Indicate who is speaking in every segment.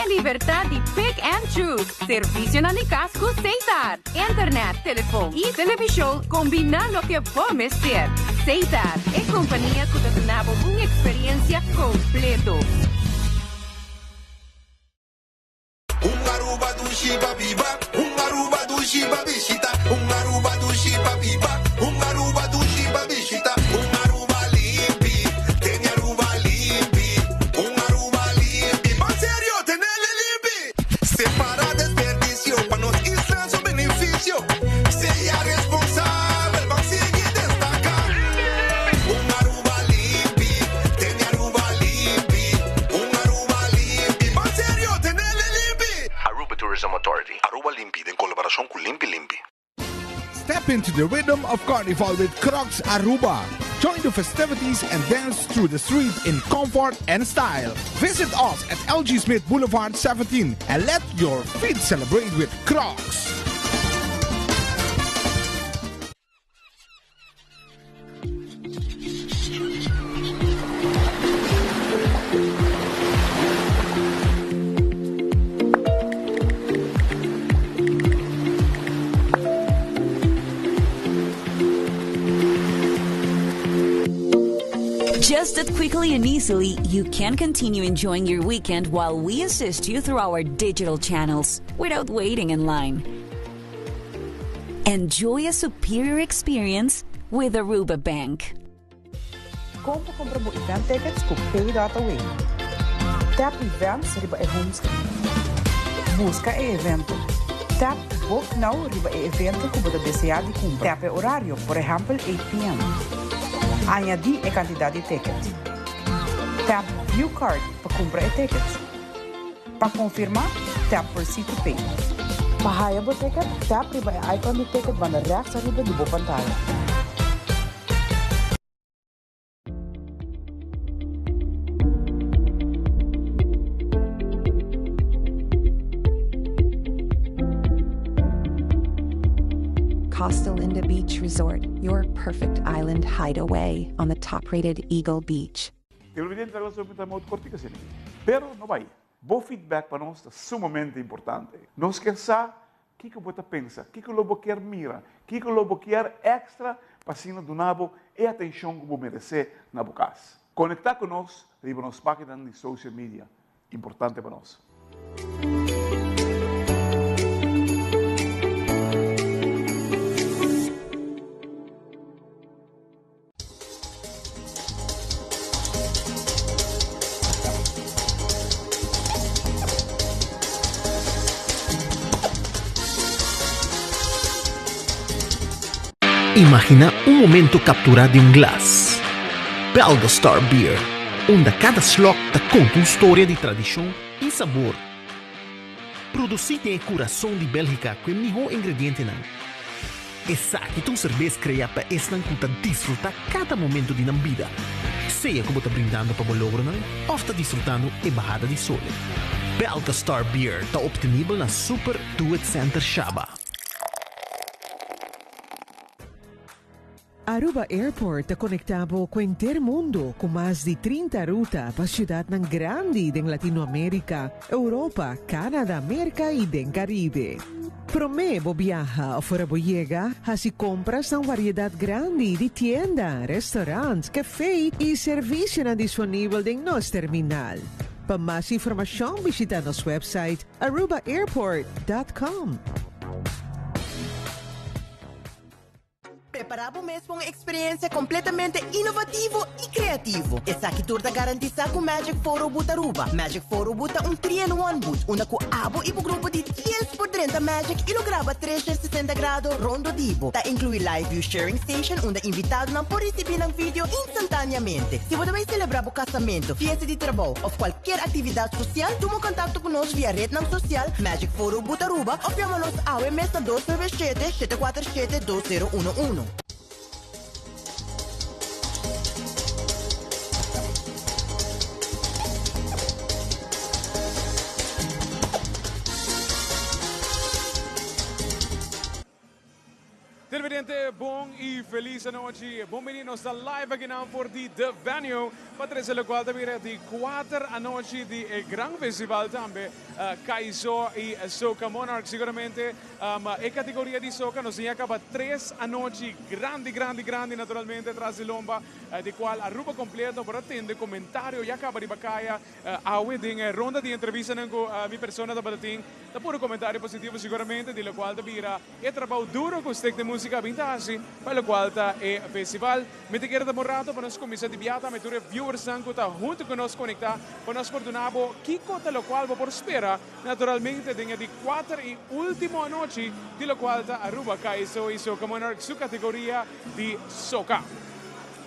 Speaker 1: E libertad di pick and choose. Servicionan di cas cu Setar. Internet, telefon y television combina loke bo mester. Setar, e compania cu ta duna bo un experiencia completo.
Speaker 2: Un Aruba dushi pa biba, un Aruba dushi pa bishita, un Aruba dushi pa biba, un Aruba dushi pa bishita, un Aruba limpi, tene Aruba limpi, un Aruba limpi, ban serio, tenele limpi. Separa desperdicio pa nos isla su beneficio, sea responsabel, ban sigui destaca. Un Aruba limpi, tene Aruba limpi, un Aruba limpi, ban serio, tenele limpi.
Speaker 3: Aruba Tourism Authority, Aruba Limpi den colaboracion cu Limpi Limpi.
Speaker 4: Step into the rhythm of Carnival with Crocs Aruba. Join the festivities and dance through the street in comfort and style. Visit us at LG Smith Boulevard 17 and let your feet celebrate with Crocs.
Speaker 5: Just that quickly and easily, you can continue enjoying your weekend while we assist you through our digital channels without waiting in line. Enjoy a superior experience with Aruba Bank.
Speaker 6: Kon pa kumpra bo event tickets ku Pay.away. Tap Events riba e home screen. Buska e evento. Tap Book Now riba e evento ku bo ta deseá di kumpra. Tap e orario, por ehèmpel 8 pm. Añadí e kantidat di ticket. Tap View Cart pa kumpra e tickets. Pa konfirmá, tap Proceed to Pay. Pa haya bo ticket, tap riba e icon di ticket banda rechts ariba di bo pantaya.
Speaker 7: Costa Linda Beach Resort, your perfect island hideaway on the top rated Eagle Beach.
Speaker 8: Televidente ta laga ta modo cortico asina aki. Pero no bay. Bo feedback pa nos ta sumamente importante. Nos kier sa kico bo ta pensa, kico lo bo kier mira, kico lo bo kier extra pa asina duna bo e atencion cu bo merece na bo cas. Conecta cu nos riba nos paginanan di social media. Importante pa nos.
Speaker 9: Imaginá un momento kapturá den un glas. Belga Star Beer, unda kada slòk ta konta un storia di tradishon i sabor. Produsí den e kurason di Bélgika ku e mihó ingredientenan. Esaki ta un serbes kreá pa esnan ku ta disfrutá kada momento di nan bida, sea ku bo ta brindando pa bo logronan òf ta disfrutando e bahada di sole. Belka Star Beer ta optenibel na Super Do It Center Shaba.
Speaker 10: Aruba Airport ta conecta bo cu henter mundo cu mas di 30 ruta pa ciudadnan grandi den Latinoamerica, Europa, Canada, Merca y den Caribe. Prome bo biaha of ora bo yega, haci compras na un variedad grandi di tienda, restaurant, cafe y servicionan disponibel den nos terminal. Pa mas informacion bishita nos website arubaairport.com.
Speaker 11: Prepará bo mes pa un eksperensia kompletamente inovativo i kreativo. Esaki tur ta garantisá ku Magic Photo Booth Aruba. Magic Photo Booth ta un 3-in-1 booth, unda ku abo i bo grupo di dies por drenta Magic i lo graba 360 grado rondo di bo. Ta inkluí live view sharing station unda invitadonan por risibí nan video instantáneamente. Si bo ta bai selebrá bo kasamentu, fiesta di trabou òf kualkier aktividat sosial, tuma kontakto ku nos via retnan sosial Magic Photo Booth Aruba òf yama nos awe mes na 297 747. 72011.
Speaker 8: Televidente.
Speaker 12: Televidente, bon y feliz anochi. Bon bini nos ta live aki nan for di The Venue pa trece locual ta bira di cuater anochi di e gran festival tambe Kaiso y Soca Monarch. Siguramente e categoria di Soca nos tin ya caba tres anochi grandi grandi grandi naturalmente tras di lomba di cual Aruba completo por a tende comentario ya caba riba caya Awe den e ronda di entrevistanan cu mi persona tabata tin, ta puro comentario positivo siguramente, di locual ta bira e trabao duro cu Stick de Musica a bin ta haci pa locual ta e festival. Mi ta kere ta bon rato pa nos cuminsa di biaha tambe tur e viewersnan cu ta hunto cu nos conecta pa nos por duna bo kico ta locual bo por spera naturalmente den e di cuater y ultimo anochi di locual ta Aruba Kaiso y Soca Monarch su categoria di Soca.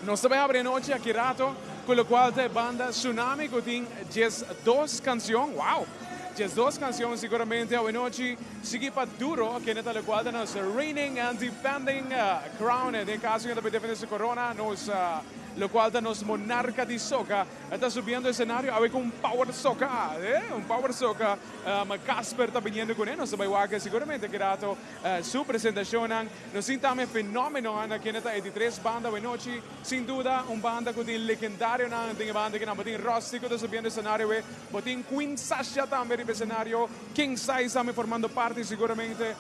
Speaker 12: Nos ta bai habri anochi aki rato cu locual ta e banda Tsunami cu tin 12 cancion. Wow! 12 cancion siguramente awenochi sigui pa Duro kende ta locual ta nos reigning and defending crown den caso kende ta bai defende su corona nos locual ta nos monarca di soca ta subiendo escenario awe cu un power soca eh un power soca Casper ta biniendo cune nos ta bai wak siguramente aki rato Su presentacionnan nos tin tambe fenomenonan kende ta e di tres banda awenochi. Sin duda un banda cu tin legendarionan den e banda kinan. Bo tin Rusty cu ta subiendo escenario awe. Bo tin Queen Sasha tambe riba escenario. King Size tambe formando parti siguramente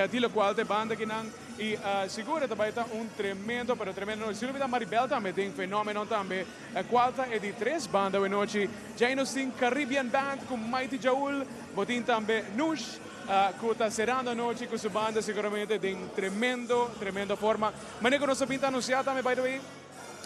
Speaker 12: di locual ta e banda kinan. Y sigur e ta bay ta un tremendo pero tremendo nochi. Sin olbida Maribel tambe den Fenomeno tambe cual ta e di tres banda awenochi. Djai nos tin Caribbean Band cu Mighty Jaul. Bo tin tambe Nush. Cu ta cerando anochi cu su banda seguramente den tremendo, tremendo forma. Manera cu nos a binta anuncia tambe, by the way,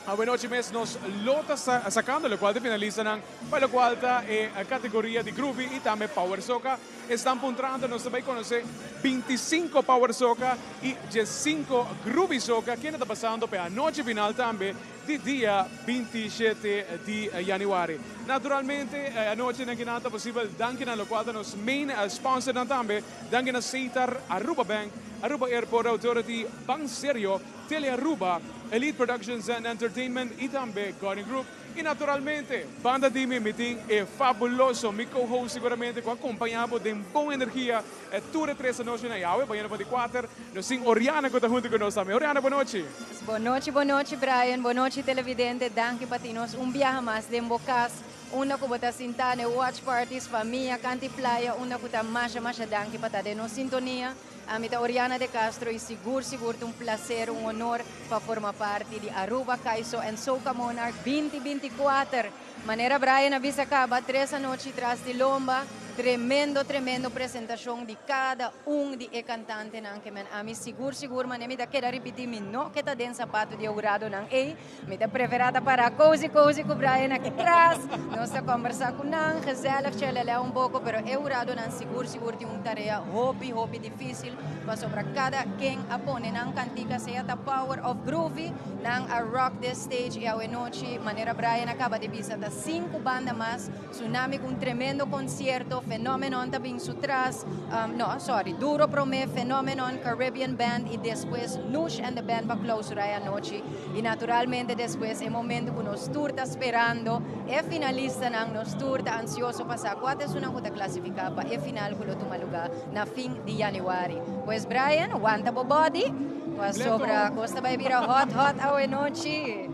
Speaker 12: awenochi mes nos lo ta sacando locual ta e finalistanan pa locual ta e categoria di Groovy y tambe Power Soca. Esnan puntrando nos ta bay conoce 25 Power Soca y 15 Groovy Soca kende ta pasando pa e anochi final tambe di dia 27 di januari. Naturalmente e anochi nan kinan ta posibel danki na locual ta nos main sponsornan tambe, danki na Setar, Aruba Bank, Aruba Airport Authority, Ban Serio, Tele Aruba, Elite Productions and Entertainment y tambe Garden Group. Y naturalmente banda di mi mi tin e fabuloso mi co-host seguramente cu a compaña bo den bon energia E tur e tres anochinan Yahweh baña na 24. Nos tin Oriana ku ta huntu ku nos tambe. Oriana, bon nochi.
Speaker 1: Bon nochi, bon nochi Brian, bon nochi televidente. Danki pa tin nos un biaha mas den bo kas, unda ku bo ta sintá n'e watch parties, famia, kant'i playa, unda ku ta masha masha danki pa ta den nos sintonia. Ami ta Oriana de Castro i sigur sigur ta un plaser, un honor pa forma parti di Aruba Kaiso and Soca Monarch 2024. Manera Brian a bisa caba, tres anochi tras di lomba, tremendo tremendo presentacion di cada un di e cantantenan ke men ami sigur sigur mane mi ta keda ripiti mi no ke ta den zapato di e huradonan ey, mi ta prefera ta para cozy cozy cu Brian aki tras, nos ta combersa cu nan, gezellig chelelea un poco, pero e huradonan sigur sigur tin un tarea hopi hopi dificil pasobra cada ken a pone nan cantica sea ta power of groovy, Nan a rock this stage y awenochi, manera Brian a caba di bisa, ta cinco banda mas, Tsunami cu un tremendo concierto, Phenomenon ta bin su tras, no, sorry, Duro prome, Phenomenon, Caribbean Band y despues Nush and the Band pa clausura e anochi. Y naturalmente despues e momento cu nos tur ta sperando, e finalistanan, nos tur ta ansioso pa sa cua ta esunnan cu ta clasifica pa e final cu lo tuma luga na fin di januari. Pues Brian, wanta bo body. Pasobra cos ta bay bira hot hot awe nochi.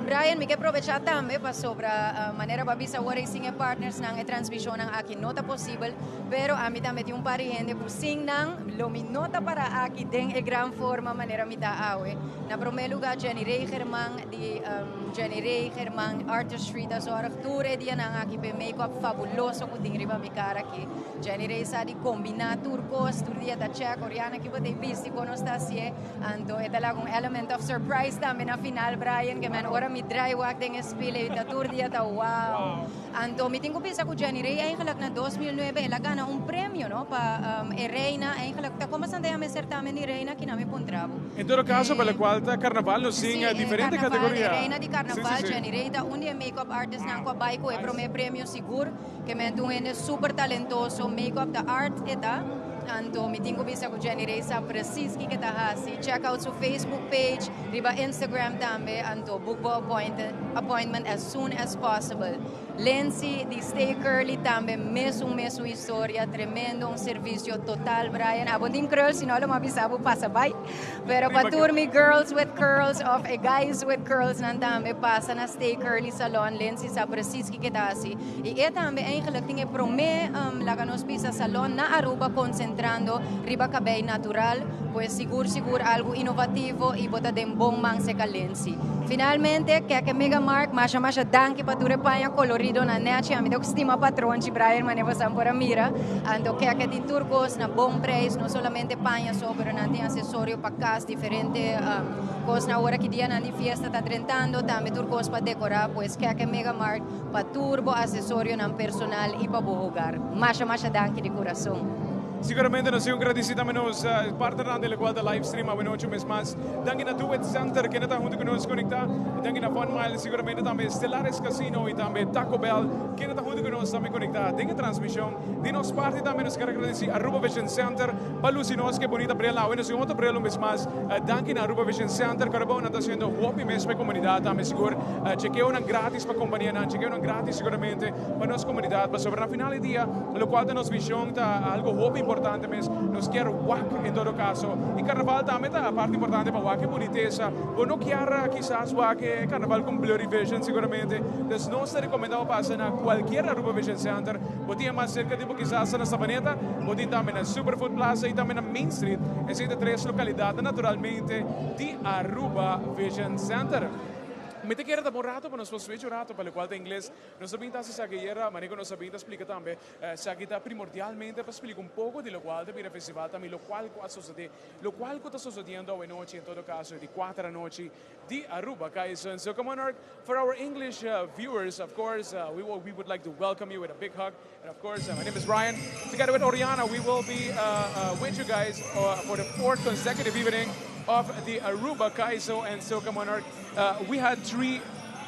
Speaker 1: Brian, mi ke probecha tambe pasobra manera bo a bisa awor sin e partnersnan e transmisionnan aki no ta posibel, pero ami tambe tin un par di hende cu sin nan lo mi no ta para aki den e gran forma manera mi ta awe. Na prome lugar Jenny Regerman di Jenny Regerman Artistry ta zorg tur e dianan aki p'e make-up fabuloso cu tin riba mi cara aki. Jenny Rey sa di kombiná tur kos, tur dia ta check, Oriana ki bo ta e bisti kon nos ta hasié, anto e ta laga un element of surprise tambe na final Brian, ke men ora mi draai wak den e spil ei ta tur dia ta wow. Anto mi tin ku bisa ku Jenny Rey eigenlijk na 2009 el a gana un premio no pa e reina eigenlijk ta komo esnan ta yama e certamen di reina kina mi puntra bo.
Speaker 12: En todo caso pa locual ta carnaval nos tin diferente categoria.
Speaker 1: E reina di carnaval Jenny Rey ta un di e make-up artistnan ku a bai ku e prome premio sigur. Ke men ta un hende super talentoso, make up ta art e ta, anto mi tin ku bisa ku Jenny Rey sa precies kiko e ta hasi. Check out su Facebook page, riba Instagram tambe, anto book bo appointment as soon as possible.
Speaker 13: Lindsay di Stay Curly tambe mesun mesun historia, tremendo, un servicio total Brian. Abo no tin krul, si no lo mi a bisa bo pasa bai. Pero pa tur mi girls with curls of e guys with curls nan tambe pasa na Stay Curly Salon. Lindsay sa precies kiko e ta hasi. Y e tambe eigenlijk tin e prome laga nos bisa salon na Aruba concentrando riba cabey natural. Pues sigur sigur algo inovativo y bo ta den bon man seca Lindsay. Finalmente, Keke Mega Mark, masha masha danki pa tur e paña colorido na nechi. Ami ta stima patronchi Brian mane bosan por a mira. Anto Keke tin tur cos na bon prijs, no solamente paña so, pero nan tin accesorio pa cas, diferente cos na ora ki dianan di fiesta ta drentando, tambe tur cos pa decora. Pues Keke Mega Mart pa tur bo accesorionan personal y pa bo hogar. Masha masha danki di curason.
Speaker 12: Siguramente nos tin un gradisi tambe nos partnernan den locual ta live stream awenochi un mes mas. Danki na Do It Center kende ta hunto cu nos conecta. Danki na Fun Mile siguramente tambe Stellaris Casino y tambe Taco Bell kende ta hunto cu nos tambe conecta den e transmision. Di nos parti tambe nos kier agradeci Aruba Vision Center pa luci nos ke bunita bril awe. Nos tin otro bril un bes mas. Danki na Aruba Vision Center. Carabao nan ta haciendo hopi mes pa e comunidad tambe sigur. Chekeonan gratis pa companianan, chekeonan gratis siguramente pa nos comunidad pasobra na final di dia locual ta nos vision ta algo hopi importante mes, nos kier wak en todo caso y carnaval tambe ta parti importante pa wak e bunitesa, bo no kier kisas wak e carnaval con blurry vision seguramente, dus nos ta recomenda bo pasa na cualkier Aruba Vision Center, bo tin e mas cerca di bo kisas ta na Savaneta, bo tin tambe na Superfood Plaza y tambe na Main Street, esey ta tres localidadnan naturalmente di Aruba Vision Center. Mi ta kere ta bon rato pa nos por switch un rato pa locual ta ingles. Nos ta bin ta haci esaki ayera, manera cu nos a bin ta splica tambe, esaki ta primordialmente pa splica un poco di locual ta bira festival tambe y locual cu a sosode, locual cu ta sosodiendo awenochi, en todo caso di cuater anochi di Aruba Kaiso. And so come on Ark, for our English viewers, of course, we will, we would like to welcome you with a big hug. And of course, my name is Brian. Together with Oriana, we will be with you guys for the fourth consecutive evening of the Aruba Kaiso and Soca Monarch. We had three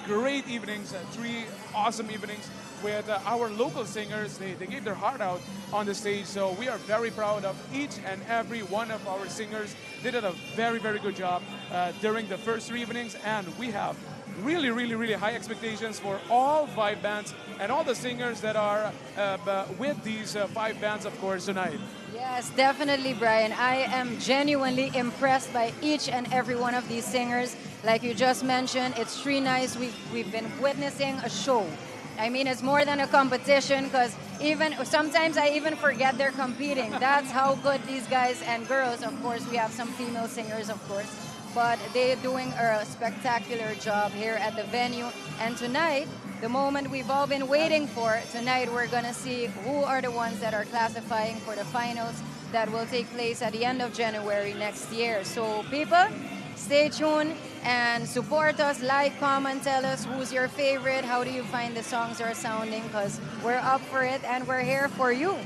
Speaker 12: great evenings, three awesome evenings with our local singers. They, they gave their heart out on the stage. So we are very proud of each and every one of our singers. They did a very, very good job during the first three evenings. And we have really, really, really high expectations for all five bands and all the singers that are uh, with these uh, five bands, of course, tonight.
Speaker 13: Yes, definitely, Brian. I am genuinely impressed by each and every one of these singers. Like you just mentioned, it's three nights we've, we've been witnessing a show. I mean, it's more than a competition because even sometimes I even forget they're competing. That's how good these guys and girls, of course, we have some female singers, of course, but they're doing a spectacular job here at the venue. And tonight, the moment we've all been waiting for, tonight we're going to see who are the ones that are classifying for the finals that will take place at the end of January next year. So, people, stay tuned and support us. Like, comment, tell us who's your favorite, how do you find the songs are sounding, because we're up for it and we're here for you.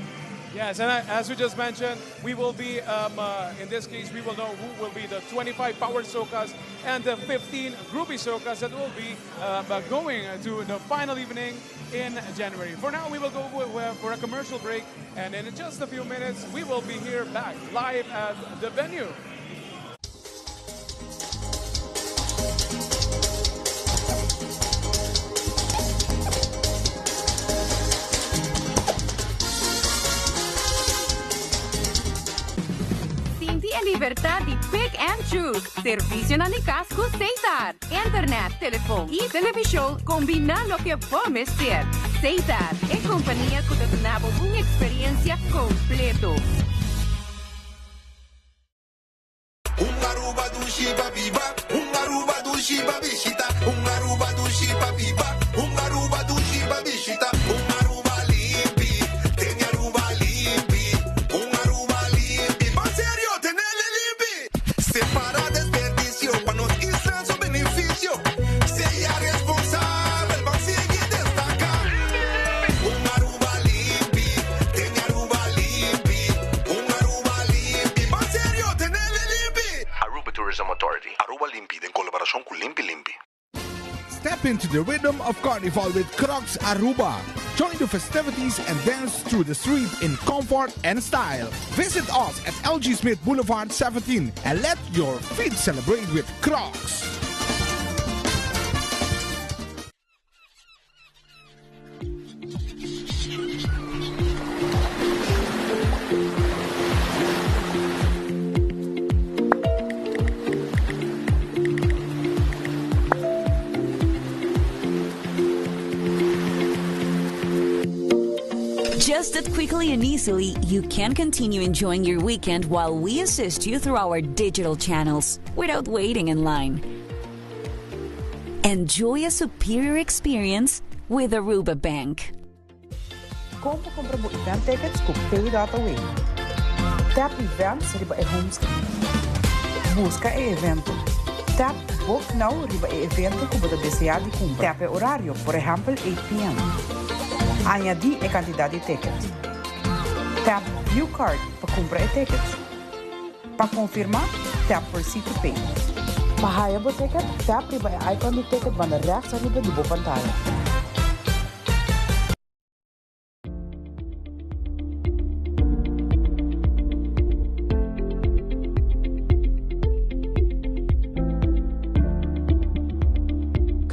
Speaker 12: Yes, and as we just mentioned, we will be, um, uh, in this case, we will know who will be the 25 Power Socas and the 15 Groupie Socas that will be uh, going to the final evening in January. For now, we will go for a commercial break, and in just a few minutes, we will be here back live at the venue.
Speaker 1: Sinti e libertad di pick and choose. Servicionan di cas cu Setar. Internet, telefon y television combina loke bo mester. Setar, e compania cu ta duna bo un experiencia completo.
Speaker 2: Un Aruba dushi pa biba, un Aruba dushi pa bishita, un Aruba dushi pa biba, un Aruba dushi pa bishita, un Aruba limpi, tene Aruba limpi, un Aruba limpi, ban serio, tenele limpi. Separa desperdicio pa nos isla su beneficio, sea responsabel, ban sigui destaca. Un Aruba limpi, tene Aruba limpi, un Aruba limpi, ban serio, tenele limpi.
Speaker 3: Aruba Tourism Authority, Aruba Limpi den colaboracion cu Limpi Limpi.
Speaker 4: Step into the rhythm of Carnival with Crocs Aruba. Join the festivities and dance through the street in comfort and style. Visit us at LG Smith Boulevard 17 and let your feet celebrate with Crocs.
Speaker 5: Just that quickly and easily, you can continue enjoying your weekend while we assist you through our digital channels without waiting in line. Enjoy a superior experience with Aruba Bank.
Speaker 6: Kon pa kumpra bo event tickets ku Pay.away. Tap Events riba e home screen. Buska e evento. Tap Book Now riba e evento ku bo ta deseá di kumpra. Tap e orario, por ehèmpel 8 pm. Añadí e kantidat di ticket. Tap View Cart pa kumpra e tickets. Pa konfirmá, tap Proceed to Pay. Pa haya bo ticket, tap riba e icon di ticket banda rèks ariba di bo pantaya.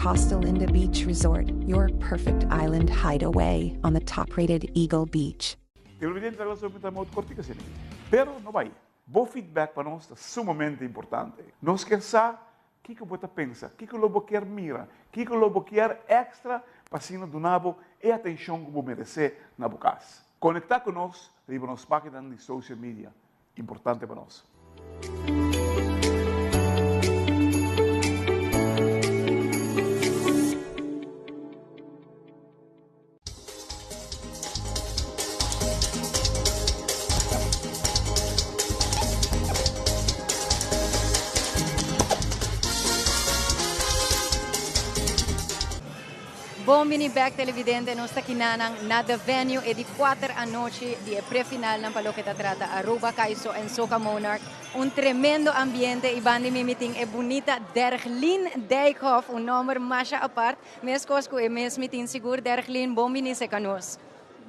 Speaker 7: Costa Linda Beach Resort, your perfect island hideaway on the top rated Eagle Beach.
Speaker 8: Televidente ta laso mi ta moed kortico asina aki. Pero no bai. Bo feedback pa nos ta sumamente importante. Nos kier sa Kiko bo ta pensa? Kiko lo bo kier mira? Kiko lo bo kier extra pa asina duna bo e atencion cu bo merece na bo cas? Conecta cu nos riba nos paginanan di social media. Importante pa nos.
Speaker 13: Bon bini bek televidente, nos ta kinanan na The Venue e di 4 anochi di e prefinalnan pa loke ta trata Aruba Kaiso en Soca Monarch. Un tremendo ambiente y bandi mi mi tin e bunita Derglin Dijkhoff, un nomber masha apart. Meskos ku e mes mi tin sigur Derglin bon bini seka nos.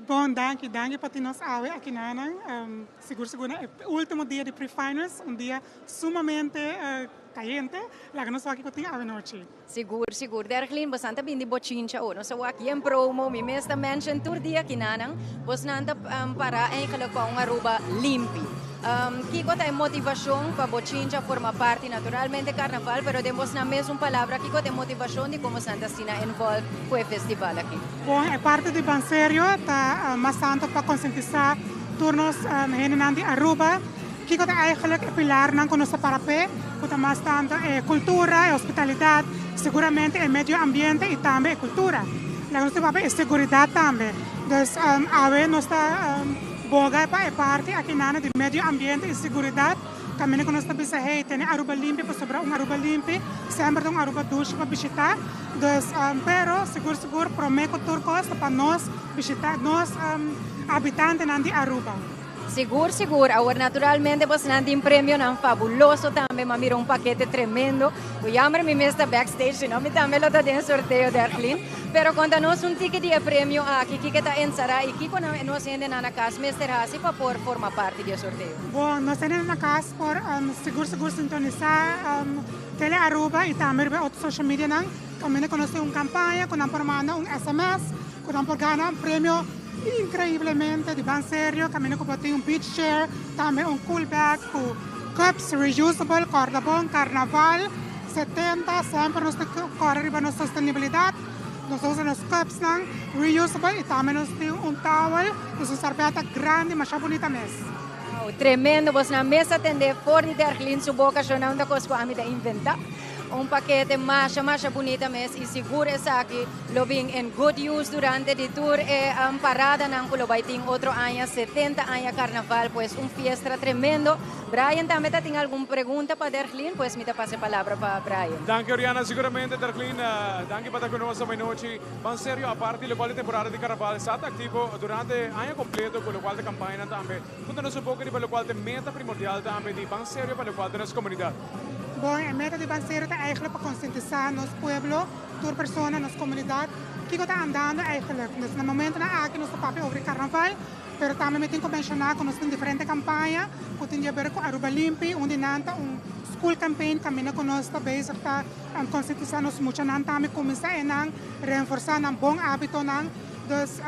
Speaker 14: Bon danki danki pa tin nos awe aki nanan sigur sigur na e ultimo dia di pre-finals un dia sumamente kayente laga nos wak kiko tin awe nochi.
Speaker 13: Sigur sigur Derglin bosan ta bin di bochincha o nos a wak yen promo mi mes ta mention tur dia aki nanan bosnan ta para eigenlijk pa un Aruba limpi. Kiko ta e motivashon pa bochincha forma parti naturalmente karnaval pero den bosnan mes un palabra kiko ta e motivashon di kon bosnan ta asina involved ku e festival aki?
Speaker 14: Bon e parti di Banserio ta mas tanto pa konsientisá tur nos hendenan di Aruba kiko ta eigenlijk e pilarnan ku nos ta para p'e ku ta mas tanto e kultura, e hospitalidat, seguramente e medio ambiente i tambe e kultura. Laga nos ta papia e seguridat tambe. Dus awe nos ta. Boga pa e parti akinana di medio ambiente y seguridad caminda cu nos ta bisa hey tene Aruba limpi pasobra un Aruba limpi semper ta un Aruba dushi pa bishita dus pero sigur sigur prome cu tur cos ta pa nos bishita nos habitantenan di Aruba.
Speaker 13: Sigur sigur, awor naturalmente bosnan tin premionan fabuloso tambe, m'a mira un pakete tremendo, cu jammer mi mes ta backstage sino mi tambe lo ta den sorteo Derglin. Pero konta nos un tiki di e premio aki, kiko ta ensará i kiko nan nos hendenan na kas mester hasi pa por forma parti di e sorteo?
Speaker 14: Bon, nos hendenan na kas por sigur sigur sintonisá Tele Aruba i tambe riba e otro social medianan. Kaminda ku nos tin un kampaña ku nan por manda un sms ku nan por gana un premio inkreiblemente di ban serio. Kaminda ku por tin un beach chair, tambe un cool bag ku cups reusable, kòrda bon, karnaval. 70, semper nos ta kòrda riba nos sostenibilidat, nos ta usa nos cupsnan reusable i tambe nos tin un towel, nos un sarbeta grandi masha bunita mes.
Speaker 13: Wow, tremendo, bosnan mes a tende for di Derglin su boca, shona un ta cos cu ami ta inventa. Un pakete masha masha bunita mes y sigur esaki lo bin en good use durante di tur e paradanan cu lo bay tin otro aña, 70 aña carnaval, pues un fiestra tremendo. Brian tambe ta tin algun pregunta pa Derglin, pues mi ta pasa e palabra pa Brian.
Speaker 12: Danki Oriana, siguramente Derglin, danki pa ta ku nos awe-nochi. Ban serio, aparte di lokual e temporada di karnaval sa ta aktivo durante aña kompleto ku lokual ta kampañanan tambe. Konta nos un poko riba lokual ta e meta primordial tambe di Ban Serio pa lokual ta nos komunidat.
Speaker 14: Bon, e meta di Ban Serio ta eigenlijk pa konsientisá nos pueblo, tur persona, nos komunidat, kiko ta andando eigenlijk. Dus na momentonan aki nos ta papia over di karnaval. Pero tambe mi tin ku menshoná ku nos tin diferente kampaña ku tin di haber ku Aruba Limpi. Un di nan ta un school campaign kaminda ku nos ta bezig ta konsientisá nos muchanan tambe kuminsá e nan renforsá nan bon hábitonan. Dus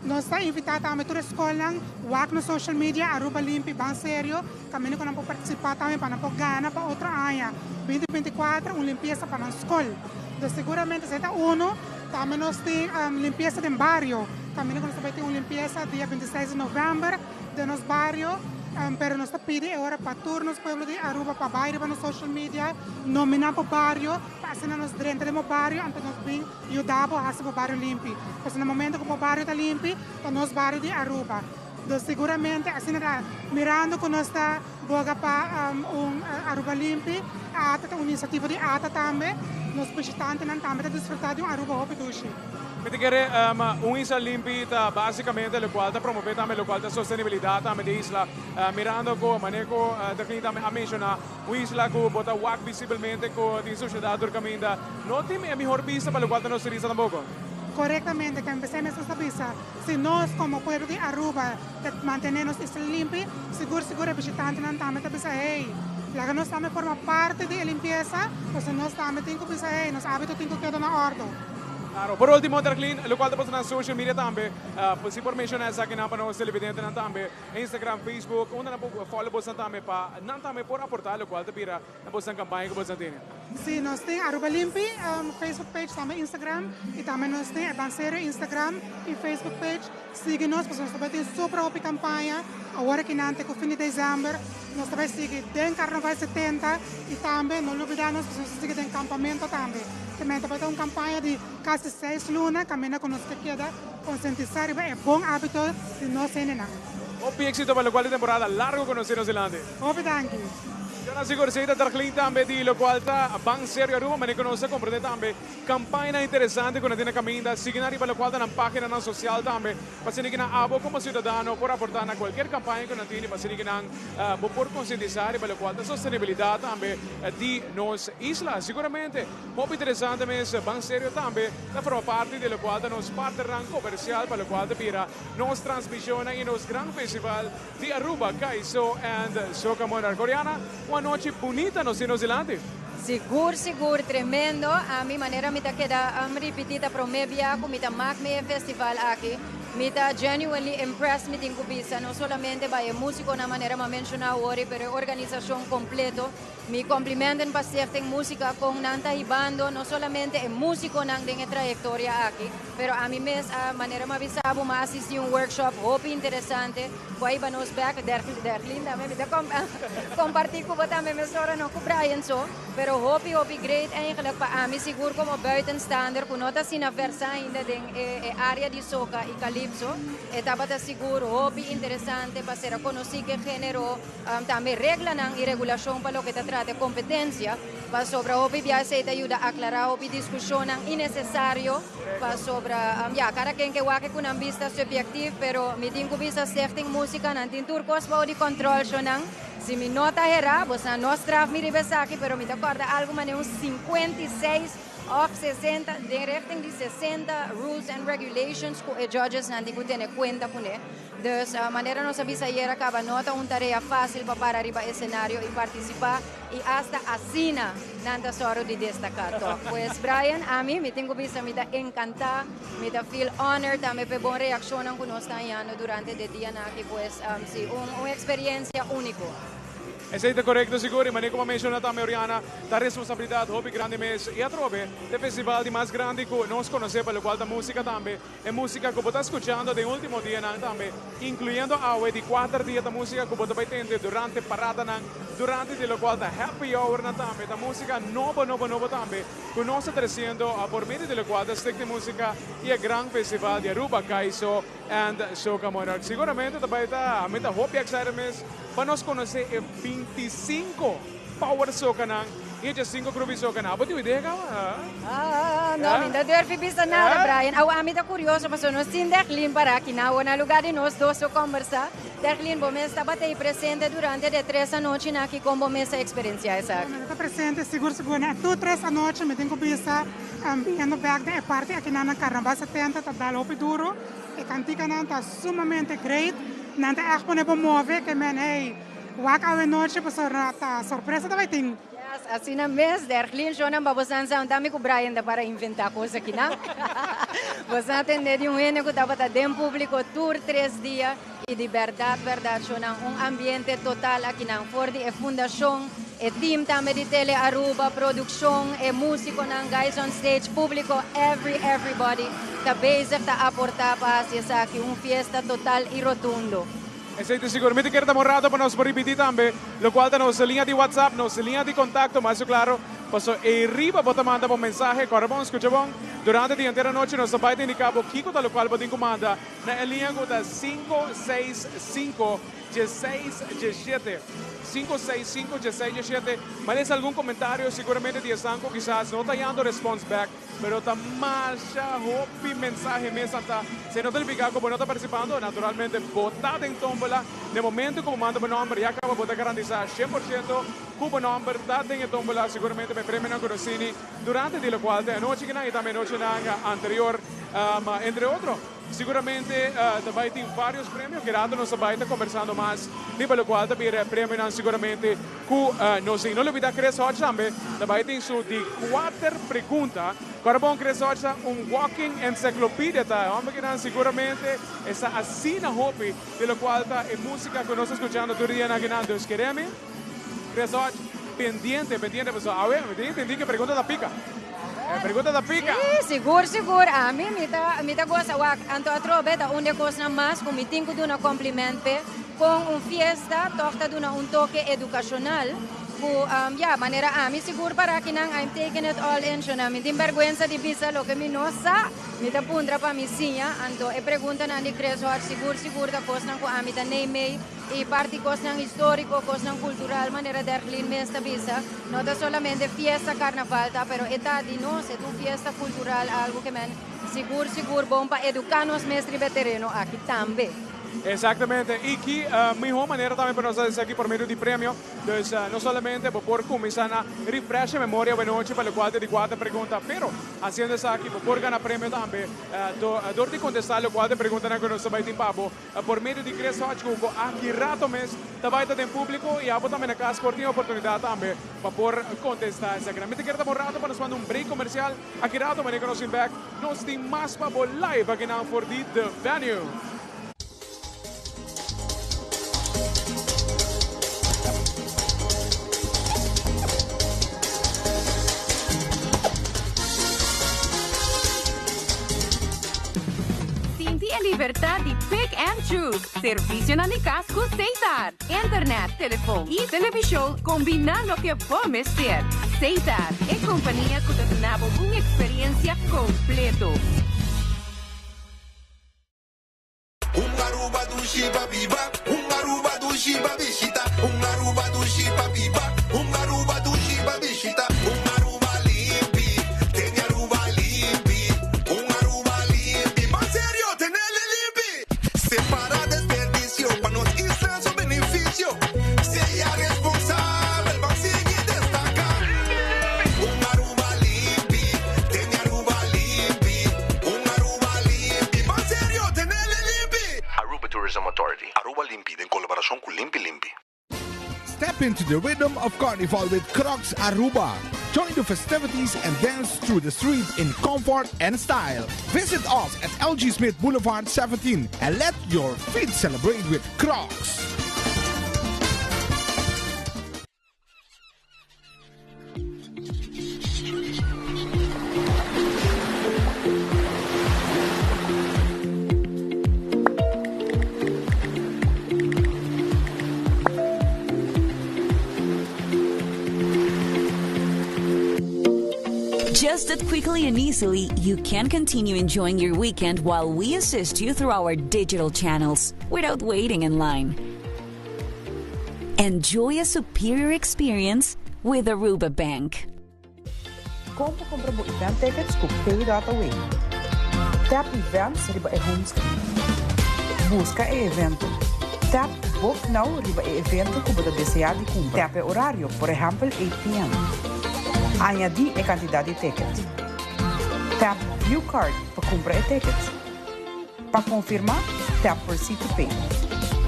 Speaker 14: nos ta invitá tambe tur e skolnan wak nos social media Aruba Limpi ban serio kaminda ku nan por partisipá tambe pa nan por gana pa otro aña binti 24 un limpiesa pa nan skol. Dus seguramente esei ta unu. Tambe nos tin limpiesa den bario. Kaminda ku nos ta bai tin un limpiesa dia 26 di novèmber den nos bario, pero nos ta pidi e ora pa tur nos pueblo di Aruba pa bai riba nos social media, nominá bo bario, pa asina nos drenta den bo bario anto nos bin yuda bo hasi bo bario limpi. Pasobra na momento ku bo bario ta limpi, ta nos bario di Aruba. Dus siguramente asina ta mirando ku nos ta boga pa un Aruba limpi, ata ta un inisiativa di ata tambe, nos bishitantenan tambe ta disfruta di un Aruba hopi dushi.
Speaker 12: Mi ta kere un isla limpi ta basicamente locual ta promove tambe locual ta sostenibilidad tambe di e isla. Mirando cu manera cu Derlin tambe a menciona, un isla cu bo ta wak visibelmente cu tin suciedad tur caminda, no tin e mihor bista pa locual ta nos turista tampoco.
Speaker 14: Corectamente, kempesé mes nos ta bisa. Si nos como pueblo di Aruba ta mantene nos isla limpi, sigur sigur e bishitantenan tambe ta bisa hey, laga nos tambe forma parti di e limpiesa, pasobra nos tambe tin cu bisa hey, nos habito tin cu keda na ordo.
Speaker 12: Claro. Por ultimo, Darlene, locual ta pasa na social media tambe, si por menciona esakinan pa nos televidentenan tambe, Instagram, Facebook, unda nan por follow bosonan tambe pa nan tambe por aporta locual ta bira Na boso campaña cu boso tene?
Speaker 14: Si, nos tin Aruba Limpi Facebook page, tambe Instagram y tambe nos tin e Ban Serio Instagram y Facebook page. Sigui nos pasobra nos ta bay tin super hopi campaña awor aki nan te cu fin di december. Nos ta bay sigui den Carnaval 70 y tambe no lubida nos pasobra nos ta sigui den campamento tambe. Te menta bay ta un campaña di casi seis luna caminda cu nos ke keda concientisa riba e bon habito di nos hendenan.
Speaker 12: Hopi exito pa locual di temporada largo cu nos tin nos dilanti.
Speaker 14: Hopi danki.
Speaker 12: Jonas y Gorsey ta Darlene tambe di locual ta Ban Serio Aruba, manera cu nos a comprende tambe campañanan interesante cu nan tin na caminda. Sigui nan riba locual ta nan paginanan social tambe pa asina cu nan abo como ciudadano por aporta na cualkier campaña cu nan tin y pa asina cu nan bo por concientisa riba locual ta sostenibilidad tambe di nos isla. Siguramente hopi interesante mes. Ban Serio tambe ta forma parti di locual ta nos partnernan comercial pa locual ta bira nos transmisionnan y nos gran festival Di Aruba, Kaiso and Soca Monarch. Oriana, un anochi bunita nos tin nos dilanti.
Speaker 13: Sigur sigur tremendo, ami manera mi ta keda ripiti ta prome bia ku mi ta mak mi e festival aki, mi ta genuinely impressed mi tin ku bisa, no solamente by e musikonan manera mi a menshona awor pero e organisashon kompleto. Mi komplimenten pa Stichting Musica kon nan ta hibando no solamente e musikonan den e trayektoria aki, pero ami mes a manera mi a bisa bo mi a asisti un workshop hopi interesante ku a hiba nos bek, Derlinda mi ta komparti ku bo tambe mesora no ku Brian so, pero hopi hopi great eigenlijk pa ami sigur komo buitenstaander ku no ta asina versa ainda den e area di soca y calypso, e tabata sigur hopi interesante pa ser a konosí ke genero. Tambe reglanan i regulashon pa loke ta trata e kompetensia, pasobra hopi bia esei ta yuda aklará hopi diskushonnan innesesario, pasobra ya, kada ken ke wak e ku nan bista subjektif, pero mi tin ku bisa Stichting Musica nan tin tur kos bou di kòntròl shonnan, si mi no ta herá, bosnan no straf mi riba esaki, pero mi ta kòrda algu manera un 56 òf 60, den richting di 60 rules and regulations ku e judgesnan tin ku tene kuenta kuné. Dus, manera nos a bisa ayera caba, no ta un tarea facil pa para riba escenario y participa y hasta asina nan ta soro di destaca toch. Pues Brian, ami, mi tin cu bisa mi ta encanta, mi ta feel honored tambe p'e bon reaccionnan cu nos ta hañando durante de dianan aki, pues si, un experiencia unico.
Speaker 12: Esey ta corecto sigur y manera como a menciona tambe Oriana, ta responsabilidad hopi grandi mes y atrobe t'e festival di mas grandi cu nos conoce pa locual ta musica tambe. E músika ku bo ta skuchando den último dianan tambe, inkluyendo awe di kuater dia ta músika ku bo ta bai tende durante paradanan, durante di lokual ta happy hournan tambe, ta músika nobo nobo nobo tambe ku nos ta tresiendo por medio di lokual ta Stichting Músika i e gran festival di Aruba, Kaiso and Soca Monarch. Siguramente ta bai ta, mi ta hopi excited mes pa nos konosé e 25 Power Socanan i e 5 Groovy Socanan. Abo tin un idea kaba?
Speaker 13: Ah, no, mi no durf bisa nada, Brian. Awo ami ta curioso pasobra nos tin Derlin para aki na awo na lugar di nos dos so combersa. Derlin, bo mes tabata ei presente durante de tres anochinan aki, con bo mes a experiencia esaki?
Speaker 14: Mi ta presente sigur sigur na e tur tres anochi. Mi tin cu bisa, biendo bek den e parti aki nan na Carnaval 70 ta dal hopi duro. E canticanan ta sumamente great. Nan ta echt pone bo move, ke men hey, wak awe nochi pasobra ta sorpresa ta bay tin.
Speaker 13: Yes, asina mes, Derglin, Shonan, pa bosan sa, un mi ku Brian ta para inventá kos akinan. Bosan a tende di un hende ku tabata den públiko tur tres dia i di bèrdat, bèrdat, Shonan, un ambiente total akinan for di e fundashon. E team tambe di Tele Aruba, produccion, e musiconan, guys on stage, publico, every everybody ta bezig ta aporta pa haci esaki un fiesta total y rotundo.
Speaker 12: Esey ta sigur. Mi ta kere ta un rato pa nos por ripiti tambe locual ta nos liña di WhatsApp, nos liña di contacto, mas su claro, paso ey riba bo ta manda bo mensahe. Corre bon, scucha bon. Durante di henter anochi nos ta bay ta indica bo kico ta locual bo tin cu manda na e liña cu ta 565 16 17. 565 16 17. Males algun comentario siguramente di esnan cu kisas no ta yando response back. Pero ta masha hopi mensahe mes anta. Si no ta nifica cu bo no ta participando, naturalmente bo ta den tombola. Na e momento cu bo manda bo nomber ya caba bo ta garantisa 100% cu bo nomber ta den e tombola. Siguramente pa e premionan cu nos tini durante di locual ta e anochinan y tambe e nochinan anterior, entre otro. Siguramente ta bay tin varios premio. Gerardo nos ta bay ta conversando mas riba locual ta bira e premionan siguramente cu nos tin. No lubida Chris Hodge tambe ta bay tin su di cuater pregunta. Cora bon Chris Hodge ta un walking encyclopedia ta e homber kinan siguramente e sa asina hopi di locual ta e musica cu nos ta scuchando tur dia akinan. Dus keremi Chris Hodge pendiente pendiente pasobra awe mi tin intendi cu e pregunta ta pica. E pregunta ta pica.
Speaker 13: Sí, sigur, sigur. Ami, mi ta, mi ta gosa wak. Anto atrobe ta un di e kosnan mas ku mi tin ku duna kompliment p'e, kon un fiesta tòg ta duna un toke edukashonal ku, ya, manera ami sigur para akinan, I'm taking it all in, shona. Mi tin bèrgwensa di bisa loke mi no sa, mi ta puntra pa mi siña. Anto e preguntanan di Chris Hodge sigur, sigur ta kosnan ku ami ta neimei. E parti kosnan históriko, kosnan kultural manera Derglin mes ta bisa, no ta solamente fiesta karnaval ta, pero e ta di nos, e ta un fiesta kultural, algu ke men sigur sigur bon pa eduká nos mes riba e tereno aki tambe.
Speaker 12: Exactamente, y ki miho manera tambe pa nos haci esaki por medio di premio. Dus no solamente bo por cuminsa na refresh e memoria awenochi pa locual ta di cuater pregunta, pero haciendo esaki bo por gana premio tambe dor di contesta locual ta e preguntanan cu nos ta bay tin pa bo. Por medio di Chris Hodge cu aki rato mes ta bay ta den publico y abo tambe na cas por tin oportunidad tambe pa por contesta esaki. Mi ta kere ta bon rato pa nos manda un break comercial. Aki rato manera cu nos bin bek nos tin mas pa bo live akinan for di The Venue.
Speaker 1: Sinti e libertad di pick and choose. Servicionan di cas cu Setar. Internet, telefon y television combina loke bo mester. Setar, e compania cu ta duna bo un experiencia completo.
Speaker 2: Un Aruba dushi pa biba, un Aruba dushi pa bishita, un Aruba dushi pa biba, un Aruba dushi pa bishita, un Aruba limpi, tene Aruba limpi, un Aruba limpi, ban serio, tenele limpi. Separa desperdicio pa nos isla su beneficio, sea responsabel, ban sigui destaca. Un Aruba limpi, tene Aruba limpi, un Aruba limpi, ban serio, tenele limpi.
Speaker 3: Aruba Tourism Authority, Aruba Limpi den colaboracion cu Limpi Limpi.
Speaker 4: Step into the rhythm of Carnival with Crocs Aruba. Join the festivities and dance through the street in comfort and style. Visit us at LG Smith Boulevard 17 and let your feet celebrate with Crocs.
Speaker 5: Just that quickly and easily, you can continue enjoying your weekend while we assist you through our digital channels without waiting in line. Enjoy a superior experience with Aruba Bank.
Speaker 6: Kon pa kumpra bo event tickets ku Pay.away. Tap Events riba e home screen. Buska e evento. Tap Book Now riba e evento ku bo ta deseá di kumpra. Tap e orario, por ehèmpel 8 pm. Añadí e kantidat di ticket. Tap View Cart pa kumpra e ticket. Pa konfirmá, tap Proceed to Pay.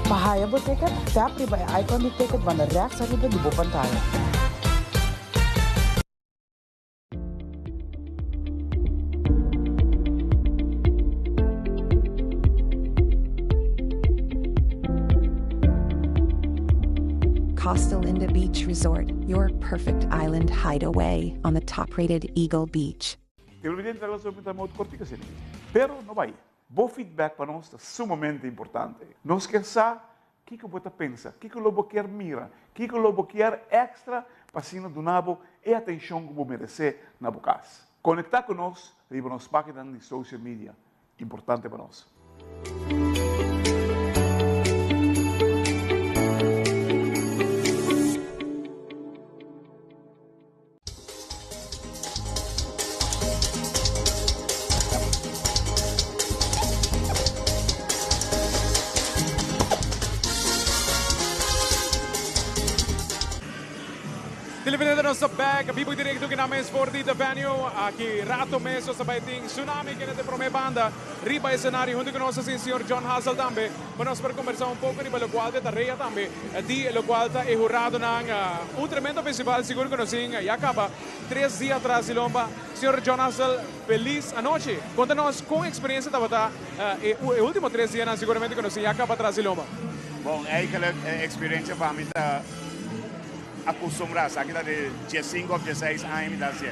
Speaker 6: Pa haya bo ticket, tap riba e icon di ticket banda rèks ariba di bo pantaya.
Speaker 7: Costa Linda Beach Resort, your perfect island hideaway on the top rated Eagle Beach.
Speaker 8: Televidente ta los un modo cortico asina. Pero no bay. Bo feedback pa nos ta sumamente importante. Nos kier sa kico bo ta pensa, kico lo bo kier mira, kico lo bo kier extra pa asina duna bo e atencion cu bo merece na bo cas. Conecta cu nos riba nos paginanan di social media. Importante pa nos.
Speaker 12: Televidente nos ta back bibo y directo ki na mes for di The Venue. Aki rato mes nos ta bay tin Tsunami kende ta e prome banda riba escenario hunto cu nos ta sin señor John Hassel tambe pa nos por conversa un poco riba locual ta e tarea tambe di locual ta e huradonan. Un tremendo festival sigur cu nos tin ya caba tres dia atras di lomba. Señor John Hassel feliz anochi. Conta nos con experiencia tabata e ultimo tres dianan siguramente cu nos tin ya caba atras di lomba.
Speaker 15: Bon eigenlijk e experiencia pa mi ta. Acostumbrá, esaki ta di diescinco of diesseis aña mi ta hacié.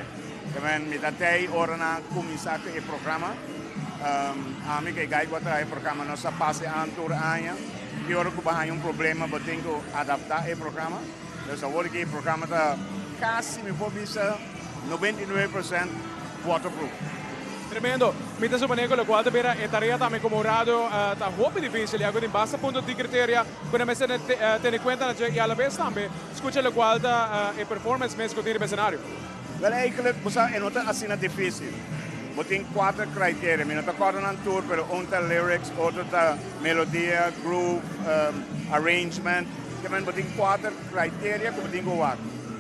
Speaker 15: Tamen mi ta tei ora nan a cuminsa cu e programa. Ami cu e guy cu a traha e programa nos a pasa e an tur aña. Ki ora cu bo haña un problema bo tin cu adapta e programa. Dus awor aki e programa ta casi mi por bisa 99% waterproof.
Speaker 12: Tremendo. Mi ta supone cu locual ta bira e tarea tambe como radio ta hopi dificil ya cu tin basta punto di criteria cu nan mester tene cuenta na dje y alabes tambe scucha locual ta e performance mes cu tin riba escenario.
Speaker 15: Wel eigenlijk bo sa e no ta asina dificil. Bo tin cuater criteria, mi no ta corda nan tur pero un ta lyrics, otro ta melodia, groove, arrangement. Kimen bo tin cuater criteria cu bo tin cu wak.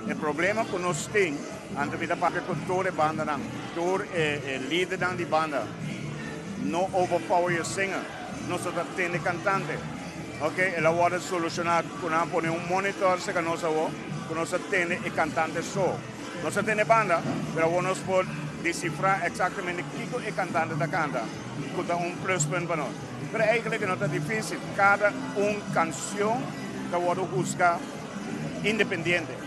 Speaker 15: E problema cu nos tin, anto mi ta papia cu tur e bandanan, tur e lidernan di banda, no overpower your singer. Nos no ta tende cantante. Ok, el a wordo soluciona cu nan a pone un monitor cerca nos awo, cu nos ta tende e cantante so. Nos ta tende banda, pero awo nos por descifra exactamente kico e cantante ta canta, cu ta un pluspunt pa nos. Pero eigenlijk e no ta dificil, cada un cancion ta wordo huzga independiente.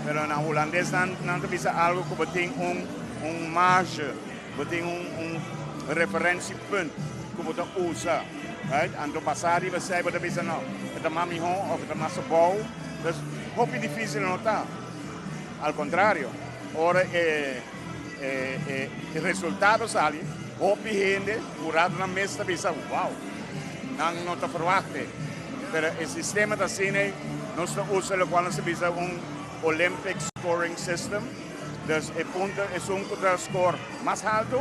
Speaker 15: Pero na Hulandes nan nan ta bisa algo cu bo tin un un marge. Bo tin un un referentiepunt ku bo ta usa, right? Anto basá riba esei bo ta bisa no, e ta mas mihó òf e ta mas abou. Dus hopi difísil no ta. Al kontrario, ora e e e resultado sali, hopi hende hurado nan mes ta bisa, wow, nan no ta ferwagt e. Pero e sistema ta asina ei, nos ta usa lokual nos ta bisa un Olympic scoring system. Dus e punto esun ku ta score mas haltu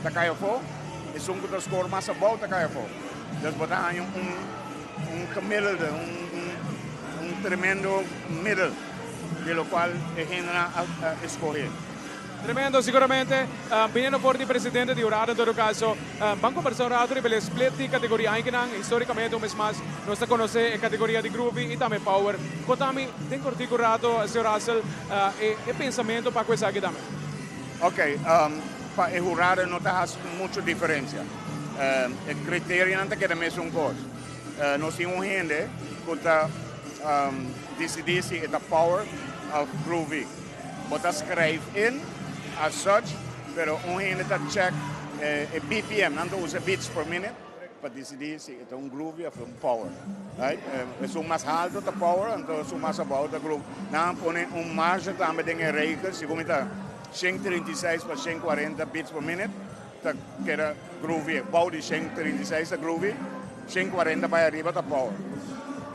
Speaker 15: ta kai afó, esun ku ta score mas abou ta kai afó. Dus bo ta haña un un gemiddelde, un un un tremendo middel di lokual e hendenan a eskohé.
Speaker 12: Tremendo, siguramente. Biniendo for di presidente di hurado en todo caso. Ban conversa un rato riba el split di categoria Ainkenan. Historicamente un mes mas nos ta conoce e categoria di Groovy y tambe Power. Contami den cortico rato, señor Russell, e pensamento pa cu esaki tambe.
Speaker 15: Ok, pa e hurado no ta haci mucho diferencia. E criterionan ta keda mesun cos. Nos tin un hende cu ta dicidi si e ta Power of Groovy. Bo ta schrijf in as such, pero un hende ta check e BPM, nan ta usa beats per minute, pa dicidi si e ta un groovy of un power. Right? Esun mas halto ta power, anto esun mas abao ta groove. Nan a pone un marge tambe den e regel, segun mi ta 136 pa 140 beats per minute ta keda groovy. Bou di 136 ta groovy, 140 bai ariba ta power.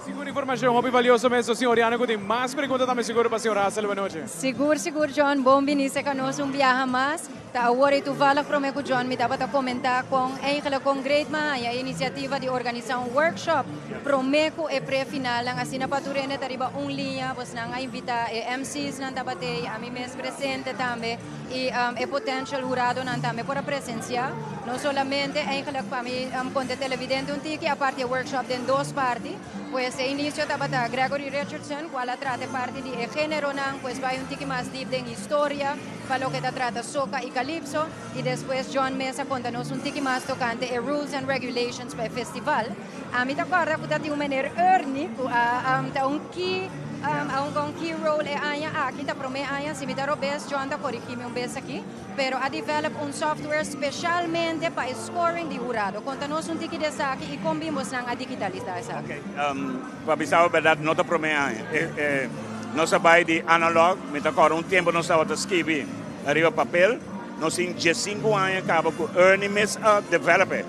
Speaker 12: Sigur informacion hopi valioso mes señor Oriana cu tin mas pregunta tambe sigur pa señor Hassel buenochi.
Speaker 13: Sigur sigur John bon bini seca nos un biaha mas. Ta awor y toevallig prome cu John mi tabata comenta con eigenlijk con great mi a haya e iniciativa di organisa un workshop prome cu e pre finalnan asina pa tur hende ta riba un liña bosnan a invita e MC's nan tabatey ami mes presente tambe y e potential huradonan tambe por a presencia. No solamente, eigenlijk pa mi conta e televidente un tiki, a parti e workshop den dos parti. Pues e inicio tabata Gregory Richardson, cual a trata e parti di e generonan, pues bay un tiki mas diep den historia pa loke ta trata soca y calypso. Y despues John mes a conta nos un tiki mas tocante e rules and regulations pa e festival. Ami ta corda cu ta tin un meneer Ernie cu a ta un key. um, a hunga un key role e aña aki, ta prome aña, si mi ta robes, John ta corigi mi un bes aki, pero a develop un software specialmente pa e scoring di hurado. Conta nos un tiki di esaki y con bin bosnan a digitalisa esaki.
Speaker 15: Um, pa bisa bo berdad, no ta prome aña. E, e, nos a bay di analog, mi ta corda un tempo nos tabata skibi ariba papel, nos tin diescinco aña caba cu Ernie mes a develop e.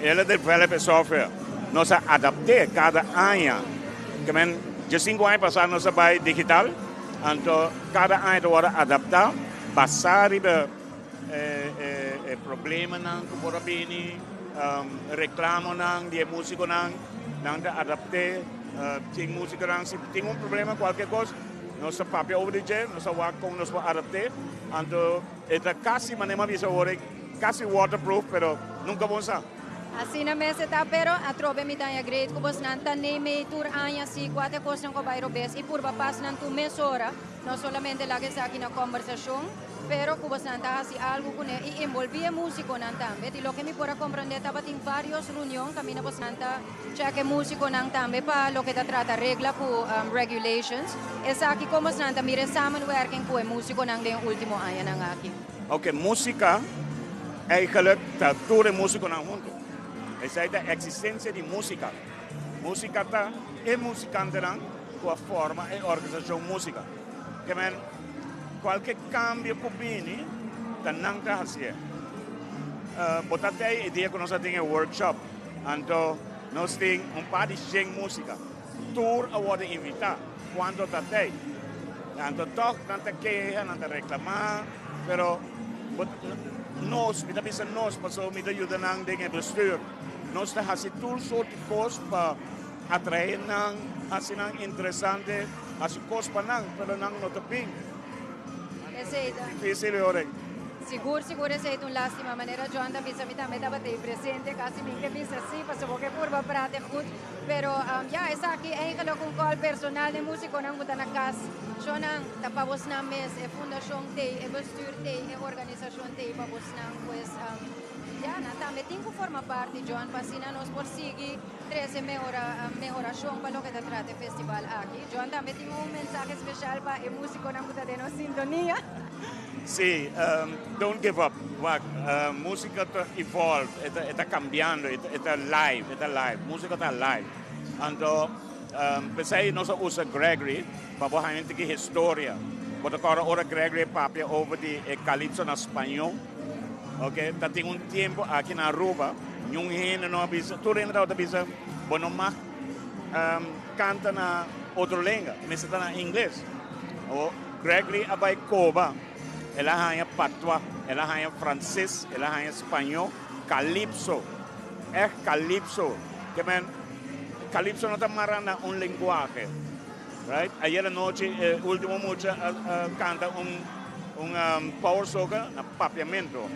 Speaker 15: El a develop e software. Nos a adapt'é kada aña. Ke men diesinku aña pasá nos a bai digital, anto kada aña ta wòrdu adaptá basá riba e problemanan ku por a bini, reklamonan di e músikonan, nan ta adapt'é. Tin músikonan si tin un problema kualke kos, nos ta papia over di dje, nos ta wak kon nos por adapt'é. Anto e ta kasi manera mi a bisa awor. Casi waterproof pero nunca bon sa.
Speaker 13: Asina mes e ta pero atrobe mi ta haña great ku bosnan ta neemee tur aña si kua ta e kosnan ku a bai robes i purba pas nan tur mesora no solamente laga esaki na kombersashon pero ku bosnan ta hasi algu kuné i enbolbí e musikonan tambe di loke mi por a komprondé tabatin varios reunion kaminda bosnan ta chèk e musikonan tambe pa loke ta trata regla ku regulations esaki kon bosnan ta mira e samenwerking ku e musikonan den e ultimo añanan aki.
Speaker 15: Oke, músika eigenlijk ta tur e músikonan huntu. Esei ta eksistensia di músika. Músika ta e musikantenan ku a forma e organisashon músika. Ke men kualke kambio ku bini ta nan ta hasié. Bo ta tei e dia ku nos a tin e workshop, anto nos tin un par di shen músika. Tur a wòrdu invitá. Kuantu ta tei? Anto tòg nan ta keha, nan ta reklamá, pero bo nos, mi ta bisa nos pasobra mi ta yuda nan den e bestuur, nos ta hasi tur sort di kos pa atraé nan, hasi nan interesante, hasi kos pa nan, pero nan no ta bin.
Speaker 13: Esei ta.
Speaker 15: Difícil e ora ei.
Speaker 13: Sigur, sigur esei ta un lástima. Manera John ta bisa mi tambe tabata ei presente, kasi mi ke bisa sí, pasobra bo ke purba prate goed. Pero ya, esaki eigenlijk un call personal den musiconan cu ta na cas. Shownan ta pa bosnan mes, e fundacion t'ey, e bestuur t'ey, e organisacion t'ey pa bosnan. Pues ya, nan tambe tin cu forma parti, John, pa asina nos por sigui trece mehora, mehoracion pa loke ta trata e festival aki. John tambe tin un mensahe special pa e musiconan cu ta den nos sintonia.
Speaker 15: Sí, don't give up. Wak, músika ta evolve, e ta, e ta kambiando, e ta, e ta live, e ta live. Músika ta alive. Anto, p'esei nos a usa Gregory pa bo haña un tiki historia. Bo ta kòrda ora Gregory a papia over di e calypso na spañó? Oke, ta tin un tiempo aki na Aruba, niun hende no a bisa, tur hende tabata bisa, bo no mag kanta na otro lenga, mester ta na ingles. Awor, Gregory a bai koba, el a haña patwa, el a haña franses, el a haña spañó, calypso, ègt calypso. Ke men, calypso no ta mará na un lenguahe, right? Ayer anochi e último mucha a kanta un un power soca na papiamento.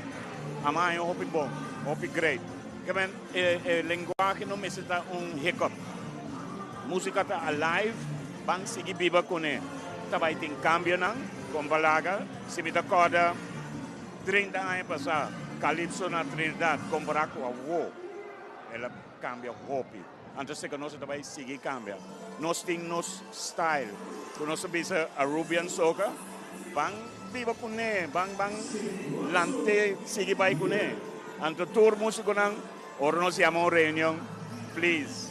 Speaker 15: Amo a haña hopi bon, hopi great. Ke men, e e lenguahe no mester ta un hiccup. Músika ta alive. Ban sigui biba kuné. Ta bai tin kambionan kon balaga. Si mi ta kòrda 30 aña pasá Calypso na Trinidad kompará ku awo, el a kambia hopi. Anto seka nos ta bai sigui kambia. Nos tin nos style ku nos ta bisa Arubian Soca. Ban biba kuné, ban ban lant'é sigui bai kuné. Anto tur músikonan ora nos yama un reunion, please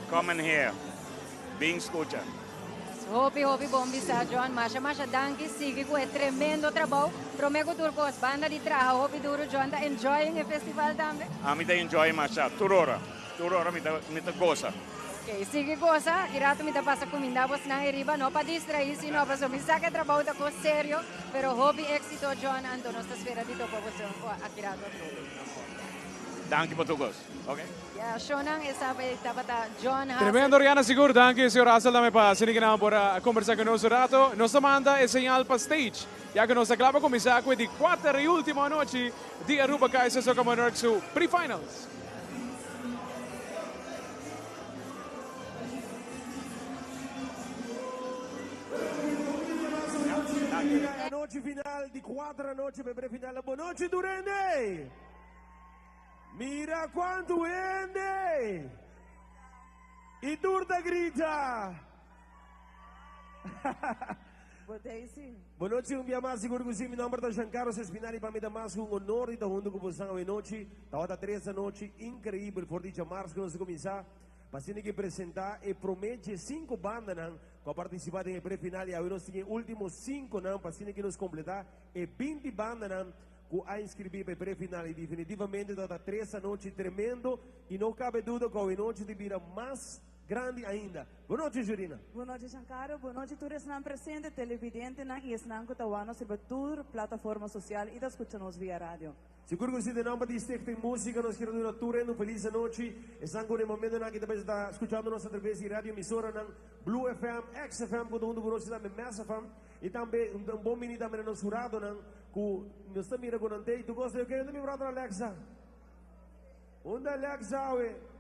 Speaker 15: come in here. Bin scucha.
Speaker 13: Hopi hopi bon bisa John masha masha danki sigui cu e tremendo trabou prome cu tur cos banda di traha hopi duro John ta enjoying e festival tambe.
Speaker 15: Ami ta enjoy masha tur ora tur ora mi ta mi ta goza.
Speaker 13: Ok sigui goza aki rato mi ta pasa cuminda bosnan eriba no pa distrai sino pasobra mi sa cu e trabou ta cos serio pero hopi exito John anto nos ta spera di topa boso aki rato atrobe.
Speaker 15: Danki pa tur cos ok.
Speaker 13: Ya shownan esa tabata John Hassel.
Speaker 12: Tremendo Oriana sigur danki señor Hassel tambe pa asina ki nan por a combersa cu nos un rato. Nos ta manda e señal pa stage ya cu nos ta cla pa cuminsa cu e di cuater y ultimo anochi di Aruba Kaiser Soca Monarch su pre-finals.
Speaker 16: Anochi final di cuater anochi pa e pre-final. Bonochi tur hende! Mira cuantu hende! Y tur ta grita.
Speaker 17: Bo ta si.
Speaker 16: Bon nochi un bia mas, sigur ku si. Mi nomber ta Jean Carlos Espinal i pa mi ta mas ku un honor di ta huntu ku bosan awe nochi. Tabata tres anochi increibel for di djamars ku nos a kuminsá pa asina ki presentá e promé dje sinku bandanan ku a partisipá den e prefinal i awe nos tin e último sinkonan pa asina ki nos kompletá e 20 bandanan ku a inskribí pa e prefinal i definitivamente tabata tres anochi tremendo i no kabe duda ku awe nochi ta bira mas grandi ainda. Bon nochi Jurina.
Speaker 17: Bon nochi Giancarlo, bon nochi tur esnan presente, televidentenan i esnan ku ta wak nos riba tur plataforma sosial i ta skucha nos via radio.
Speaker 16: Sigur ku si den nomber di Stichting Musica nos kier duna tur hende un felis anochi. Esnan ku den momentonan aki ta bes ta skuchando nos atraves di radio emisoranan Blue FM, XFM ku ta huntu ku nos i tambe Mass FM. I tambe un bon bini tambe na nos huradonan ku nos ta mira ku nan ta ei. Tur kos ta oke? Unda mi brother Alexa? Unda Alexa awe?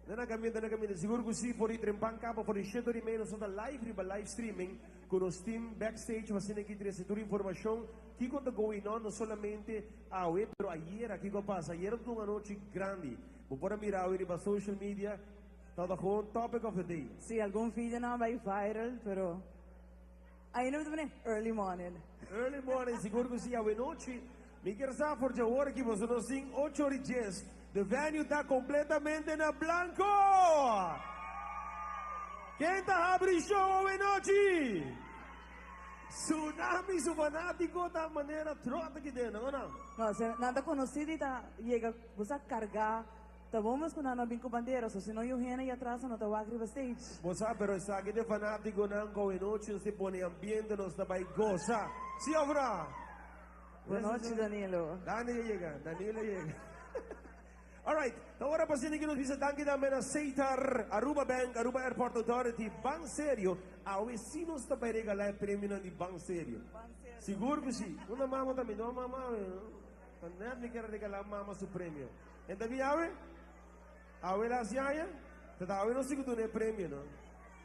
Speaker 16: Na na caminda, na caminda. Sigur cu si, for di trempan caba, for di shete ora y media nos ta live riba live streaming cu nos team backstage pa asina aki trece tur informacion kico ta going on, no solamente awe pero ayera kico a pasa. Ayera ta un anochi grandi. Bo por a mira awe riba social media, tabata gewoon topic of the day.
Speaker 17: Si, algun videonan a bay viral, pero ainda mi ta pone early morning.
Speaker 16: Early morning, sigur cu si. Awe nochi Mi kier sa for dje ora ki boso nos tin ocho ora i djes, the venue ta completamente na blanco! Ken ta habri show awe nochi? Tsunami su fanatico ta manera trot aki den, o no?
Speaker 17: No, se nan ta conoci di ta yega, bo sa carga, ta bon mes cu nan no bin cu bandera, so si no yu hende y atras no ta wak riba stage.
Speaker 16: Bo sa, pero esaki t'e fanaticonan cu awe nochi nos ta pone ambiente, nos ta bay goza. Si of no?
Speaker 17: Buenochi Danilo.
Speaker 16: Dani a yega, Danilo a yega. Alright, ta ora pa asina ki nos bisa danki tambe na Setar, Aruba Bank, Aruba Airport Authority, Ban Serio. Awe si nos ta bai regala e premionan di Ban Serio. Sigur ku si. Unda mama ta? Mi no a mama awe no. Ta net mi kier a regala mama su premio. En ta bin awe? Awe la hasi aña? Ta ta awe nos tin ku duna e premio no.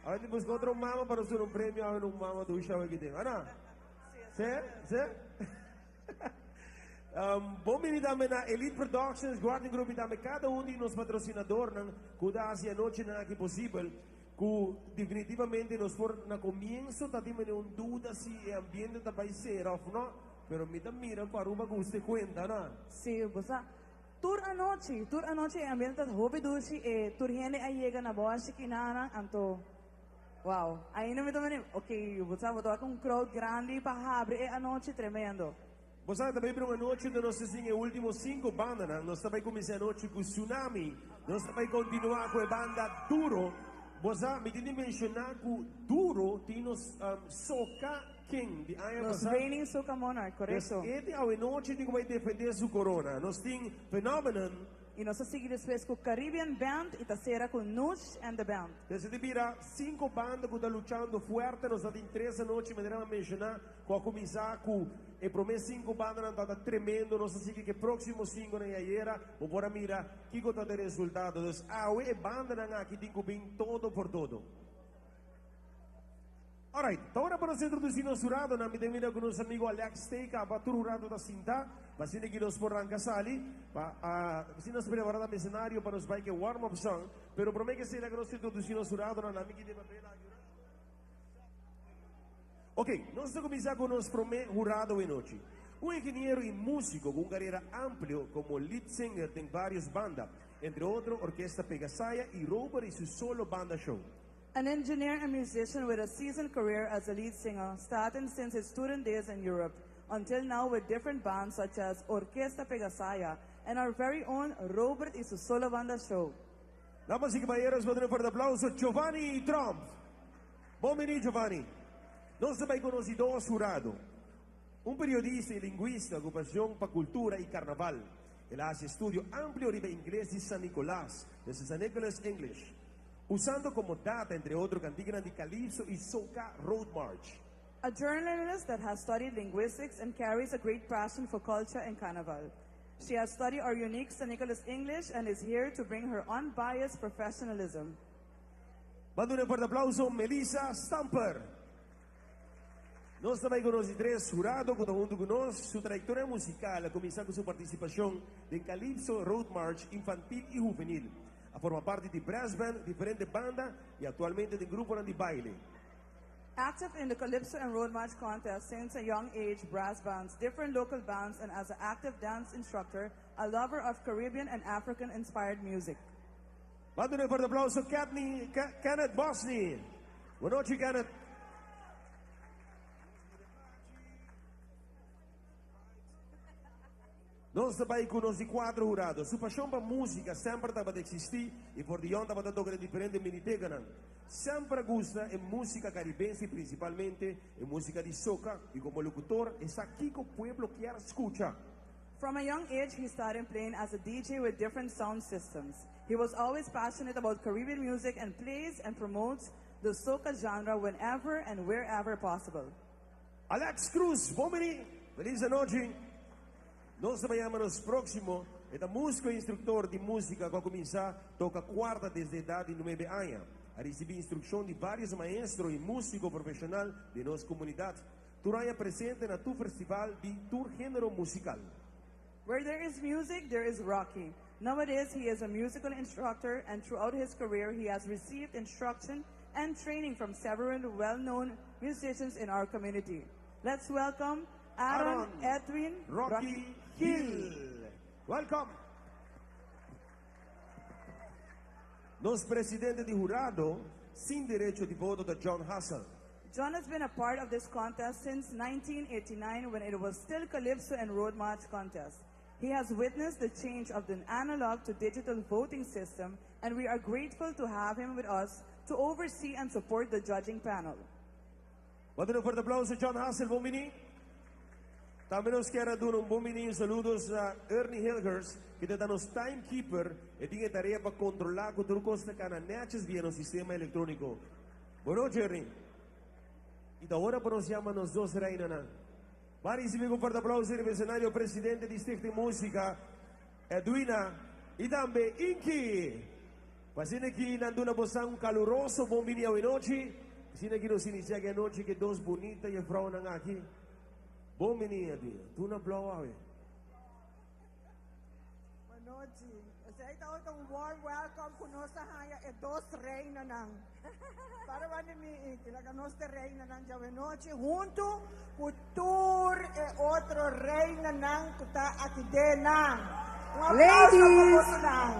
Speaker 16: Awe tin buska otro mama pa nos duna un premio awe na un mama dushi awe ki tin. Ana? Sí, sí. Bon bini tambe na Elite Productions, Guardian Group y tambe cada un di nos patrocinadornan cu ta haci anochinan aki posibel, cu definitivamente nos por na comienzo ta tin mene un duda si e ambiente ta bay cera of no, pero mi ta mira cu Aruba gusta e cuenta, no?
Speaker 17: Sí, bo sa, tur anochi, tur anochi e ambiente ta hopi dushi, e tur hende a yega na boshi kinanan, anto. Wow, ainda mi ta meni, ok, bo sa bo ta wak un crowd grandi pa habri e anochi, tremendo.
Speaker 16: Bo sa ta bay bira un anochi unda nos ta sin e ultimo cinco bandanan. Nos ta bay cuminsa e anochi cu Tsunami. Nos ta bay continua cu e banda Duro. Bo sa, mi tin di menciona cu Duro tin nos Soca King di aña
Speaker 17: Nos
Speaker 16: pasa.
Speaker 17: reigning Soca Monarch, corecto.
Speaker 16: Nos e di awe nochi tin cu bay defende su corona. Nos tin Phenomenon.
Speaker 17: Y nos ta sigui despues cu Caribbean Band y ta cera cu Nush and the Band.
Speaker 16: Desde di bira cinco banda cu ta luchando fuerte, nos ta tin tres anochi, manera mi a menciona, cu a cuminsa cu e prome cinco bandanan tabata tremendo, nos ta sigui cu e proximo cinconan y ayera bo por a mira kico ta e resultado. Dus awe e bandanan aki tin cu bin todo por todo. Alright, ta ora pa nos introduci nos huradonan. Mi ta mira cu nos amigo Alex stay caba, tur hurado ta sinta, pa asina ki nos por ranca sali, pa asina nos prepara tambe escenario pa nos bai cu e warm up song. Pero prome ke esei laga nos introduci nos huradonan. Ami ki den papel aki. Ok, nos ta cuminsa cu nos prome hurado e nochi. Un ingeniero y musico cu un carera amplio como lead singer den varios banda, entre otro Orquesta Pegasaya y Robert y su solo banda show.
Speaker 17: An engineer and musician with a seasoned career as a lead singer, starting since his student days in Europe, until now with different bands such as Orquesta Pegasaya and our very own Robert y su solo banda show.
Speaker 16: Damas y caballeros, bo duna un fuerte aplauso Giovanni Tromp. Bon bini Giovanni. Nos ta bay conoci dos hurado. Un periodista y linguista cu pasion pa cultura y carnaval. El a haci estudio amplio riba ingles di San Nicolas, desde San Nicholas English. Usando como data entre otro cantiganan di Calypso y Soca Road March.
Speaker 17: A journalist that has studied linguistics and carries a great passion for culture and carnival. She has studied our unique San Nicolas English and is here to bring her unbiased professionalism.
Speaker 16: Manda un fuerte aplauso Melissa Stamper. Nos ta bay cu nos di tres hurado cu ta hunto cu nos. Su trayectoria musical a cuminsa cu su participacion den Calypso Road March infantil y juvenil. A forma parti di brass band, diferente banda y actualmente den gruponan di baile.
Speaker 17: Active in the Calypso and Road March contest since a young age, brass bands, different local bands, and as an active dance instructor, a lover of Caribbean and African-inspired music.
Speaker 16: Ban duna un fuerte aplauso Katney, Kenneth Bosney. Bon nochi Kenneth. Nos ta bai ku nos di kuater hurado. Su pashon pa músika semper tabata eksistí i for di yòn tabata toka den diferente minitekanan. Semper a gusta e músika karibense i prinsipalmente e músika di soka i komo lokutor e sa kiko pueblo kier skucha.
Speaker 17: From a young age he started playing as a DJ with different sound systems. He was always passionate about Caribbean music and plays and promotes the soca genre whenever and wherever possible.
Speaker 16: Alex Cruz, bon bini! Feliz anochi! Nos ta yama nos próximo, e ta músiko i instruktor di músika ku a kuminsá toka kuarta desde edat di nuebe aña. A risibí instrukshon di vários maestro i músiko profeshonal den nos komunidat. Tur aña presente na tur festival di tur género musikal.
Speaker 17: Where there is music, there is Rocky. Nowadays he is a musical instructor and throughout his career he has received instruction and training from several well-known musicians in our community. Let's welcome Aaron, Aaron Edwin
Speaker 16: Rocky, Hill. Welcome. Nos presidente di hurado, sin derecho di voto, ta John Hassel.
Speaker 17: John has been a part of this contest since 1989 when it was still Calypso and Road March contest. He has witnessed the change of the analog to digital voting system and we are grateful to have him with us to oversee and support the judging panel.
Speaker 16: Ban duna un fuerte aplauso John Hassel, bon bini. Tambe nos kier a duna un bon bini y saludos na Ernie Hilgers, kende ta nos timekeeper. E tin e tarea pa controla cu tur cos ta cana netjes via nos sistema electronico. Bon nochi Ernie. Y ta ora pa nos yama nos dos reinanan. Ban ricibi cu un fuerte aplauso riba escenario presidente di Stichting Musica, Edwina, y tambe Inky. Pa asina ki nan duna bosan un caluroso bon bini awenochi. Asina ki nos inicia ki anochi ki dos bunita jefrounan aki. Bon bini Edwina. Tuna blauw awe.
Speaker 18: Bon nochi. Esei ta ota un warm welcome ku nos a haña e dos reinanan. Para banda mi i laga nos te reinanan djawe nochi huntu ku tur e otro reinanan ku ta aki den nan. Un aplauso pa
Speaker 17: Ladies!
Speaker 18: bosonan.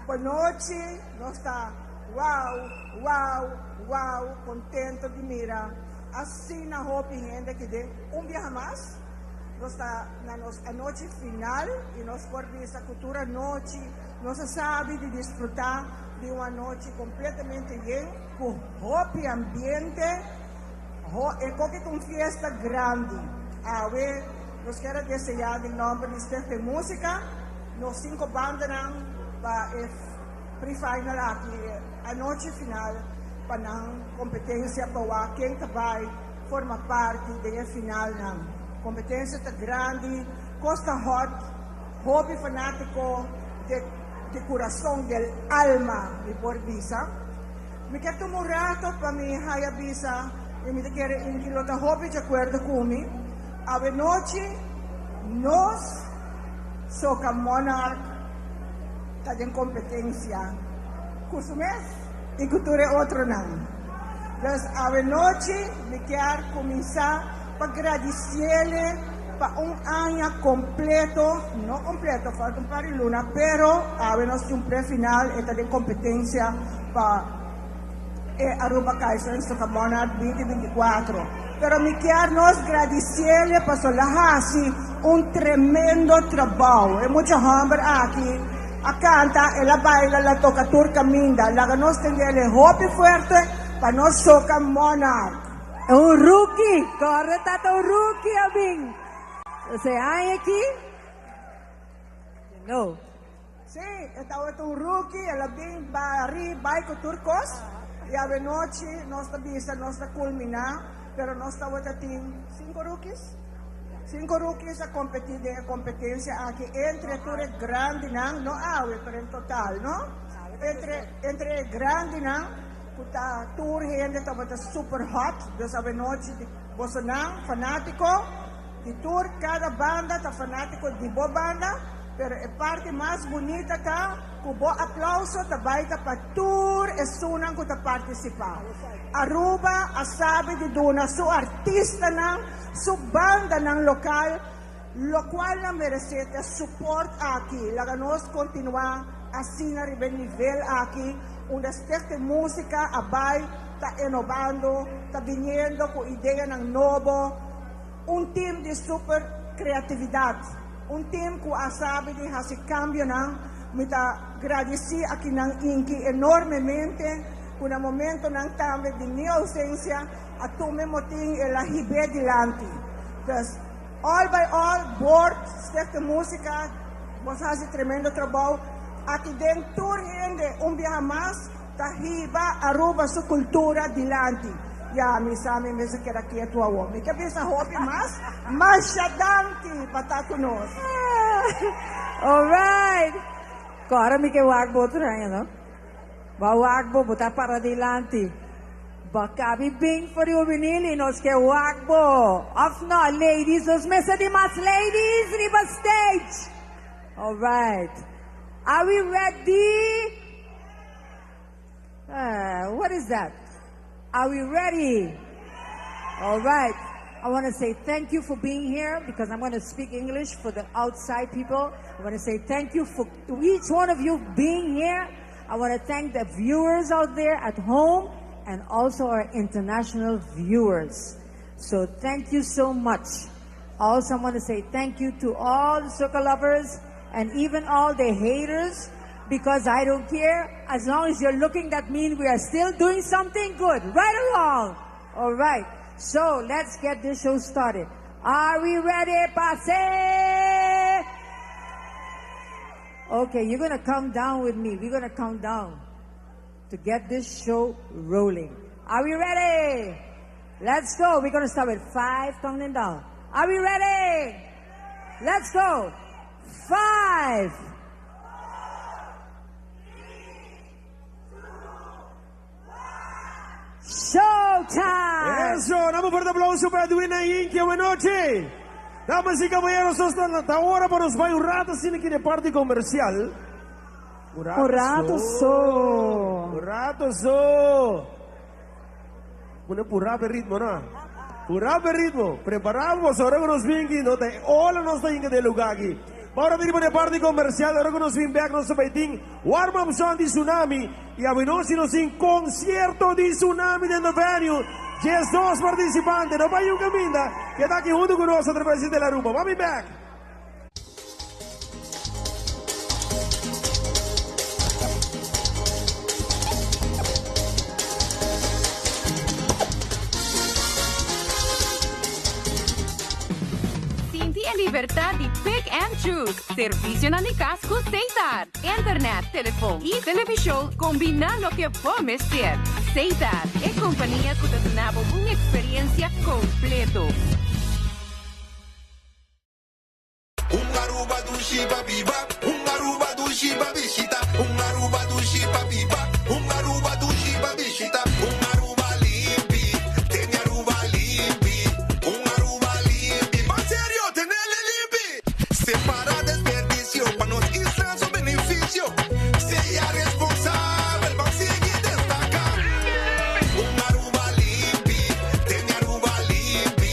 Speaker 18: Bon nochi, nos ta wow, wow, wow kontento di mira asina hopi hende aki den un biaha mas. Nos ta na nos anochi final i nos por bisa ku tur anochi nos a sabi di disfrutá di un anochi kompletamente yen ku hopi ambiente, ho e koke ta un fiesta grandi. Awe nos kier a deseá den nòmber di Stichting Músika nos sinku bandanan pa e pre-final aki, e anochi final pa nan kompetensia pa wak ken ta bai forma parti den e finalnan. Kompetensia ta grandi, kos ta hot, hopi fanátiko de di kurason, del alma mi por bisa. Mi ke tuma un rato pa mi haya bisa i mi ta kere Inky lo ta hopi di akuerdo ku mi. Awe nochi nos Soca Monarch ta den kompetensia ku su mes i ku tur e otronan. Dus awe nochi mi kier kuminsá pa gradisiele pa un aña kompleto, no kompleto, falta un par di luna, pero awe nos tin un pre-final, e ta den kompetensia pa e Aruba Kaiso en Soca Monarch binti binti kuatro. Pero mi kier nos gradisiele pasobra el a hasi un tremendo trabou. E mucha hòmber aki a kanta, el a baila, el a toka tur kaminda. Laga nos tendele hopi fuerte pa nos Soca Monarch.
Speaker 19: Un rookie, corre tata un rookie a bin. Ese aña aki, you know.
Speaker 18: Sí, e tabata un rookie, el a bin bari bai cu tur cos. Y awenochi nos ta bisa nos ta culmina, pero nos tabata tin cinco rookies. Cinco rookies a competi den e competencia aki entre tur e grandinan, no awe, pero en total, no? Entre, entre e grandinan cu ta tur hende tabata super hot, dus awenochi di bosonan fanatico di tur cada banda ta fanatico di bo banda. Pero e parti mas bunita ta ku bo aplauso ta bai ta pa tur esunnan ku ta partisipá. Aruba a sabi di duna su artistanan, su bandanan lokal lokual nan meresé ta support aki. Laga nos kontinuá asina riba e nivel aki unda Stichting Musica a bai ta innovando, ta biniendo ku ideanan nobo, un team di super kreatividat. Un team cu a sabi di haci cambionan. Mi ta gradici akinan Inky enormemente cu na momentonan tambe di mi ausencia a tuma e motin el a hib'é dilanti. Dus all by all, board, Stichting Musica, bos a haci tremendo trabou. Aki den tur hende un biaha mas Ta hiba Aruba su cultura dilanti. Ya, mi sa mi mester keda ketu awor. Mi ke bisa hopi mas. Masha danki pa ta cu nos.
Speaker 19: Alright. Cora mi ke wak bo otro aña no. Bo a wak bo, bo ta para dilanti. Bo cabi bin for di Ubinil y nos ke wak bo. Of no, ladies, nos mester di mas ladies riba stage. Alright. Are we ready? What is that? Are we ready? All right. I want to say thank you for being here because I'm going to speak English for the outside people. I want to say thank you for each one of you being here. I want to thank the viewers out there at home and also our international viewers. So thank you so much. Also, I want to say thank you to all the soca lovers and even all the haters because I don't care. As long as you're looking, that means we are still doing something good. Right or wrong? All right. So let's get this show started. Are we ready, Pase? Okay, you're going to come down with me. We're going to count down to get this show rolling. Are we ready? Let's go. We're going to start with five counting down. Are we ready? Let's go. Five. Showtime!
Speaker 16: Eso, dame un fuerte aplauso para Edwina Inkia. Buenas noches. Damas y caballeros, hasta ahora para nos va un rato sin aquí de parte comercial. Un rato,
Speaker 19: Un rato so.
Speaker 16: Un rato so. Pone purá pe ritmo, no? Purá pe ritmo. Preparamos, ora ku nos bin aki, no ta e ola nos ta hinka den e lugá aki. Ma ora bini pone parti komersial, ora ku nos bin bèk nos ta bai tin warm up song di Tsunami i awinochi nos tin konsierto di Tsunami den The Venue. 12 partisipante, no bai un kaminda, keda aki huntu ku nos atraves di Telaruba. Ban bin bèk.
Speaker 1: Sinti e libertad di pick and choose. Servicionan di cas cu Setar. Internet, telefon y television combina loke bo mester. Setar, e compania cu ta duna bo un experiencia completo.
Speaker 2: Un Aruba dushi pa biba, un Aruba dushi pa bishita, un Aruba dushi pa biba, un Aruba dushi pa bishita, un Aruba limpi, tene Aruba limpi, un Aruba limpi, ban serio, tenele limpi. Separa desperdicio pa nos isla su beneficio, sea responsabel, ban sigui destaca. Un Aruba limpi, tene Aruba limpi,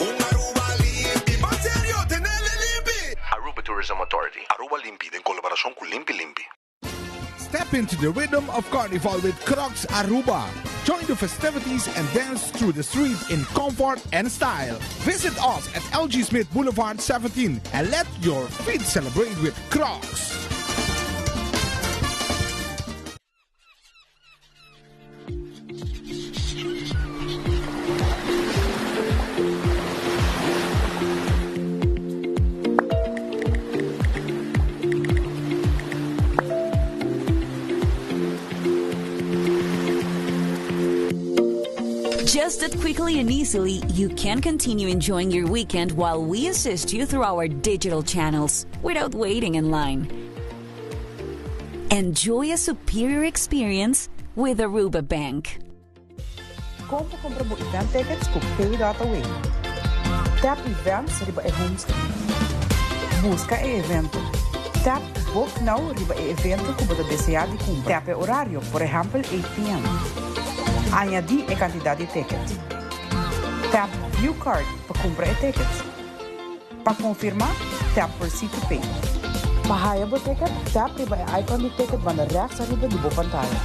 Speaker 2: un Aruba limpi, ban serio, tenele limpi.
Speaker 3: Aruba Tourism Authority, Aruba Limpi den colaboracion cu Limpi Limpi.
Speaker 4: Step into the rhythm of Carnival with Crocs Aruba. Join the festivities and dance through the street in comfort and style. Visit us at LG Smith Boulevard 17 and let your feet celebrate with Crocs.
Speaker 5: Just that quickly and easily, you can continue enjoying your weekend while we assist you through our digital channels without waiting in line. Enjoy a superior experience with Aruba Bank.
Speaker 6: Kon pa kumpra bo event tickets ku Pay.away. Tap Events riba e home screen. Buska e evento. Tap Book Now riba e evento ku bo ta deseá di kumpra. Tap e orario, por ehèmpel 8 pm. Añadí e kantidat di ticket. Tap View Cart pa kumpra e ticket. Pa konfirmá, tap Proceed to Pay. Pa haya bo ticket, tap riba e icon di ticket banda rèks ariba di bo pantaya.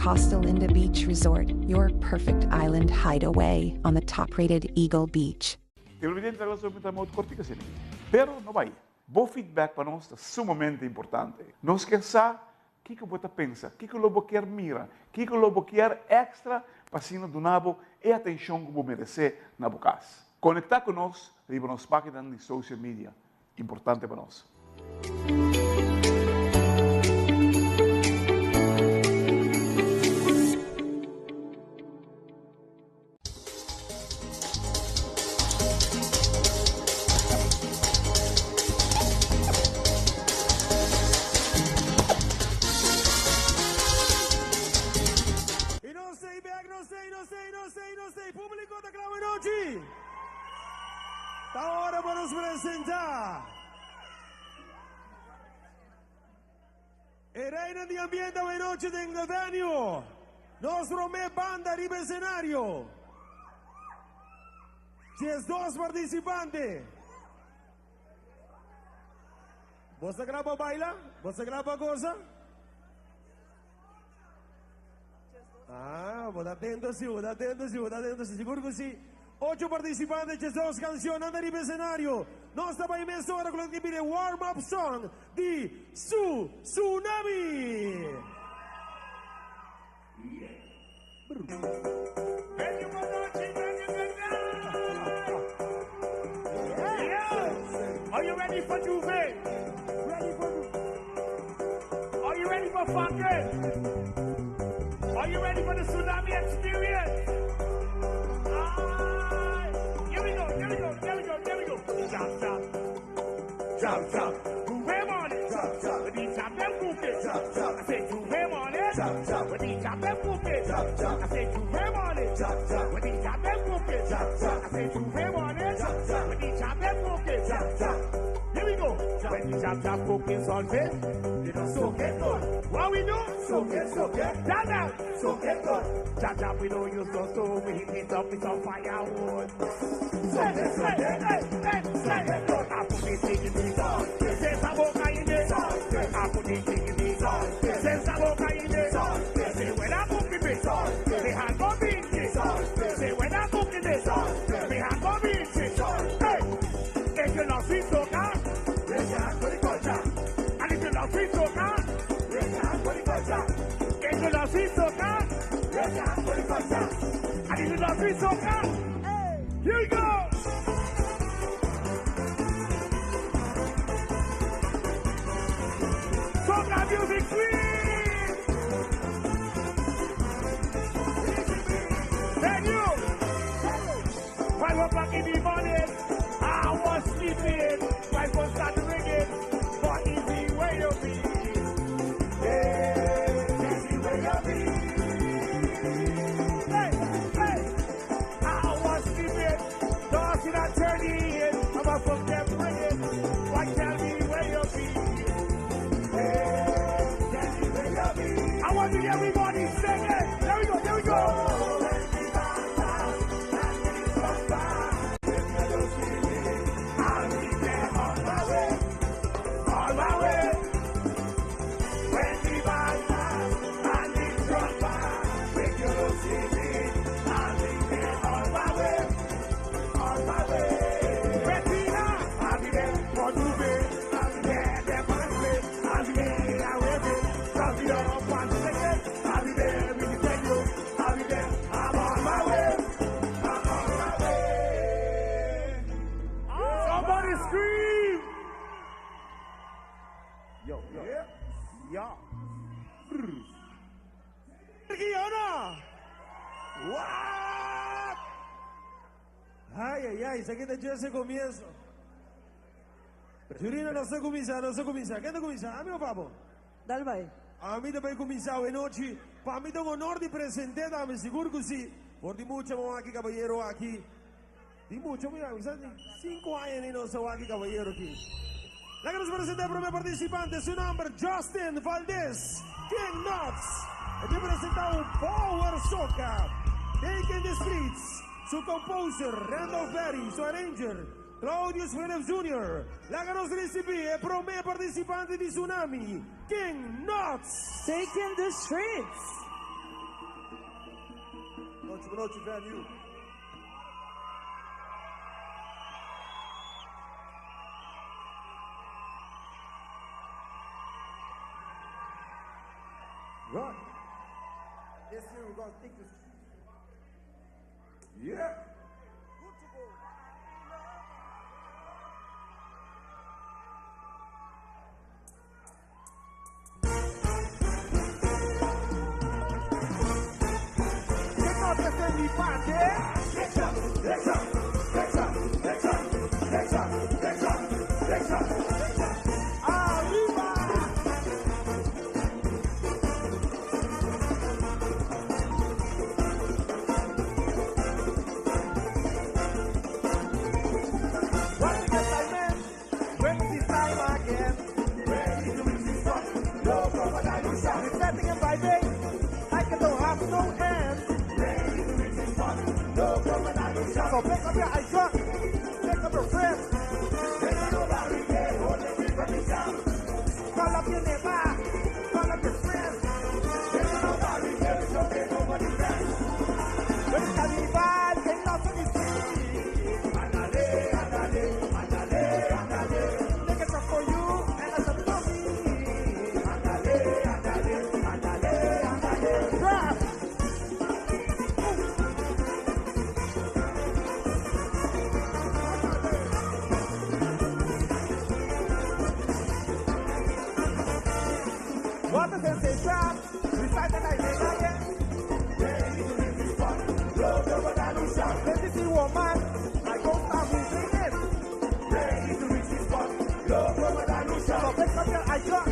Speaker 7: Costa Linda Beach Resort, your perfect island hideaway on the top rated Eagle Beach.
Speaker 8: Televidente ta gasta un timeout kortiku asina. Pero no bai. Bo feedback pa nos ta sumamente importante. Nos kier sa kiko bo ta pensa, kiko lo bo kier mira, kiko lo bo kier extra pa asina duna bo e atencion ku bo merece na bo kas. Conecta ku nos riba nos paginanan di social media. Importante pa nos.
Speaker 16: Y nos stay back, nos stay, nos stay, nos stay, nos stay. Público ta klaar anochi. Ta ora pa nos presentá. E reina di ambiente anochi den The Venue. Nos promé banda riba escenario. 12 participante. Bo ta kla pa baila? Bo ta kla pa goza? Ah, bo ta atento si, bo ta atento si, bo ta atento si. Sigur ku si. Ocho participante, 12 canción, anda riba escenario. Nos ta bai mesora ku lo ke bira e warm-up song di Su Tsunami.
Speaker 20: Are you ready for J'ouvert? Ready for Are you ready for funkin'? Are you ready for the tsunami experience? Aye. Here we go, here we go, here we go, here we go. Drop, drop. Drop, drop. J'ouvert on it. Drop, drop. With the chop them cooking. Drop, drop. I say J'ouvert on it. Drop, drop. With the chop them cooking. Drop, drop. I say J'ouvert on it. Drop, drop. With the chop them cooking. Drop, drop. I say J'ouvert on it. Drop, drop. With the chop them cooking. Drop, drop. Here we go. When the chop chop cooking something, you know soak it good. What we do? Soak it, soak it. Down, down. Soak it good. Chop chop, we don't use no stove. We heat it up with some firewood. Soak it, soak it. Hey, hey, soak it good. I put it in the salt. Say boca in the salt. I put it in the salt. Say boca in the salt. Say when I cook it, salt. Me hand go beat salt. Say when I cook it, salt. Me hand go beat salt. Hey, if you love sweet soca, raise your hand for the culture. And if you love sweet soca, raise your hand for the culture. If you love sweet soca, raise your hand for the culture. And if you love sweet soca, here we go. Soca music queen. Thank you. 5 o'clock in the morning, I was sleeping. My phone started ringing. For easy way to be. Yeah, easy way to be. Hey, hey. I was sleeping. Tossing and turning. My phone kept ringing. Why tell me where you be? Hey, tell me where you be. I want to hear everybody singing. There we go, there we go. I'll be there on my way, on my way. When the band and the trumpet, when you don't see me, I'll be there on my way, on my way. Bettina, I'll be there for J'ouvert, I'll be there, there for the play, I'll be there, I will be, I'll be up one second, I'll be there with the thank you, I'll be there, I'm on my way, I'm on my way. Somebody scream!
Speaker 16: Yo, yo. Yeah. Giona! What? Ai, ai, ai, esaki ta just e comienzo. Jurina, nos ta cuminsa, nos ta cuminsa. Ken ta cuminsa? Ami of abo?
Speaker 17: Dal bai.
Speaker 16: Ami ta bay cuminsa awe nochi. Pa mi ta un honor di presente dame, sigur cu si. For di mucha bo aki caballero aki. Di mucha mira, mi sa di 5 aña ni nos aki caballero aki. Laga nos presenta e prome participante, su nomber Justin Valdez, King Knox. E ta presenta un Power Soca, Taking the Streets, su composer Randolph Berry, su arranger Claudius Phillips Jr. Laga nos recibi e prome participante di Tsunami, King Knox.
Speaker 17: Taking the Streets.
Speaker 8: Nochi, nochi, venue. Right. This year we're gonna take this. Yeah. Good to go. Get up and mi parte. Get up, get up, get up, get up, get up, get up, get up, get up. Arriba! Once again, time when it's time again. Ready to reach the spot. No crocodile shot. It's setting and vibing like it don't have no end. Ready to reach the spot. No crocodile shot. So pick up your icon, pick up your friends. There's no barricade holding me from the jam. Call up your neighbor, call up your friends. There's no barricade, so they nobody friends. When it's carnival, get lost on the street. Andale, andale, andale, andale. Take a shot for you and a shot for me. Andale, andale, andale, andale. Drop. What a sensation! Recite the night again. Ready to reach the spot. No crocodile shot. Let me see woman. I go start moving it. Ready to reach the spot. No crocodile shot. So pick up your icon.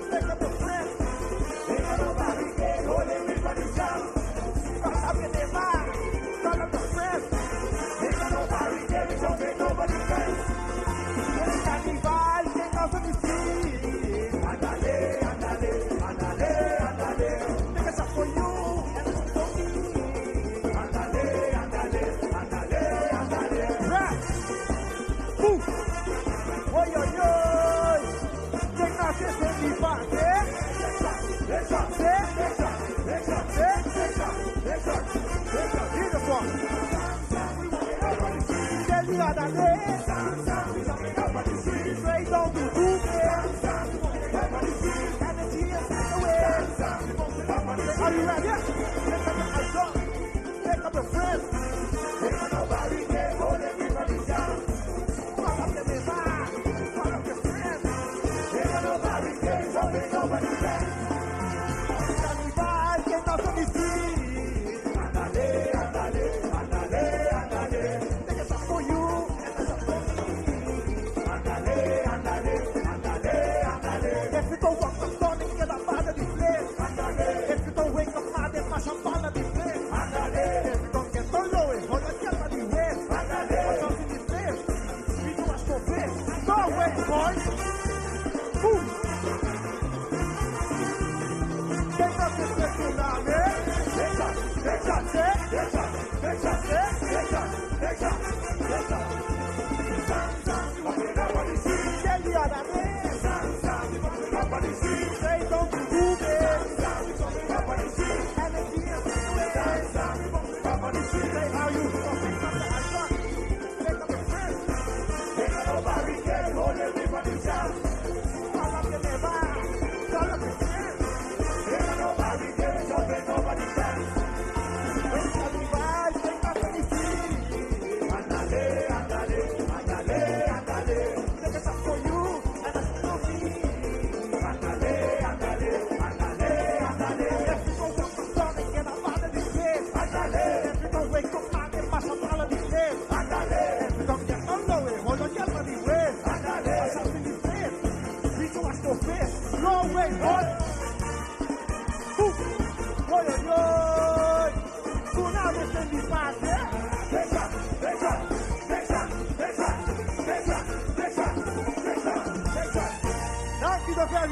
Speaker 8: Pick up your friend. Ain't no barricade holding me from the jam. Call up your neighbor. Call up your friend. Ain't no barricade. Don't make nobody friends. When it's carnival, take off on the street. Andale, andale, andale, andale. Take a shot for you and a shot for me. Andale, andale, andale, andale. Rap. Move. Oi, oi, oi. Take off this in the party. Hear this one. Tell the other day. Straight down to 2K. Energy is away. Are you ready? Pick up your icon. Pick up your friends. Ain't nobody can hold everybody down. Call up your neighbor. Call up your friends. Ain't nobody can hold nobody down. Carnival, get out on the street. Andale, andale, andale, andale. Take a shot for you and a shot for me. Andale, andale, andale, andale. If you don't walk the morning, get up out of this place. Andale. If you don't wake up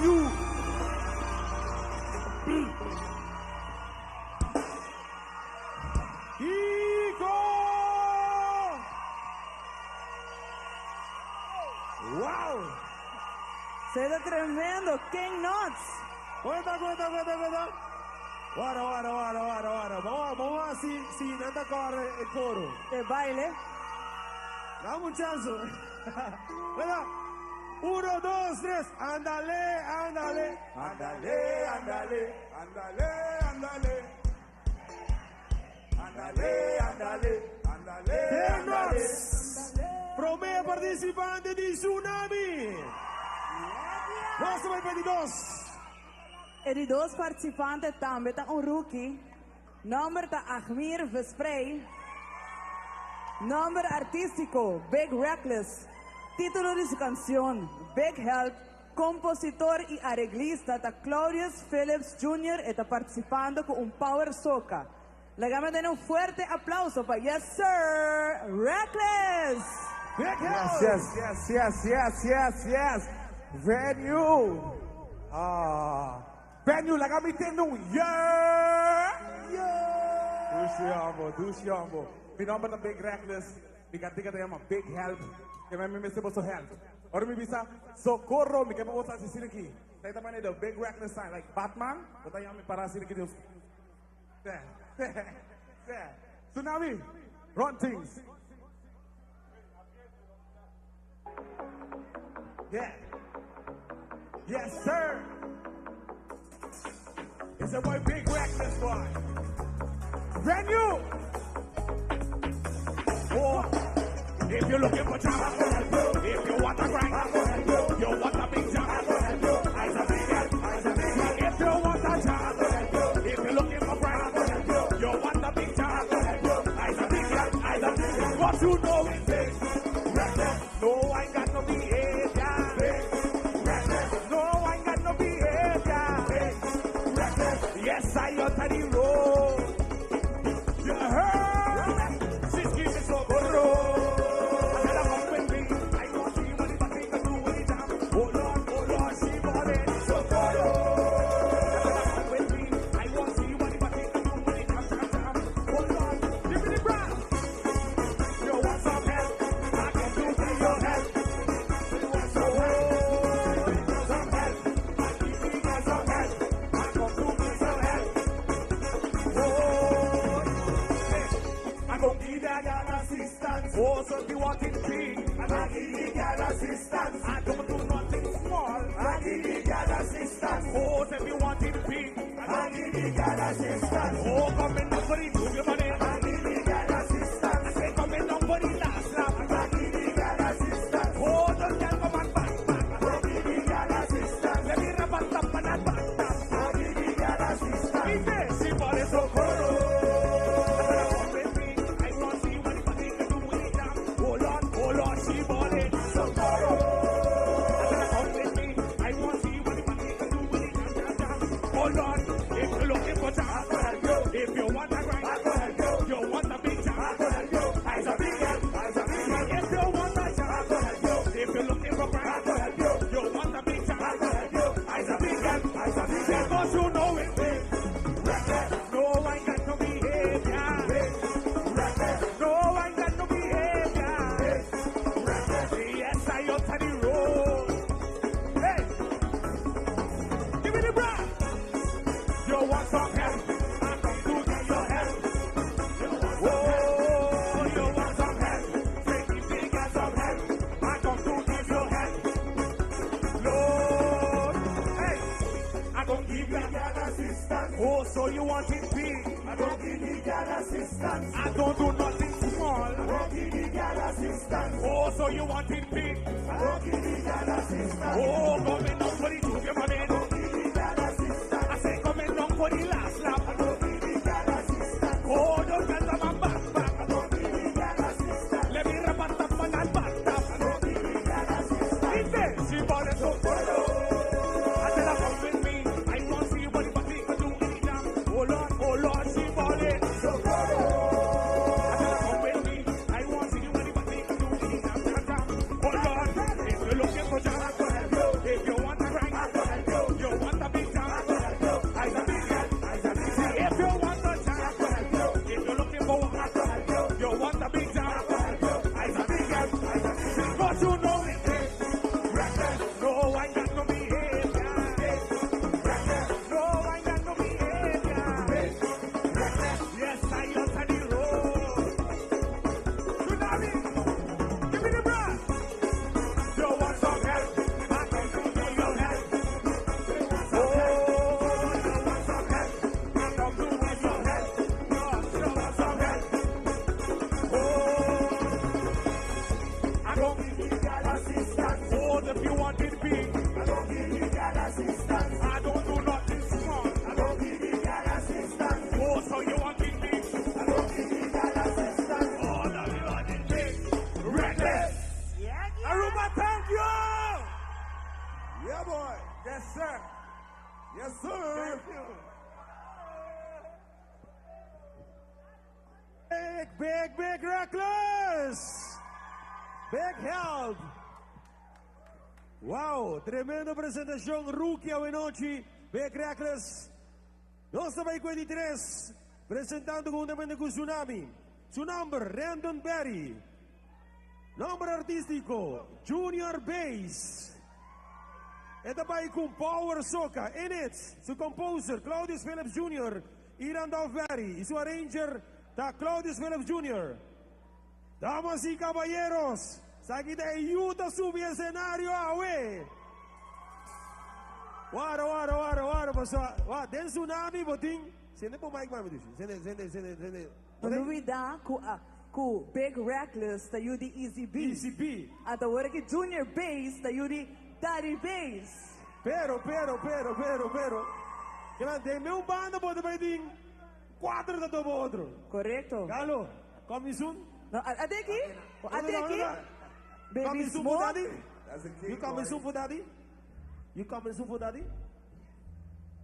Speaker 16: Venue. Kiko! Wow!
Speaker 17: Esey ta tremendo, King Knots.
Speaker 16: Cuenta, cuenta, cuenta, cuenta. Warda, warda, warda, warda, warda. Ban, ban si, si nan ta core e coro.
Speaker 17: E baile.
Speaker 16: Dame un chance. Venga. Uno, dos, tres. Andale, andale. Andale, andale. Andale, andale. Andale, andale. Andale, andale. Prome participante di Tsunami. Nos ta bay 22.
Speaker 17: E di dos participante tambe ta un rookie. Nomber ta Achmir Vesprey. Nomber artistico, Big Reckless. Titulo di su cancion, Big Help. Compositor y areglista ta Claudius Phillips Jr. y ta participando cu un Power Soca. Laga mi tene un fuerte aplauso pa Yes Sir, Reckless!
Speaker 16: Big
Speaker 4: Yes, yes, yes, yes, yes, yes, yes. Venue. Ah. Venue, laga mi tende un yeah. Yeah. Dushi homber, dushi homber. Mi nomber ta Big Reckless. Mi cantica ta yama Big Help. Ke mi mester boso help. Ora mi bisa socorro, mi ke pa boso asina aki. Ta ta the Big Reckless sign, like Batman. Bo ta yama mi para asina aki. Dios. Tsunami, run things. Yeah. Yes, sir. It's a boy Big Reckless boy. Venue.
Speaker 20: Oh, if you're looking for job, I can help you. If you want a grind, I can help you. You want a big job, I can help you. I's a big help, I's a big help. If you want a job, I can help you. If you're looking for grind, I can help you. You want a big job, I can help you. I's a big help, I's a big help. What you know is big. Reckless. No, I ain't got no behavior. Big. Reckless. No, I ain't got no behavior. Big. Reckless. Yes, I out the road. You heard? She's giving socorro. I gotta come with me. I want to see what the body can do with it. Oh Lord, oh Lord, she bought it. Socorro. I gotta come with me. I want to see what the body can do with it. Oh Lord, give me the breath. You want some help? I can do with your help. You want some help? Some help. I give you some help. I come to give some help. Oh, hey. I gon' give that girl assistance. Oh, so you want it big. I gon' give the girl assistance. I don't do nothing small. I give the girl assistance. Oh, so you want it big. I give the girl assistance. Oh, come in for the do your money. I give the girl assistance. I say come in for the last lap. I give the girl assistance. Oh, don't tell come and back back. I give the girl assistance. Let me rap and tap and back tap. I give the girl assistance. He say she bought it socorro. I want see what the body can do with it. Oh Lord, oh Lord, she bought it. Socorro. I said, come with me. I want see what the body can do with it. Oh Lord, if you're looking for job, I can help you. If you want a grind, I can help you. You want a big job, I can help you. I's a big help, I's a big help. If you want a job, I can help you. If you're looking for grind, I can help you. You want a big job, I can help you. I's a big help, I's a big help. Because you know it big. Reckless. No, I ain't got no behavior. Big. Reckless. No, I ain't got no behavior. Big. Reckless. Yes, I out the road. Hey, give me the breath. You want some help? I come to get your help. Oh, you want some help? Take me big and some help. I come to give you help. Lord, hey, I gon' give you girl assistance. Oh, so you want it big? I gon' give you girl assistance. I don't do nothing small. I gon' give you girl assistance. Oh, so you want it big? I gon' give you girl assistance. Oh, coming up for the two, your money. I gon' give you girl assistance. I say coming down for the last lap. I gon' give you girl assistance. Oh, don't tell them I'm back, back. I gon' give you girl assistance. Let me rap and tap and I'll back tap. I gon' give you girl assistance. He say she bought it so for I tell her come with me. I want see what the body can do in the jam. Oh Lord, she bought it so for I tell her come with me. I want see what the body can do in the jam, jam, jam. Oh Lord, if you're looking for job, I can help you. If you want a grind, I can help you.
Speaker 16: Big, big Reckless! Big help! Wow, tremendo presentacion, Rookie awe nochi, Big Reckless. Nos ta bay cu e di tres, presentando conhuntamente cu Tsunami. Su nomber, Randon Berry. Nomber artistico, Junior Bass. E ta bay cu Power Soca, In It. Su composer, Claudius Phillips Jr. y Randolph Berry. Y su arranger ta Claudius Phillips Jr. Damas y caballeros, esaki ta e yu ta subi escenario awe. Wara, wara, wara, wara, paso, wa, den Tsunami bo tin, sende bo mic mami dushi, sende, sende, sende, sende.
Speaker 17: No lubida cu a cu Big Reckless ta yu di Easy B.
Speaker 16: Easy B.
Speaker 17: Ata ora ki Junior Bass ta yu di Daddy Bass.
Speaker 16: Pero, pero, pero, pero, pero, kinan den me un banda bo ta bay tin cuatro ta topa otro.
Speaker 17: Corecto.
Speaker 16: Galo, coming soon?
Speaker 17: No, ate aki, ate aki. Baby
Speaker 16: Coming soon for
Speaker 17: Smoke.
Speaker 16: daddy? You coming soon for daddy? You coming soon for daddy?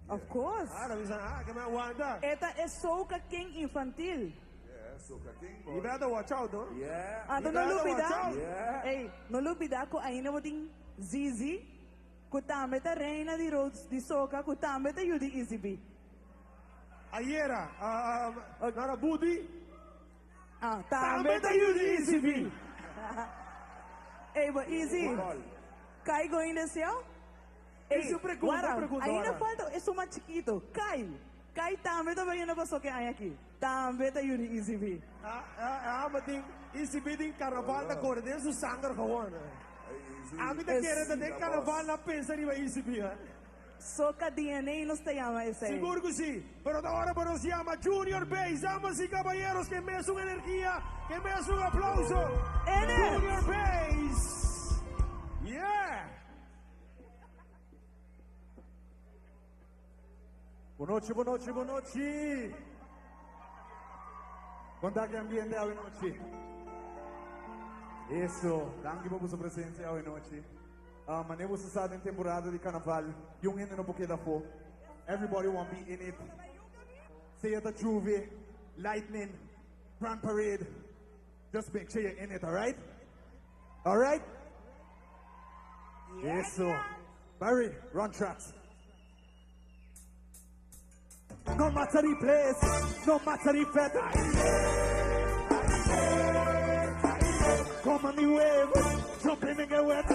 Speaker 17: Of course.
Speaker 16: Ah, dan bisa, ah, ke me aguanta.
Speaker 17: E ta e Soca King infantil.
Speaker 2: Yeah, Soca King boy.
Speaker 16: You better watch out, no?
Speaker 2: Yeah.
Speaker 17: Anto
Speaker 16: You
Speaker 17: no
Speaker 16: better watch
Speaker 17: lubida,
Speaker 16: out.
Speaker 2: Yeah.
Speaker 17: ey, no lubida ku ainda bo tin Zizi, ku tambe ta reina di roads di soca, ku tambe ta yu di Easy B.
Speaker 16: Ayera, ah, ah, Nara Budi.
Speaker 17: Ah,
Speaker 16: Tambe
Speaker 17: tambe
Speaker 16: ta
Speaker 17: ta
Speaker 16: yu
Speaker 17: yu
Speaker 16: di
Speaker 17: di
Speaker 16: Easy
Speaker 17: Easy
Speaker 16: B.
Speaker 17: B. Ey, bo Easy, kai goin den cel?
Speaker 16: Ey, su pregunta,
Speaker 17: Wara,
Speaker 16: pregunta,
Speaker 17: ainda
Speaker 16: wara.
Speaker 17: falta esun mas chikito, Kai. Kai tambe ta bayendo pa soke aña aki. Tambe ta yu di Easy B.
Speaker 16: Ah, ah, ah, ma tin Easy B tin carnaval ta core den su sanger gewoon. Ami ta kere ta den carnaval na pensa riba Easy B, eh.
Speaker 17: Soca DNA nos ta yama esey.
Speaker 16: Sigur cu si. Pero ta ora pa nos yama Junior Bass. Damas y caballeros, ke mesun energia, ke mesun aplauso.
Speaker 17: Enes!
Speaker 16: Junior Bass! Yeah!
Speaker 21: Bon nochi, bon nochi, bon nochi. Con ta ki ambiente awe nochi? Eso, danki pa boso presencia awe nochi. Mane boso sa den temporada di carnaval, niun hende no por keda afo. Everybody want be in it. Sea ta juve, lightning, grand parade. Just make sure you're in it, alright? Alright? Eso. Barry, run tracks. No matter the place, no matter the fete. Come on the wave, jump in and get wet.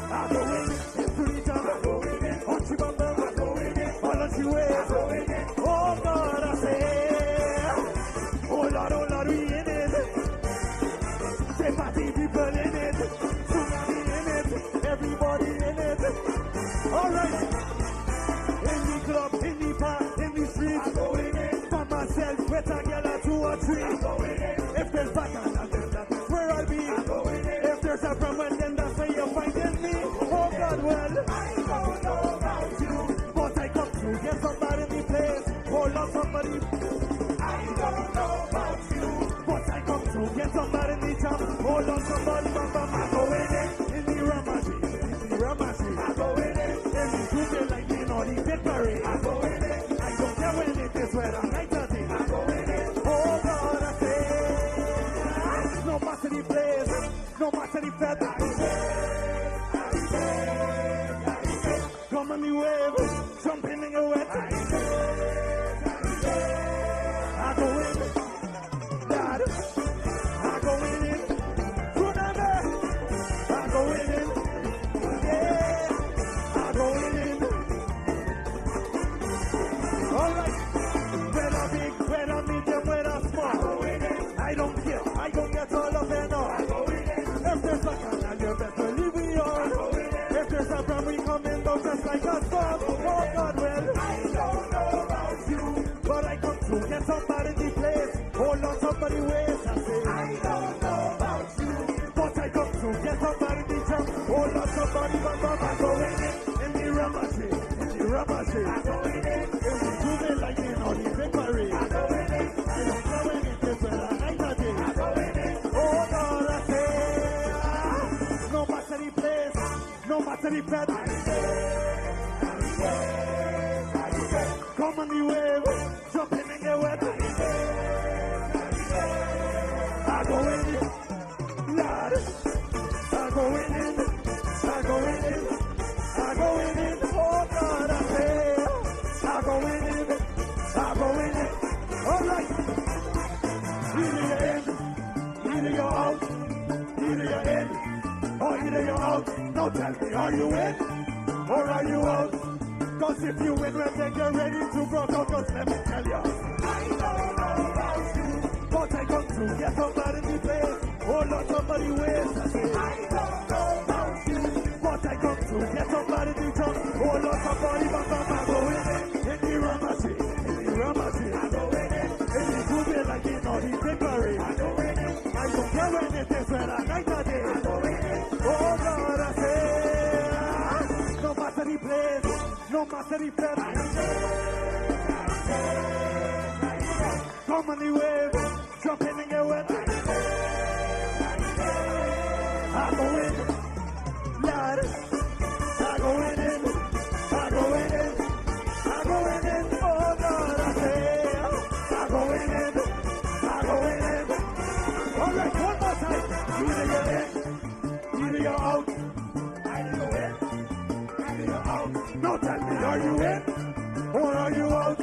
Speaker 21: I go in, to the jam, I go in, on Chibamba, I go in, all on the wave. Oh God, I say, oh Lord, oh Lord, we in it. Say party people in it, tsunami in it, everybody in it. All right. In the club, in the park, in the street. I go in it. By myself, with a girl or two or three. I go in it. If there's bacchanal, then that's where I'll be. I go in it. If there's a problem, then that's where you're finding me. Oh God, well, I don't know about you, but I come to get somebody in the place. Hold on, somebody. I don't know about you, but I come to get somebody in the jam. Hold on, somebody, bam, bam. I go in it, in the Ramaji, in the Ramaji. I go in it, in the Juve like me, or the Big Berry. I go in it, I don't care when it is whether night or day. I go in it, oh God, I say, no matter the place, no matter the fete. Come on the wave, jump in and get wet. I go in, dad. I go in it, tsunami. I go in it, yeah. I go in it. All right. Whether big, whether medium, whether small. I go in it. I don't care. I gon' get all of it all. I go in it. If there's a canal, you best believe we on. I go in it. If there's a problem, we come in down just like a storm. Oh God, well, I don't know about you, but I come to get somebody in the place. Hold on, somebody waist. I say, I don't know about you, but I come to get somebody in the jump. Hold on, somebody, bam, bam, I go in it. In the Ramaji, in the Ramaji. I go in it. In the Juve like in all the big parade. I go in it. I don't care when it is whether night or day. I go in it. Oh God, I say, no matter the place, no matter the pet. Come on the wave, jump in and get wet. tell me, are you in or are you out? Cause if you win, well then get ready to rock out. Cause let me tell you, I don't know about you, but I come to get somebody to play. Oh Lord, somebody waits. I say, I don't know about you, but I come to get somebody to jump. Oh Lord, somebody, bam, bam, bam, go in it. In the Ramaji, in the Ramaji, I go in it. In the Google, like in all the big parade, I go in it. I don't care when it is, whether night or day, I go in it. Oh God, I say, no matter the place, no matter the place. Come on the wave, jump in and get wet. I go in, Lord. I go in it, I go in it, I go in it. Oh God, I say, I go in it, I go in it. All right, one more time. Either you're in, either you're out. Either you're in, either you're out. Now tell me, are you in or are you out?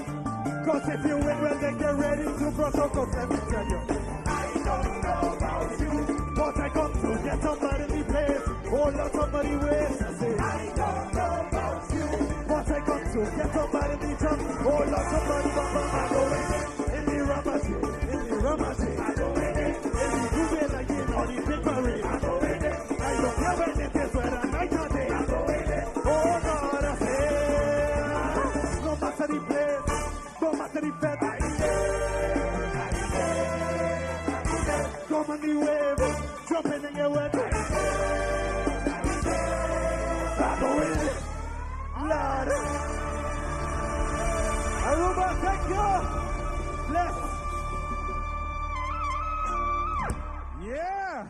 Speaker 21: Cause if you win, well then get ready to cross out. Cause let me tell you, I don't know about you, but I come to get somebody in the place. Oh Lord, somebody waits. I say, I don't know about you, but I come to get somebody in the jump. Oh Lord, somebody bam, bam, I go in it. In the Ramaji, in the Ramaji, I go in it. In the Google, like in all the big parade, I go in it. I don't care when it is, whether night or day, I go in it. Oh God, I say, no matter the place, no matter the fed, come on the wave, jump in and get wet. I go in it, Lord. Aruba, thank you. Bless.
Speaker 16: Yeah.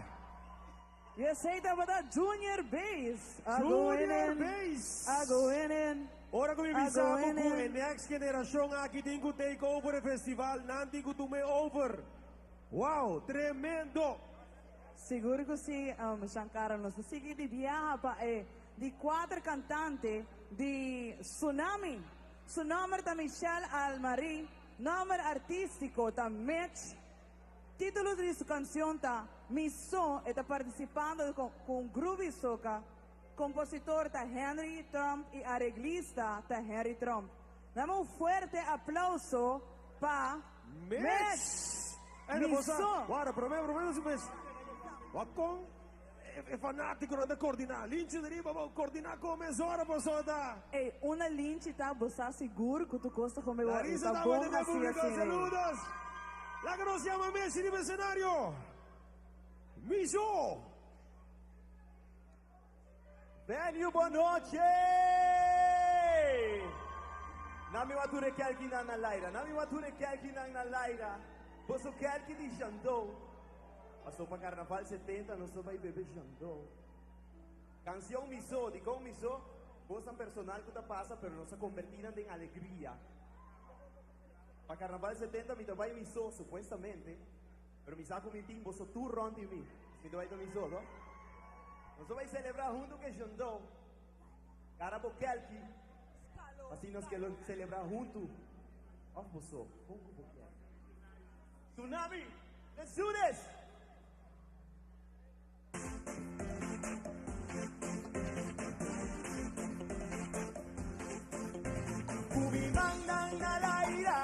Speaker 17: Yes, hey, tabata Junior Bass.
Speaker 16: Junior Bass.
Speaker 17: I go in in.
Speaker 16: Ora ku mi
Speaker 17: I go
Speaker 16: bisa bo
Speaker 17: in
Speaker 16: ku e
Speaker 17: in.
Speaker 16: next generashon aki tin ku take over e festival, nan tin ku tuma e over. Wow, tremendo!
Speaker 17: Sigur ku si, Shankara, nos ta sigui di biaha pa e di kuater kantante di Tsunami. Su nòmber ta Michelle Almarie, nòmber artístiko ta Mitch. Título di su kanshon ta Mi So, e ta partisipando ku Groovy Soca. Kompositor ta Henry Tromp i areglista ta Henry Tromp. Dame un fuerte aplauso pa Mitch! Mi So!
Speaker 16: Wara, promé, promé nos mes. Wak kon e fanátikonan ta koordiná. Linchi di riba abou, koordiná kon mes ora boso ta.
Speaker 17: Ey, una linchi ta bo sa sigur ku tur kos ta come wòrdu.
Speaker 16: Larissa
Speaker 17: Ta
Speaker 16: ta
Speaker 17: bon
Speaker 16: wende den
Speaker 17: hasi
Speaker 16: públiko.
Speaker 17: asina.
Speaker 16: Saludos! Laga nos yama Messi riba esenario. Mi So!
Speaker 9: Venue bon nochi! Na mi wak tur e kelkinan na laira. Na mi wak tur e kelkinan na laira. Boso kelki di Shandó. Paso pa Carnaval 70 nos ta bai bebe Shandó. Canción Mi So, dikon Mi So? Cosnan personal cu ta pasa pero nos a converti nan den alegria. Pa Carnaval 70 mi ta bai mi so, supuestamente. Pero mi sa cu mi tin boso tur rond di mi. Mi ta bai ta mi so, no? Nos ta bai celebra hunto cu e Jondó. Cara bo kelki. Asina nos ke lo celebra hunto. Of bo so, con cu bo kier. Tsunami! Let's do this! Ku mi mannan na laira,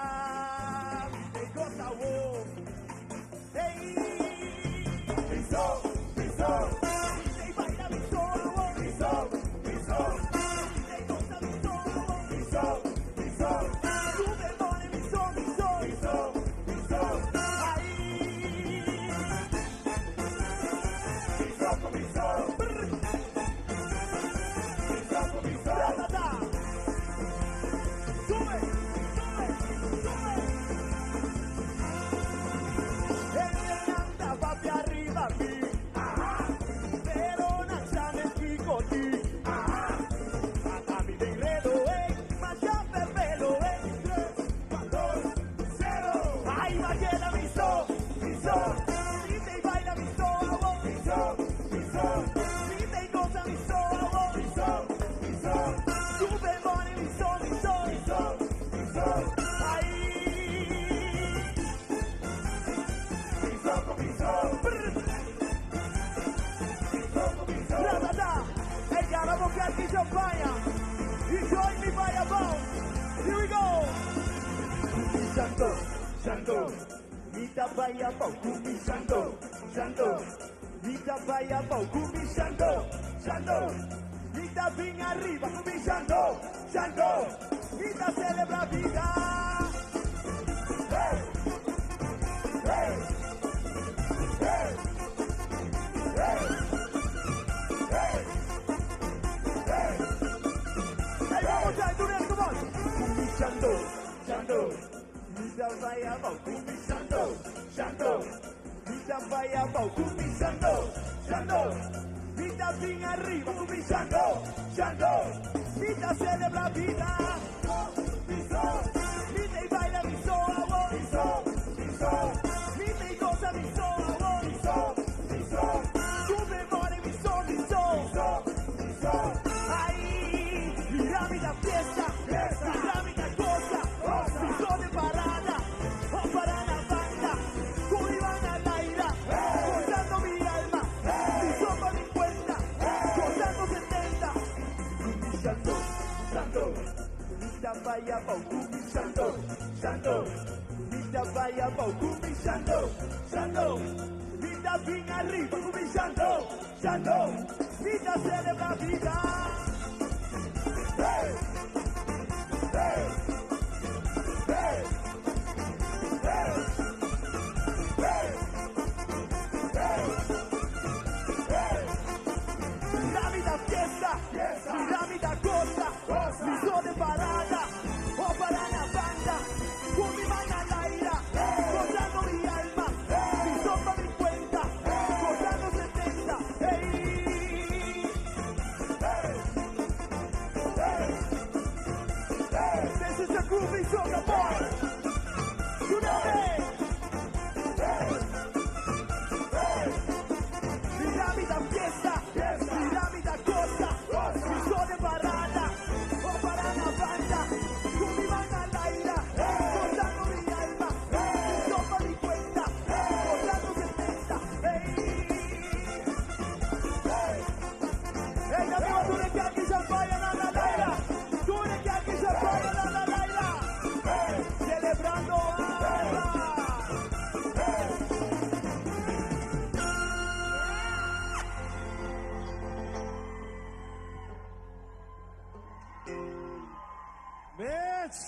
Speaker 9: mi te gosa wo. Hey! Mi so, mi so. Mi te baila mi so awo. Mi so, mi so. Mi te gosa mi so awo. Mi so, mi so. Sube pone mi so, mi so. Mi so, mi so. Ay! Mi so ku mi so. Brr. Mi so ku mi so. Ratata. Sube, sube, sube. Anda papi arriba mi. Ajá. Pero nan sa mes kiko ti. Ajá. Ata mi den redo, eh. Masha perfelo, eh. Mi ta bay abou cu mi Shango, Shango. Mi ta bay abou cu mi Shango, Shango. Mi ta bin ariba cu mi Shango, Shango. Mi ta celebra bida. Hey! Hey! Hey! Hey! Hey! Hey! Hey, one more time, do that, come on. Cu mi Shango, Shango. Mi ta bay abou cu mi Shango, Shango. Mi ta bay abou cu mi Shango, Shango. Mi ta bin ariba cu mi Shango, Shango. Mi ta celebra bida. Mi so, mi ta baila mi so, awo. Mi so, mi so. Mi ta goza mi so, awo. Mi so, mi so. Sube more mi so, mi so. Mi so, mi so. Ay, mira mi da fiesta, mira mi da goza. Mi so de parada, oh para la banda. Con Iván al aire, gozando mi alma. Mi so pa mi cuenta, gozando 70. Mi Shango, Shango. Mi ta bay abou cu mi Shango, Shango. Mi ta bay abou cu mi Shango, Shango. Mi ta bin ariba cu mi Shango, Shango. Mi ta celebra bida. Hey! Hey! Hey! Hey! Hey! Hey! Hey! Mira mi da fiesta, mira mi da goza, mi so de parada, oh para la banda, con mi mano al aire, gozando mi alma, mi so pa mi cuenta, gozando 70, hey! Hey! Hey! Hey! This is a groovy soca boy! Tsunami! Hey! Hey! Mira mi da fiesta, mira mi da goza, mi so de parada, oh para la banda, con mi mano al aire, gozando mi alma, mi so pa mi cuenta, gozando 70, hey! Hey! Hey, amigo, tu que aquí se falla na la laira, tu que aquí se falla na la laira, hey! Celebrando alma. Hey!
Speaker 16: Mitch!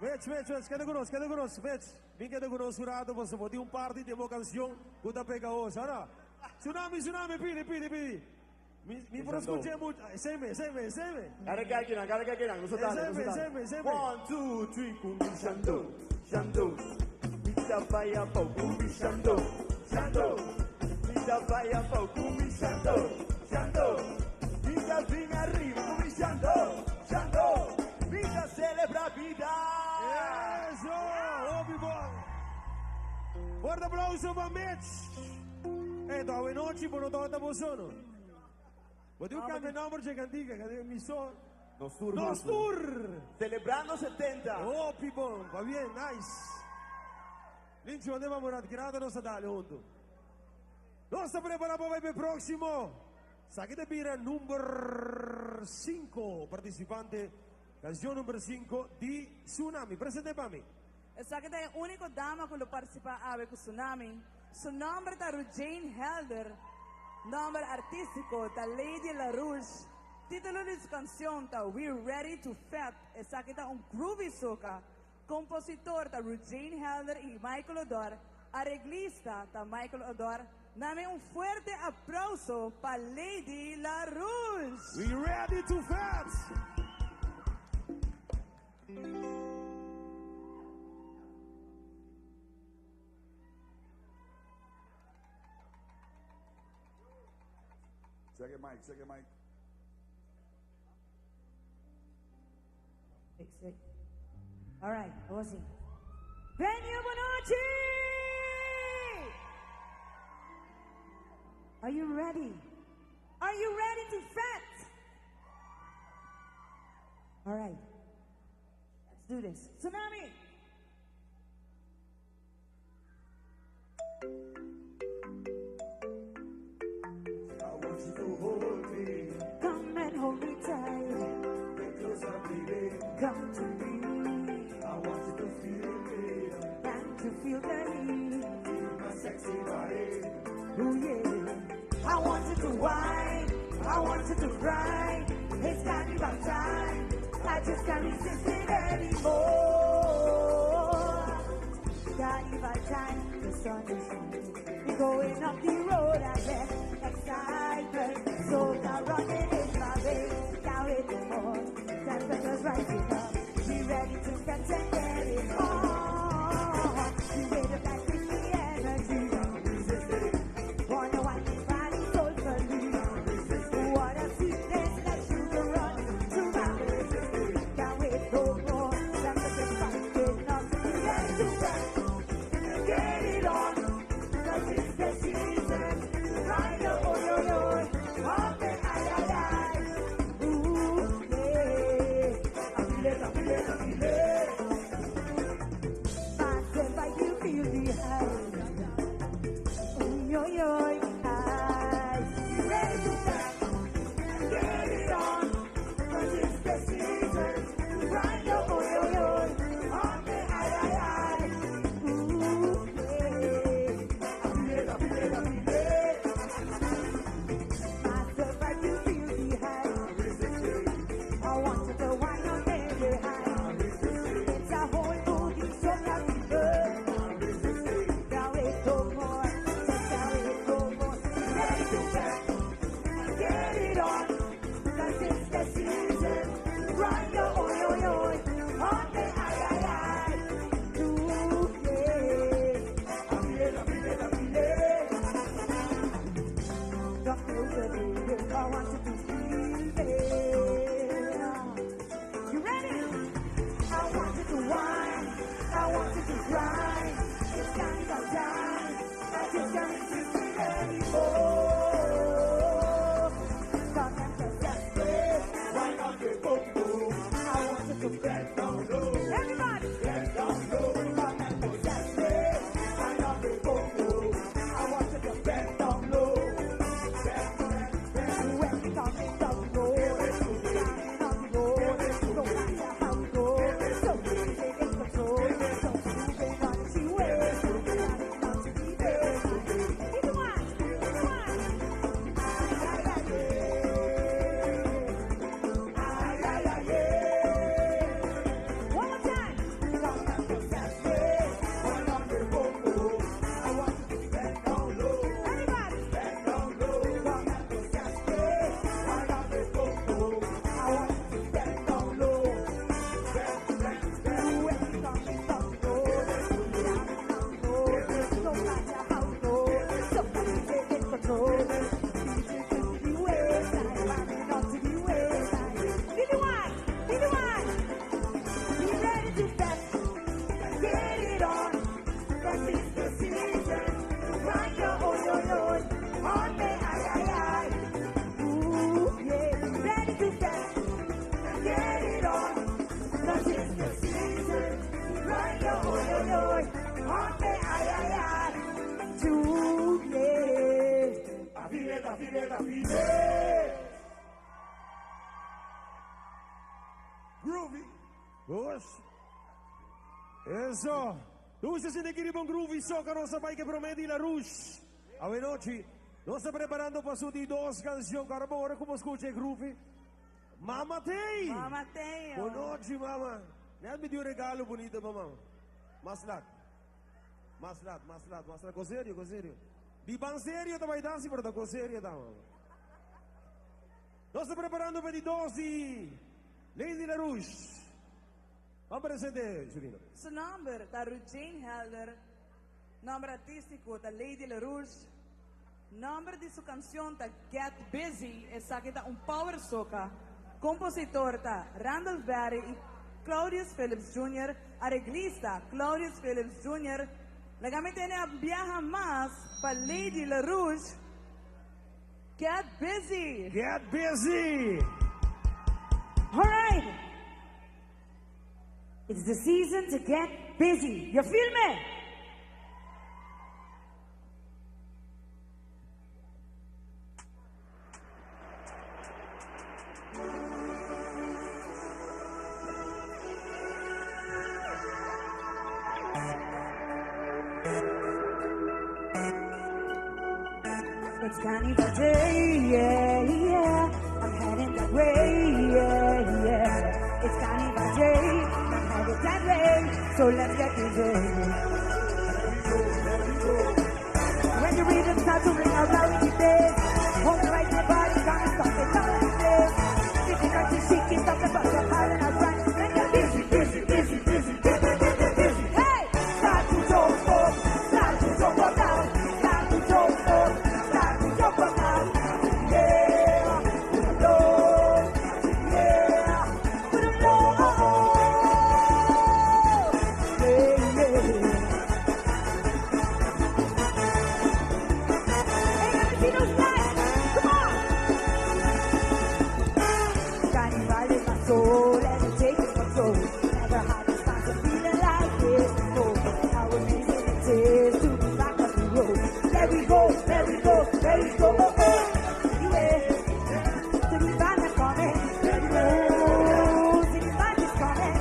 Speaker 16: Mitch, Mitch, Mitch, keda cu nos, keda cu nos, Mitch. Bin keda cu nos un rato, pasobra bo tin un parti di bo cancion cu ta pegahoso, no? Tsunami, tsunami, pidi, pidi, pidi. Mi, mi por scucha mucho. Seme, seme, seme.
Speaker 9: Gara kijk gara kijk no
Speaker 16: Seme, seme, seme.
Speaker 9: One, two, three, cu mi Shango, Shango. Mi ta bay abou cu mi Shango, Shango. Mi ta bay abou cu mi Shango, Shango. Mi ta bin ariba cu mi Shango, Shango. Mi ta celebra bida.
Speaker 16: Eso, hopi bon. Fuerte aplauso pa Mitch. Eh, ta nochi, por no tabata boso, no? Bo tin cambia nomber di cantica, cu mi so.
Speaker 9: Nos tur.
Speaker 16: Nos tur.
Speaker 9: Celebrando 70.
Speaker 16: Hopi bon, va bien, nice. Lindsay, unda bo ta? Grado nos dale hunto. Nos ta prepara pa e proximo. Esaki ta bira number 5 participante. Cancion number 5 di Tsunami. Presente pa mi.
Speaker 17: Esaki ta e unico dama cu lo participa awe cu Tsunami. Su nomber ta Jane Helder. Nomber artistico ta Lady LaRouche. Titulo di cancion ta We Ready to Fete. Esaki ta un groovy soca. Compositor ta Jane Helder y Michael Odor. Arreglista ta Michael Odor. Dame un fuerte aplauso pa Lady LaRouche.
Speaker 16: We ready to fete.
Speaker 8: Check it, mic, check it, mic.
Speaker 19: Fix it. All right, awor si. Venue bon nochi! Are you ready? Are you ready to fete? All right. Let's do this. Tsunami!
Speaker 21: I want you to hold me.
Speaker 19: Come and hold me tight.
Speaker 21: Because I'm bleeding.
Speaker 19: Come to me.
Speaker 21: I want you to feel me.
Speaker 19: And to feel the heat.
Speaker 21: sexy body. Ooh yeah. I want you to whine, I want you to grind. It's carnival time. I just can't resist it anymore. Carnival time, the sun is shining. We're going up the road again. Excitement, soca running in my veins. Can't wait no more. Temperatures rising up. Be ready to dance and get it on. You wave up like with the energy. Resist it. Wanna wind this body soulfully. What a sweetness like sugar run to my veins. Can't wait no more. Temperatures rising up. Be ready to dance and get it on. 'Cause it's the season. Right now, oh, yo, yo. Okay, ay, ay, ay. Ooh, yeah. I feel it, I feel it, I feel it. Myself, I you feel the high. Ooh, yo, yo, ay. You ready to dance? Get it on. 'Cause it's the season. Right now, oh, yo, yo. Okay, ay, ay, ay. Ooh, yeah. I feel it, I feel it, I feel it. Myself, I you feel the high. I want you to wine on every high. It's a whole booty soca fever. Can't wait no more. Just can't wait no more. Ready to dance. Get it on. 'Cause it's the season. Right now, oh, yo, yo. Okay, ay, ay, ay. Ooh, yeah. I feel it, I feel it, I feel it. Come closer, baby. I want you to feel it. You ready? I want you to whine. I want you to grind. It's carnival time. I just can't resist it anymore. Come and possess it. Why not the boom boom? I want you to bend down low. Everybody, bend down low. Come and possess it. Why not the boom boom? I want you to bend down low. Bend, bend, bend. When we coming down low, coming on the road. No matter how we go, so music in control. So moving on the way, coming on to the bass. Either one, either one. Ay, ay, ay, yeah. Ay, ay, ay, yeah. One more time. Come and possess it. Why not the boom boom? I want you to bend down low. Everybody, bend down low. Come and possess it. Why not the boom boom? I want you to bend down low. Bend, bend, bend. When we coming down low, coming down low. No matter how we go, so music in control. DJ to the waistline, climbing up to the waistline. Lily White, Lily White. Be ready to step, get it on. 'Cause it's the season. Right now, oh, yo, yo. On the ay, ay, ay. Ooh, yeah. Ready to step, get it on. 'Cause it's the season. Right now, oh, yo, yo. On the ay, ay, ay. Ooh, yeah.
Speaker 20: I feel it, I feel it, I feel it.
Speaker 16: Groovy. Osh. Eso. Dushi asina aki bon groovy soca nos a bay cu prome di La Rouge. Anochi. Nos ta preparando pa su di dos cancion. Awor ora cu scucha groovy. Mama Tei.
Speaker 17: Mama Tei.
Speaker 16: Bon nochi, mama. Net mi di un regalo bunita, mama. Mas lat. Mas lat, mas lat, mas lat. Serio, serio. Di ban serio tambe dansa, pero ta serio ta, mama. Nos ta preparando pa di dos di Lady La Rouge. Ban presenta, Julino.
Speaker 17: Su nomber ta Jane Helder. Nomber artistico ta Lady LaRouge. Nomber di su cancion ta Get Busy. Esaki ta un power soca. Compositor ta Randolph Barry y Claudius Phillips Jr. Arreglista Claudius Phillips Jr. Laga mi tende un biaha mas pa Lady LaRouge. Get Busy.
Speaker 16: Get Busy.
Speaker 19: All right. It's the season to get busy. You feel me? It's Carnival Day, yeah, yeah. I'm heading that way, yeah, yeah. It's Carnival Day, I'm headed that way. So let's get busy. When the rhythm starts to ring out loud in your face, hold the right your body, gonna stop it down in your face. If you like to shake it, stop the bus up high and I run. Then you're busy, busy, busy, busy, busy, busy, busy. Hey! Start to jump up, start to jump up now, start to jump up, start to jump up now. Yeah, put 'em low, yeah, put 'em low. Yeah, yeah. Hey, let me see those lights. Come on. Carnival in my soul and it's taking control. Never had this kind of feeling like this before. How amazing it is to be back on the road. There we go, there we go, there we go. Oh, oh. Anyway, to the band is coming. Oh, to the band is coming.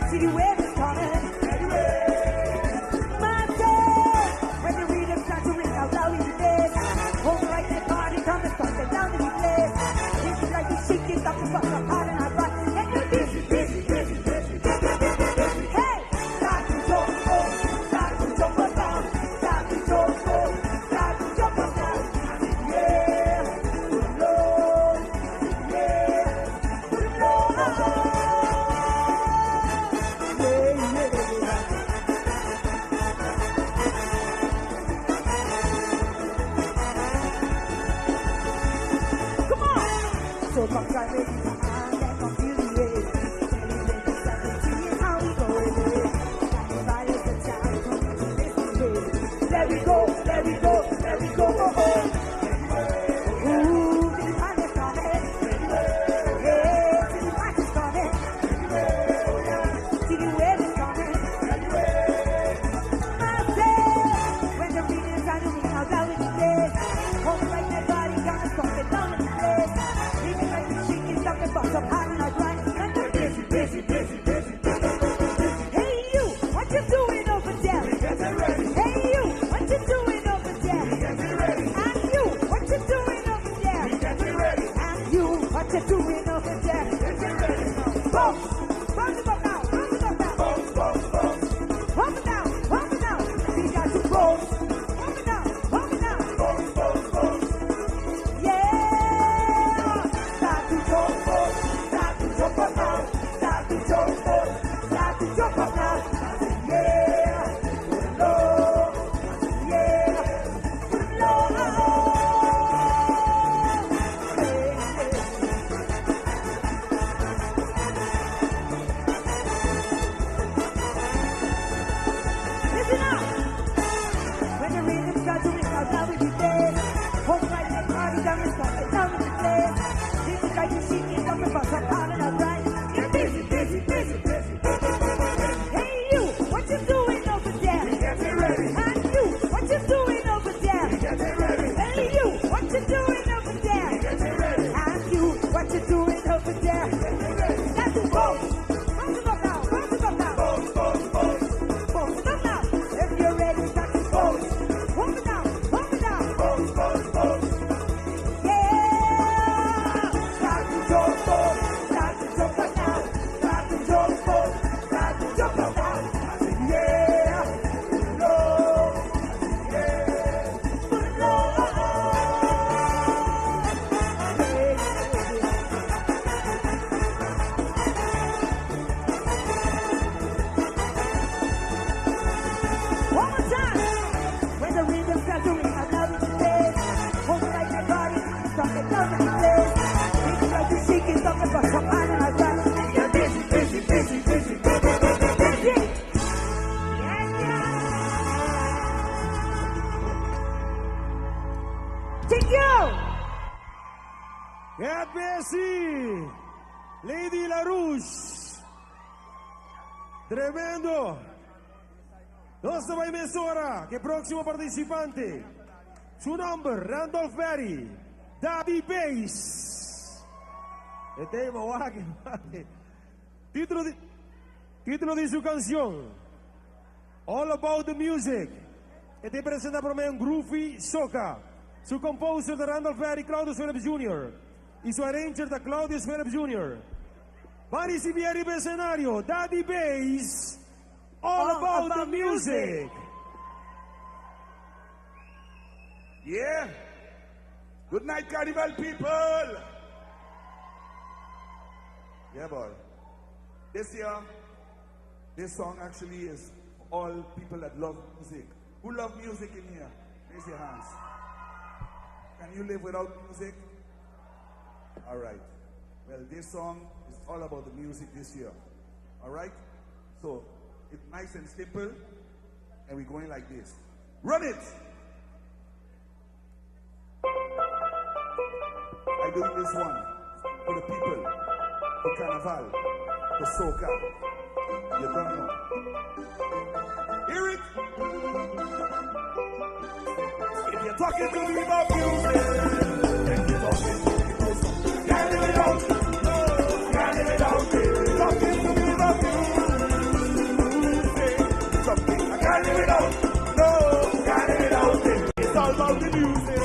Speaker 19: See the wave is coming. My when the rhythm starts to ring out loud in your face, hold right the party, come and start it down in the place. If you like to shake it up, the fuck up hard and I rock. And you're busy, busy, busy, busy, busy, busy, busy. Hey! Start to jump up, start to jump up down, start to jump up, start to jump up down. Yeah, put 'em low, yeah, put 'em low. Yeah, yeah. Come on! So come try with me and come feel the wave. Celebrate the 17, how we go with it. Carnival is the time to misbehave. There we go, there we go, there we go, oh oh. Ooh, the band is coming. Yeah, see the band is coming. See the wave is coming. Myself, when the rhythm's are ringing out loud in the place. Hold right my body, gonna stop it down in the place. Living like the chicken, stop the bus up high and I grind. And you're busy, busy, busy, busy, busy, busy. Hey you, what you doing over there? Hey you, what you doing over there? And you, what you doing over there? And you, what you doing over there? Bounce, bounce it up now, bounce it up now. Bounce, bounce, bounce. Pump it down, pump it down. We got to bounce. Pump it down, pump it down. Bounce, bounce, bounce. Yeah! Start to jump up, start to jump up now. Start to jump up, start to jump up now. Yeah, put 'em low. Yeah, put 'em low. Listen up! When the rhythm starts to ring out loud with your face, hold right the party down and stop it down in the place. This is like you shake it up and bust up out and right. You're busy, busy, busy, busy, busy, busy. Hey you, what you doing over there? And you, what you doing over there? Hey you, what you doing over there? And you, what you doing over there? That's the bounce. Bounce it up now, bounce it up now. Bounce, bounce, bounce. Bounce it up now. If you're ready, start to bounce. Pump it down, pump it down. Bounce, bounce, bounce. Yeah! Start to jump up, start to jump up now. Start to jump up, start to jump up now. Yeah, low, yeah, low. One more time. When the rhythm starts to ring out loud in the place, hold right my body, stop it down in the place. If you like to shake it, stop it, bust up out and I run. And you're busy, busy, busy, busy, busy, busy, busy. Yeah, yeah. Thank you.
Speaker 16: Get busy! Lady LaRouche. Tremendo. Nos ta bai mesora, ku próksimo partisipante. Su nòmber, Randolph Berry. Daddy Bass. E tema, wak, título di su kansion. All About the Music. E ta presenta prome un groovy soca. Su composer ta Randolph Berry Claudius Phillips Jr. Y su arranger ta Claudius Phillips Jr. Ban ricibi ariba escenario Daddy Bass, All About the Music.
Speaker 8: Yeah. Good night, Carnival people. Yeah, boy. This year, this song actually is for all people that love music. Who love music in here? Raise your hands. Can you live without music? All right. Well, this song is all about the music this year. All right? So, it's nice and simple, and we're going like this. Run it! I do this one for the people, for Carnival, for Soca. You don't know. Hear it! If you're talking to me about music, then you're talking to me about something. Can't live without it. No, can't live without it. Talking to me about music, something I can't live without. No, can't live without it. It's all about the music.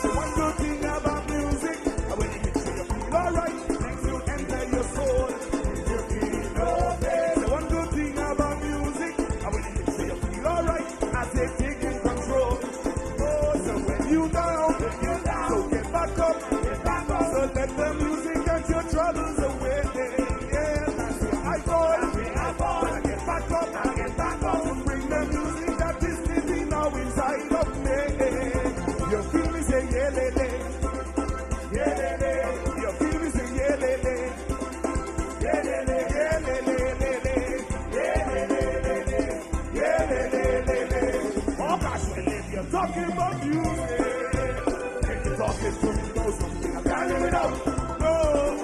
Speaker 8: One good thing about music, when it hits you, you feel alright. Next you enter your soul, you feel no pain. The one good thing about music, when it hits you, you feel alright. As it's taking control. Oh, so when you down, so get back up, get back up. So let the music get your troubles away. Yeah, that's where I fall. When I get back up, I get back up. To bring the music that is living now inside of me. You feel me say yeah, le, le. Yeah, le, le. You feel me say yeah, le, le. Yeah, le, le, yeah, le, le, le, le. Yeah, le, le, le, le. Yeah, le, le, le, le. Oh gosh, well, if you're talking about music, then you're talking to me about something I can't live without. No,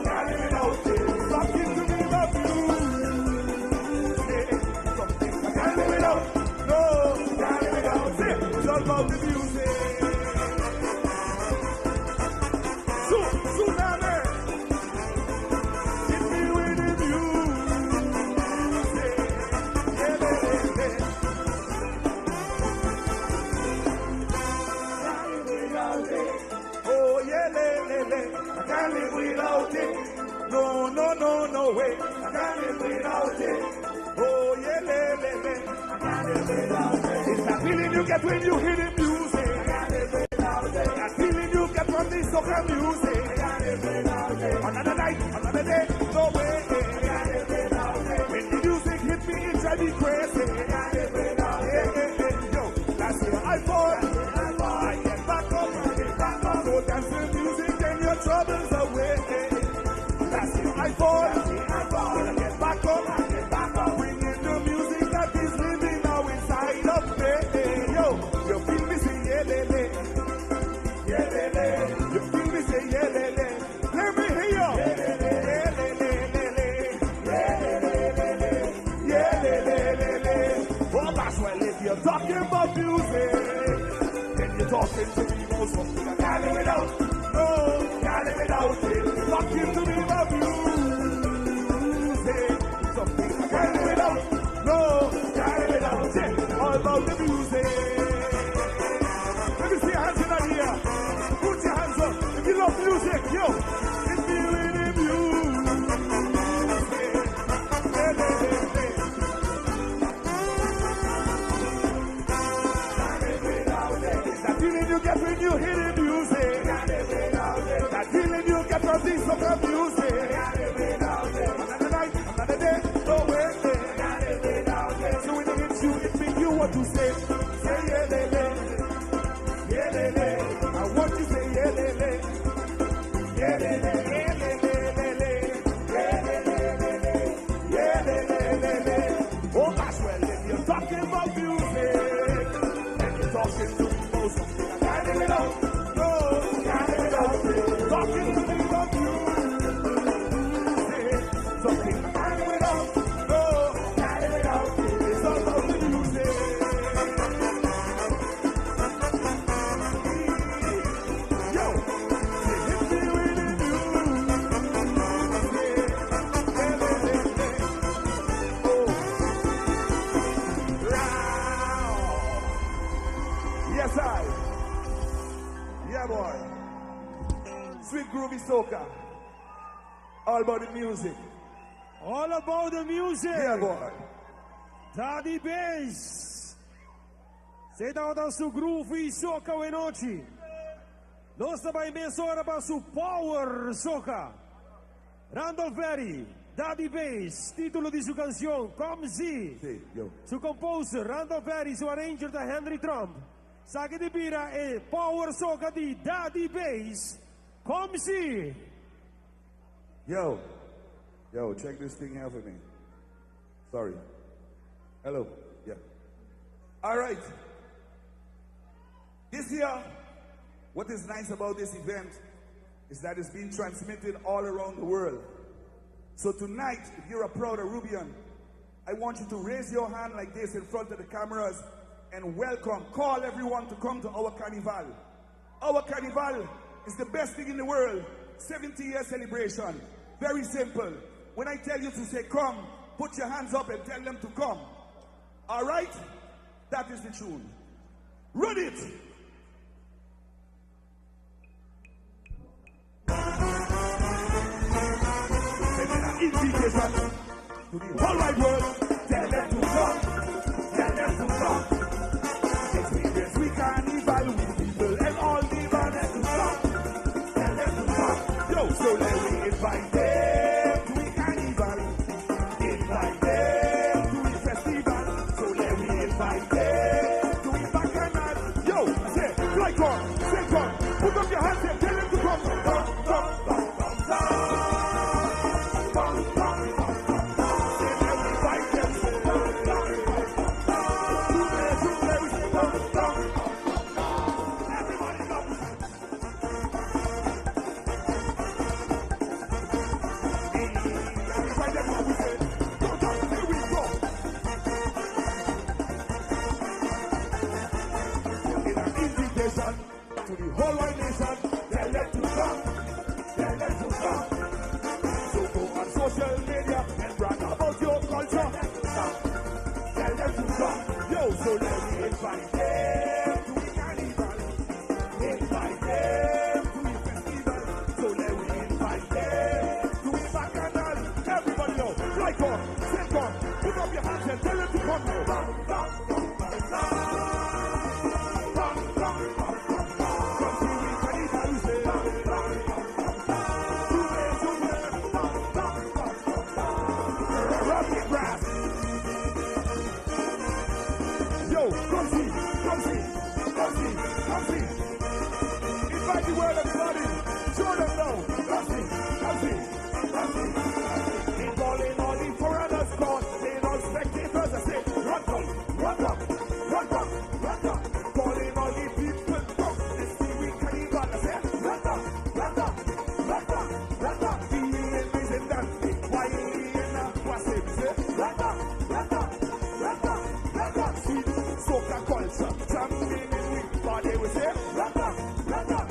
Speaker 8: can't live without it. Talking to me about music, something I can't live without. No, can't live without it. It's all about the music. Tsunami. Hit me with the music. Yeah, le, le, le. Can't live without it. Oh, yeah, le, le, le. I can't live without it. No, no, no, no way. I can't live without it. Oh, yeah, le, le, le. I can't live without it. It's that feeling you get when you hear the music. I can't live without it. That feeling you get from the soca music. I can't live without it. Another night, another day, no way. I can't live without it. When the music hit me, it drive me crazy. I can't live without it. Yeah, yeah, yeah. Yo, that's where I fall. I get back up, I get back up. So dance the music and your troubles away. That's where I fall. When I get back up, I get back up. Bringing the music that is living now inside of me. Yo, you feel me say yeah, le, le. Yeah, le, le. You feel me say yeah, le, le. Let me hear you. Yeah, le, le, le, le, le, le. Yeah, le, le, le, le. Yeah, le, le, le, le. Oh, gosh, well, if you're talking about music, then you're talking to me about something I can't live without. No, can't live without it. Talking to me about music, something I can't live without. No, can't live without it. All about the music. Let me see your hands in the air. Put your hands up. If you love music, yo. Hit me with the music. Yeah, le, le, le. It's that feeling you get when you hear the music. That feeling you get from the soca music. Another night, another day, no way. So when it hits you, it make you want to say, say yeah, le, le. Yeah, le, le. I want you to say yeah, le, le. Yeah, le, le, yeah, le, le, le, le. Yeah, le, le, le, le. Yeah, le, le, le, le. Oh gosh, well, if you're talking about music, then you're talking to me about something I can't live without. No, can't live without it. Talking to me about music, something I can't live without. No, can't live without it. It's all about the music. soca. All about the music.
Speaker 16: All about the music.
Speaker 8: Yeah, boy.
Speaker 16: Daddy Bass. Esey ta su groove y soca anochi. Nos tambe mesora pa su power soca. Randolph Berry, Daddy Bass, titulo di su cancion, Come See.
Speaker 8: Si, yo.
Speaker 16: Su composer, Randolph Berry, su arranger ta Henry Trump. Esaki ta bira e power soca di Daddy Bass. Come See.
Speaker 8: Yo, yo, check this thing here for me. Sorry. Hello. Yeah. All right. This year, what is nice about this event is that it's being transmitted all around the world. So tonight, if you're a proud Arubian, I want you to raise your hand like this in front of the cameras and welcome, call everyone to come to our carnival. Our carnival is the best thing in the world. 70 year celebration. Very simple. When I tell you to say come, put your hands up and tell them to come. All right? That is the tune. Run it! Send an invitation to the whole wide world. Tell them to come. Tell them to come. Experience we carnival with people and all the bands to come. Tell them to come. Yo, so let we invite them to the carnival. Invite them to the festival. So let we invite them to the bacchanal. Yo, I say, fly on, say come. Put up your hands and tell them to come. Come, come, come, come, come. Come, come, come, come, come. Say let we invite them. Say come, come, come, come, come. Today, we say come, come, come, come, come. Everybody come. Invite them now, we say, come, come, here we go. In an invitation to the whole wide nation, tell them to come, tell them to come. So go on social media and brag about your culture. Tell them to come. Yo, so let me invite them to the carnival. Invite them to the festival. So let we invite them to the bacchanal. Everybody know, fly on, say come, put up your hands and tell them to come now. Come, come, come, come, come. Come, come, come, come, come. Come see we carnival, we say. Come, come, come, come, come. Today, today, come, come, come, come, come. Rub the grass. Yo, come see, come see, come see, come see. Invite the world, everybody. Show them now. Come see, come see, come see. They calling all the foreigners, calling all spectators. I say, run come, run come, run come, run come. Calling all the people, come. They see we carnival. I say, run come, run come, run come, run come. Feeling nice and dancing. Why in a was it? Say, run come, run come, run come, run come. Sweet soca culture, jamming in we body. We say, run come, run come,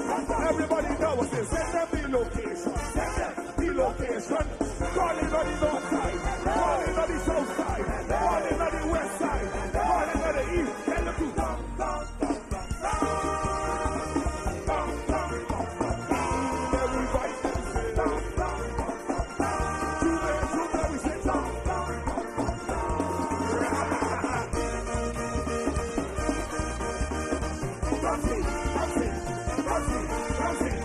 Speaker 8: run come. Everybody know what say, send them the location, send them the location. Calling on the north side, calling on the south side, calling on the west side, calling on the east. Tell them to come, come, come, come, come, come, come, come, come, come. Everybody say, come, come, come, come, come. Today, today we say, come, come, come, come, come. Come see, come see, come see, come see.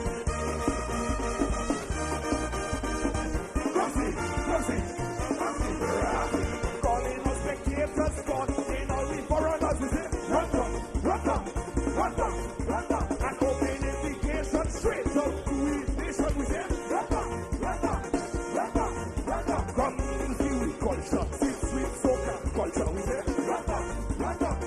Speaker 8: Come see, come see, come see. Calling us spectators, calling all the foreigners, we say, run come, run come, run come, run come. And open invitation straight out to the nation, we say, run come, run come, run come, run come. Come see we culture, sweet, sweet soca culture, we say, run come, run come,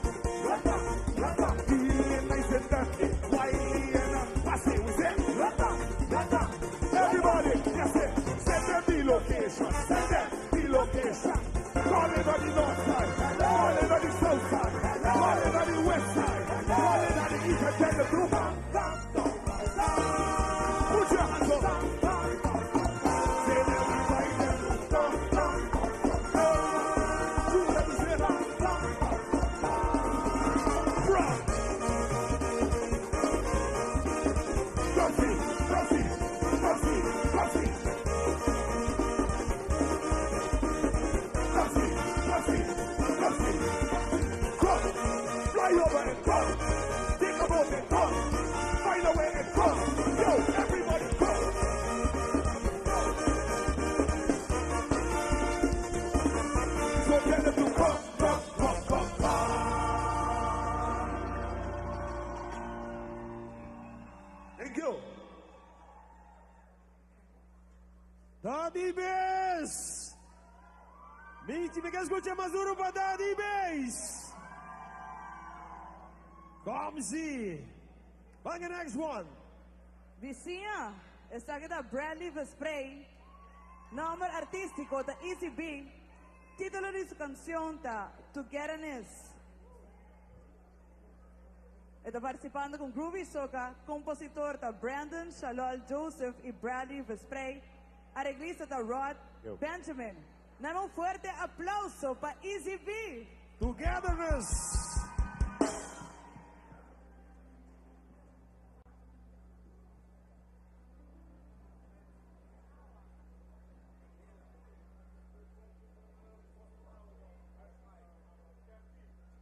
Speaker 8: run come, run come. Feeling nice and dandy, wily and passy, we say, run come, run come. Everybody, yes, say, send them the location, send them the location. Calling on the north side, calling on the south side, calling on the west side, calling on the east and tell them to come, come, come, come. Put your hands up. Say that we fight them. Come, come, come, come, come. Do that we say, come, come, come, come, come. Bruh. Come see, come see,
Speaker 16: Y mi ke skucha mas duru pa Daddy Bass. Kom si. Ban e next one.
Speaker 17: Bisiña, esaki ta Bradley Vesprey. Nomber artístiko ta Easy B. Título di su kanshon ta Togetherness. E ta partisipando ku Groovy Soca, kompositor ta Brandon Shalol Joseph i Bradley Vesprey, areglista ta Rod Benjamin. Nan un fuerte aplauso pa Easy B!
Speaker 16: Togetherness!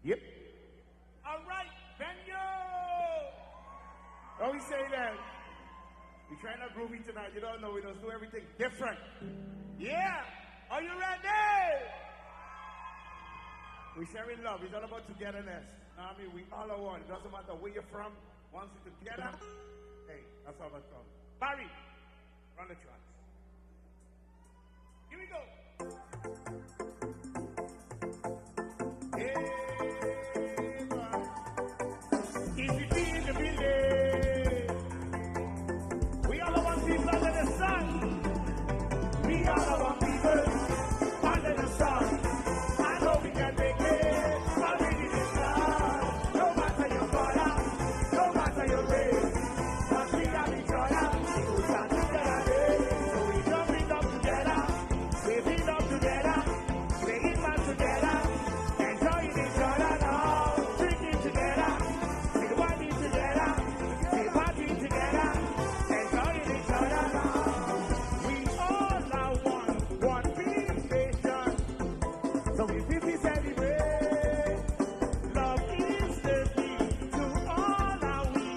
Speaker 20: Yep. All right, venue. Oh, we say that. We trying to groovy tonight. You don't know. We just do everything different. Yeah. Are you ready? We sharing love. It's all about togetherness. I mean, we all are one. It doesn't matter where you're from. Once we're together, hey, that's all that counts. Barry, run the tracks. Here we go. Hey, If you be in the building, we all are one people under the sun. We all are one people under the sun. I know we can make it. I really is done. No matter your color, no matter your race, but we have each other. We stand together. So we jumping up together, waving up together, playing fun together, enjoying each other now, drinking together, we party together, we party together, enjoying each other now. We all are one, one big nation. So we feel we celebrate. Love is the key to all our we.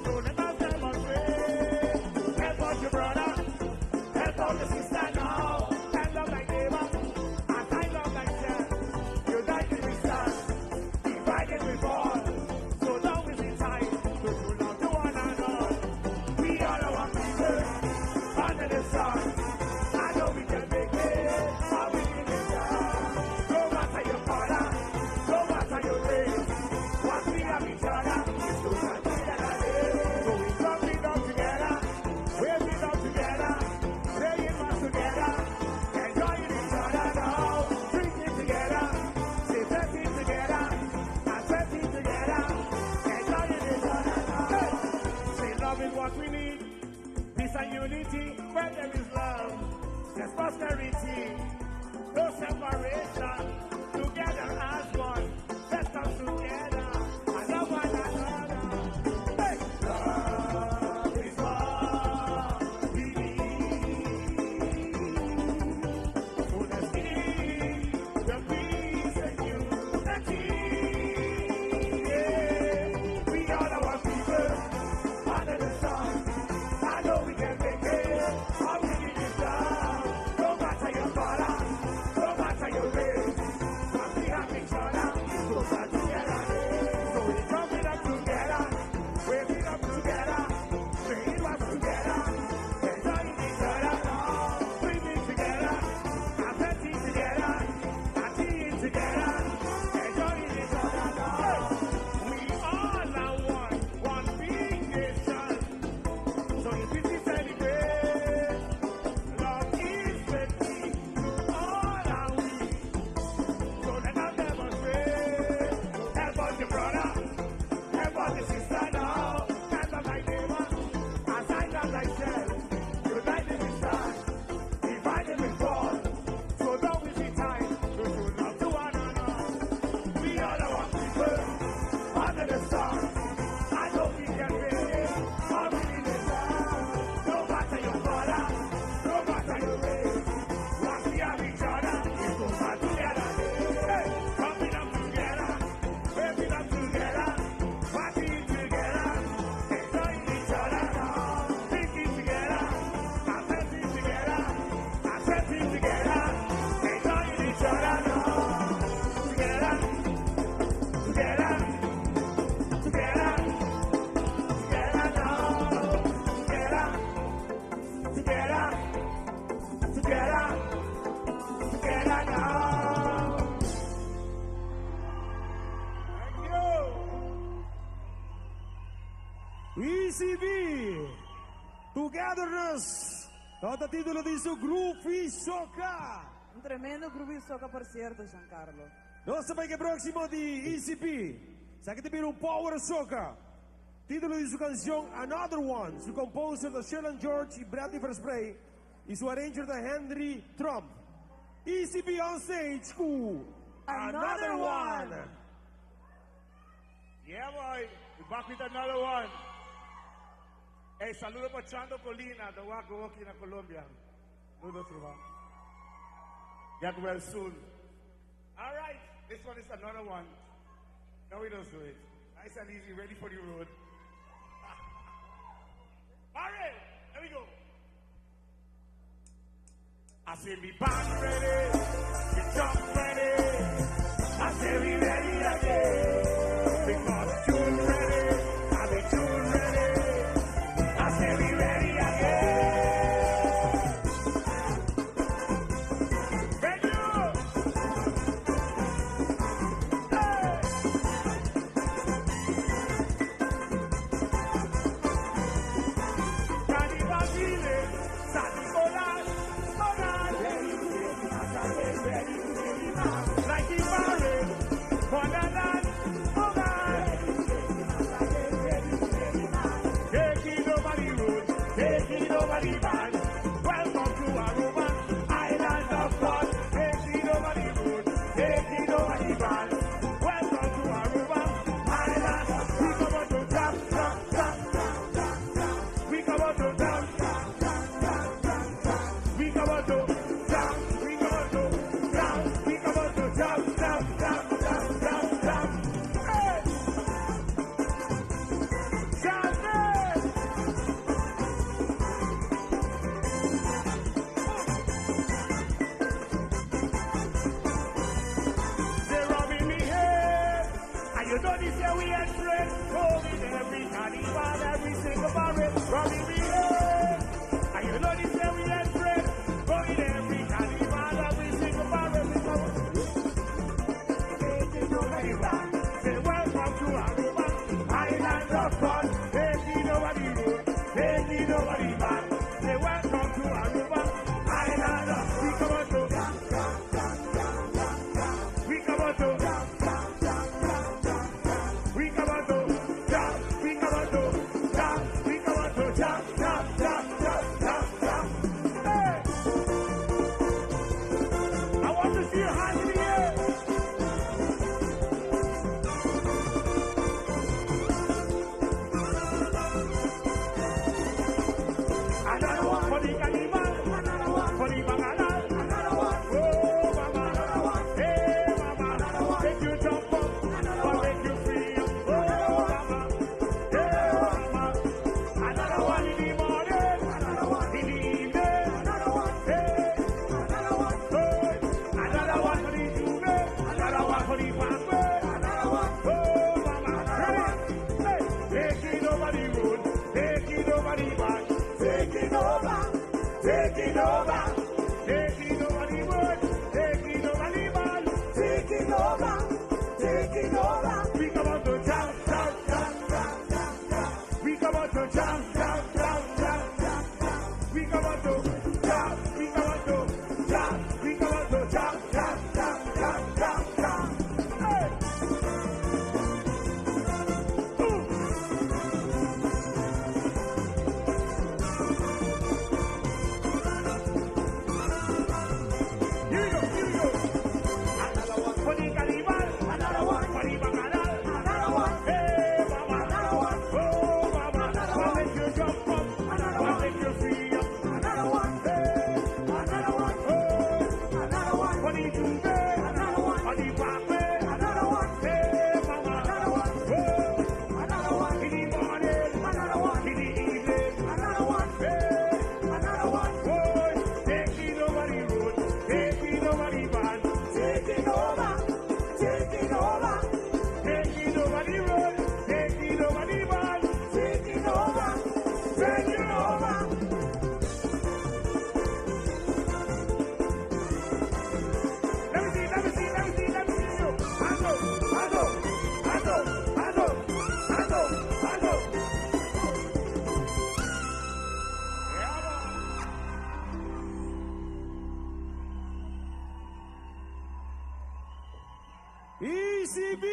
Speaker 20: So let us demonstrate. Help out your brother, help out your sister now. And love thy neighbor, as I love thyself. United we stand, divided we fall. So now is the time to show love to one another. We are our people under the sun. I know we can make it. How we can it done. No matter your color, no matter your race, what we have each other is to So we jumping up together, waving up together, playing mass together, enjoying each other now, drinking together, celebrating together, and sweating together, enjoying each other now. Hey! Say love is what we need. Peace and unity, where there is love, there's prosperity, no separation. Together as one, let's come together and love one another. Hey! Love is what we need. So let's keep the peace and unity. Yeah. We are the one people under the sun. I know we can make it. All we need is love. No matter your color,
Speaker 16: ECB. Togetherness. Tabata titulo di su Groovy Soca.
Speaker 17: Un tremendo Groovy Soca por cierto, Giancarlo.
Speaker 16: Nos ta bai cu e proximo di ECB. Esaki ta bira un Power Soca. Titulo di su cancion Another One. Su composer ta Sherlan George y Bradley Versprey y su arranger ta Henry Tromp. ECB on stage cu Another One.
Speaker 20: Yeah boy, we back with another one. Hey, saludo pa Chando Colina, the wak working na Colombia. Saludos, Ruben. Get well soon. All right, this one is another one. Now we don't do it. Nice and easy, ready for the road. All right, there we go. I say me band ready, me jump ready. I say we ready again. Because tune ready, I be tune ready. I say we ready again. Ready? Hey! Carnival Village, San Nicolas, Monan. Like the parade, Wonderland, Monan. Taking over the road, taking over the band. Welcome to Aruba, island of fun. Taking over the road, taking over the band. Welcome to Aruba, island. We come on to jump, jump, jump, jump, jump, jump. We come on to jump, jump, jump, jump, jump, jump. We come on to jump, we come on to jump, we come on to jump, jump, jump, jump, jump, jump. Hey! Jump it! They're robbing me here. And you know this year we are friends. Holding every carnival, every single parade. Robbing me here. And you know this year we are friends. Going every carnival, every single parade. We come. Taking over the band. Say welcome to Aruba, island of fun. Taking over the road, taking over the band. Say welcome to Aruba, island of. We come on to. We come on to. We come on to. Jump. We come on to. Jump. We come on to. Jump. Jump. Jump. Jump. Jump. Jump. Hey! I want to see your hands in the air. Another one for the carnival. Another one for the bacchanal. Another one. Oh, mama. Another one. Hey, mama. Another one. Make you jump up. Another one. Make you free. Oh, mama. Hey, mama. Another one in the morning. Another one in the evening. Another one. Hey. Another one. Hey. Another one for the J'ouvert. Another one for the Passover. Another one. Oh, mama. Another one. Hey. Taking over the road. Taking over the bank. Taking over. Taking over. Taking over the world. Taking over the band. Taking over. Taking over. We come on to jump, jump, jump, jump, jump, jump. We come on to jump, jump, jump, jump, jump, jump. We come on to jump. We come on to jump. We come on to jump, jump, jump, jump, jump, jump. Hey! Boom! Here we go, here we go. Another one for the carnival. Another one for the bacchanal. Another one. Hey, mama. Another one. Oh, mama. Another one. Make you jump up. Another one. Make you free up. Another one. Hey. Another one. Oh. Another one. For the J'ouvert. Another one. For the Pape. Another one. Hey, mama. Another one. Oh. Another one. In the morning. Another one. In the evening. Another one. Hey. Another one. Oh, taking over the road. Taking over the band. Taking over. Taking over. Taking over the road. Taking over the band. Taking over. Taking over. Let me
Speaker 16: ECB.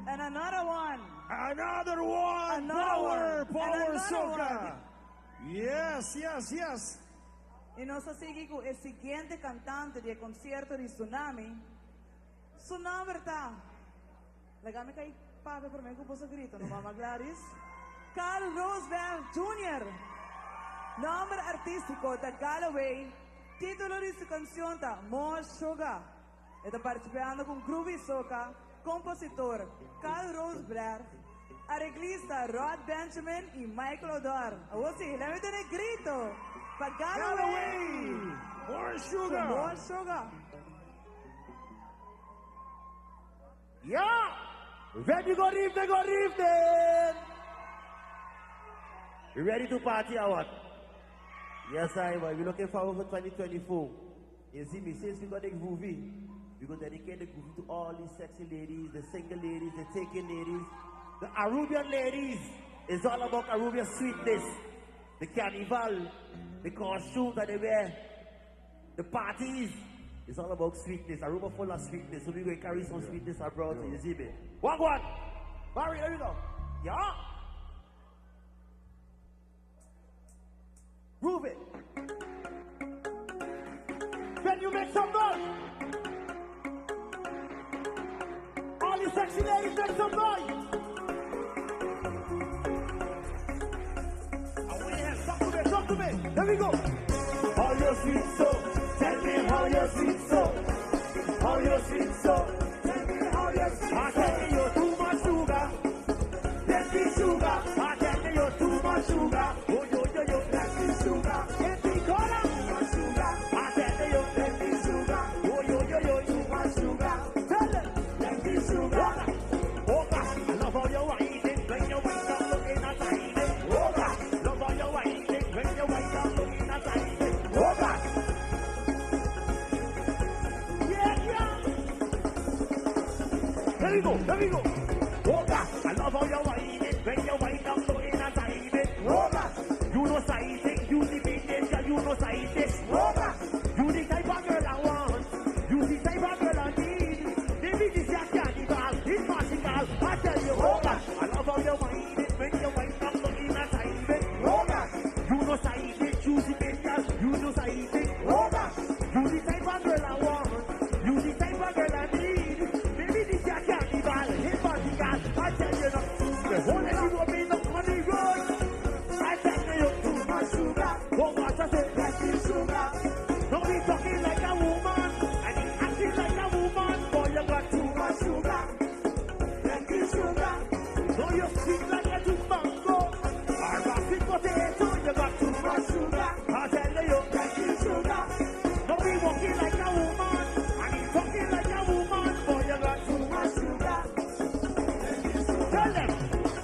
Speaker 17: And another one.
Speaker 16: Another one.
Speaker 17: Another
Speaker 16: power,
Speaker 17: one.
Speaker 16: power
Speaker 17: And another
Speaker 16: soca.
Speaker 17: one.
Speaker 16: Yes.
Speaker 17: I nos ta sigui ku e siguiente kantante di e konsierto di Tsunami. Su nòmber ta. Laga mi kai papia promé ku boso grita, no Mama Gladys? Carl Roosevelt Jr. Nòmber artístiko ta Galloway. Título di su kanshon ta More Sugar. E ta partisipando ku Groovy Soca, kompositor Carl Roosberg, areglista Rod Benjamin i Michael Odor. Awor sí, lèt mi tene grito pa Galloway!
Speaker 16: More Sugar!
Speaker 17: More Sugar!
Speaker 16: Ja! Ready go evening, good evening! You ready to party or what? Yes, I am. We're looking forward for 2024. You see me, since we got the groovy, we gonna dedicate the groovy to all these sexy ladies, the single ladies, the taken ladies, the Arubian ladies. It's all about Arubian sweetness, the carnival, the costume that they wear, the parties. It's all about sweetness. Aruba full of sweetness. So we're going to carry some sweetness abroad. You see me? One, one. Barry, there we go. Yeah. Groove it. Then you make some noise. All you sexy ladies, make some noise. I want you to talk to me, talk to me. There we go. How you sweet so? Tell me how you sweet so. How you sweet so? Tell me how you sweet so. I tell you you're too much sugar. Let me sugar. I tell you you're too much sugar. Oh yo yo yo, let me sugar. Let me color. Too much sugar. I tell you let me sugar. Oh yo yo yo, too much sugar. Tell them, let me sugar. Oh gosh, I love how you wine it when you wine down looking at it. Oh gosh, love how you wine it when you wine down looking at it. Oh gosh. Yeah, yeah. There we go, there we go. Oh gosh, I love how you wine it when you wine down looking at it. Oh gosh, you know size it, you the business, girl, you know size it. Oh gosh, you the type of girl I want, you the type of girl I need. Baby, this is carnival, it's magical. I tell you, oh gosh, I love how you wine it when you wine down looking at it. Oh gosh, you know size it, you the business, you know size it. Oh gosh, you the type of girl I want, you the type of girl I need. Baby, this is carnival, it's magical. I tell you, no, the whole of you will be up on the road. I tell you, too much sugar. Oh gosh, I said, let me sugar. Don't be talking like a woman, and you acting like a woman. Boy, you got too much sugar. Let me sugar. Don't you speak like a two mango or a sweet potato. You got too much sugar. I tell you, let me sugar. Don't be walking like a woman, and you talking like a woman. Boy, you got too much sugar. Tell them,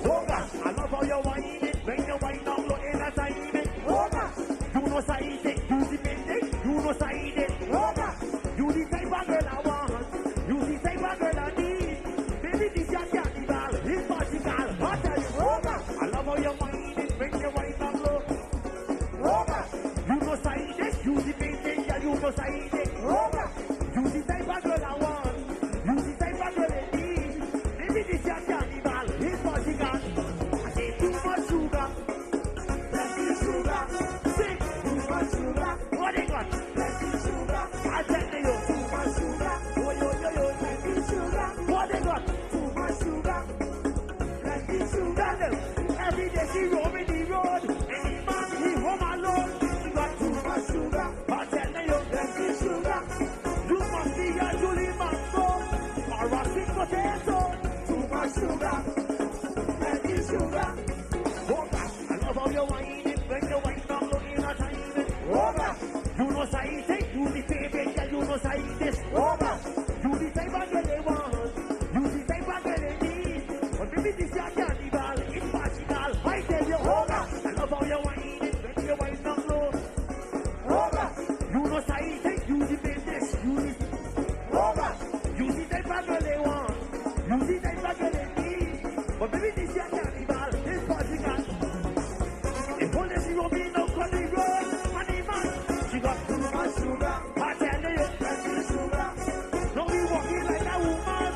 Speaker 16: oh gosh, I love how you wine it when you wine down low in a time it. Oh gosh, you know size it, you the business, you know size it. Oh gosh, you the type of girl I want, you the type of girl I need. Baby, this your carnival, it's magical. I tell you, oh gosh, I love how you wine it when you wine down low. Oh gosh, you know size it, you the business, yeah, you know size it. Oh gosh, you the type of girl I want, you the type of girl I need. Baby, this your carnival, it's magical. I say too much sugar, let me sugar. Sing, too much sugar. What they got? Let me sugar. I tell you, too much sugar. Oh yo yo yo, let me sugar. What they got? Too much sugar. Let me sugar. Them. Every day she roaming the road, and the man he home alone. She got too much sugar. I tell you, let me sugar. You must be a Julie Mango or a sweet potato. Too much sugar. Let me sugar. Oh gosh, I love how you wine it when you wine down looking at time it. Oh gosh, you know size it, you the favorite girl, you know size this. Oh gosh, you the type of girl they want, you the type of girl they need. But baby, this your carnival, it's magical. I tell you, oh gosh, I love how you wine it when you wine down low. Oh gosh, you know size it, you the business, you the. Oh gosh, you the type of girl they want, you the type of girl they need. But baby, this your carnival, it's magical. If only she will be no country road, money man, she got too much sugar. I tell you, let me sugar. Don't be walking like a woman,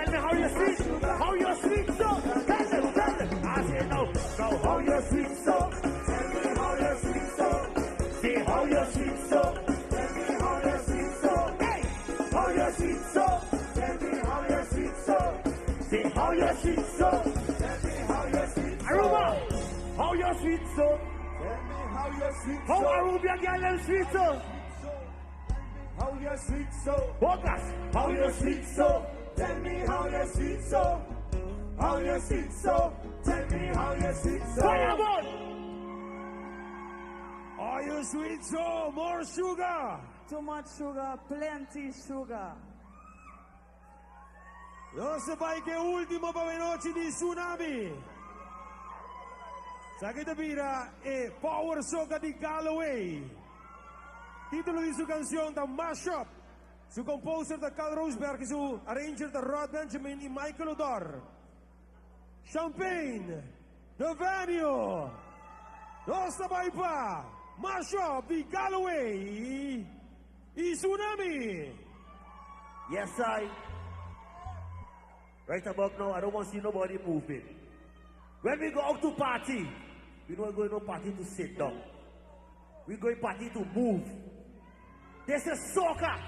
Speaker 20: Tell me how you sweet, how you sweet so. Tell them, tell them. I say no, no, how you sweet so. Tell me how you sweet so. Say how you sweet so. Tell me how you sweet so. Hey, how you sweet so. Tell me how you sweet so. Say how you sweet so. Tell me how you sweet so. Aruba, how you sweet so.
Speaker 21: Tell me how you sweet
Speaker 20: How
Speaker 21: so.
Speaker 20: Aruba girl them sweet so.
Speaker 21: How you sweet so.
Speaker 20: Focus.
Speaker 21: How you sweet so. Tell me how you sweet so. How you sweet so. Tell me how you sweet so.
Speaker 20: Fireball.
Speaker 16: Are you sweet so? More sugar.
Speaker 17: Too much sugar, plenty sugar.
Speaker 16: Nos ta bai ku e último pa anochi di Tsunami. Esaki ta bira e Power Soca di Galloway. Título di su kansion ta Mash Up. Su composer ta Carl Roosberg i su arranger ta Rod Benjamin i Michael Odor. Champagne, The Venue. Nos ta bai pa Mash Up di Galloway i Tsunami.
Speaker 9: Yes, I. Right about now, I don't want to see nobody moving. When we go out to party, we don't go to no party to sit down. We going party to move. This is soca.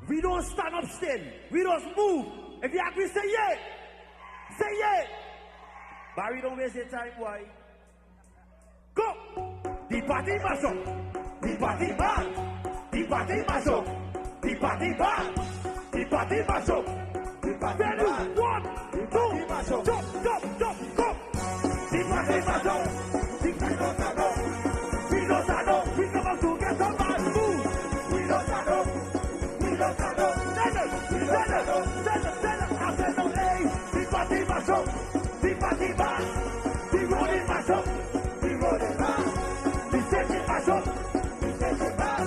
Speaker 9: We don't stand up still. We don't move. If you agree, say yeah. Say yeah. Barry, don't waste your time, why? Go! The party mash up. The party back. The party mash up. The party back. The party mash up. The party back. One, two, jump, jump, jump, go. The party mash up. The party mash up. We don't stand up. We come out to get up and move. We don't stand up. We don't stand up. Stand up. Stand up. Stand up. Stand up. I said no, hey. The party mash up. The party back. The rolling mash up. The rolling back. The setting mash up. The setting back.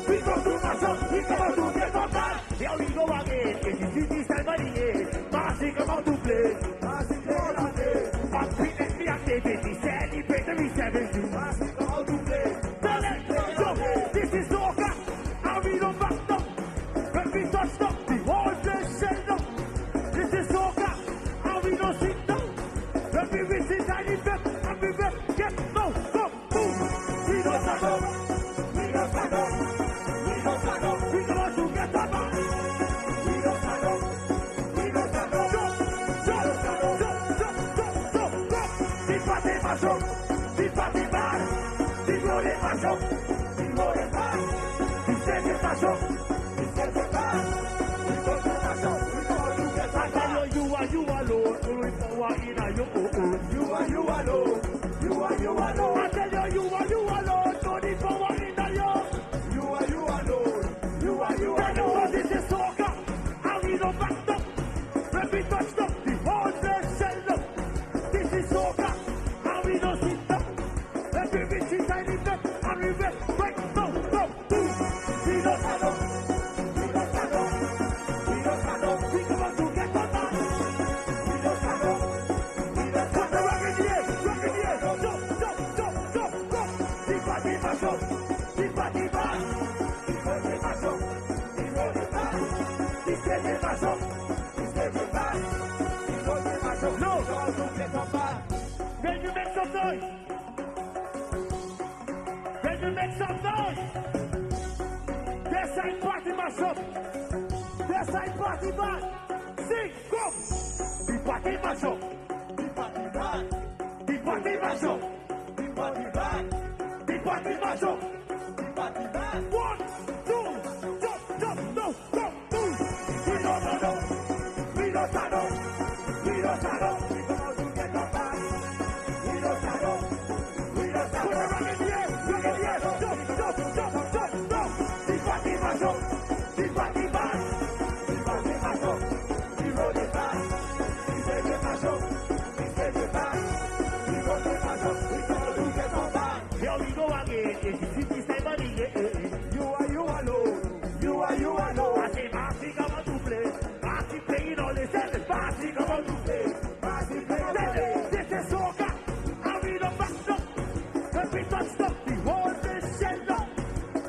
Speaker 9: We go to mash up. We come out to get up back. Here we go again. If you see this time of the year, Marcy come out to play. Marcy come out to play. Happiness, me activity, celebrate the 70. Marcy come out to play. Tell it, so this is soca, and we don't back down. When we touch down, the whole place shell down. This is soca, and we don't sit down. When we visit any bed, and we will get no, go, move. We don't stand up, we don't stand up, we don't stand up. We come out to get up. We don't stand up, we don't stand up. Jump, jump, jump, jump, jump, jump, jump. The party mash up, the party bad, the rolling mash up, the rolling bad, the stage mash up, the stage bad. We go to mash up, we come out to get up. I tell you, you are you alone, only power in a you. You are you alone, you are you alone. I tell you, you are you alone, only power in a you. You are you alone, you are you alone. This is soca, and we don't back down. When we touch down, the whole place shell down. This is soca, and we don't sit down. When we reach inside the bed, and we will break down, down, boom. We don't stand up, we don't stand up, we don't stand up. We come out to get on that. We don't stand up, we don't stand up. Rock in the air, rock in the air. Jump, jump, jump, jump, jump. The party mash up, the party back. The party mash up, the party back. The stage mash up, the stage back. The party mash up. No, don't get on back. Can you make some noise? Can you make some noise? This side party mash up. This side party back. Sing, go. The party mash up. The party back. The party mash up. The party back. The party mash up. The party back. One, two, jump, jump, no, go, two. We don't stand up. We don't stand up. We don't stand up. We come out to get up back. We don't stand up. We don't stand up. Put the rock in the air. Rock in the air. Jump, jump, jump, jump, jump. The party mash up. The party back. The party mash up. The road is back. The stage mash up. The stage back. The road is mash up. We come out to get up back. Here we go again. If you see this time of the year, you are you alone. You are you alone. I say, Marcy, come out to play. Marcy playing all the seven. Marcy, come out to play. Marcy playing all the This is soca. And we don't back down. When we touch down, the whole place shell down.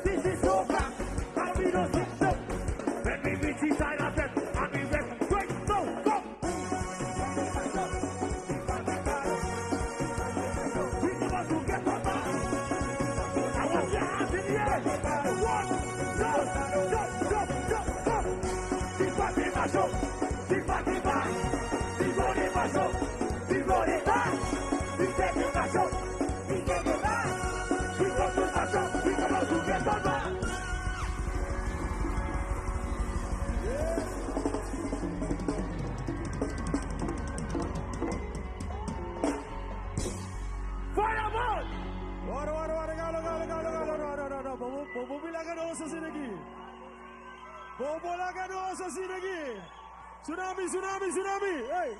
Speaker 9: This is soca. And we don't sit down.
Speaker 16: Bombola ganoso asina aki. Tsunami, tsunami, tsunami. Hey.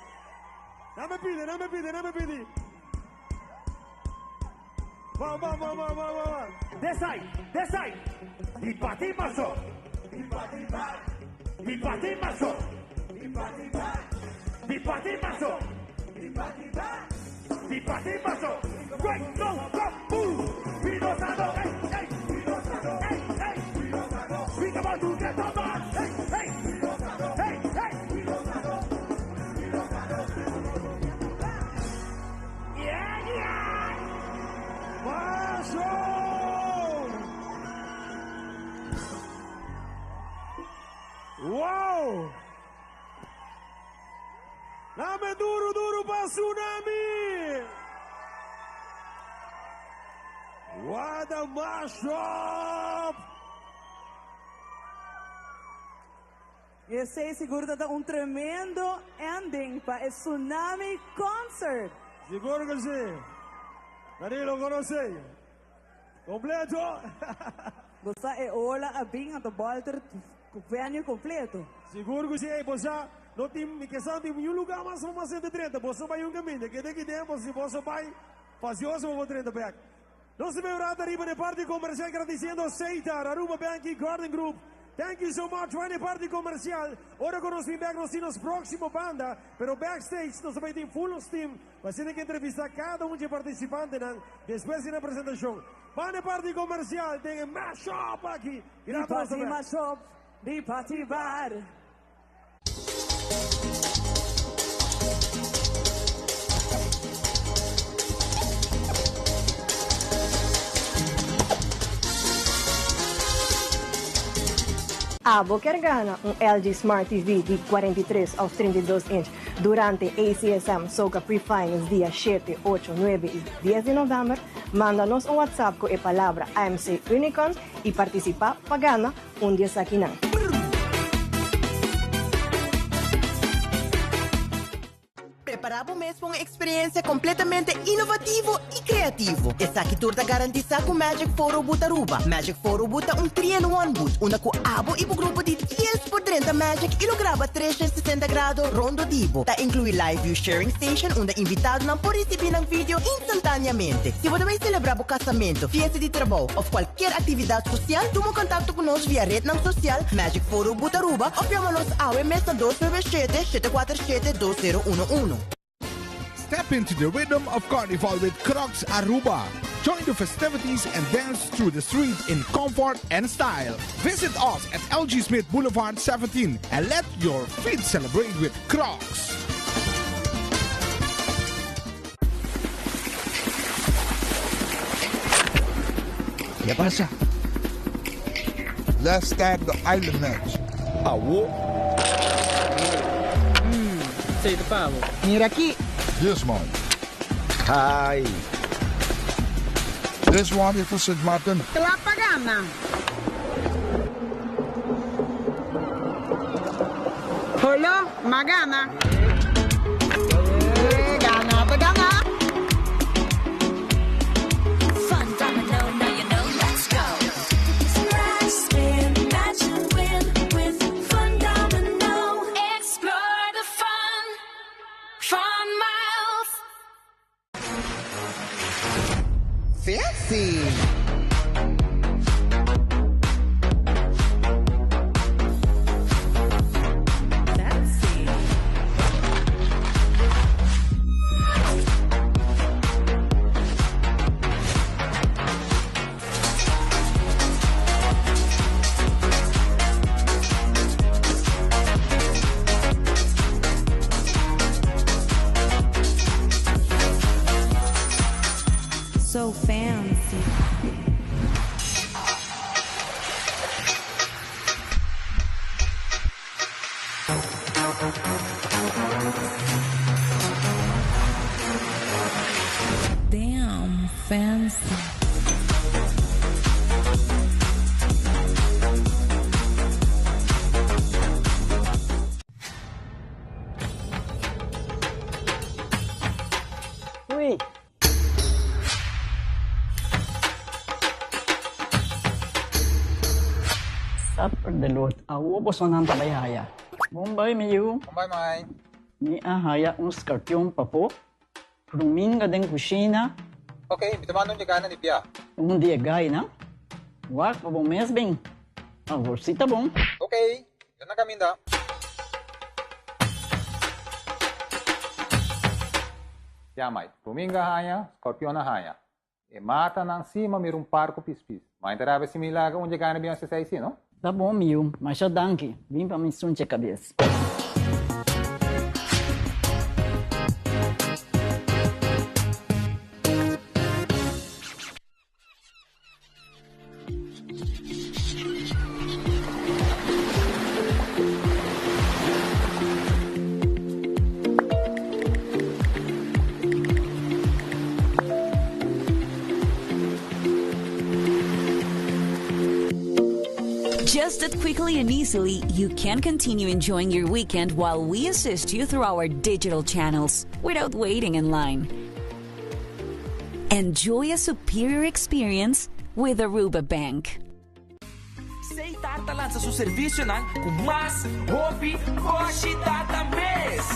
Speaker 16: Dame pide, dame pide, dame pide. Vamos, vamos, vamos, vamos, vamos.
Speaker 20: This side, this side. Di pati maso. Di pati ba. Di pati maso. Di pati ba. Di pati maso. Di pati ba. Di pati maso. Great, go, go, move. Vino sado, hey, hey. Vino sado, hey, hey. Vino sado. We come on to get the man. Hey, hey. Vino sado, hey, hey. Vino sado. Vino sado. Yeah, yeah.
Speaker 16: Maso! Wow! Dame duro, duro pa Tsunami! What a mashup!
Speaker 17: Esey sigur ta un tremendo ending pa e Tsunami Concert.
Speaker 16: Sigur cu si. Danilo conoce. Completo.
Speaker 17: Bo sa e ola a bin anto bolter venue completo.
Speaker 16: Sigur cu si. Bo sa, no tin, mi ke sa, tin un lugar mas pa mas 130. Bo bay un caminda. Keda aki tempo, si bo bay, facioso bo 30 back. Nos ta bay ariba di parti comercial gradiciendo Setar, Aruba Bank y Garden Group. Thank you so much. Bay na parti comercial. Ora cu nos bin back, nos tin proximo banda, pero backstage nos bay tin full team. Bay tin cu entrevista cada un di e participantenan despues di e presentacion. Bay na parti comercial, tin un mashup aki.
Speaker 17: Di party mashup, di party bar.
Speaker 10: Abo kier gana un LG Smart TV di 43 of 32 inch durante ACSM Soca Pre-Finals dia 7, 8, 9 y 10 di november? Manda nos un WhatsApp cu e palabra AMC Unicorn y participa pa gana un di esakinan.
Speaker 11: Prepara bo mes pa un experiencia completamente innovativo y creativo. Esaki tur ta garantisa cu Magic Photo Booth Aruba. Magic Photo Booth ta un 3-in-1 booth, unda cu abo y bo grupo di 10 por drenta Magic y lo graba 360 grado rondo di bo. Ta inclui live view sharing station, unda invitadonan por ricibi nan video instantaneamente. Si bo ta bay celebra bo casamento, fiesta di trabou of cualkier actividad social, tuma contacto cu nos via rednan social Magic Photo Booth Aruba of yama nos awe mes na 297 747 2011.
Speaker 4: Step into the rhythm of Carnival with Crocs Aruba. Join the festivities and dance through the street in comfort and style. Visit us at LG Smith Boulevard 17 and let your feet celebrate with Crocs.
Speaker 22: Ki pasa?
Speaker 23: Let's start the island match.
Speaker 22: Awo.
Speaker 24: Esey ta pa bo.
Speaker 22: Mira aki.
Speaker 23: This one.
Speaker 22: Hi.
Speaker 23: This one is for St. Martin.
Speaker 25: Cla pa gana. Holo, m'a gana. Gana ta gana.
Speaker 26: Fun domino, now you know, let's go. Scratch, spin, match and win with Fun Domino. Explore the fun, fun miles.
Speaker 2: Fancy.
Speaker 26: Fancy.
Speaker 17: So fancy.
Speaker 26: Damn, fancy.
Speaker 24: Ui.
Speaker 27: Supper.
Speaker 24: De lot, awo bosonan ta bai haya. Bon bai, mi yu.
Speaker 1: Bon bai, mai.
Speaker 24: Mi a haya un skarpion papo, pruminga den kushina.
Speaker 1: Ok, mi ta manda un di gainan di bia.
Speaker 24: Un di e gainan? Wak pa bo mes bin. Awor si ta bon.
Speaker 1: Ok, mi ta na kaminda. Ya, mai. Pruminga a haña, skorpion a haña. E matanan sí ma mira un par ku pispis. Ma e ta rabia si mi laga un dje gana bin hasi esei sí, no?
Speaker 24: Ta bon, mi yu. Masha danki. Bin pa mi sunche kabes.
Speaker 5: Just that quickly and easily, you can continue enjoying your weekend while we assist you through our digital channels without waiting in line. Enjoy a superior experience with Aruba Bank.
Speaker 12: Seitar ta lansa su servicionan cu mas hopi boshi data mes.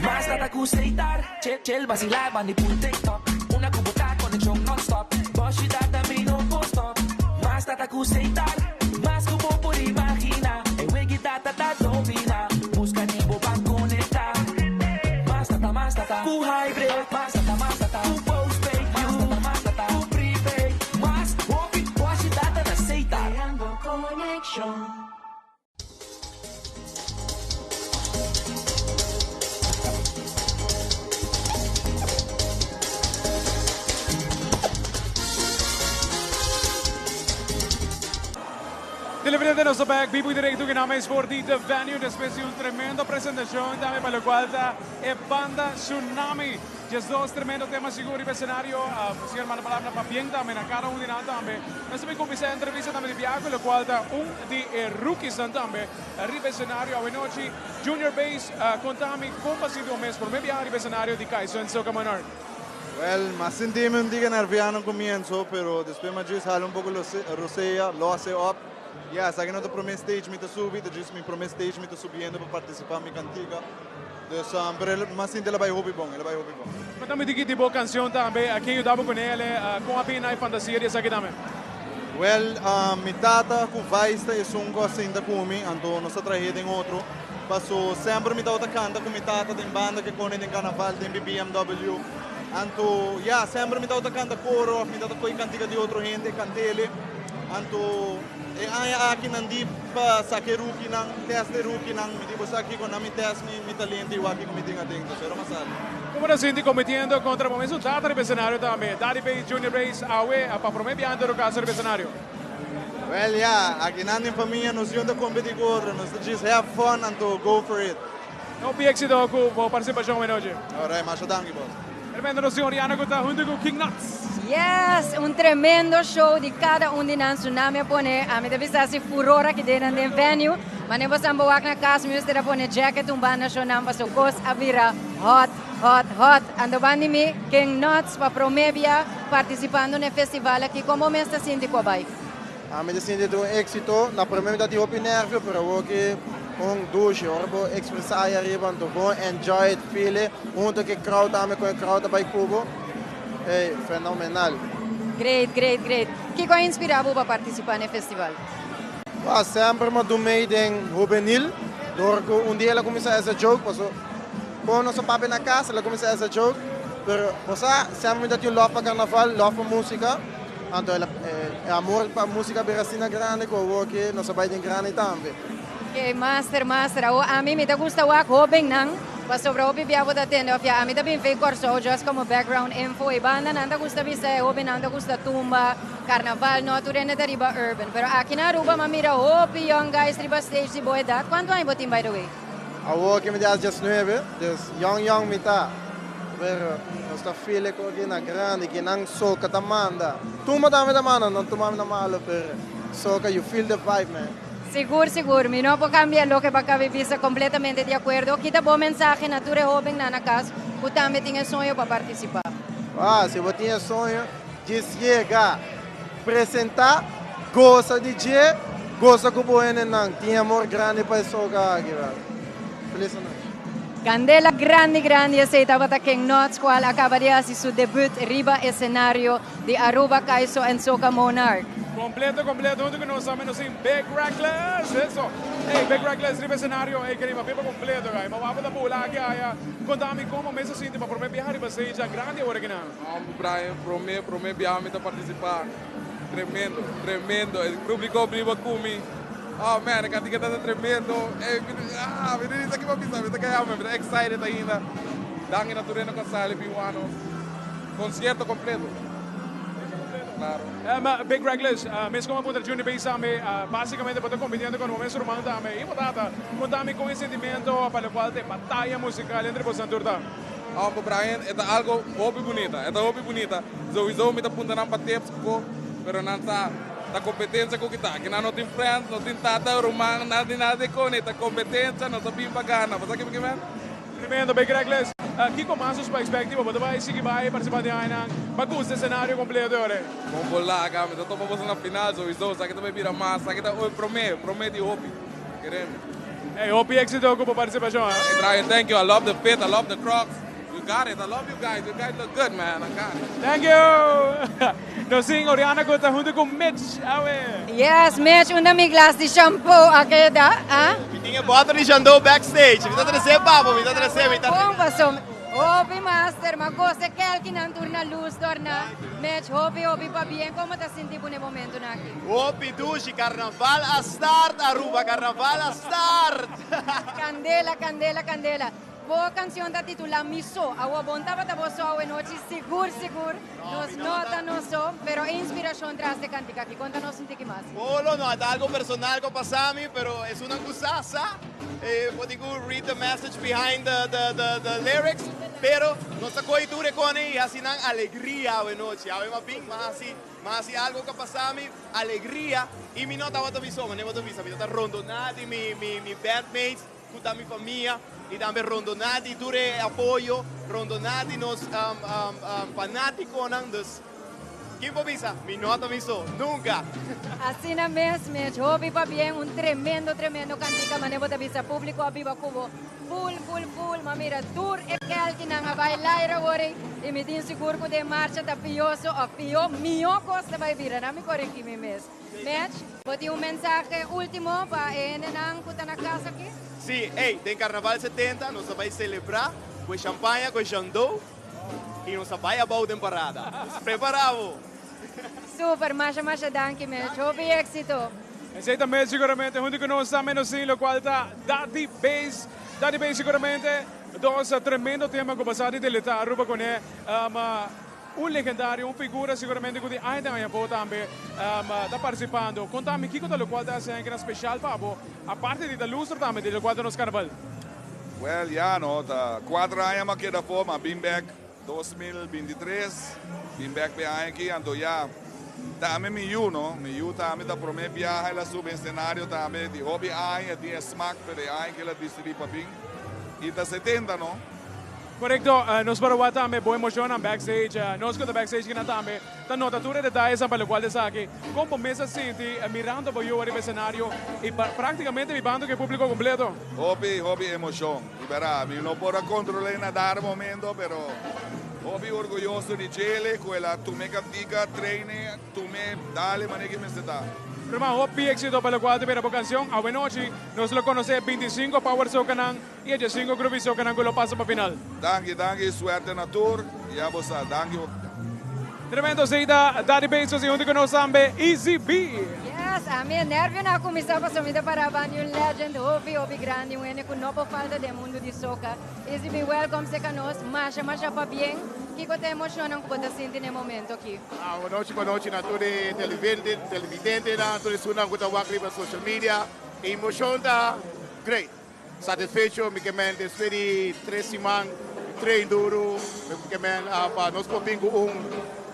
Speaker 12: Mas data cu Seitar, chill chill vacila bandi pul TikTok. Una cu bo ta conexion non-stop. Boshi data mi no por stop. Mas data cu Seitar, mas cu bo por imagina. E wegi data ta domina. Busca di bo ban conecta. Mas data, mas data cu hybrid. Mas data, mas data cu postpaid. Mas data, mas data cu prepaid. Mas hopi boshi data na Seitar.
Speaker 26: Creando conexion.
Speaker 13: Televidente nos ta bek bibo y directo cu nan mes for di The Venue despues di un tremendo presentacion tambe pa locual ta e banda Tsunami. 12 tremendo tema sigur riba escenario. Señor manda palabra pabien tambe na cada un di nan tambe. Nos ta bin cuminsa e entrevista tambe di biaha cu locual ta un di e rookiesnan tambe riba escenario awe nochi. Junior Bass, conta mi con pa sinti bo mes prome biaha riba escenario di Kaiso en Soca Monarch.
Speaker 14: Well, m'a sinti mi un dica nerviano na comienzo, pero despues m'a djis hala un poco rosea, lose op. Yeah, esaki no ta prome stage mi ta subi, ta djis mi prome stage mi ta subiendo pa participa mi cantica. Dus, pero el, m'a sinti el a bay hopi bon, el a bay hopi bon.
Speaker 13: Conta mi tiki di bo cancion tambe, ken yuda bo cunele, con a bini na e fantasia di esaki tambe?
Speaker 14: Well, mi tata cu Vice ta esun cu a sinta cu mi, anto nos a trahe den otro. Paso semper mi tabata canta cu mi tata den banda ke cone den carnaval den BMW. Anto ya, semper mi tabata canta coro of mi tabata coge cantica di otro hende cantele. Anto e aña aki nan di pa saca e rookie-nan, test e rookie-nan. Mi di bo sa kico nan mi test mi mi talento y wak kico mi tin aden. Entonces era mas alto.
Speaker 13: Como ta sinti compitiendo contra bo mesun tata riba escenario tambe? Daddy Bass, Junior Bass, awe pa prome biaha den Rocaso riba escenario.
Speaker 14: Well ya, aki nan den famia nos yun ta competi cu otro, nos ta djis have fun anto go for it.
Speaker 13: Hopi exito cu bo participacion awenochi.
Speaker 14: Alright, masha danki boss.
Speaker 13: Tremendo nos tin Oriana cu ta hunto cu King Nuts.
Speaker 19: Yes, un tremendo show di cada un di nan Tsunami a pone, ami ta bisa si furor aki den nan den venue, mane bo san bo wak na cas mi mester a pone jacket un banda show nan paso cos a bira hot hot hot. Anto ban di mi King Nuts pa prome bia participando na e festival aki, con bo mes ta sinti cu a bay?
Speaker 14: Ami ta sinti ta un exito, na prome mi ta tin hopi nervio pero awor ki un dushi, ora bo expresa ahi ariba anto bo enjoy it, feel it, hunto cu e crowd tambe con e crowd ta bay cu bo, ey fenomenal.
Speaker 19: Great, great, great. Kico a inspira bo pa participa na e festival?
Speaker 14: Bah, semper mi a dun mey den hubenil, door cu un dia el a cuminsa as a joke, paso con nos a papia na cas el a cuminsa as a joke, pero bo sa semper mi ta tin un love pa carnaval, love pa musica. Anto el e amor pa musica a bira asina grandi cu awor ki nos a bay den grandi tambe.
Speaker 19: Oke, master, master. Awor ami mi ta gusta wak hobennan, pasobra hopi bia bo ta tende of ya ami ta bin fei Corsou just como background info e banda nan ta gusta bisa e hobennan ta gusta tumba, carnaval, no tur hende ta riba urban. Pero aki na Aruba mi a mira hopi young guys riba stage di bo edad. Cuanto aña bo tin by the way?
Speaker 14: Awor ki mi ta diesnuebe, dus young young mi ta, pero nos ta feel e koki na grandi, ki nan soca ta manda. Tumba tambe ta manda, no tumba na malo, pero soca you feel the vibe man.
Speaker 19: Sigur sigur, mi no por cambia loke bo a caba bisa, completamente di acuerdo. Kita bo mensahe na tur e hobennan na cas cu tambe tin e soño pa participa.
Speaker 14: Ah, si bo tin e soño, djis yega, presenta, goza di dje.
Speaker 3: Gosa ku bo hendenan, tin amor grandi pa e soca aki, bro. Felis anochi.
Speaker 6: Candela grandi grandi esey tabata King Knots cual a caba di haci su debut riba escenario di Aruba Kaiso and Soca Monarch.
Speaker 13: Completo completo hunto cu nos tambe nos tin Big Reckless eso ey Big Reckless riba escenario ey keriba pipa completo guy ma wapa ta bula aki aya conta mi como mes a sinti pa prome biaha riba stage a grandi awor aki nan.
Speaker 7: Hombre Brian prome prome biaha mi ta participa Tremendo, tremendo. E publico biba cu mi. Oh man, e cantica ta tremendo. Ey, mi, ah, mi no sa ki pa bisa. Mi ta caya, mi ta excited ainda. Danki na tur hende cu a sali bin wak nos. Concierto completo. Claro.
Speaker 13: Um, Big Reckless, uh, mes como puntra Juni Bay tambe, uh, basicamente bo ta compitiendo con bo mes ruman tambe. Y bo tata, conta mi con e sentimento pa locual ta e batalla musical entre boso tur ta.
Speaker 7: Hombre Brian, e ta algo hopi bunita, e ta hopi bunita. Souiso mi ta punta nan pa tips cu pero nan sa ta competencia cu kita. Aki nan no tin friends, no tin tata, ruman, nada di nada di cone. Ta competencia, nos ta bin pa gana. Bo sa kico mi kimen?
Speaker 13: Tremendo, Big Reckless. Kico mas nos por expecti? Bo ta bay sigui bay participa den añanan pa gusta e scenario completo e ora ey?
Speaker 7: Bon bo laga, mi ta topa boso na final souiso. Sa ki ta bay bira mas, sa ki ta oe prome, prome di hopi. Keremi.
Speaker 13: Hey, hopi exito cu bo participacion, ha?
Speaker 7: Hey Brian, thank you. I love the fit, I love the Crocs. You got it. I love you guys. You guys look good, man. I got it.
Speaker 13: Thank you! Nos tin Oriana cu ta hunto cu Mitch awe.
Speaker 6: Yes, Mitch, unda mi glas di shampoo a keda, ah?
Speaker 9: Mi tin e bottle di Chandon backstage. Mi ta trece pa bo, mi ta trece, mi ta.
Speaker 6: Bon paso. Hopi master, ma gosa e kelkinan tur na luz torna. Mitch, hopi hopi pabien. Como ta sinti bo na e momentonan aki?
Speaker 9: Hopi dushi, carnaval a start Aruba, carnaval a start!
Speaker 6: Candela, candela, candela. Bo cancion ta titula Mi So. Awo bon tabata bo so awe nochi, sigur sigur nos no ta nos so, pero e inspiracion tras de cantica aki, conta nos un tiki mas.
Speaker 9: Polo, no ta algo personal cu a pasa mi, pero esunnan cu sa, sa. Bo tin cu read the message behind the lyrics, pero nos ta coge tur e cone y haci nan alegria awe nochi. Awe m'a bin, m'a haci. Ma hasi algo ku a pasa mi alegria i mi no tabata mi so, manera bo ta bisa, mi tabata rondoná di mi mi bandmates ku ta mi famia i tambe rondoná di tur e apoyo, rondoná di nos fanátikonan, dus kin por bisa mi no ta mi so, nunka!
Speaker 6: Asina mes, Mitch, hopi pabien, un tremendo tremendo kantika, manera bo ta bisa públiko a biba ku bo. Full full full ma mira tur e kelkinan a bai laira awor ei i mi tin sigur ku den marcha ta pioso of pio mihó kos ta bai bira na mi korigí mi mes. Mitch, bo tin un mensahe último pa e hendenan ku ta na kas aki?
Speaker 9: Sí, ey, den Carnaval 70 nos ta bai selebrá ku e champaña ku e Chandon i nos ta bai abou den parada. Dus prepará bo!
Speaker 6: Super, masha masha danki Mitch, hopi éxito!
Speaker 13: Esey ta mes siguramente hunto cu nos ta menos sin locual ta Daddy Bass. Daddy Bass siguramente dos tremendo tema cu basa di deleta Aruba cune. Un legendario, un figura siguramente cu di aña den aña bo tambe ta participando. Conta mi kico ta locual ta haci aña special pa bo aparte di ta lustro tambe di locual ta nos carnaval.
Speaker 7: Well ya no ta cuatro aña mi a keda afo mi a bin bek 2023 bin bek p'e aña aki anto ya tambe mi yu no mi yu tambe ta prome biaha el a subi escenario tambe di hopi aña e tin e smak pero e aña ki el a dicidi pa bin y ta 70 no.
Speaker 13: Corecto, nos por a wak tambe bo emocionnan backstage, nos cu ta backstage kinan tambe ta nota tur e detayesnan pa locual ta esaki, con bo mes a sinti mirando bo yu ariba escenario y practicamente bibando cu e publico completo.
Speaker 7: Hopi hopi emocion. Y berdad, mi no por a control'é na dar momento, pero hopi orguyoso di djele cu el a tum'é cantica, train'é, tum'é, dale manera ki mester ta.
Speaker 13: Ruman, hopi exito pa locual ta bira bo cancion. Awenochi nos lo conoce 25 Power Socanan y e 15 Groovy Socanan cu lo pasa pa final.
Speaker 7: Danki, danki, suerte na tur. Ya bo sa, danki.
Speaker 13: Tremendo Zeta, Daddy Besos y hunto cu nos tambe Easy B.
Speaker 6: Yes, ami e nervionan a cuminsa pasobra mi ta para banda di un legend hopi hopi grandi, un hende cu no por falta den mundo di soca. Easy B, welcome cerca nos, masha masha pabien. Kico ta e emocionnan cu bo ta sinti na e momento aki?
Speaker 8: Ah, bonochi, bonochi na tur e televidente, televidentenan, tur esunnan cu ta wak riba social media. E emocion ta great. Satisfecho mi ke men despues di tres siman di train duru mi ke men pa nos por bin ku un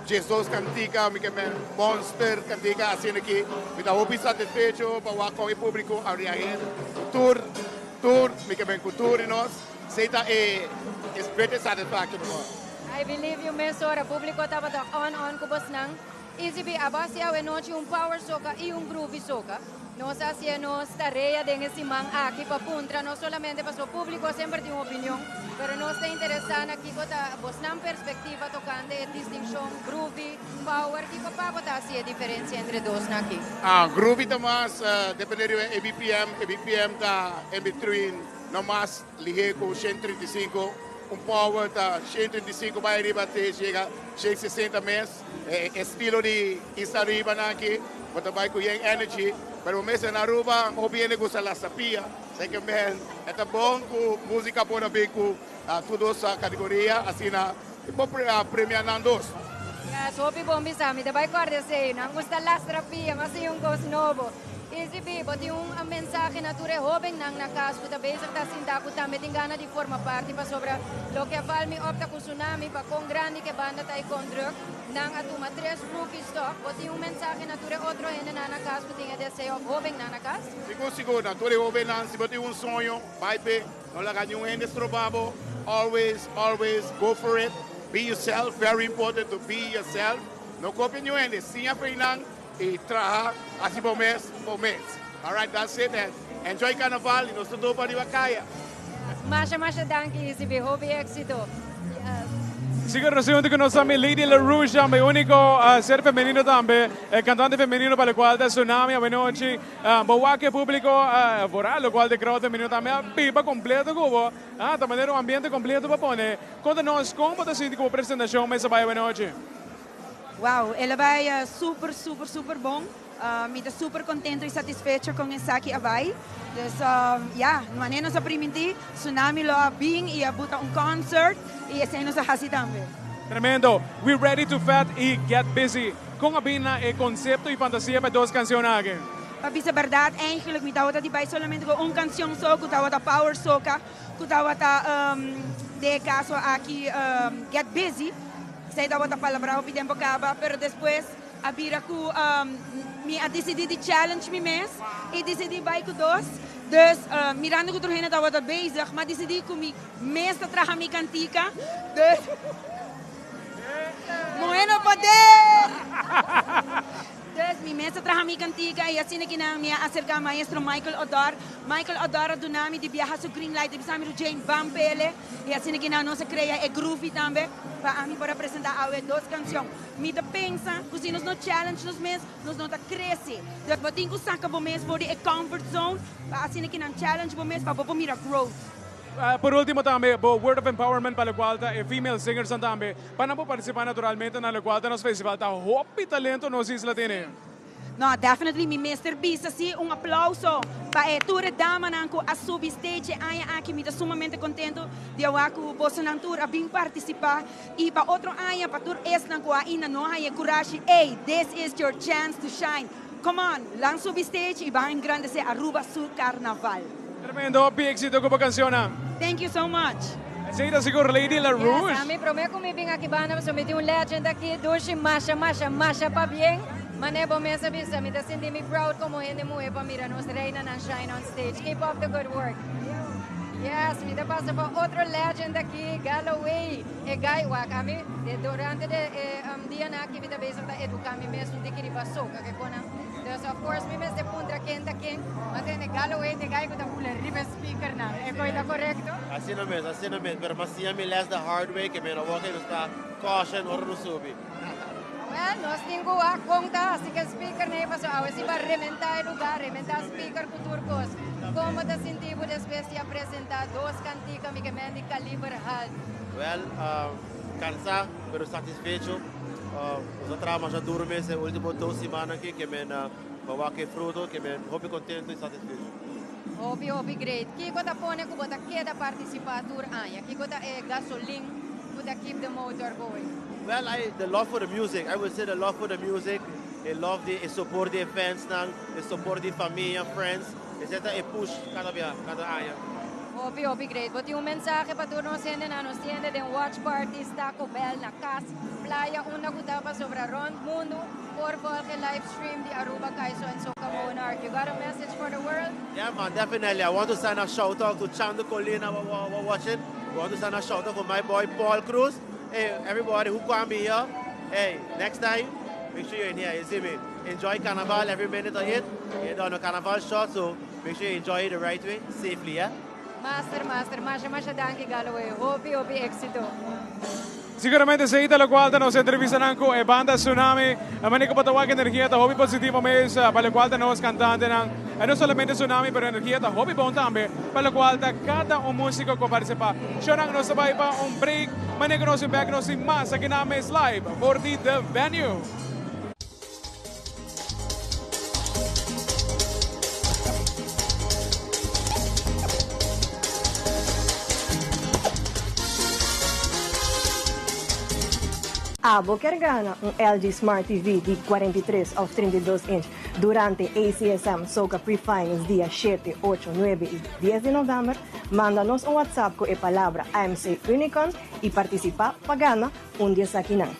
Speaker 8: 12 kantika mi ke men monster kantika asina aki mi ta hopi satisfecho pa wak kon e publico a reageer ku tur tur mi ke men ku tur di nos esei ta e greatest satisfaction.
Speaker 6: I believe you mesora publico tabata on on ku bosnan. Easy B, a bo a hasi awe nochi un power soca y un groovy soca. Nos a haci nos tarea den e siman aki pa puntra no solamente paso publico semper tin un opinion, pero nos ta interesa na kico ta bosnan perspectiva tocante e distincion groovy, power, kico pa bo ta haci e diferencia entre dos nan aki?
Speaker 8: Ah, groovy ta mas depende riba e BPM, e BPM ta in between no mas lihe cu 135, un power ta 135 bay ariba te yega 160 mes. E estilo di Isla Riba nan aki, bo ta bai ku yen energy, pero bo mester na Aruba hopi hende gusta lasta pia, seke men e ta bon ku musika por a bin ku tur dos kategoria, asina e por premia nan dos.
Speaker 6: Yes, hopi bon bisa, mi ta bai kòrda esei, nan gusta lastra pia, mas tin un kos nobo. Easy B, bo tin un mensahe na tur e hóbennan na kas ku ta bezig ta sinta ku tambe tin gana di forma parti pasobra loke a val mi opta ku Tsunami pa kon grandi ke banda ta i kon druk, nan a tuma tres rookies tòg. Bo tin un mensahe na tur e otro hendenan na kas ku tin e deseo òf hóbennan na kas?
Speaker 8: Sigur sigur, na tur e hóbennan, si bo tin un soño, bai p'e, no laga niun hende stroba bo, always, always go for it, be yourself, very important to be yourself, no kopia niun hende, siña for einan i traha hasi bo mes bo mes. Alright, that's it and enjoy carnaval i nos ta topa riba kaya.
Speaker 6: Masha masha danki Izzy, hopi exito.
Speaker 13: Sigur nos hunto cu nos tambe Lady LaRouche tambe, unico ser femenino tambe, e cantante femenino pa locual ta Tsunami awenochi. Bo wak e publico vooral locual ta e crowd femenino tambe a biba completo cu bo. Ta manera un ambiente completo pa pone. Conta nos con bo ta sinti cu bo presentacion mester bay awenochi?
Speaker 10: Wow, el a bay super super super bon. Mi ta super contento y satisfecho con esaki a bay. Dus ya, manera nos a priminti, Tsunami lo a bin y a buta un concert y esey nos a haci tambe.
Speaker 13: Tremendo! We ready to fat y get busy. Con a bin na e concepto y fantasia pa e dos cancionnan aki?
Speaker 10: Pa bisa berdad, eigenlijk mi tabata di bay solamente cu un cancion so cu tabata Power Soca, cu tabata den e caso aki Get Busy. Esey tabata palabra hopi tempo caba, pero despues a bira cu mi a dicidi di challenge mi mes y dicidi bay cu dos. Dus mirando cu tur hende tabata bezig, mi a dicidi cu mi mes ta traha mi cantica. Dus muhe no poder! Dus mi mes a traha mi kantika i asina ki nan mi a aserká maestro Michael Odor. Michael Odor a duna mi di biaha su green light, e bisa mi Rujane ban pele i asina ki nan nos a krea e groovy tambe pa ami por a presentá awe dos kanshon. Mi ta pensa ku si nos no challenge nos mes, nos no ta krese. Dus bo tin ku saka bo mes for di e comfort zone pa asina ki nan challenge bo mes pa bo por mira growth.
Speaker 13: Por ultimo tambe bo word of empowerment pa locual ta e female singersnan tambe pa nan por participa naturalmente na locual ta nos festival ta hopi talento nos isla tene.
Speaker 10: No, definitely mi mester bisa si un aplauso pa e tur e damanan cu a subi stage e aña aki. Mi ta sumamente contento di a wak cu bosonan tur a bin participa y pa otro aña pa tur esnan cu ainda no a haya e curashi, ey, this is your chance to shine. Come on, lan subi stage y ban engrandece Aruba su carnaval.
Speaker 13: Tremendo, hopi exito cu bo cancionnan.
Speaker 10: Thank you so much.
Speaker 13: Esey ta sigur Lady La Rouge.
Speaker 6: Yes, ami prome cu mi bin aki banda pasobra mi tin un legend aki, Dushi, masha masha masha pabien. Mane bo mes a bisa, mi ta sinti mi proud como hende muhe pa mira nos reinanan shine on stage. Keep up the good work. Yes, mi ta pasa pa otro legend aki, Galloway. E guy wak ami durante de e dianan aki mi ta bezig ta educa mi mes un tiki riba soca ke konan. Dus of course mi mester puntra ken ta ken. Ma tende Galloway ta e guy ku ta bula riba e speakernan. E koi ta korekto?
Speaker 15: Asina mes, asina mes. Pero m'a siña mi les the hard way ke mi no wak nos ta caution ora nos subi.
Speaker 6: Well, nos tin ku wak kon ta hasi ke speakernan ei pasobra awe si bo a rementa e lugar, rementa speaker ku tur kos. Kon bo ta sinti bo despues di a presenta dos kantika mi ke men di kaliber halt?
Speaker 15: Well, cansa pero satisfecho. Nos a traha masha duro mes e ultimo dos siman aki ke men pa wak e fruto ke men hopi contento y satisfecho.
Speaker 6: Hopi hopi great. Kiko ta pone ku bo ta keda participa tur aña? Kiko ta e gasolin ku ta keep the motor going?
Speaker 15: Well, I, the love for the music. I would say the love for the music, e love di e support di e fansnan, e support di famia, friends. Esei ta e push kada bia, kada aña.
Speaker 6: Hopi hopi great. Bo tin un mensahe pa tur nos hendenan? Nos tin hende den watch parties, Taco Bell, na cas, playa, unda cu ta pasobra rond mundu por volg e live stream di Aruba Kaiso and Soca Monarch. You got a message for the world?
Speaker 15: Yeah man, definitely. I want to send a shout out to Chando Colina who watching. I want to send a shout out for my boy Paul Cruz. Hey, everybody who can't be here, hey, next time. make sure you're in here, you see me? Enjoy Carnival every minute of it. You don't know Carnival short, so make sure you enjoy it the right way, safely, yeah?
Speaker 6: Master, master, masha masha danki Galloway. Hopi hopi exito.
Speaker 13: Siguramente esey ta locual ta nos entrevistanan cu e banda Tsunami. E manera cu bo ta wak energia ta hopi positivo mes pa locual ta nos cantantenan. E no solamente Tsunami pero energia ta hopi bon tambe pa locual ta cada un musico cu a participa. Shownan nos ta bay pa un break. Manera cu nos bin bek nos tin mas aki na mes live for di The Venue.
Speaker 4: Abo kier gana un LG Smart TV di 43 of 32 inch durante ACSM Soca Pre-Finals dia shete, ocho, nuebe y dies di november? Manda nos un WhatsApp cu e palabra AMC Unicorn y participa pa gana un di esakinan.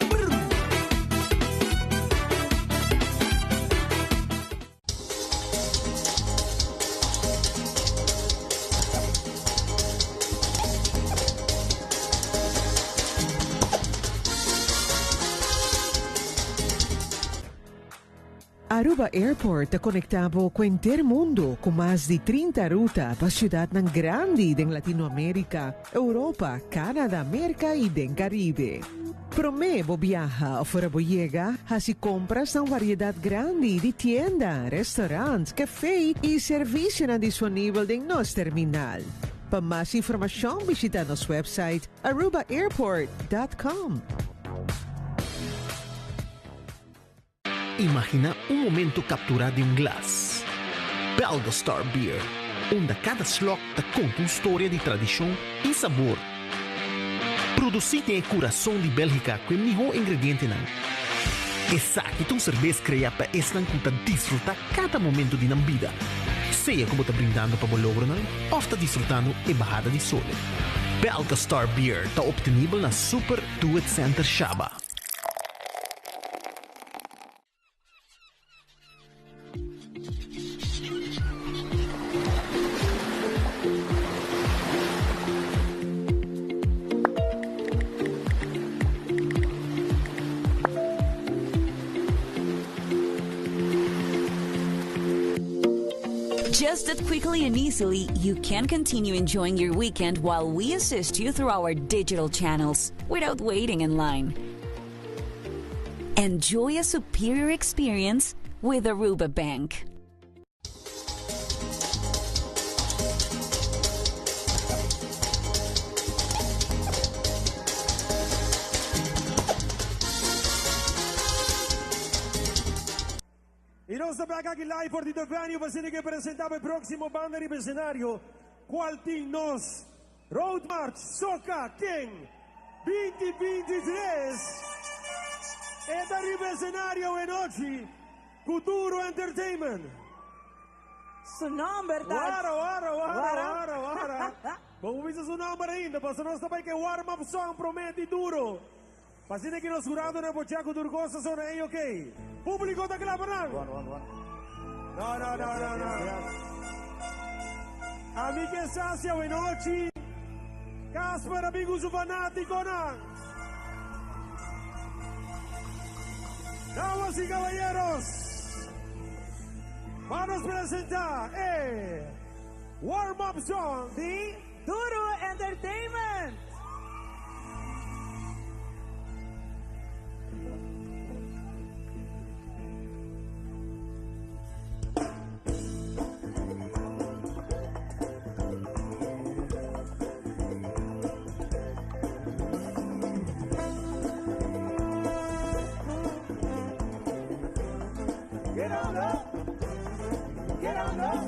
Speaker 11: Aruba Airport ta conecta bo cu henter mundo cu mas di 30 ruta pa ciudadnan grandi den Latinoamerica, Europa, Canada, Merca y den Caribe. Prome bo biaha of ora bo yega, haci compras na un variedad grandi di tienda, restaurant, cafe y servicionan disponibel den nos terminal. Pa mas informacion bishita nos website arubaairport.com.
Speaker 16: Imaginá un momento kapturá den un glas. Belga Star Beer, unda kada slòk ta konta un storia di tradishon i sabor. Produsí den e kurason di Bélgika ku e mihó ingredientenan, esaki ta un serbes kreá pa esnan ku ta disfrutá kada momento di nan bida, sea ku bo ta brindando pa bo logronan òf ta disfrutando e bahada di sole. Belga Star Beer ta optenibel na Super Do It Center Shaba.
Speaker 5: Just that quickly and easily, you can continue enjoying your weekend while we assist you through our digital channels without waiting in line. Enjoy a superior experience with Aruba Bank.
Speaker 18: Y nos ta bek aki live for di The Venue pa asina ke presenta pa e proximo banda riba escenario cual tin nos Road March Soca King 2023. E ta riba escenario awenochi cu Duro Entertainment.
Speaker 17: Su nomber ta.
Speaker 18: Wara, wara, wara,
Speaker 17: Wara.
Speaker 18: wara, wara. Bo bisa su nomber ainda, pasobra nos ta bai ke warm up song prome di Duro. Pa asina ki nos huradonan por check cu tur cos ta sona ey ok. Publico ta cla pa nan? No, no, no, no, no. Ami ke sa si awenochi Casper a bin cu su fanaticonan. Damas y caballeros, pa nos presenta e warm up song
Speaker 17: di Duro Entertainment!
Speaker 18: Get on up! Get on up!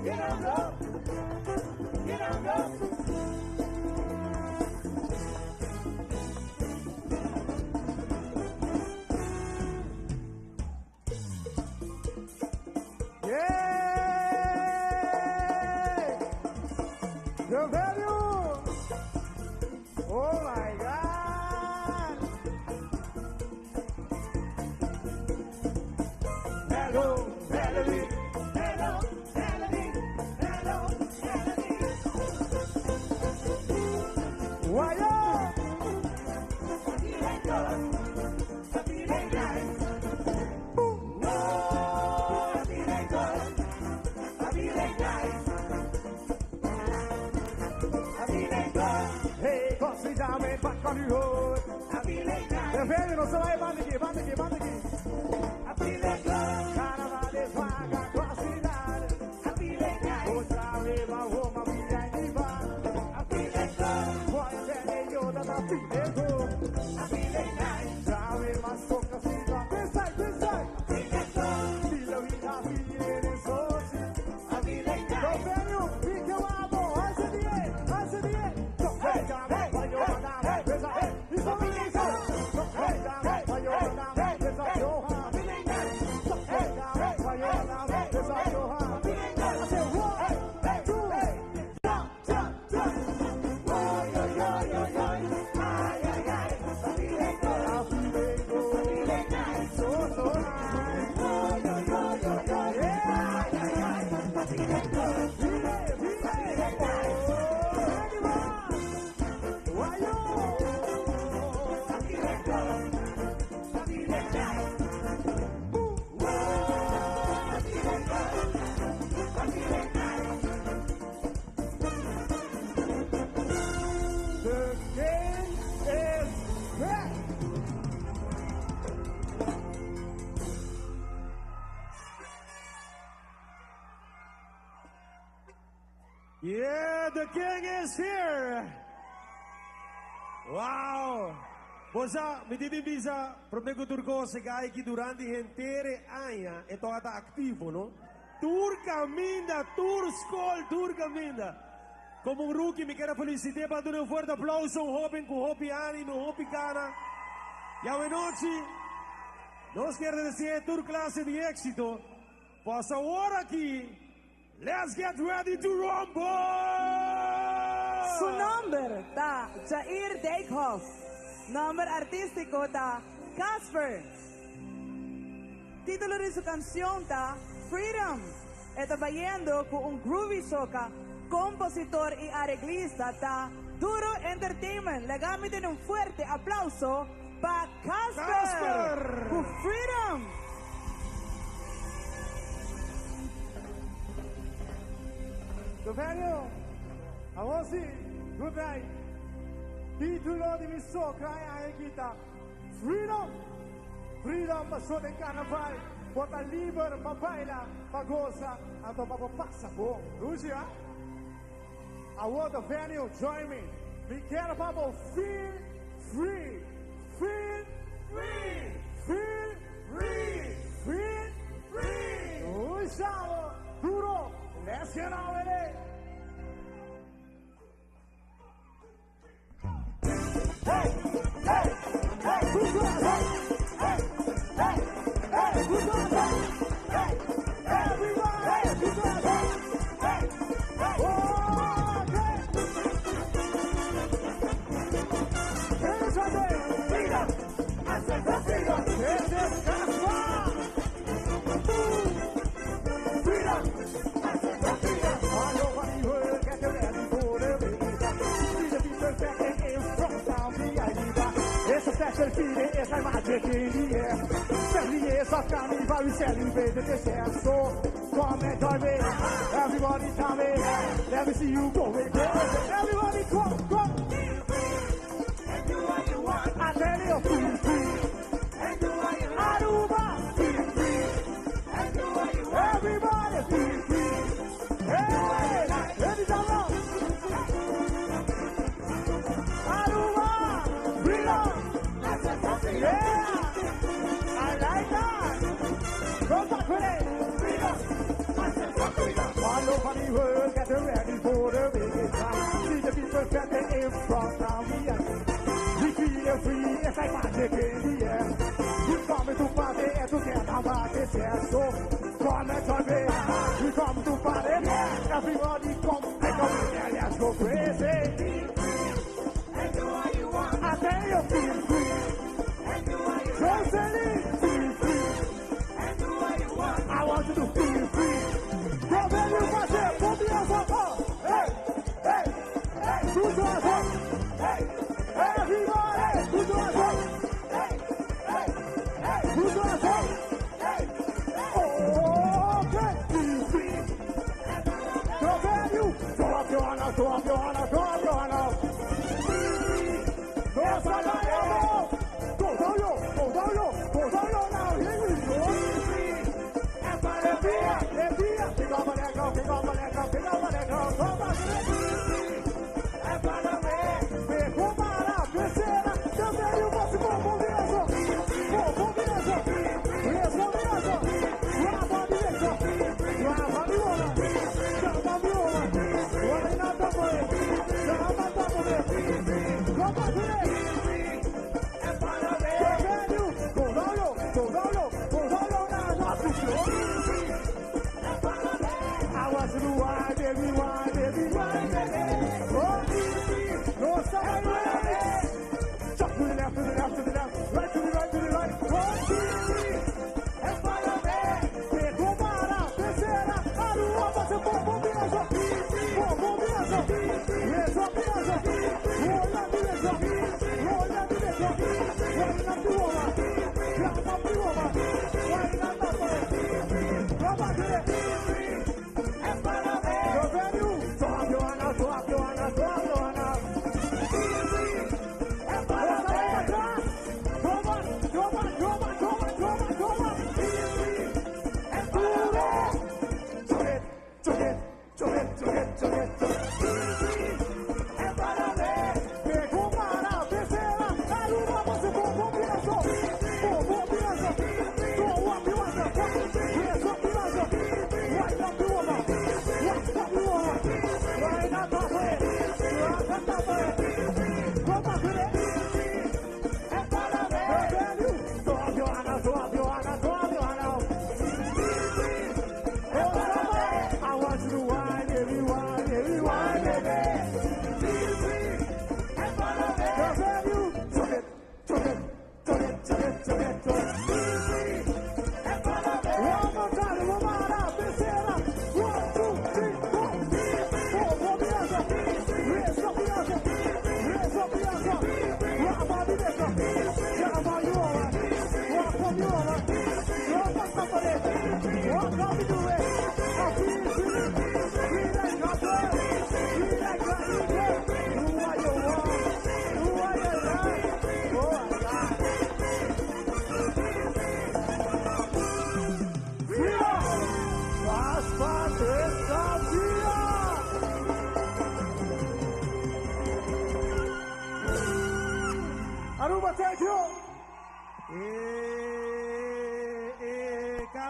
Speaker 18: Get on up! Get on up! Yeah! The value! Oh my God! Hello, Melody. Hello, Melody. Hello, Melody. Waya! Yeah, the king is here. Wow. Bo sa, mi tin di bisa, prome ku tur kos, e guy aki durante henter e aña e tabata aktivo, no? Tur kaminda, tur skol, tur kaminda. Komo un rookie mi kier a felisit'é pa duna un fuerte aplauso, un hoben ku hopi ánimo, hopi gana. I awenochi nos kier ta dese'é tur klase di éksito. Pasa awor aki. Let's get ready to rumble!
Speaker 17: Su nomber ta Jair Dijkhoff. Nomber artístiko ta Casper. Título di su kanshon ta Freedom. E ta bayendo ku un groovy soca. Kompositor i areglista ta Duro Entertainment. Laga mi tene un fuerte aplauso pa Casper ku Freedom!
Speaker 2: Governo, awor si, good night. Titulo di mi soca e aña aki ta Freedom! Freedom paso den carnaval bo ta liber pa baila, pa goza, anto pa bo pasa bon. Lucia, awor the venue, join me. Mi kier pa bo feel free, feel free, feel free, feel free. Lucia, duro, let's get on with it. Hey, hey, hey, who's gonna hey, hey, hey, hey, who's gonna hey, hey, everybody, hey, who's gonna hey, hey, hey, oh, okay. Here's what they freedom, I said the freedom, this is Gaspar. Freedom, I said the freedom. All over the world, get ready for the freedom. See the people standing in front of the idea. It's a special feeling, it's like magic in the air. 70 years of carnival, we celebrate this year. So come and join me, everybody tell me. Let me see you go crazy. Everybody come, come. And do what you want. I tell you, feel free. And do what you want. Aruba, feel free. And do what you want. Everybody feel free. Hey, ladies and gentlemen. Aruba, freedom. Yeah, I like that. Go back with it. Freedom. All over the world, get ready for the big time. See the people standing in front of me. We feel free, it's like magic in the air. We come to party and to get our this year. So come and join me. We come to party. Everybody come, and come and let's go crazy. And do what you want. I tell you, feel free. And do what you want. Jocelyn, feel free. And do what you want. I want you to feel free. Go baby, you put your hands up. Hey, hey, hey, put your hands up. Hey, everybody, put your hands up. Hey, hey, hey, put your hands up. Hey,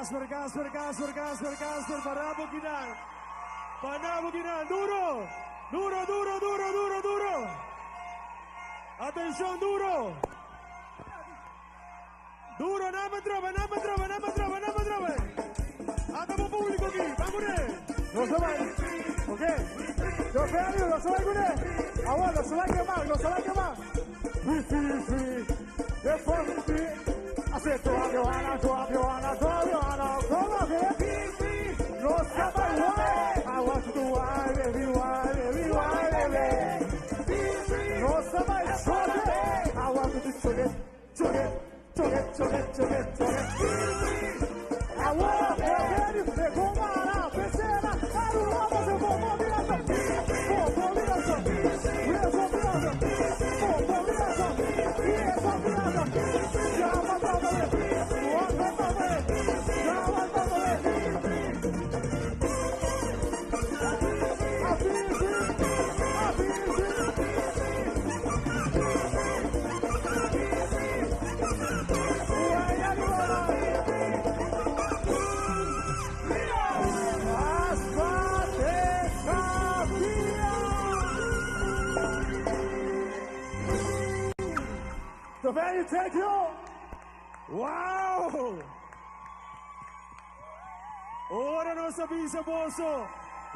Speaker 18: Casper, Casper, Casper, Casper, Casper, para Bukinan. Para Bukinan, duro. Duro, duro, duro, duro, duro. Atenshon, duro. Duro, nada trova, nada trova, nada trova, nada trova. Ata bo publico aki, ban kuné.
Speaker 2: Nos ta bai. Ok. Jofelio, nos ta bai kuné. Awor, nos ta bai kema, nos ta bai kema. Free, free, free. The fucking free. I said, Joab, Johanna, Joab, Johanna, Joab, Johanna. Come on, baby. Nos ta bai, why? I want you to why, baby, why, baby, why, baby. Nos ta bai, choke. I want you to choke it, choke it, choke it, choke it, choke it, choke it. Awor, Jofelio, pegou uma pecera, Aruba, você vou virar, vou virar, vou virar, vou virar, The venue, thank you.
Speaker 18: Wow! Ora nos avisa, boso.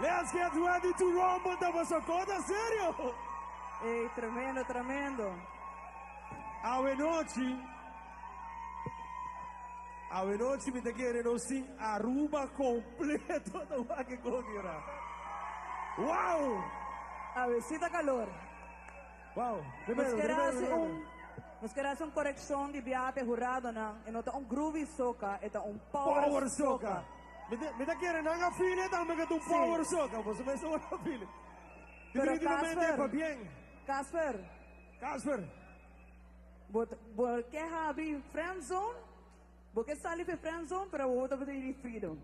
Speaker 18: Let's get ready to rumble, ta boso kota serio.
Speaker 17: Ey, tremendo, tremendo.
Speaker 18: Awe nochi. Awe nochi mi ta kere nos tin Aruba completo ta wak e koki ora. Wow!
Speaker 17: Awe si ta calor.
Speaker 18: Wow!
Speaker 17: Nos
Speaker 18: Tremendo,
Speaker 17: kier
Speaker 18: tremendo,
Speaker 17: haci
Speaker 18: tremendo.
Speaker 17: nos kier haci un correccion di biaha hurado nan. E no ta un groovy soca, e ta un power,
Speaker 18: Power soca. Mi ta kere nan a feel e tambe cu ta un power soca. Bo mes a feel e.
Speaker 17: Pero
Speaker 18: Definitivamente,
Speaker 17: Casper,
Speaker 18: pabien.
Speaker 17: Casper.
Speaker 18: Casper.
Speaker 17: Bo bo ke habri friend zone? Bo ke sali fi friend zone, pero bo ta di freedom.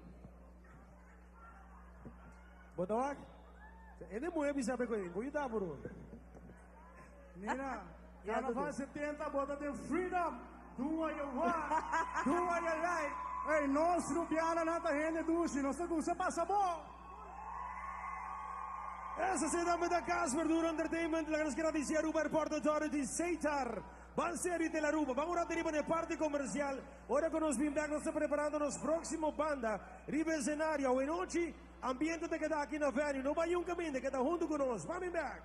Speaker 18: Bo ta wak? E de mujer bisa pe koy, boy da bro.
Speaker 2: Nina,
Speaker 17: Ja,
Speaker 2: Carnaval
Speaker 17: Dudu.
Speaker 2: 70, bota den freedom. Do what you want, do what you like. Hey, nos Rubiana nan ta hende dushi, nos ta gusta pasa bon.
Speaker 18: Esaki tambe ta Casper Duro Entertainment, la gran gradici Aruba Airport Authority, Seitar, Banseri de la Aruba. Ban un riba e parti comercial. Ora cu nos bin back, nos ta preparando nos proximo banda. Riba escenario, awe nochi, ambiente ta keda aki na venue. No bay un caminda, keda hunto cu nos. Ban back.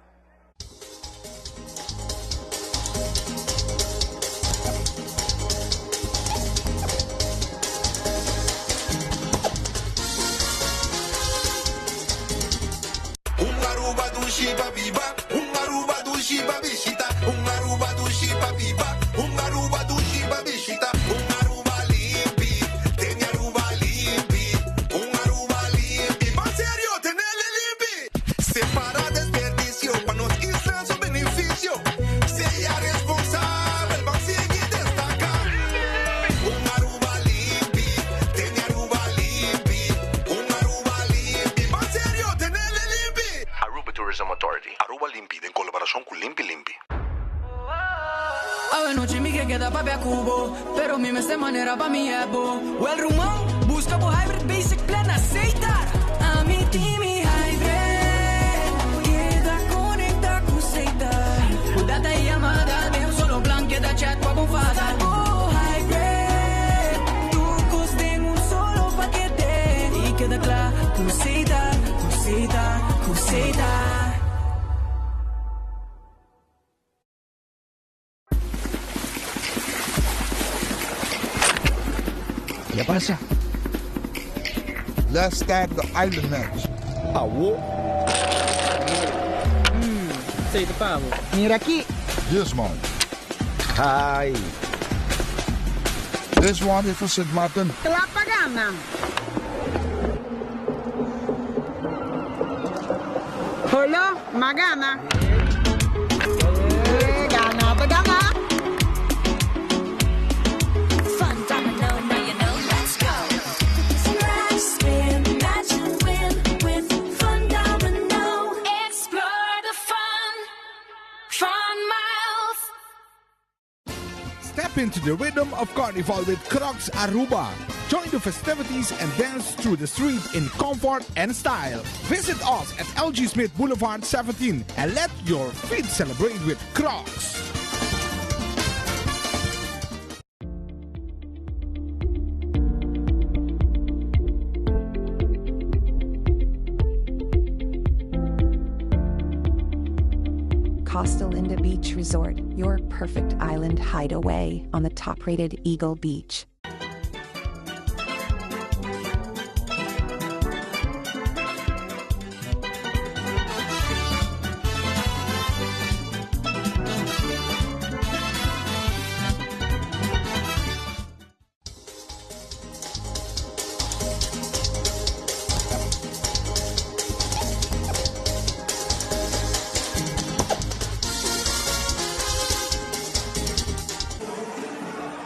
Speaker 1: Un Aruba dushi pa biba, un Aruba dushi pa bishita, un Aruba dushi pa biba, un Aruba dushi pa bishita, un Aruba limpi, tene Aruba limpi, un Aruba limpi. Ban serio, tenele limpi. Separa desperdicio pa nos isla su beneficio. Sea responsabel, ban sigui destaca. Un Aruba limpi, tene Aruba limpi, un Aruba limpi. Ban serio, tenele limpi.
Speaker 16: Aruba Tourism Authority. Aruba Limpi, den colaboracion cu Limpi Limpi.
Speaker 12: Awe nochi mi ke keda papia cu bo, pero mi mester manera pa mi ebo. Well, ruman, busca bo hybrid basic plan na Setar. Ami tin mi hybrid, keda conecta cu Setar. Cu data y yamada, den un solo plan, keda chat pa bo fada. Oh, hybrid, tur cos den un solo pakete. Y keda cla, cu Setar, cu Setar, cu Setar.
Speaker 20: ¿Qué pasa?
Speaker 21: Let's start the island match.
Speaker 20: Awo.
Speaker 24: Sei pavo.
Speaker 20: Mira aki.
Speaker 21: This one.
Speaker 20: Hi.
Speaker 21: This one is for St. Martin.
Speaker 10: Cla pa gana. Holo, m'a gana. Gana, pa gana.
Speaker 26: Fun domino, now you know, let's go. Scratch, spin, match and win with Fun Domino. Explore the fun, fun miles.
Speaker 8: Step
Speaker 21: Step into the rhythm of Carnival with Crocs Aruba. Join the festivities and dance through the street in comfort and style. Visit us at LG Smith Boulevard 17 and let your feet celebrate with Crocs.
Speaker 3: Costa Linda Beach Resort, your perfect island hideaway on the top rated Eagle Beach.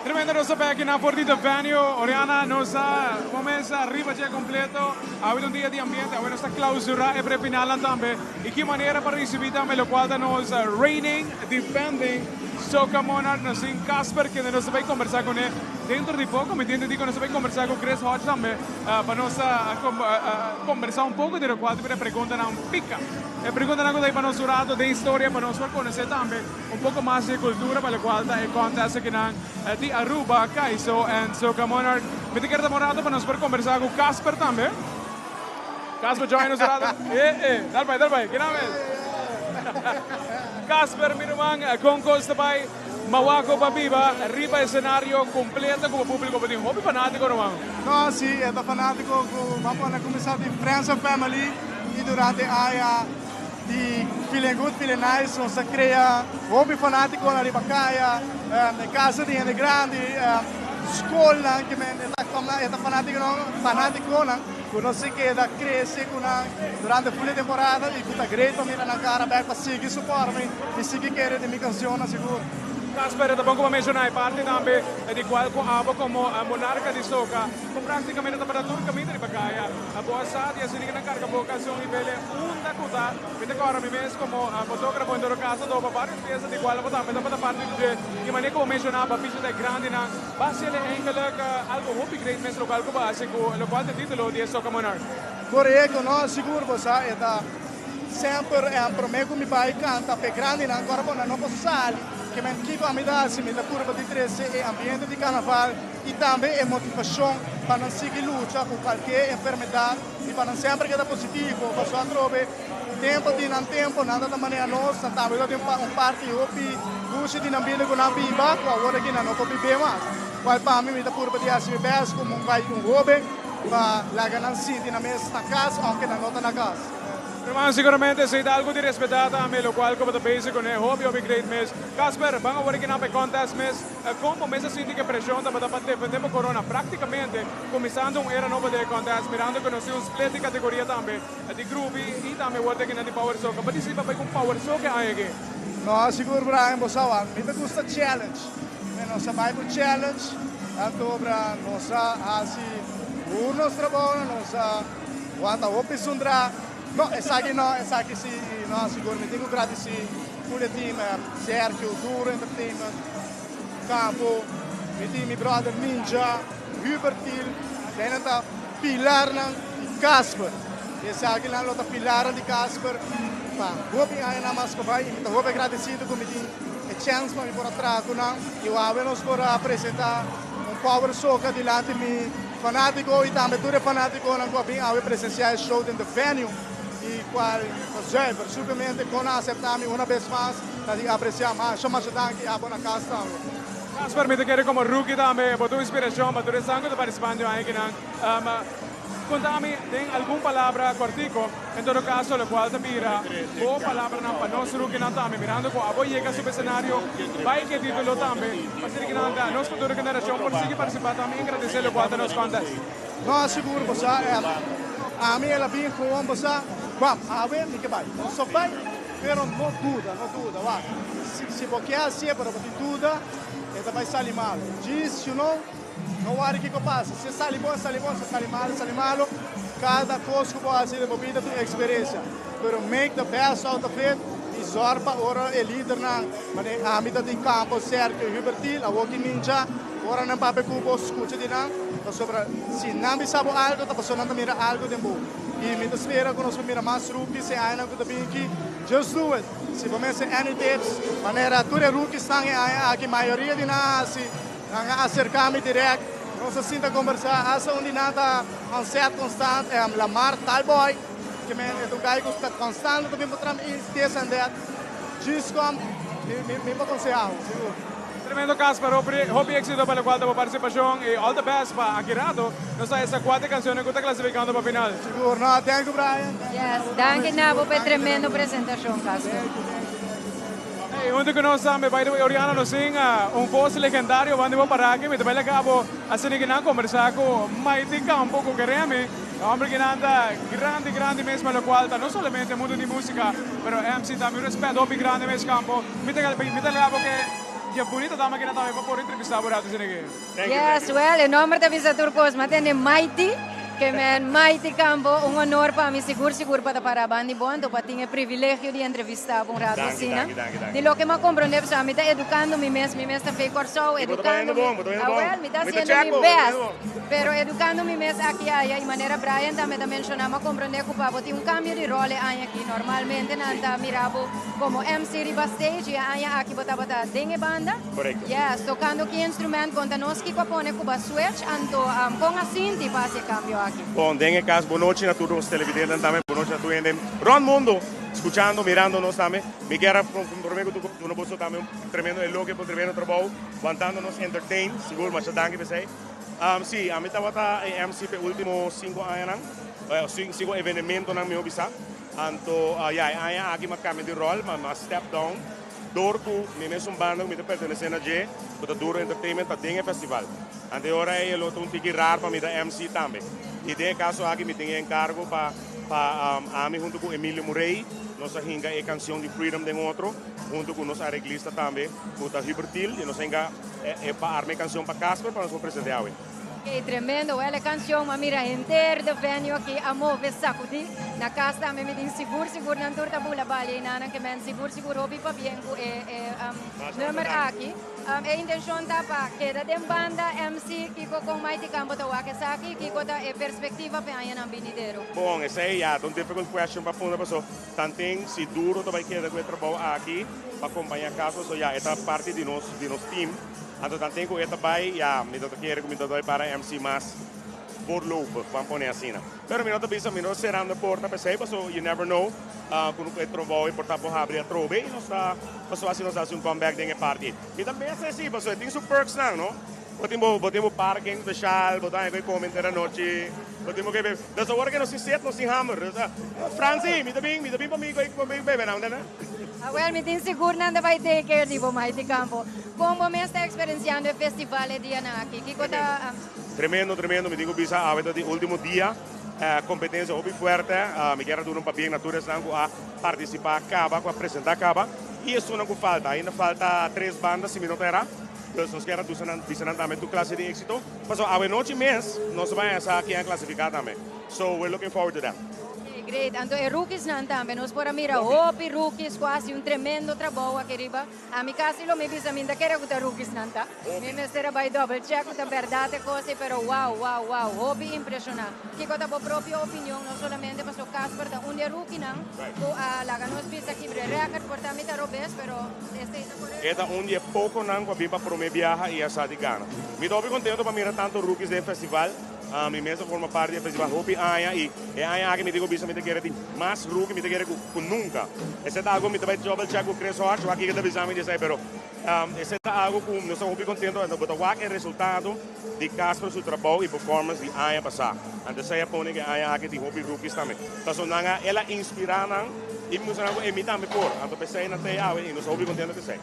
Speaker 13: Tremendo nos ta bek na for di The Venue. Oriana, nos a comesa riba dje completo. Awe ta un dia di ambiente. Awe nos ta clausura e prefinalnan tambe. Y ki manera pa ricibi tambe locual ta nos reigning, defending Soca Monarch. Nos tin Casper kende nos ta bay combersa cune dentro di poco. Mi tin entendí cu nos ta bay combersa cu Chris Hodge tambe pa nos combersa un poco di locual ta bira preguntanan pica. E preguntanan cu ta bay pa nos un rato den historia pa nos por conoce tambe un poco mas di e cultura pa locual ta e contest akinan di Aruba, Kaiso en Soca Monarch. Mi ta kere tuma un rato pa nos por combersa cu Casper tambe. Casper join nos un rato. Eh, eh, dal bai, dal bai. Kina mes? Casper, mi ruman, con cos ta bai Mawaco pa biba riba escenario completo cu bo publico. Bo tin hopi fanatico, ruman.
Speaker 14: No, si, e ta fanatico cu bo a pone cuminsa di friends and family y durante aña di Feeling Good, Feeling Nice nos a crea hopi fanaticonan riba caya, e casa di hende grandi, scolnan ke men e ta fanaticonan cu nos si keda crece cu nan durante full e temporada y cu ta great pa mira nan cara bek pa sigui support mi y sigui kere den mi cancionnan sigur.
Speaker 13: Casper, ta bon cu bo menciona e parti tambe di cual cu abo como monarca di soca cu practicamente ta para tur caminda riba caya. Bo a sa di asina cu nan carga bo cancion y bele unda cu ta. Mi ta corda mi mes como fotografo en todo caso topa varios fiesta di cual abo tambe tabata parti di dje. Y manera cu bo menciona bo a bishita e grandinan. Basiele eigenlijk algo hopi great mes locual cu bo a haci cu locual ta e titulo di e Soca Monarch.
Speaker 14: Corecto, no, sigur bo sa e ta semper en prome cu mi bay canta p'e grandinan cu ora bo nan no por sali ke men kico ami ta haci mi ta purba di trece e ambiente di carnaval y tambe e motivacion pa nan sigui lucha cu cualkier enfermedad y pa nan semper keda positivo pasobra atrobe tempo di nan tempo nan ta ta manera nos nan tambe ta tin un parti hopi dushi di nan bida cu nan biba cu awor aki nan no por bibe mas cual pa mi mi ta purba di haci mi best como un bai un hoben pa laga nan sinti nan mes na cas aunke nan no ta na cas.
Speaker 13: Hermano siguramente esey ta algo di respeta tambe locual cu bo ta bezig cune hopi hopi great mes. Casper, ban awor aki nan pa e contest mes. Con bo mes a sinti cu e presion tabata pa defende bo corona practicamente cuminsando un era nobo den e contest mirando cu nos tin un split di categoria tambe di groovy y tambe awor ta kinan di power soca. Participa pa e con power soca e aña aki.
Speaker 14: No, sigur Brian, bo sa wak, mi ta gusta challenge. Mi nos a bai cu challenge, anto obra nos a haci tur nos trabounan, nos a wanta hopi zundra. No, esaki no, esaki si, no, sigur mi tin cu gradici tur e team, Sergio, Duro Entertainment, Campo, mi tin mi brother Ninja, Hubert Thiel, eseinan ta pilarnan di Casper. Esakinan lo ta pilarnan di Casper pa hopi añanan mas ku bai i mi ta hopi agradesido ku mi tin e chèns pa mi por a traha ku nan i awe nos por a presentá un power soca dilanti mi fanátiko i tambe tur e fanátikonan ku a bin awe presensiá e show den The Venue i kual ta zuiver suplemente kon a aseptá mi una bes mas ta di apresiá masha masha danki abo na kas tambe.
Speaker 13: Casper mi ta kere komo rookie tambe bo ta un inspirashon pa tur esnan ku ta partisipando aña kinan. Konta mi den algun palabra kortiko, en todo kaso lokual ta bira bo palabranan pa nos rukinan tambe, mirando ku abo yega suba esenario bai ke titulo tambe, pa asina ki nan ta nos futuro generashon por sigui partisipá tambe i engradesé lokual ta nos contest.
Speaker 14: No, sigur bo sa, ami el a bin gewoon bo sa, bam, awe mi ke bai. No so bai, pero no duda, no duda, wak, si bo ke hasié pero bo tin duda, e ta bai sali malo. Djis, you know. No wari kiko pasa. Si e sali bon, e sali bon, si e sali malo, e sali malo. Kada kos ku bo hasi den bo bida ta un eksperensia. Pero make the best out of it. I zòrg pa ora e lidernan, manera ami ta den kampo, Sergio, Hubertil, awoki Ninja, ora nan papia ku bo, skucha di nan, pasobra si nan bisa bo algu ta pasobra nan ta mira algu den bo. I mi ta spera ku nos por mira mas rookies e añanan ku ta bin aki. Just do it! Si bo mester any tips, manera tur e rookiesnan e aña aki, mayoria di nan a hasi, nan a aserká mi dirèkt, nos a sinta kombersá, asta un di nan ta on set konstant, Lamar Talboy, Ke men e ta un guy ku ta konstant ta bin pa tram i this and that. Djis kom, mi mi mi por konseha bo, sigur.
Speaker 13: Tremendo Casper, hopi hopi exito pa locual ta bo participacion y all the best pa aki rato nos ta esa cuater cancionnan cu ta clasificando pa final.
Speaker 14: Sigur, no, thank you Brian.
Speaker 6: Yes, danki na bo pa e tremendo presentacion Casper.
Speaker 13: Hey, hunto cu nos tambe, by the way, Oriana, nos tin un voz legendario banda di bo para aki. Mi ta bay laga bo asina ki nan conversa cu Maiti Campo cu Keremi. E homber kinan ta grandi grandi mes pa locual ta no solamente mundo di musica pero MC tambe un respet hopi grandi mes campo mi ta mi ta lea bo ke dje bunita dama kinan tambe pa por entrevista bo rato asina ke.
Speaker 6: Yes well e nomber ta bisa tur cos mi a tende Mighty ke men Mighty Campo un honor pa mi sigur sigur pa ta para bandi bo anto pa tin e privilegio di entrevista bo un rato asina di loke mi a comprende pasobra mi ta educando mi mes mi mes ta fe Corsou educando mi awel mi ta haciendo mi best. Pero educando mi mes aki aya y manera Brian tambe ta menciona m'a comprende cu pa bo tin un cambio di rol e aña aki. Normalmente nan ta mira bo como MC riba stage y e aña aki bo tabata den e banda.
Speaker 7: Correcto.
Speaker 6: Yes, tocando ki instrument, conta nos kico a pone cu bo a switch anto con a sinti pa haci e cambio aki?
Speaker 7: Bon, den e cas, bonochi na tur nos televidentenan tambe, bonochi na tur hende rond mundo scuchando, mirando nos tambe. Mi kier a prome cu tur duna boso tambe un tremendo elogio pa un tremendo trabou, wantando nos entertain, sigur masha danki p'esey. Sí, ami tabata e MC p'e último sinku añanan, sinku evenementonan mihó bisá. Anto, ya, e aña aki mi a kambia di ròl, mi a step down dor ku mi mesun banda ku mi ta pertenesé na dje, ku ta Duro Entertainment, ta den e festival. Anto e ora ei e lo ta un tiki rar pa mi ta MC tambe. I den e kaso aki mi tin e enkargo pa pa ami huntu ku Emilio Murray nos a hinka e kansion di Freedom den otro, huntu ku nos areglista tambe ku ta Hubert Thiel, i nos a hinka. E pa arma e cancion pa Casper pa nos por presente awe.
Speaker 6: Oké, tremendo. Wel e cancion m'a mira henter de venue aki a move sacudi. Na cas tambe mi tin sigur sigur nan tur ta bula balia y nan ke men sigur sigur hopi pabien cu e e nummer aki. E intencion ta pa keda den banda MC Kiko con Mighty Campo ta wak esaki y kiko ta e perspectiva p'e añanan binidero.
Speaker 7: Bon, esey ya ta un difficult question pa punda paso tanten si duro ta bay keda cu e trabou aki. Pa kompaña Casper so ya e ta parti di nos di nos team anto tanten ku e ta bai ya mi ta kere ku mi ta bai para MC mas voorlopig ban pone asina pero mi no ta bisa mi no ta serando e porta p'esei paso you never know ku e trobou e por ta por habri atrobe i nos ta paso asi nos ta hasi un comeback den e parti mi ta mester si paso e tin su perks nan no bo tin bo bo tin bo parking special bo ta haña ku e come henter anochi bo tin bo ke dus awor ke nos tin set nos tin hamber dus Franci mi ta bin mi ta bin pa mi ku e bebe nan.
Speaker 6: Awel, mi tin sigur nan ta bai take care di bo, Mighty Campo. Kon bo mes ta eksperensiando e festival e dianan aki? Kiko ta.
Speaker 7: Tremendo, tremendo. Mi tin ku bisa awe ta di ultimo dia. Kompetensia hopi fuerte. Mi kier a duna un pabien na tur esnan ku a partisipá kaba, ku a presentá kaba i esunnan ku falta. Ainda falta tres banda si mi no ta erá. Dus nos kier a dusa nan, bisa nan tambe tur klase di éksito. Pasobra awe nochi mes nos ta bai a sa ken a klasifiká tambe. So we're looking forward to that.
Speaker 6: Ok, great. Anto e rookiesnan tambe, nos por a mira hopi rookies cu a haci un tremendo trabou aki riba. Ami casi lo mi bisa mi no ta kere cu ta rookiesnan ta. Mi mester a bay double check cu ta berdad e cos ey, pero wow, wow, wow, hopi impresiona. Kico ta bo propio opinion, no solamente paso Casper ta un di e rookienan cu a laga nos bisa kibra e record, por ta mi ta robes, pero esey ta corecto.
Speaker 7: E ta un di e poconan cu a bin pa prome biaha y a sa di gana. Mi ta hopi contento pa mira tanto rookies den e festival. Mi mes a forma parti di e festival hopi aña y e aña aki mi tin cu bisa mi ta kere tin mas rookie, mi ta kere cu nunca. Esey ta algo mi ta bay double check cu Chris Hodge, wak kico ta bisa mi di esey, pero esey ta algo cu nos ta hopi contento, anto bo ta wak e resultado di Casper su trabou y performance di aña pasa. Anto esey a pone cu e aña aki tin hopi rookies tambe. Pasobra nan a, el a inspira nan y mustra nan cu e mi tambe por. Anto p'esey nan ta e awe y nos ta hopi contento cu esey.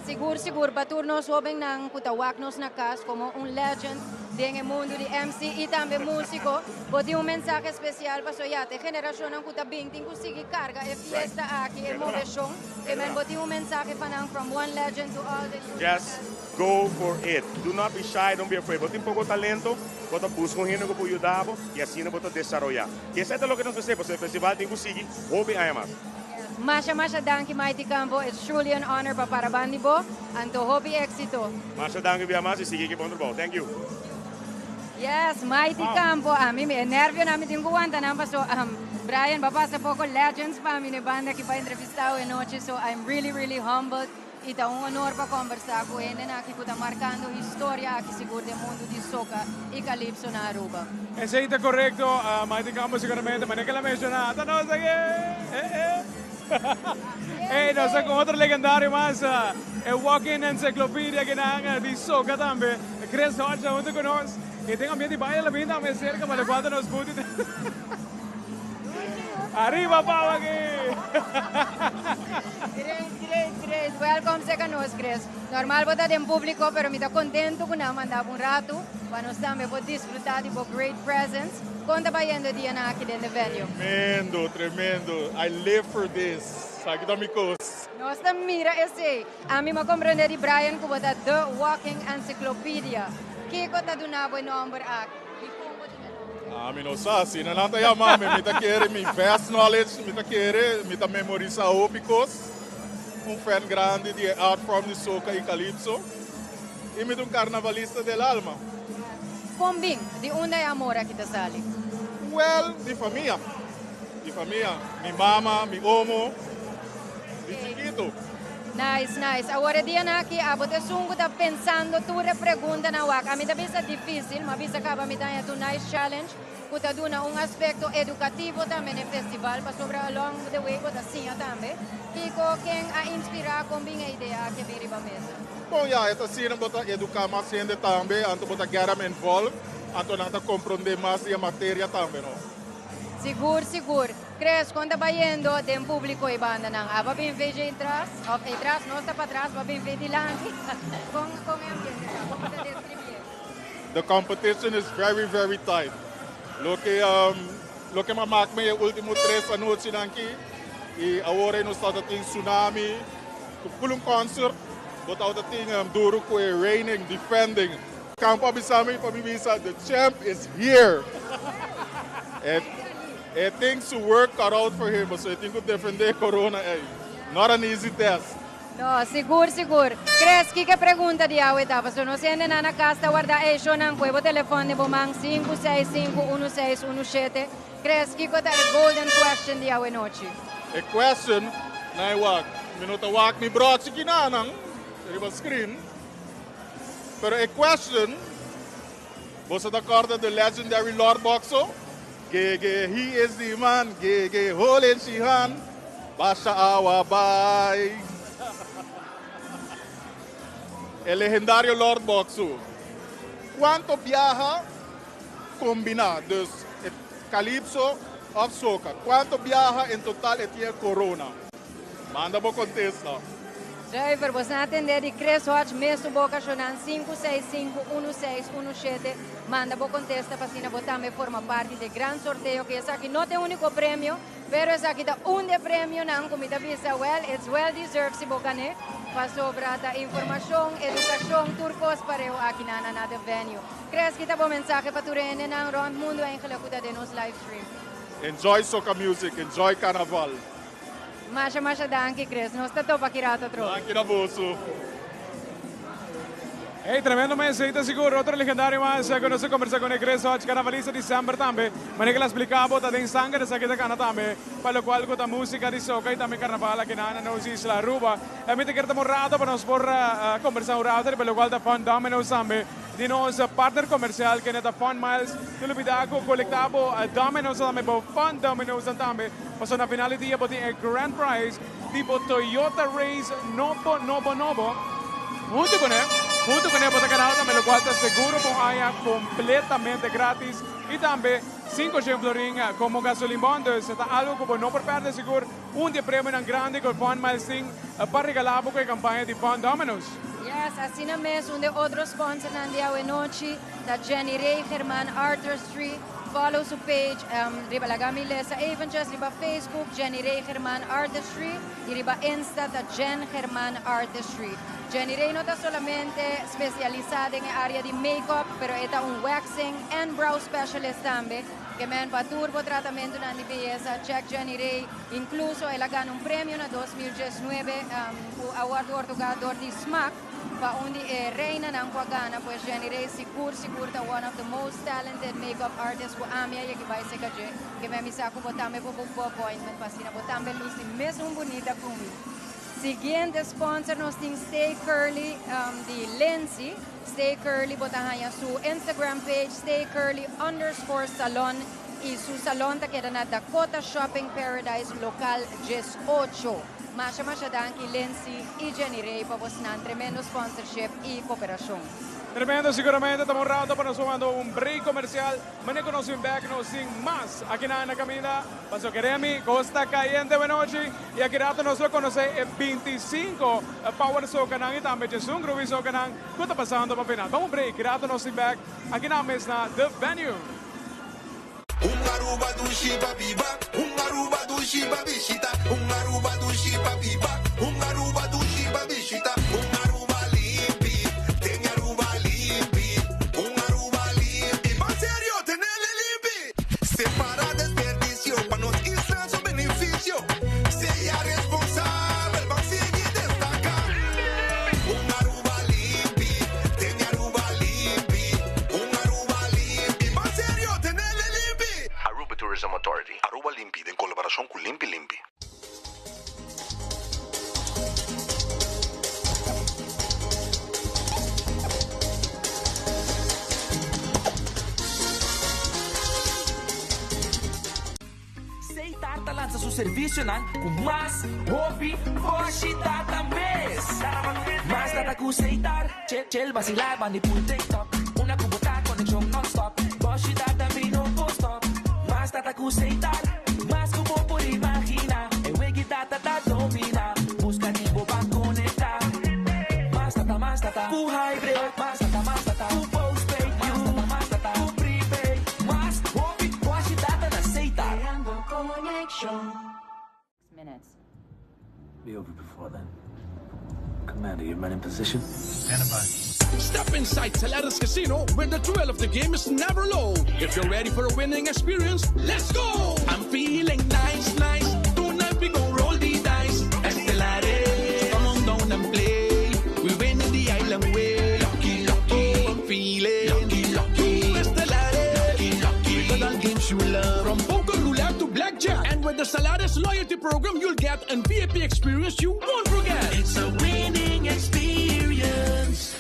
Speaker 6: Sigur sigur pa tur nos hobennan cu ta wak nos na cas como un legend den e mundo di MC y tambe musico, bo tin un mensahe special paso ya t'e generacionnan cu ta bin tin cu sigui carga e fiesta aki, e movecion, ke men bo tin un mensahe pa nan from one legend to all the youth.
Speaker 7: Just go for it. Do not be shy, don't be afraid. Bo tin poco talento, bo ta busca un hende cu por yuda bo y asina bo ta desaroya. Y esey ta loke nos mester, pasobra e festival tin cu sigui hopi aña mas.
Speaker 6: Masha masha danki Mighty Campo, it's truly an honor pa para bandi bo, anto hopi exito.
Speaker 7: Masha danki bia mas y sigui cu bon trabou. Thank you.
Speaker 6: Yes, Mighty Campo, ami mi e nervionan mi tin cu wanta nan paso um, Brian bo a pasa poco legends pa mi n'e banda aki pa entrevista awe nochi, so I'm really really humbled y ta un honor pa combersa cu hendenan aki cu ta marcando historia aki sigur den mundo di soca y calypso na Aruba.
Speaker 13: Esey ta corecto, Mighty Campo seguramente, manera cu el a menciona, ta nos aki! Eh eh. Ey, nos ta cu otro legendario mas, e walking encyclopedia kinan di soca tambe, Chris Hodge ta hunto cu nos y tin ambiente di baile la bin tambe cerca pa locual ta nos buti. Arriba Pau aki!
Speaker 6: Great, great, great. Welcome cerca nos, Chris. Normal bo ta den publico, pero mi ta contento cu nan manda bo un rato pa nos tambe por disfruta di bo great presence. Con ta bayendo e dianan aki den the venue?
Speaker 9: Tremendo, tremendo. I live for this. Esaki ta mi cos.
Speaker 6: Nos ta mira esey. Ami m'a comprende di Brian cu bo ta the walking encyclopedia. Kico ta duna bo e nomber aki? Dicon bo tin e nomber?
Speaker 9: Ami no sa. Si nan ta yama mi, mi ta kere mi vast knowledge, mi ta kere mi ta memorisa hopi cos. Un fan grandi di e art form di soca y calypso. Y mi ta un carnavalista del alma.
Speaker 6: Con bin? Di unda e amor aki ta sali?
Speaker 9: Well, di famia. Di famia. Mi mama, mi omo, di chikito.
Speaker 6: Nice, nice. Awor e dianan aki abo ta esun cu ta pensando tur e preguntanan wak. Ami ta bisa dificil, ma bisa caba mi ta haña tu nice challenge cu ta duna un aspecto educativo tambe n'e festival pasobra along the way bo ta siña tambe. Kico, ken a inspira con bin e idea aki a bin riba mesa?
Speaker 9: Bon ya, e ta asina bo ta educa mas hende tambe, anto bo ta get them involved, anto nan ta comprende mas di e materia tambe, no?
Speaker 6: Sigur, sigur. Chris, kon ta bayendo den publico e bandanan? Aba bin VJ tras, of e tras, nos ta patras, ba bin V dilanti. Kon, kon e ambiente ta? Kon bo ta describié?
Speaker 9: The competition is very, very tight. Loke, um, loke m'a mak me e ultimo tres anochinan aki, y awor ei nos tabata tin Tsunami, cu full un concert, bo tabata tin um, duro cu e reigning, defending. Campo a bisa mi pa mi bisa, the champ is here. E, e tin su work cut out for him, pasobra e tin cu defende e corona ei. Not an easy task.
Speaker 6: No, sigur, sigur. Chris, kiko e pregunta di awe ta? Pasobra nos hendenan na cas ta warda e shownan cu e bo telefon den bo man, sinku seis sinku unu seis unu shete. Chris, kiko ta e golden question di awe nochi?
Speaker 9: E question na e wak. Mi no ta wak mi brochi kinanan riba screen. Pero e question, boso ta corda the legendary Lord Boxo? Gege he is the man, gege hole shihan, basha awa bai. E legendario Lord Boxo. Cuanto biaha combina, dus e calypso of soca, cuanto biaha en total e tin e corona? Manda bo contesta.
Speaker 6: Zuiver, bo sa atende di Chris Hodge mes su boca shonan sinku seis sinku unu seis unu shete. Manda bo contesta pa asina bo tambe forma parti di e gran sorteo cu esaki no ta e unico premio, pero esaki ta un di e premionan cu mi ta bisa well, it's well deserved si bo gane, pasobra ta informacion, educacion, tur cos pareu aki na na The Venue. Chris, kita bo mensahe pa tur e hendenan rond mundo eigenlijk cu ta den nos live stream?
Speaker 9: Enjoy soca music, enjoy carnaval.
Speaker 6: Masha masha danki Chris, nos ta topa ki rato atrobe.
Speaker 9: Danki na boso.
Speaker 13: Hey, tremendo mes, ei ta sigur otro legendario mas cu nos a conversa cune, Chris Hodge, carnavalista di semper tambe. Manera cu el a splica bo ta den sanger esaki ta cana tambe, pa locual cu ta musica di soca y tambe carnaval aki na nos isla Aruba. E mi ta kier tuma un rato pa nos por conversa un rato riba locual ta Fun Domino's tambe. Di nos partner comercial kende ta Fun Miles, no lubida cu colecta bo Domino's tambe, bo Fun Domino's tambe. Pasobra na final di dia bo tin e grand prize di bo Toyota Race nobo nobo nobo. Hunto kuné, hunto kuné bo ta ganado tambe lokual ta seguro pa un aña kompletamente gratis i tambe 500 florin komo gasolin bon. Dus ta algo ku bo no por pèrdè sigur. Un di e premionan grandi ku Fun Miles tin pa regalá bo ku e kampaña di Fun Domino's.
Speaker 6: Yes, asina mes un di e otro sponsornan di awenochi ta Jenny Rey German Artistry. Follow su page riba laga mi lesa eventjes riba Facebook Jenny Rey German Artistry y riba Insta ta Jen German Artistry. Jenny Ray no ta solamente spesialisá den e área di make-up, pero e ta un waxing and brow specialist tambe. Ke men pa tur bo tratamentunan di beyesa, check Jenny Ray. Inkluso el a gana un premio na 2019 ku a wòrdu ortogá dor di smaak pa un di e reinanan ku a gana. Pues Jenny Ray sigur sigur ta one of the most talented make-up artists ku ami a yegi bai seka dje. Ke men mi sa ku bo tambe por book bo appointment pa asina bo tambe lusi mesun bunita ku mi. Siguiente sponsor nos tin Stay Curly di Lindsay. Stay Curly bo ta haña su Instagram page Stay Curly underscore salon y su salon ta keda na Dakota Shopping Paradise local 18. Masha masha danki Lindsay y Jenny Ray pa bosnan tremendo sponsorship y cooperacion.
Speaker 13: Tremendo siguramente ta un rato pa nos manda un break comercial. Mane cu nos bin bek nos tin mas aki na na caminda. Paso Keremi Costa Cayente buenochi y aki rato nos lo conoce e 25 Power Socanan y tambe 11 Groovy Socanan cu ta pasando pa final. Bam un break rato nos tin bek aki na mes na The Venue.
Speaker 1: Un Aruba dushi pa biba, un Aruba dushi pa bishita, un Aruba dushi pa biba, un Aruba dushi pa bishita, un Aruba limpi, tene Aruba limpi, un Aruba limpi, ban serio, tenele limpi. Separa desperdicio pa nos isla su beneficio, sea responsabel, ban sigui destaca. Un Aruba limpi, tene Aruba limpi, un Aruba limpi, ban serio, tenele limpi.
Speaker 4: Aruba Tourism Authority, Aruba Limpi den colaboracion cu Limpi Limpi.
Speaker 12: Setar ta lansa su servicionan cu mas hopi boshi data mes. Mas data cu Setar, chill, chill, vacilar, bandi pool, TikTok. Una cu bo ta conexion non-stop. Boshi data mi no por stop. Mas data cu Setar, mas cu bo por imagina. E wegi data ta domina. Busca di bo pa conecta. Mas data, mas data, cu hybrid. Mas data, mas data, cu postpaid. Mas data, mas data, cu prepaid. Mas hopi boshi data na Setar.
Speaker 26: Creando conexion.
Speaker 15: Minutes.
Speaker 19: Be over before then. Commander, your men in position?
Speaker 22: Stand by. Step inside Talaris Casino, where the thrill of the game is never low. If you're ready for a winning experience, let's go! I'm feeling nice, nice. Tonight we gon' roll the dice. Estelares, come on down and play. We win in the island way. Lucky, lucky. Oh, I'm feeling lucky, lucky. Estelares, lucky, lucky. We got all games you love. From poker roulette to blackjack. And with the Salares loyalty program, you'll get an VIP experience you won't forget.
Speaker 12: It's a winning experience.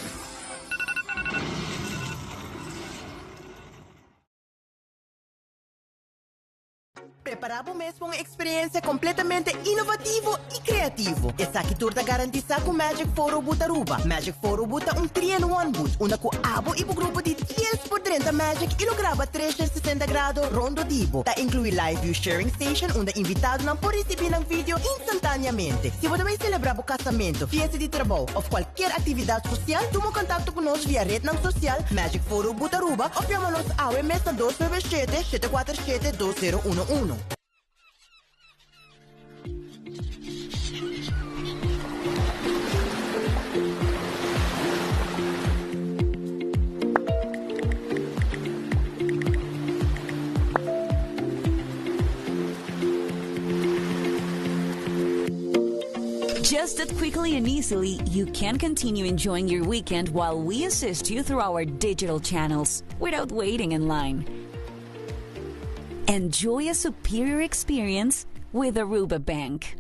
Speaker 23: Prepara bo mes pa un experiencia completamente inovativo y creativo. Esaki tur ta garantisa cu Magic Photo Booth Aruba. Magic Photo Booth ta un 3-in-1 booth, unda cu abo y bo grupo di 10 por drenta Magic y lo graba 360 grado rondo di bo. Ta inclui live view sharing station, unda invitadonan por ricibi nan video instantaneamente. Si bo ta bay celebra bo casamento, fiesta di trabou of cualkier actividad social, tuma contacto cu nos via rednan social Magic Photo Booth Aruba of yama nos awe mes na 297 747 2011.
Speaker 5: Just that quickly and easily, you can continue enjoying your weekend while we assist you through our digital channels without waiting in line. Enjoy a superior experience with Aruba Bank.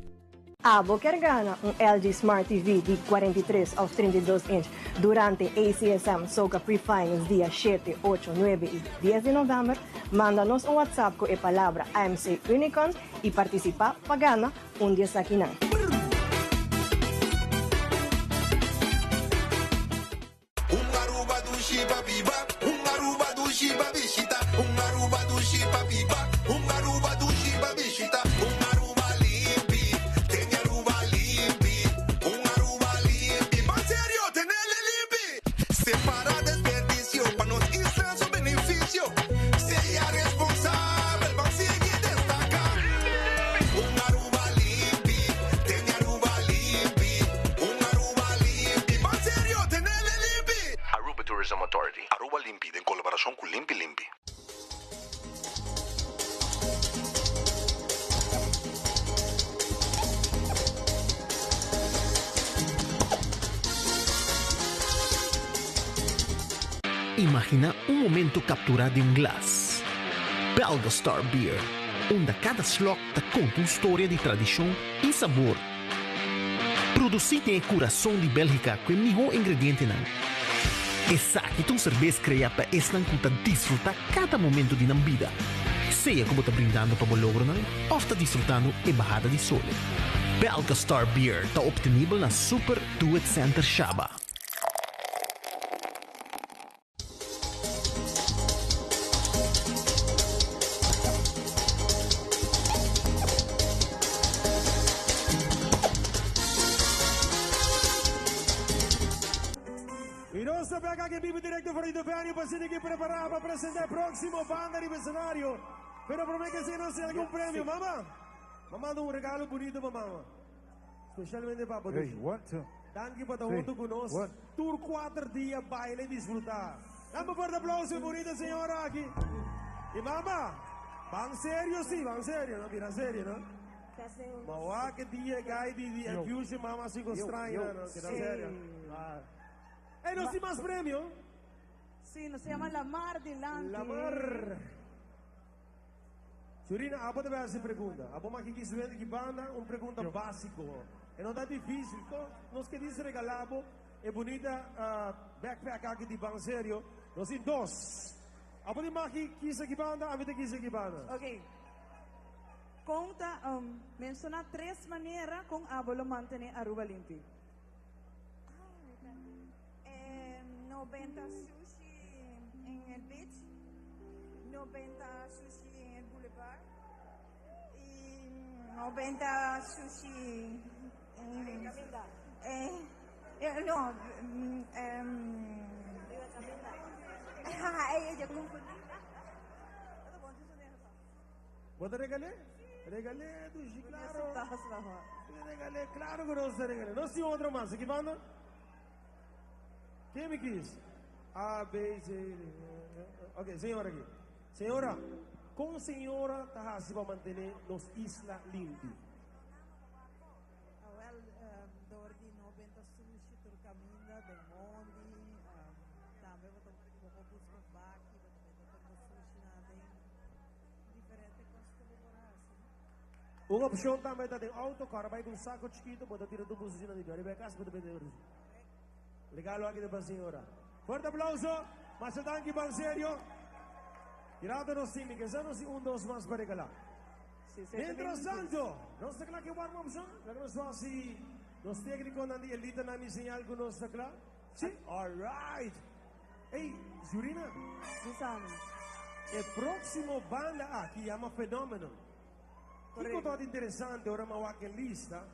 Speaker 25: Abo kier gana un LG Smart TV di 43 of 32 inch durante ACSM Soca Pre-Finals dia 7, 8, 9 y 10 di november? Manda nos un WhatsApp cu e palabra AMC Unicorns y participa pa gana un di esakinan.
Speaker 1: Un Aruba dushi pa biba, un Aruba dushi pa bishita, un Aruba dushi pa biba, un Aruba dushi pa bishita, un Aruba limpi, tene Aruba limpi, un Aruba limpi, ban serio, tenele limpi. Separa desperdicio pa nos isla su beneficio, sea responsabel, ban sigui destaca. Un Aruba limpi, tene Aruba limpi, un Aruba limpi, ban.
Speaker 2: Imagina un momento captura den un glas. Belga Star Beer, unda cada slok ta conta un storia di tradicion y sabor. Produci den e curason di Belgica cu e miho ingredientenan. Esaki ta un cerbes crea pa esnan cu ta disfruta cada momento di nan bida, sea cu bo ta brindando pa bo logronan of ta disfrutando e bahada di sole. Belga Star Beer ta obtenibel na Super Do It Center Shaba.
Speaker 11: Y nos ta bek aki bibo directo for di The Venue pa asina ki prepara pa presenta e proximo banda riba escenario. Pero prome ke esei nos tin algun premio. Mama, m'a manda un regalo bunito pa mama. Specialmente pa bo
Speaker 14: Hey, one, two.
Speaker 11: Danki pa ta
Speaker 14: Three,
Speaker 11: hunto cu nos
Speaker 14: one.
Speaker 11: tur cuater dia baila y disfruta. Dame un fuerte aplauso e bunita señora aki. Y mama, ban serio si, ban serio, no? Bira serio, no? Ma wak e dia e guy di di Infusion mama así con straña, no? Keda serio. Ey, nos tin mas premio.
Speaker 15: Sí, nos llama Lamar Dilanti.
Speaker 11: Lamar. Surina, abo debe haci pregunta. Abo maki ki estudiante ki banda, un pregunta basico. E no ta dificil. To, nos ke dice regala bo e bunita backpack aki di Ban Serio. Nos tin dos. Abo di maki kisa ki banda, ami ta kisa ki banda.
Speaker 15: Ok. Con ta, menciona tres manera con abo lo mantene Aruba limpi.
Speaker 16: No benta sushi en el beach, no benta sushi en el boulevard y no benta sushi en eh, no, ay, yo confundí.
Speaker 11: Bo ta regal'é? Regal'é, dushi, claro. Regal'é, claro cu nos ta regal'é. Nos tin otro mas, aki banda? Ken mi kis? A, B, C, D, E, F. Ok, señora aki. Señora, con señora ta haci pa mantene nos isla limpi?
Speaker 15: Awel, door di no benta sushi tur caminda den mondi, tambe bo ta bo por busca un baki, bo ta benta tur bo sushi nan aden. Diferente cos cu bo por haci.
Speaker 11: Un opcion tambe ta den auto, cora bay cu un saco chikito, bo ta tira tur bo sushi nan dentro. Ariba e cas bo ta benta tur sushi. Regalo aki ta pa señora. Fuerte aplauso. Masha danki Ban Serio. Y rato nos tin, mi ke sa nos tin un dos mas pa regala. Mientras tanto, nos ta kla ke warm up son. Laga nos wak si nos tecniconan di elitenan di señal cu nos ta kla. Si? Alright. Ey, Zurina.
Speaker 15: Susana.
Speaker 11: E proximo banda aki yama Phenomenon. Kiko tabata interesante ora mi a wak e lista,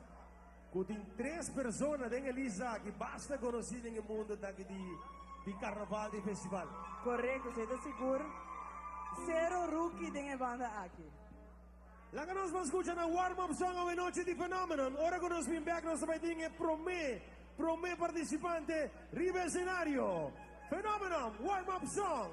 Speaker 11: ku tin tres persona den e lista aki basta konosí den e mundo taki di di karnaval, di festival.
Speaker 15: Korekto, esei ta sigur. Sero rookie den e banda aki.
Speaker 11: Laga nos ban skucha nan warm up song awenochi di Phenomenon. Ora ku nos bin bek nos ta bai tin e promé promé partisipante riba esenario. Phenomenon warm up song.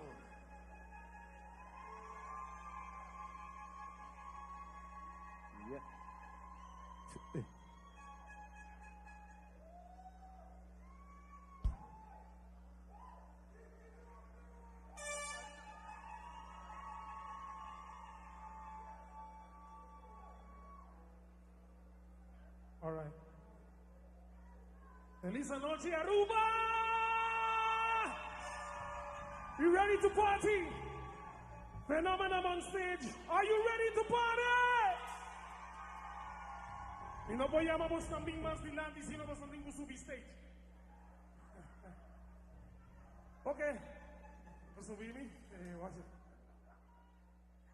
Speaker 17: All right. Feliz anochi, Aruba! You ready to party? Phenomenon on stage. Are you ready to party? Mi no por yama bosnan bin mas dilanti sino bosnan tin ku subi stage. Ok. Bo subi mi? Eh, watch it.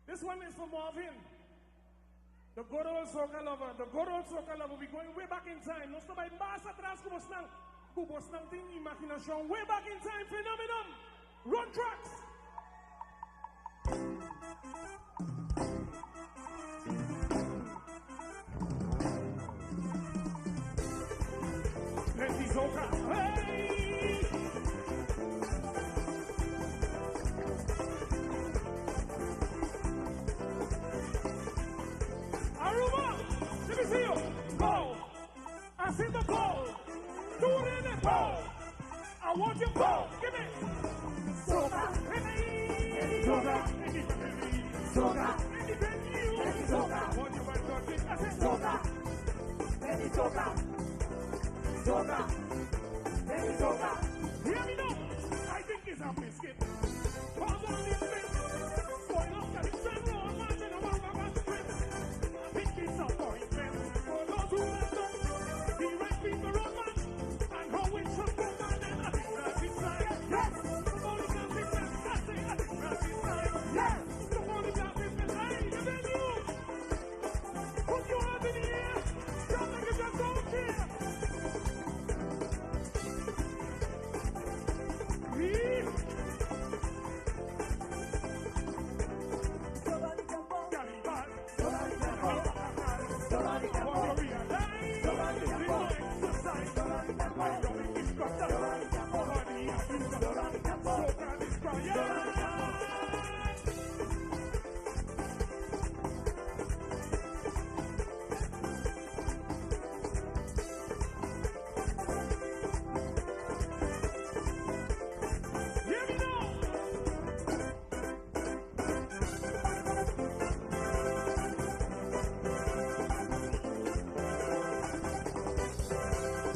Speaker 17: This one is for Marvin. The good old soca lover, the good old soca lover. We going way back in time. Nos ta bai mas atras ku bosnan. Ku bosnan tin imaginashon. Way back in time, phenomenon. Run tracks. Plenty soca. Hey! Aruba! Let me see you. Go! I see the goal. Do it in the goal. I want you go. Give me. Soca. Soca. Soca. Hey, soca. Hear me now. I think it's a biscuit. Pause on this thing. Boy, look at it. Stand on, man, and I'm a strip. I think it's a appointment for those who left us. The right people run, man. And how it should go, man. And I think that it's right. Yes. The only glasses and that's it. I think that it's right. Yes. The only glasses and hey, the venue. Put your hands in the air. Jump like you just don't care.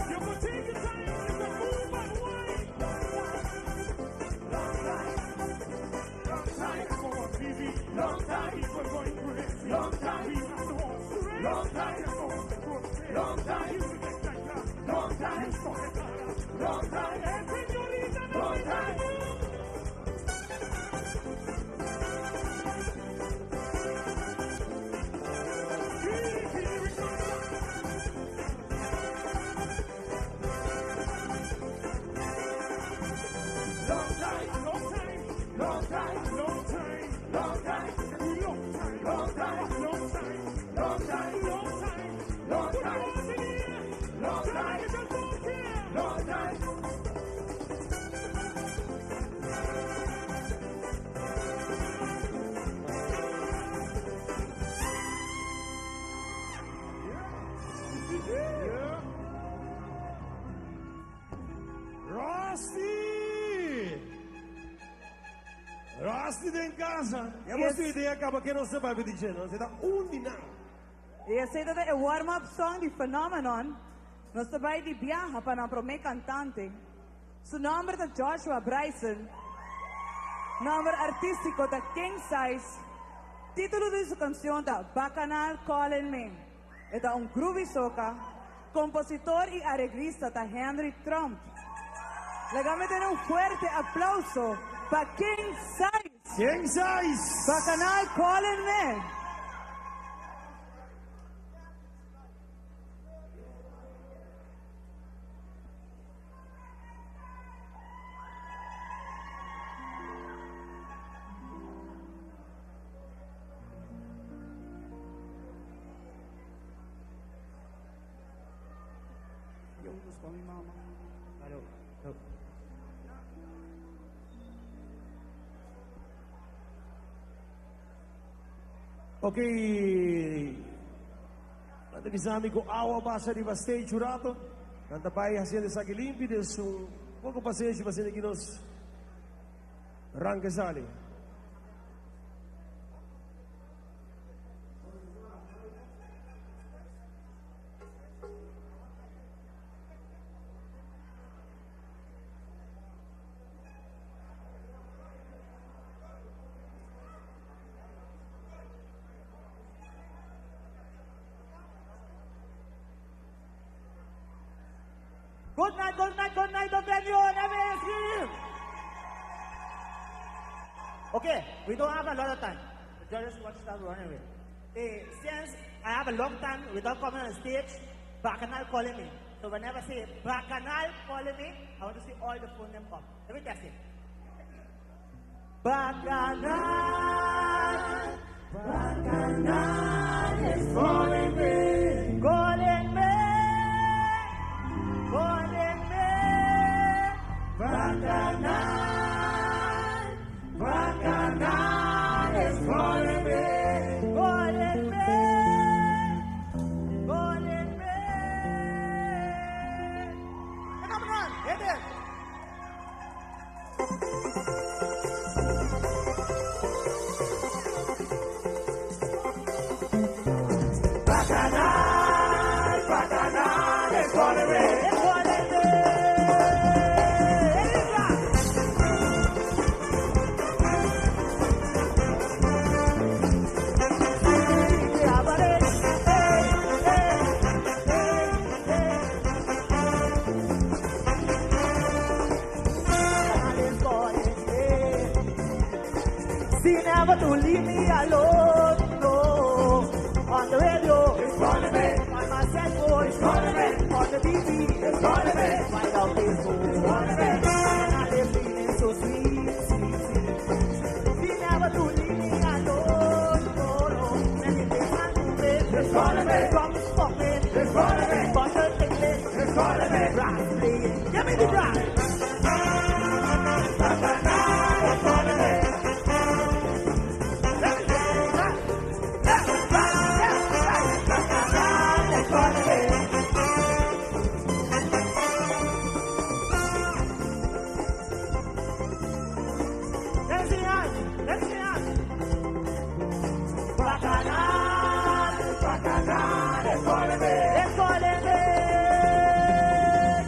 Speaker 17: You can take your time, you can move and wine. Long time, long time for on TV. Long time people going crazy. Long time we have to walk straight. Long time long time music like that. Long time long time. Hey, señorita, long time. Long time, long time, long time, long time, long time, long time, long time, long time, long time, long time, long time, long time, long time. Yeah.
Speaker 11: Rusty! Rusty den casa. Ya yes. Idea acaba que no se va a pedir, no? Se da un dinar.
Speaker 15: E esey ta e warm-up song di Phenomenon. Nos ta bay di biaha pa nan prome cantante. Su nomber ta Joshua Bryson. Nomber artistico ta King Size. Titulo di su cancion ta Bacchanal Calling Me. E ta un groovy soca. Compositor y areglista ta Henry Trump. Laga mi tene un fuerte aplauso pa King Size.
Speaker 11: King Size.
Speaker 15: Bacchanal Calling Me.
Speaker 14: Yo, pa mi mama.
Speaker 8: Claro.
Speaker 11: Ok. Laat avisami ku awa pasa riba stage un rato. Nan ta bai haciendo esaki limpi, dus un poco pasenshi pa asina ki nos ranke sali.
Speaker 15: Good night, good night, good night, the venue and MSU.
Speaker 8: Okay, we don't have a lot of time. The judges want to start running away. Since I have a long time without coming on stage, Bacchanal calling me. So whenever I say Bacchanal calling me, I want to see all the phone them up. Let me test it. Bacchanal, Bacchanal is calling me, calling me, calling me. Bacchanal, Bacchanal is calling me, calling me, calling me. Come on, hit it. leave me alone. No. On the radio, it's calling me. On my cell phone, it's calling me. On the TV, it's calling me. Find out Facebook, it's calling me. And I live feeling so sweet, sweet, sweet. She never do leave me alone. No, no. Many things I'm moving, it's calling me. Drums pumping, it's calling me. Butter tickling, it's calling me. Brass playing, give me the brass. It's calling me. It's calling me. Let me see your hands. Let me see your hands. Bacchanal, bacchanal, it's calling me. It's calling me.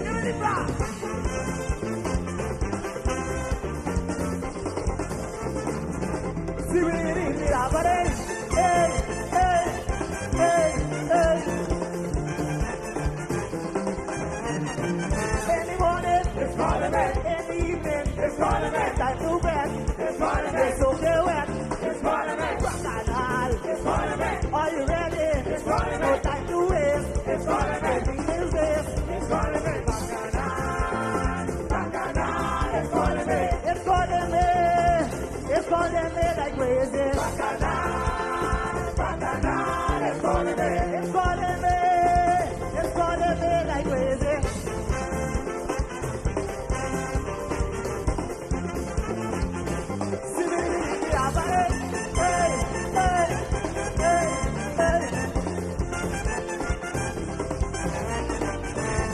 Speaker 8: Give me the brass. Hey, hey, hey, hey. In the morning, it's calling me. In the evening, it's calling me. Time to bed, it's calling me. It's okay wet, it's calling me. Bacchanal, it's calling me. Are you ready? It's calling me. No time to waste, it's calling me. Everything is this, it's calling me. Bacchanal, bacchanal, it's calling me. It's calling me. It's calling me like crazy. Bacchanal, bacchanal, it's calling me. It's calling me. It's calling me like crazy. Hey, hey, hey, hey.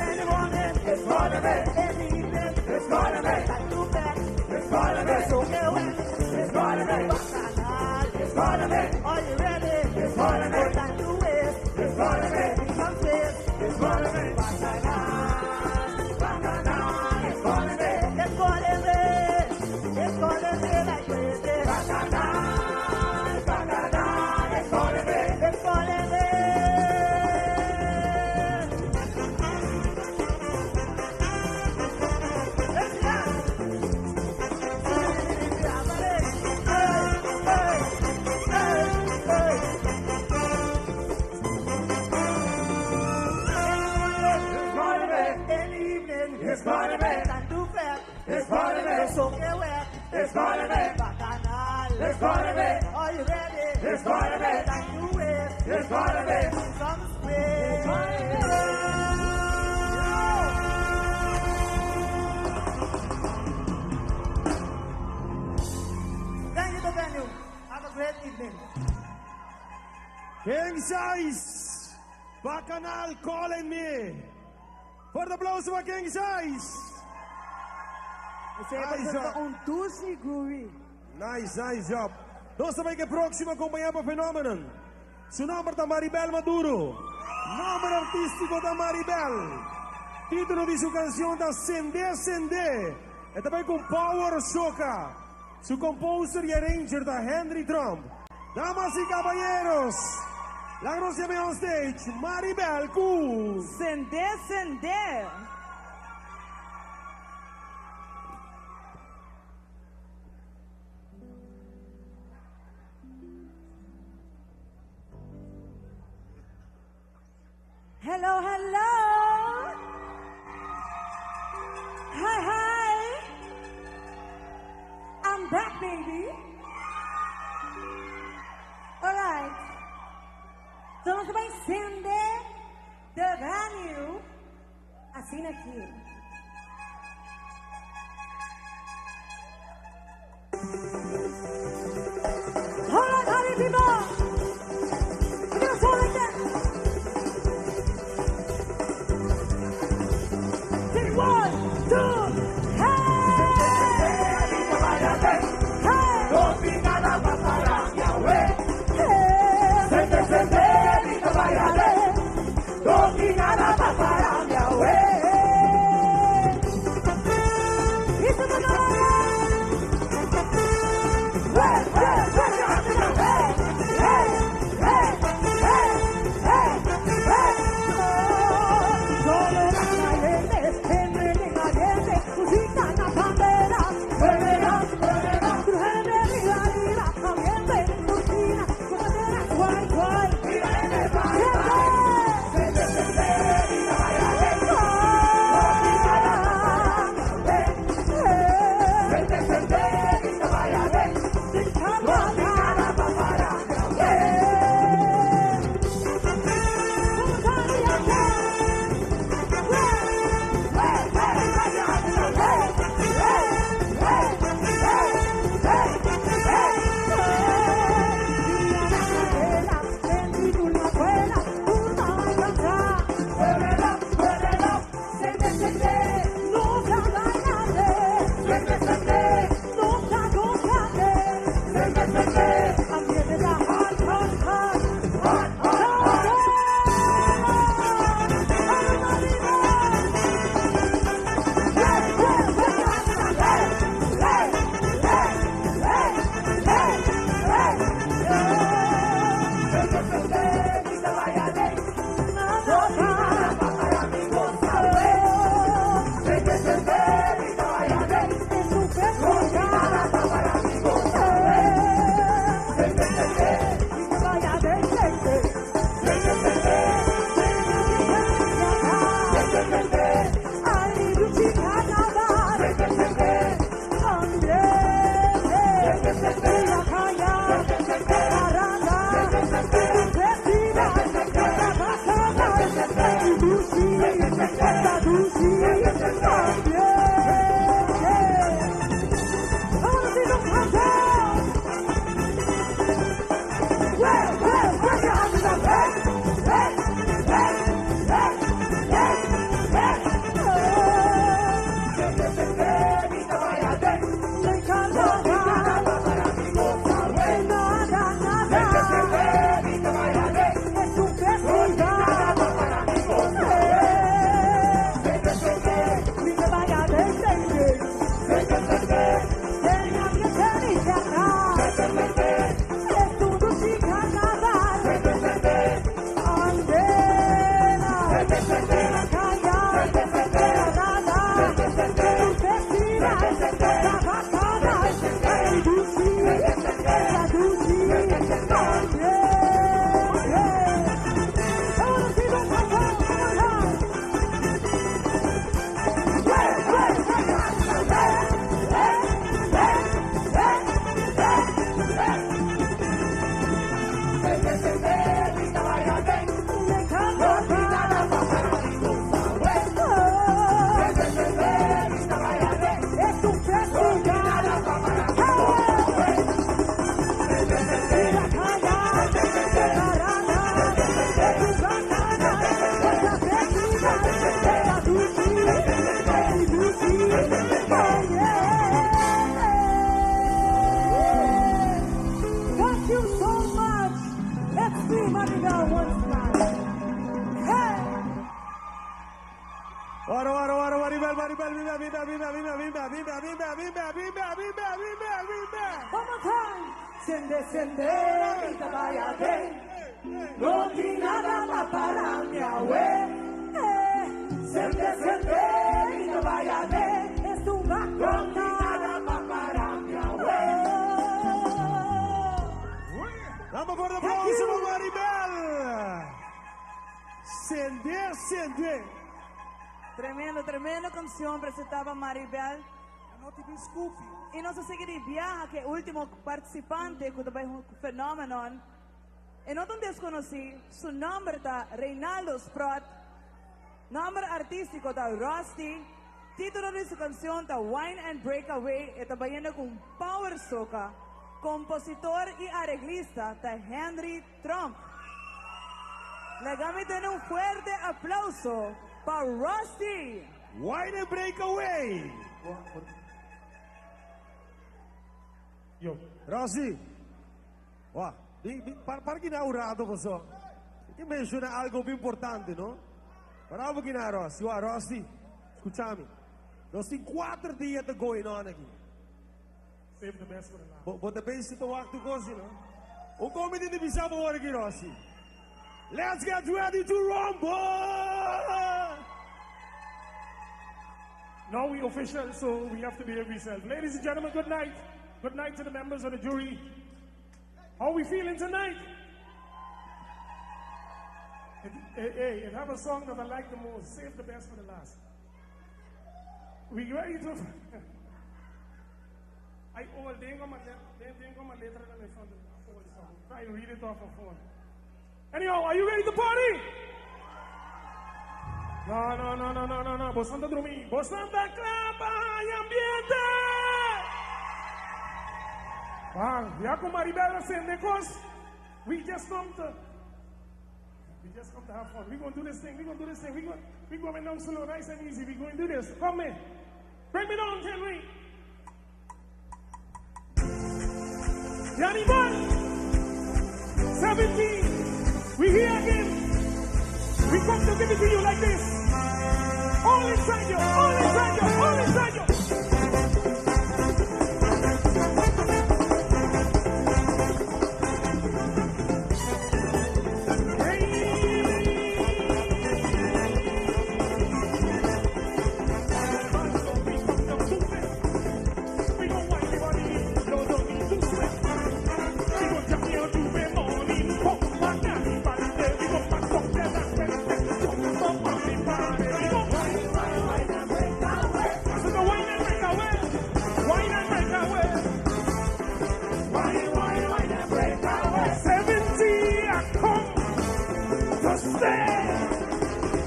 Speaker 8: In the morning, it's calling me. In the evening, it's calling me. Time to bed, it's calling me. It's okay wet, it's calling me. Bacchanal, it's calling me. Are you ready? It's calling me. No time to waste, it's calling me. Some space, it's calling me. Bacchanal, bacchanal, it's calling me. It's calling me. It's calling me like crazy. Bacchanal, bacchanal, it's calling me. It's calling me. It's calling me. Time to bed. It's calling me. It's okay wet. It's calling me. Bacchanal. It's calling me. Are you ready? It's calling me. Time to waste. It's calling me. Some space. Thank you, the venue. Have a great evening.
Speaker 11: King Size, Bacchanal calling me. Fuerte aplauso pa King Size.
Speaker 15: Esey
Speaker 11: Nice
Speaker 15: ta
Speaker 11: job.
Speaker 15: un dushi groovy.
Speaker 11: Nice, nice job. Nos tambe cu proximo acompaña pa Phenomenon. Su nomber ta Maribel Maduro. Nomber artistico ta Maribel. Titulo di su cancion ta Sende Sende. Y tambe cu Power Soca. Su composer y arranger ta Henry Trump. Damas y caballeros, la grosia on stage, Maribel cu
Speaker 15: Sende, sende. Hello, hello. Hi, hi. I'm back, baby. All right. So nos ta bay sende the venue asina aki. Hold on, party people. We're gonna talk like that. Say one, two, hey! Hey! Hey!
Speaker 1: Sende, sende, mi ta bay,
Speaker 15: Maribel one time. Hey!
Speaker 11: Ora, ora, ora, Maribel, Maribel, bimbe, bimbe, bimbe, bimbe, bimbe, bimbe, bimbe, bimbe, bimbe, bimbe, bimbe, bimbe.
Speaker 15: One more time. Sende, sende, mi ta bai aden. No tin nada pa para mi awe. Eh. Sende, sende, mi ta bai aden. Es un No tin nada pa para mi awe.
Speaker 11: Dame un aplauso pa Maribel. Sende, sende.
Speaker 3: Tremendo, tremendo cancion presenta pa Maribel. Y nos ta sigui di biaha cu e ultimo participante cu ta bay cu Phenomenon. E no ta un desconoci, su nomber ta Reynaldo Sprott. Nomber artistico ta Rusty. Titulo di su cancion ta Wine and Break Away. E ta bayendo cu un power soca. Compositor y areglista ta Henry Tromp. Laga mi tene un fuerte aplauso pa Rusty!
Speaker 11: Wine and Break Away!
Speaker 17: Yo.
Speaker 11: Rusty, wa, bin, bin, para, para kina un rato paso. Mi tin menciona algo hopi importante, no? Para bo kina, Rusty. Wa, Rusty, scucha mi. Nos tin cuater dia ta going on aki.
Speaker 17: Save the best for the last.
Speaker 11: Bo, bo ta bezig ta wak tur cos, no? Un come tin di bisa bo ora aki, Rusty. Let's get ready to rumble!
Speaker 17: Now we official, so we have to behave ourselves. Ladies and gentlemen, good night. Good night to the members of the jury. How we feeling tonight? It, hey, hey, it have a song that I like the most. Save the best for the last. We ready to... I old, they ain't got my, they, they ain't got my letra in front of the phone, so try to read it off a phone. Anyhow, are you ready to party? No, no, no, no, no, no, no. Bo no ta drumi. Bo no ta kla pa ambiente. Bang, ya cu Maribel sende cos. We just come to have fun. We gonna do this thing. We gonna do this thing. We going down slow, nice and easy. We gonna do this. Come in. Bring me down, Henry. Yanni Ball. 17. We here again. We come to give it to you like this. All inside you, all inside you, all inside you. Wine and break away. Wine, wine, wine and break away. 70, I come to stay.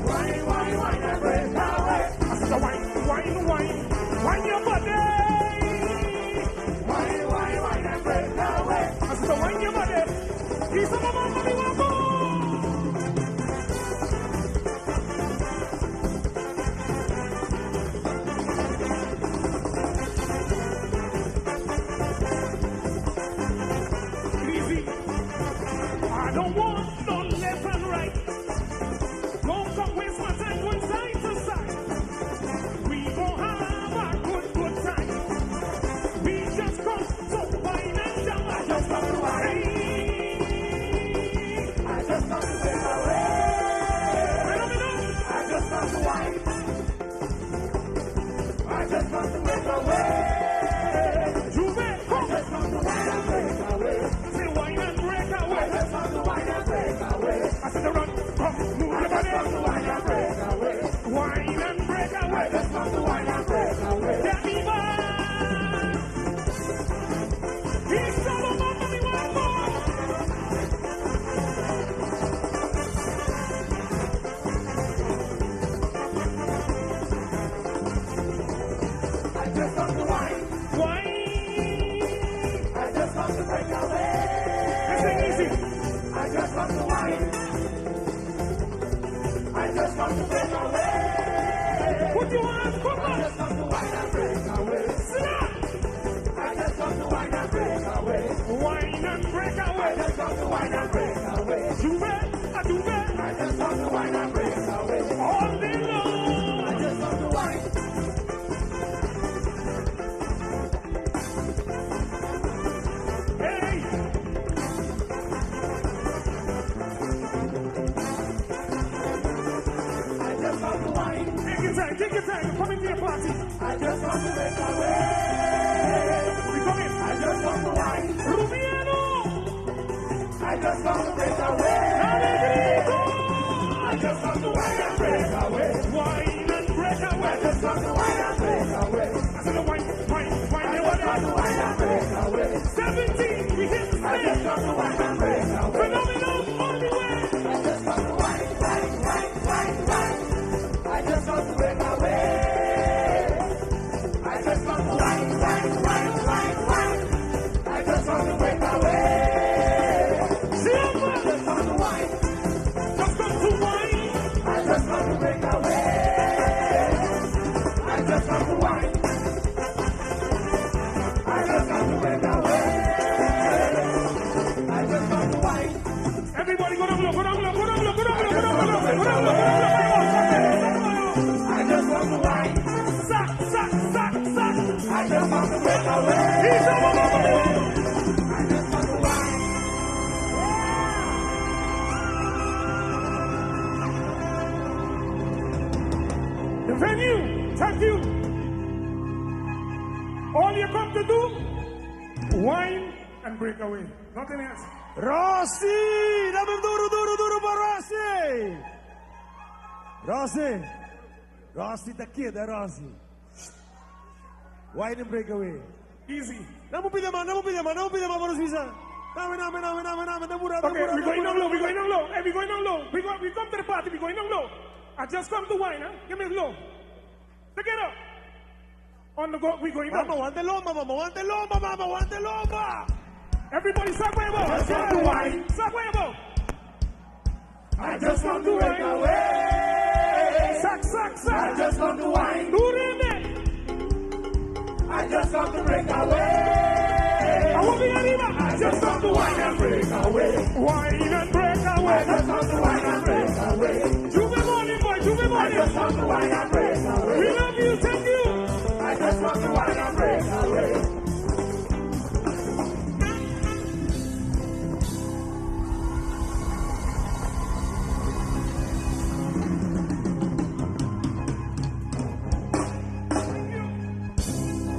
Speaker 17: Wine, wine, wine and break away. I said, wine, wine, wine, wine your body. Wine, wine, wine and break away. I said, wine your body. He's a mama, mommy, mama. Easy. I don't want no left and right. Don't come waste my time going side to side. We gon' have a good, good time. We just come to wine and jam. I just come to wine. I just come to break away. I just come to wine. I just come to break away. Juve, come. I just come to wine and break away. Say wine and break away. I just come to wine and break away. I said run, come, move your body. I just come to wine and break away. Wine and break away. I just come to wine and break away. Daddy man. He's so mama, me want more. I just come to wine. Wine. I just come to break away. This thing easy. I just come to wine. I just come to break away. Put your hands, come on. I just come to wine and break away. Snap. I just come to wine and break away. Wine and break away. I just come to wine and break away. Juve.
Speaker 1: wine and break away.
Speaker 17: All day long.
Speaker 1: I just want to wine.
Speaker 17: Hey!
Speaker 1: I just want to wine.
Speaker 17: Take your time, take your time. Come into your party.
Speaker 1: I just want to break away.
Speaker 17: We come in.
Speaker 1: I just want to wine.
Speaker 17: Rubiano!
Speaker 1: I just want to break away. I just want to wine and break away.
Speaker 17: Wine and break away.
Speaker 1: I just want to wine and break away.
Speaker 17: I said, wine, wine, wine.
Speaker 1: I just want to wine and break away.
Speaker 17: 17, we hit the
Speaker 1: I just
Speaker 17: stage.
Speaker 1: want to wine and break away.
Speaker 17: Phenomenal on the way.
Speaker 1: I just want to wine, wine, wine, wine, wine. I just want to break away. I just want to wine, wine, wine, wine, wine. I just want to break away.
Speaker 17: Silver.
Speaker 1: I just want to wine.
Speaker 17: Just come to wine.
Speaker 1: I just want to break away. I just want to wine. I just want to break away. I just want to wine.
Speaker 17: Everybody go down low, go down low, go down low, go down low, go down low, go down low, go down low.
Speaker 1: I just want to wine.
Speaker 17: Sack, sack, sack, sack.
Speaker 1: I just want to break away.
Speaker 17: He's over, over, over.
Speaker 1: I just want to wine.
Speaker 17: The venue, thank you. All you come to do, wine and break away. Nothing else.
Speaker 11: Rossi! Dame duro, duro, duro pa Rossi! Rossi! Rossi ta keda, Rossi. Wine and breakaway.
Speaker 17: Easy.
Speaker 11: Dame un pida mas, dame un pida mas, dame un pida mas, pa visa. Dame, dame, dame, dame, dame, dame, dame,
Speaker 17: Okay, we going down low, we going down low. Hey, we going down low. We go, we come to the party, we going down low. I just come to wine, huh? Give me low. Together. On the go, we going down.
Speaker 11: Vamos, aguante lomba, vamos, aguante lomba, vamos, aguante lomba.
Speaker 17: Everybody, sack huevo.
Speaker 1: I just want to wine.
Speaker 17: Sack huevo.
Speaker 1: I just want to break away.
Speaker 17: Sack, sack, sack.
Speaker 1: I just want to wine.
Speaker 17: Durene.
Speaker 1: I just want to break away.
Speaker 17: I want me arriba.
Speaker 1: I just want to wine and break away.
Speaker 17: Wine and break away.
Speaker 1: I just want to wine and break away.
Speaker 17: Juve morning, boy. Juve
Speaker 1: I
Speaker 17: morning.
Speaker 1: just want to wine and break away.
Speaker 17: We love you. Thank you.
Speaker 1: I just want to wine and break away.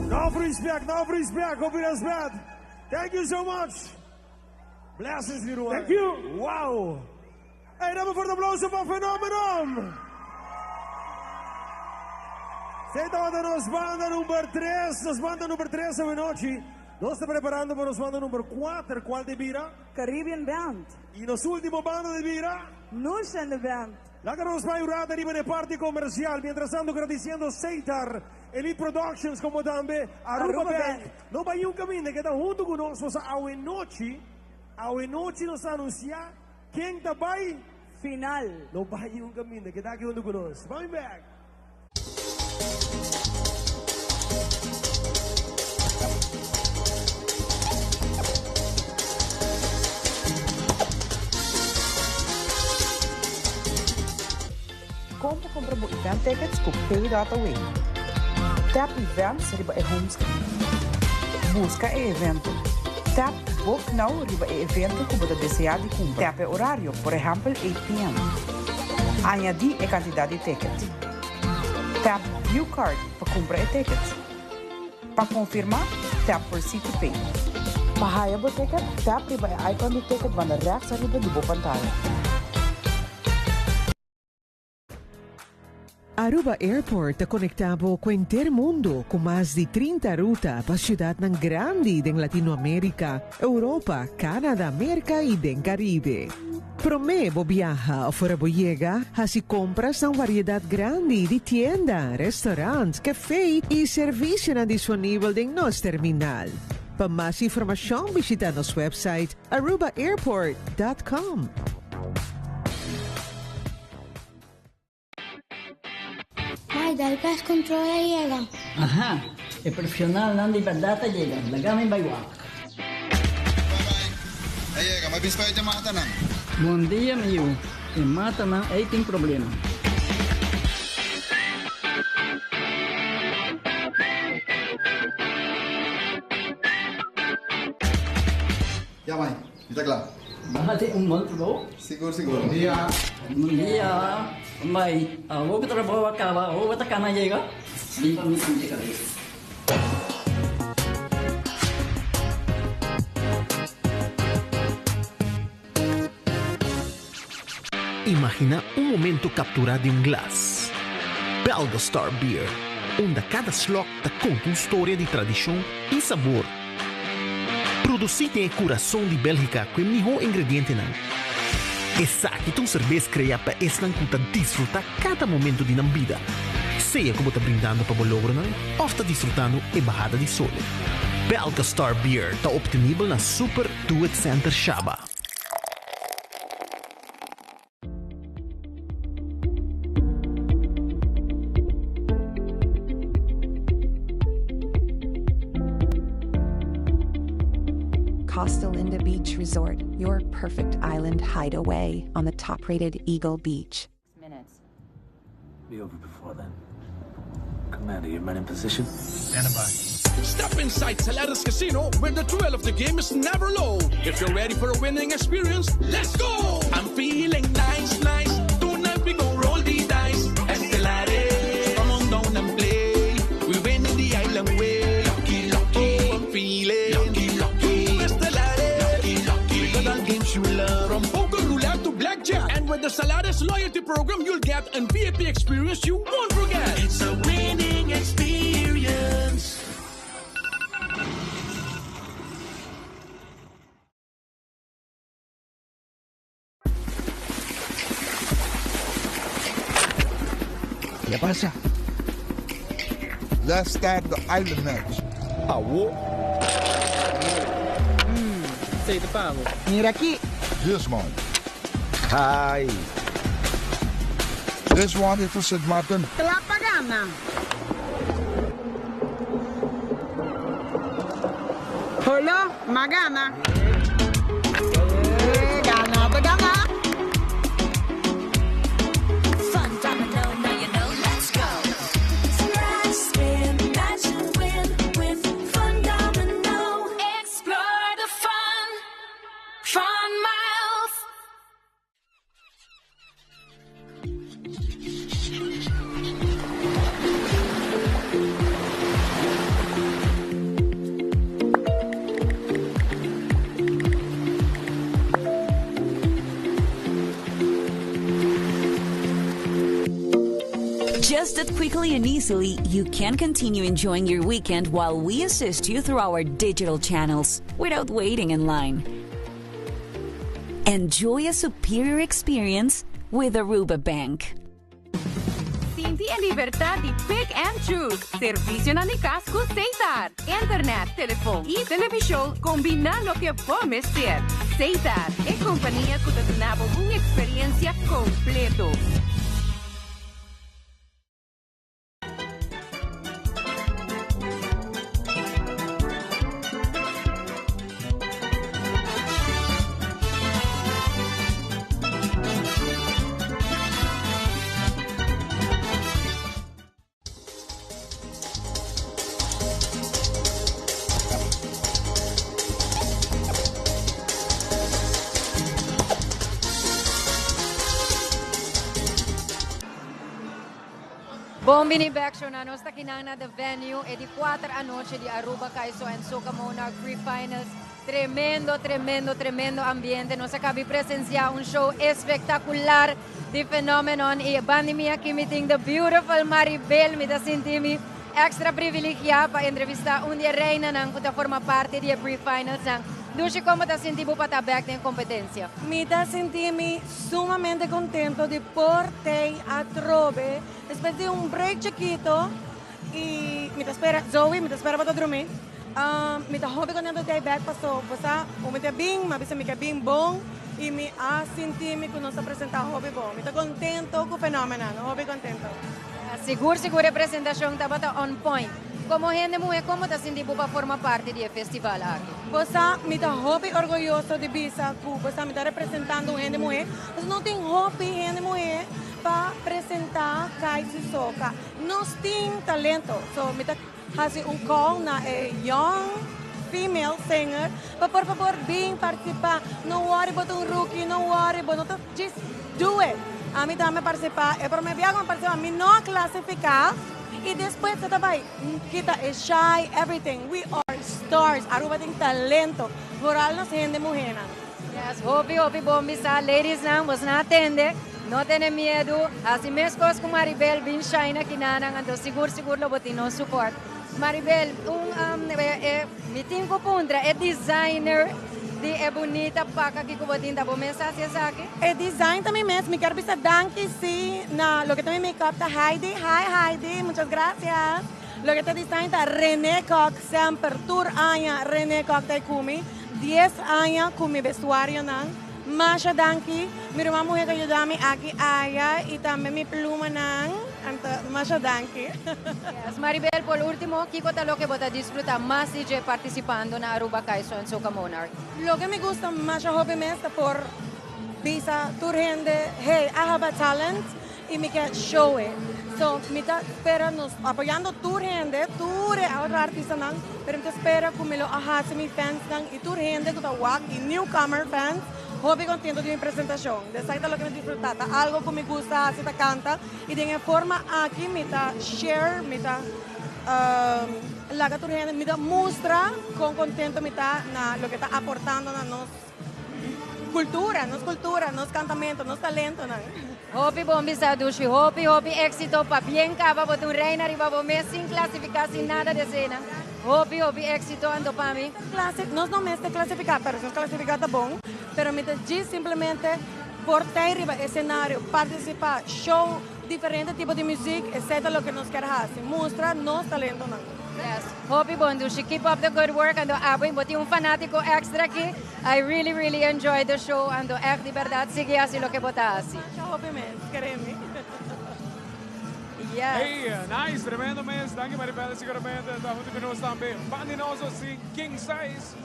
Speaker 11: No respect, no respect, hope respect. Thank you so much. Blessings, Leroy.
Speaker 17: Thank you.
Speaker 11: Wow. Hey, dame un fuerte aplauso pa Phenomenon. Esey ta nos banda number 3, nos banda number 3 anochi. Nos ta preparando pa nos banda number 4, cual ta bira?
Speaker 3: Caribbean Band.
Speaker 11: Y nos ultimo banda ta bira?
Speaker 3: Nushan the Band.
Speaker 11: Laga nos bay riba e parti comercial. Mientras tanto, gradiciendo Seitar, Elite Productions, como tambe Aruba,
Speaker 3: Aruba
Speaker 11: Bank.
Speaker 3: Bank.
Speaker 11: No bay un caminda, keda hunto cu nos, anochi, anochi nos ta anuncia ken ta bay
Speaker 3: Final.
Speaker 11: No bay un caminda, keda aki hunto cu nos. Coming back.
Speaker 7: Compra compra bo event tickets cu Pay.away. Tap Events riba e home screen. Busca e evento. Tap Book Now riba e evento cu bo ta desea di cumpra. Tap e horario, por ehempel 8 p.m. Añadi e cantidad di ticket. Tap View Cart pa cumpra e ticket. Pa confirma, tap Proceed to Pay. Pa haya bo ticket, tap riba e icon di ticket banda rechts ariba di bo pantaya.
Speaker 10: Aruba Airport ta conecta cu henter mundo cu mas di 30 ruta pa ciudad grandi di Latinoamerica, Europa, Canada, America y den Caribe. Prome bo biaha of ora bo yega, haci compras na un variedad grandi di tienda, restaurant, cafe y servicio disponibel den nos terminal. Pa mas informacion, bishita nos website arubaairport.com.
Speaker 18: Ay, dal pest control a yega.
Speaker 20: Aha, e profesionalnan di berdad a yega, laga mi bay wak.
Speaker 21: A yega, m'a bisa mata nan.
Speaker 20: Bon dia, mi. E matanan ei tin problema.
Speaker 4: Ya mai, mi ta kla.
Speaker 20: Bo hasi un bon trabou.
Speaker 4: Sigur, sigur. Bon dia.
Speaker 20: Bon dia. Mai, awor ku trabou a kaba, awor bo ta kana yega? Si, mi sinti kabes.
Speaker 2: Imaginá un momento kapturá den un glas. Belga Star Beer, unda kada slòk ta konta un storia di tradishon i sabor. Produsí den e kurason di Bélgika ku e mihó ingredientenan, esaki ta un serbes kreá pa esnan ku ta disfrutá kada momento di nan bida, sea ku bo ta brindando pa bo logronan òf ta disfrutando e bahada di sole. Belga Star Beer ta optenibel na Super Do It Center Shaba.
Speaker 6: Costa Linda Beach Resort, your perfect island hideaway on the top rated Eagle Beach.
Speaker 19: Minutes. Be over before then. Commander, your men in position?
Speaker 22: Stand by. Step inside Saladas Casino, where the thrill of the game is never low. If you're ready for a winning experience, let's go! I'm feeling nice, nice. Tonight we gon' roll the dice. Estelares, come on down and play. We win in the island way. Lucky, lucky, oh, I'm feeling lucky, lucky. Estelares, lucky, lucky. We got all games you love. From poker roulette to blackjack. And with the Salares loyalty program, you'll get an VIP experience you won't forget. It's a winning experience.
Speaker 1: ¿Qué pasa? Let's start the island match.
Speaker 22: Awo.
Speaker 9: Sei te pago.
Speaker 1: Mira aki. This one.
Speaker 9: Hi.
Speaker 1: This one is for St. Martin.
Speaker 16: Kla pa gana. Holo, m'a gana. Eh, gana ta gana.
Speaker 26: Fun domino, now you know, let's go. Scratch, spin, match and win with Fun Domino. Explore the fun. Fun miles.
Speaker 5: Just that quickly and easily, you can continue enjoying your weekend while we assist you through our digital channels without waiting in line. Enjoy a superior experience with Aruba Bank.
Speaker 13: Sinti e libertad di pick and choose. Servicionan di cas cu Setar. Internet, telefon y television combina loke bo mester. Setar, e compania cu ta duna bo un experiencia completo.
Speaker 21: Bon bini bek shownan. Nos ta kinan na The Venue e di kuater anochi di Aruba Kaiso and Soca Monarch Pre-Finals. Tremendo, tremendo, tremendo ambiente. Nos a kabi presencia un show espectacular di Phenomenon y bandi mi aki mi tin the beautiful Maribel. Mi ta sinti mi extra privilegia pa entrevista un di e reinanan cu ta forma parti di e pre-finals nan. Dushi, como ta sinti bo pa ta bek den competencia?
Speaker 15: Mi ta sinti mi sumamente contento di por tey atrobe despues di un break chikito y mi ta spera Zoe mi ta spera bo ta drumi mi ta hopi contento di tey bek paso bo sa un mi ta bin mi a bisa mi ke bin bon y mi a sinti mi cu nos a presenta hopi bon mi ta contento cu Phenomenon hopi contento.
Speaker 21: Sigur sigur e presentacion tabata on point. Komo hende muhé, kon bo ta sinti bo pa forma parti di e festival aki?
Speaker 8: Bo sa, mi ta hopi orguyoso di bisa ku bo sa mi ta representando un hende muhé, pasobra no tin hopi hende muhé pa presentá Kaiso Soca. Nos tin talento, so mi ta hasi un call na e young female singer pa por fabor bin participa. No worry bo ta un rookie, no worry bo no ta, just do it. Ami tambe a participa, e prome bia cu mi a participa mi no a clasifica y despues ta ta bay kita e shy everything. We are stars, Aruba tin talento, vooral nos hende muhernan.
Speaker 21: Yes, hopi hopi bon bisa ladies nan, bos nan atende, no tene miedu, hasi meskos ku Maribel bin shine aki nanan, anto sigur sigur lo bo tin nos support. Maribel, un e mi tin ku puntra, e designer di e bunita pak aki ku bo tin ta bo mes hasi esaki?
Speaker 8: E design ta mi mes, mi kier bisa danki si na loke ta mi make up ta Heidi, hi Heidi, muchas gracias. Loke ta design ta Rene Kok, semper tur aña Rene Kok ta e ku mi. Dies aña ku mi bestuarionan. Masha danki. Mi ruman muhe ta yuda mi aki aya i tambe mi plumanan. Anto masha danki.
Speaker 21: Yes. Maribel, por ultimo, kiko ta loke bo ta disfruta mas di dje partisipando na Aruba Kaiso en Soca Monarch?
Speaker 8: Loke mi gusta masha hopi mes ta por bisa tur hende, hey, I have a talent. Y mi ke show e. So mi ta spera nos apoyando tur hende, tur e otro artistanan, pero mi ta spera cu mi lo a haci mi fansnan y tur hende cu ta wak y newcomer fans hopi contento di mi presentacion. Esaki ta loke mi disfruta, ta algo cu mi gusta haci, ta canta y den e forma aki mi ta share, mi ta laga tur hende, mi ta mustra con contento mi ta na loke ta aportando na nos. Cultura, nos cultura, nos cantamento, nos talentonan.
Speaker 21: Hopi bon bisa Dushi, hopi hopi exito, pabien caba bo ta un reina riba bo mes sin clasifica sin nada de esena, hopi hopi exito anto pa mi.
Speaker 8: Nos no mester clasifica pero si nos clasifica ta bon, pero mi ta djis simplemente por ta riba escenario, participa, show diferente tipo di muziek, esey ta loke nos kier haci, mustra nos talentonan.
Speaker 21: Yes, hopi bon Dushi, keep up the good work, anto abo bo tin un fanatico extra aki. I really really enjoy the show anto echt di berdad sigui haci loke bo ta haci.
Speaker 8: Masha hopi mes, kere mi.
Speaker 21: Yes.
Speaker 12: Hey, nice, tremendo mes. Danki Maribel, siguramente ta hunto cu nos tambe. Ban di nos si king size.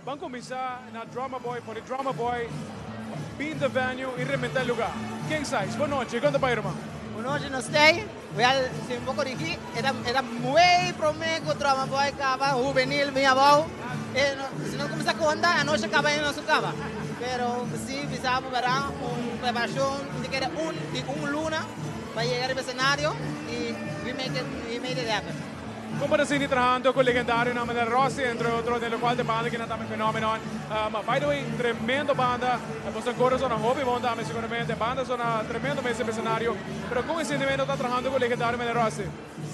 Speaker 12: Ban cuminsa na Drummer Boy, for di Drummer Boy bin the venue y rementa e lugar. King size, bon nochi, con ta bay ruman?
Speaker 26: Bon nochi, nos tey. Wel, si mi por corigi, e ta e ta muy prome cu Drummer Boy caba, juvenil bin abao. E no, si nos cuminsa conta, anochi caba y nos no caba. Pero si bisa bo bera un preparacion di kere un di un luna pa yega riba escenario y we make it, we made it happen.
Speaker 12: Como ta sinti trahando cu legendarionan manera Rossi entre otro den locual den banda kinan tambe Phenomenon. By the way, tremendo banda. Boso coro sona hopi bon tambe seguramente. Banda sona tremendo mes riba escenario. Pero con e sentimento ta trahando cu legendario manera Rossi?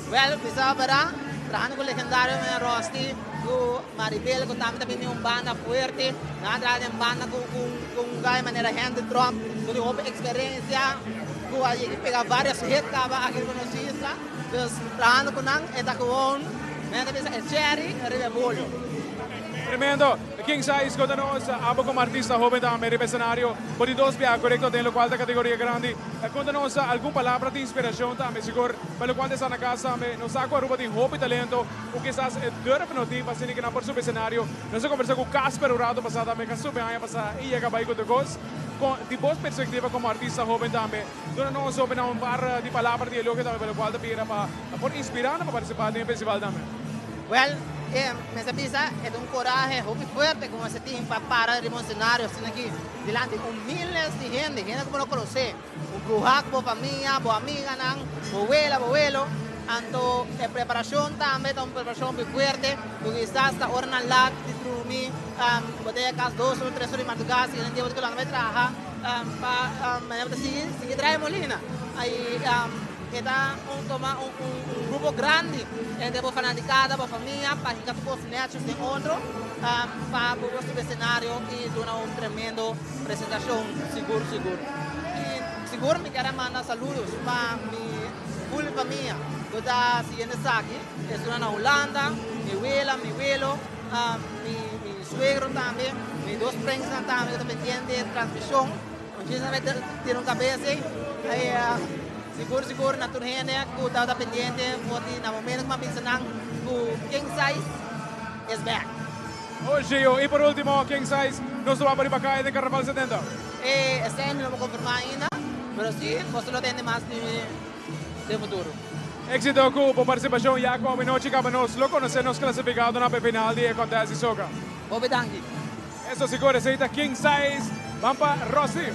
Speaker 26: Well, mi sa bera, trahando cu legendario manera Rossi, cu Maribel cu tambe ta bini un banda fuerte. Nan a traha den banda cu cu un guy manera Henry Tromp cu tin hopi experiencia, cu a yega pega varios hit caba aki riba nos isla. Dus trahando cu nan e ta gewoon, men ta bisa e cherry riba e bollo.
Speaker 12: Tremendo! King Size conta nos, abo como artista hoben tambe riba escenario por di dos biaha corecto den locual ta categoria grandi. Conta nos algun palabra di inspiracion tambe sigur pa locual ta esta na cas tambe. Nos sa cu Aruba tin hopi talento cu kisas e durf no tin pa asina cu nan por subi escenario. Nos a conversa cu Casper un rato pasa tambe cu a subi aña pasa y yega bay cu de cos. Con di bos perspectiva como artista hoben tambe duna nos hobennan un par di palabra di elogio tambe pa locual ta bira pa por inspira nan pa participa den e festival tambe.
Speaker 26: Wel, e mester bisa e ta un corahe hopi fuerte cu mester tin pa para riba un scenario asina aki dilanti un miles di hende, hende cu bo no conoce, un bruha cu bo famia, bo amiganan, bo wela, bo welo. Anto e preparacion tambe ta un preparacion hopi fuerte cu kisas ta ora nan laat di drumi, bo ta yega cas dos ora, tres ora di madruga, siguiente dia bo ta keda lanta bai traha pa manera bo ta sigui, sigui traha e molina. E ta un toma un un grupo grandi entre bo fanaticada, bo famia pa hinca tur cos nechos den otro pa bo por subi escenario y duna un tremendo presentacion sigur sigur. Y sigur mi kier a manda saludos pa mi full famia cu ta siguiendo esaki, esunnan na Hulanda, mi wela, mi welo, mi mi suegro tambe, mi dos prensnan tambe cu ta pendiente transmision. Muchísimas tira un cabeza ey. Sigur sigur na tur hende cu tabata pendiente for di na momento cu mi a bisa nan
Speaker 3: ku King Size is back.
Speaker 12: Oh Gio, y por ultimo King Size nos lo wak riba caya den Carnaval 70?
Speaker 3: Eh, esei mi no por confirma ainda, pero si boso lo tende mas di mi den futuro.
Speaker 12: Exito cu bo participacion ya cu awenochi caba nos lo conoce nos clasificadonan pa e final di e contest di soca.
Speaker 3: Hopi danki.
Speaker 12: Eso sigur, esei ta King Size. Ban pa Rusty.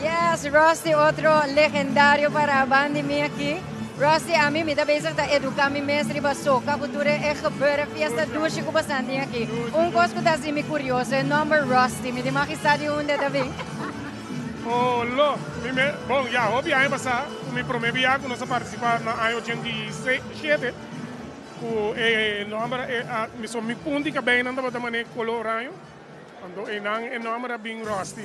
Speaker 21: Yes, Rusty otro legendario para ban di mi aki. Rusty, ami mi ta bezig ta educa mi mes riba soca cu tur e gebeuren, fiesta dushi cu basan tin aki. Un cos cu ta haci mi curioso, e nomber Rusty, mi tin mag sa di unda e ta bin.
Speaker 14: Oh lo, mi me, bon ya hopi aña pasá ku mi promé bia ku nos a partisipá na aña 87 ku e nòmber e a mi so mi punti kabeinan tabata manera koló oraño anto einan e nòmber a bin Rusty.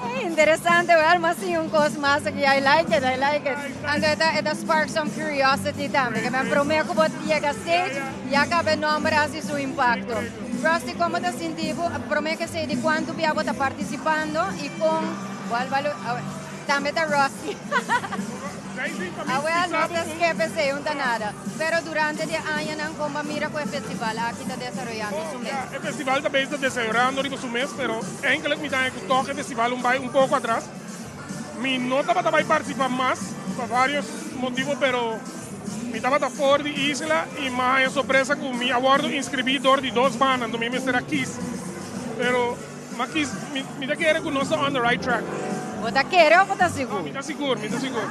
Speaker 21: Hey, interesante wel, mas sin un kos mas aki, I like it, I like it. Anto e ta e ta spark some curiosity tambe, ke men promé ku bo yega stage ya kaba e nòmber a hasi su impakto. Rusty, komo ta sinti bo prome ke sei di kuantu bia bo ta partisipando i kon wal wal tambe ta Rusty awel nos ta skep esei un ta nada pero durante di e añanan kon bo a mira ku e festival aki ta desaroyando su mes?
Speaker 14: E festival ta bezig ta desayorando riba su mes pero enkele mi ta haña ku tòg e festival un bai un poko atras mi no tabata bai partisipa mas pa varios motibo pero Mi tabata for di isla y m'a haña sorpresa cu mi a wordo inscribi door di dos banda, anto mi mester a kies. Pero m'a kies, mi, mi ta kere cu nos ta on the right track.
Speaker 21: Bo ta kere of bo ta sigur?
Speaker 14: No, mi ta sigur, mi ta sigur.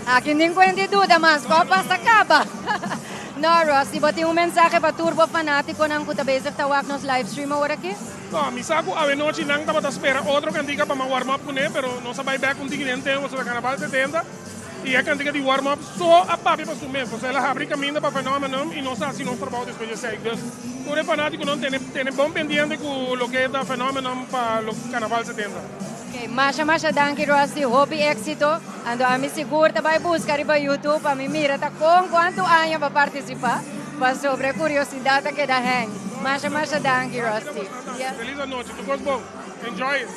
Speaker 21: Aki nin cuen di duda mas, cu a pasa caba. No, Rusty, bo tin un mensahe pa tur bo fanaticonan cu ta bezig ta wak nos livestream awor aki?
Speaker 14: No, mi sa cu awenochi nan tabata spera otro cantica pa m'a warm up cune, pero nos a bay bek un tiki den tempo, pasobra Carnaval 70. I e kantika di warm up so a papia pa su mes, pasobra el a habri kaminda pa Phenomenon i nos a hasi nos trabou despues di esei. Dus tur e fanatikonan tene tene bon pendiente ku loke ta Phenomenon pa lo Karnaval 70.
Speaker 21: Ok, masha masha danki Rusty, hopi éxito. Anto ami sigur ta bai buska riba YouTube pa mi mira ta kon kuantu aña bo a partisipa, pasobra e kuriosidat a keda hang. Masha masha danki Rusty.
Speaker 14: Felis anochi, tur kos bon. Enjoy it.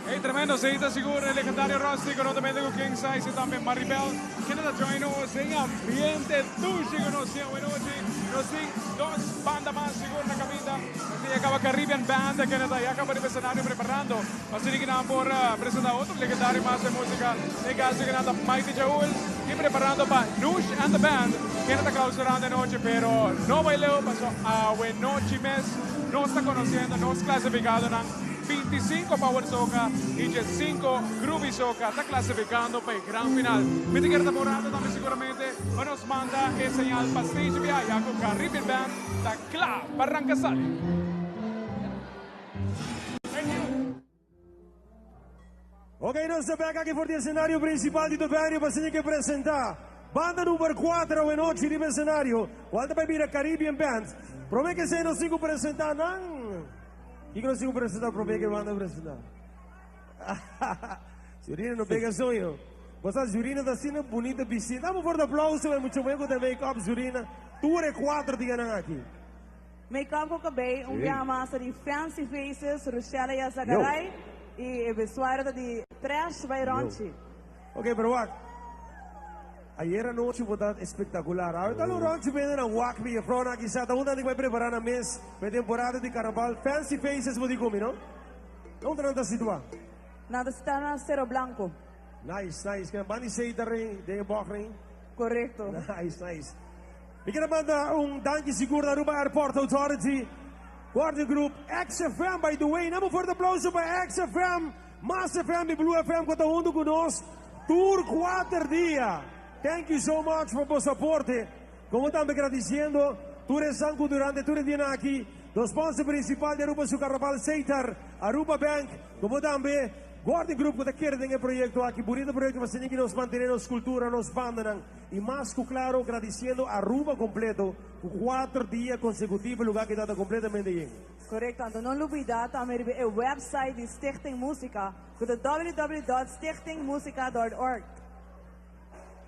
Speaker 12: Hey, tremendo cita sigur e legendario Rusty conjuntamente cu King Size y tambe Maribel kende ta join nos den ambiente dushi cu nos tin awenochi. Nos tin dos banda mas sigur na caminda. Nos tin ya caba Caribbean Band kende ta ya caba riba escenario preparando pa asina ki nan por presenta otro legendario mas den musica. Den caso ki nan ta Mighty Jaul y preparando pa Nush and the Band kende ta clausurando e nochi pero no bay leu paso awenochi mes nos ta conociendo nos clasificadonan. 25 Power Soca y 15 Groovy Soca ta clasificando pa e gran final. Mi ta kier ta por rato tambe seguramente pa nos manda e señal pa stage bia ya cu Caribbean Band ta cla pa ranca sali.
Speaker 11: Ok, nos ta bek aki for di escenario principal di The Venue pa asina ke presenta banda number 4 awenochi riba escenario, cual ta bay bira Caribbean Band. Prome ke esey nos tin cu presenta nan. Kiko nos tin ku presentá promé ku e banda presentá? Zurina no pega soño. Bo sa Zurina ta asina bunita bistí. Dame un fuerte aplauso pa e mucha muhé ku ta make up Zurina tur e kuater dianan aki.
Speaker 15: Make up ku kabei un biaha mas ta di Fancy Faces, Rochella Yazagaray i e vestuario ta di Trash by Ronchi.
Speaker 11: Ok, pero wak. Ayer anochi bo ta espectacular. Awe ta lo Ronchi bende nan wak mi jefrounan aki sa ta unda nan tin bai prepara nan mes pa e temporada di carnaval. Fancy Faces bo di cu mi, no? Unda nan ta situa?
Speaker 15: Nan ta sta na Cerro Blanco.
Speaker 11: Nice, nice. Kende banda di Seita rei, den e bog rei.
Speaker 15: Correcto.
Speaker 11: Nice, nice. Mi kere manda un danki sigur na Aruba Airport Authority, Guardian Group, XFM by the way. Nan un fuerte aplauso pa XFM. Mas FM y Blue FM cu ta hunto cu nos tur cuater dia. Thank you so much pa bo soporte. Como tambe gradiciendo tur esnan cu durante tur e dianan aki nos sponsor principal di Aruba su Carnaval Setar, Aruba Bank, como tambe Gordon Group cu ta kere den e proyecto aki. Bunito proyecto pa asina ki nos mantene nos cultura, nos bandanan y mas cu claro gradiciendo Aruba completo cu cuater dia consecutivo e lugar ki ta ta completamente yen.
Speaker 15: Korekto, anto no lubida tambe riba e website di Stichting Musica ku ta www.stichtingmusica.org.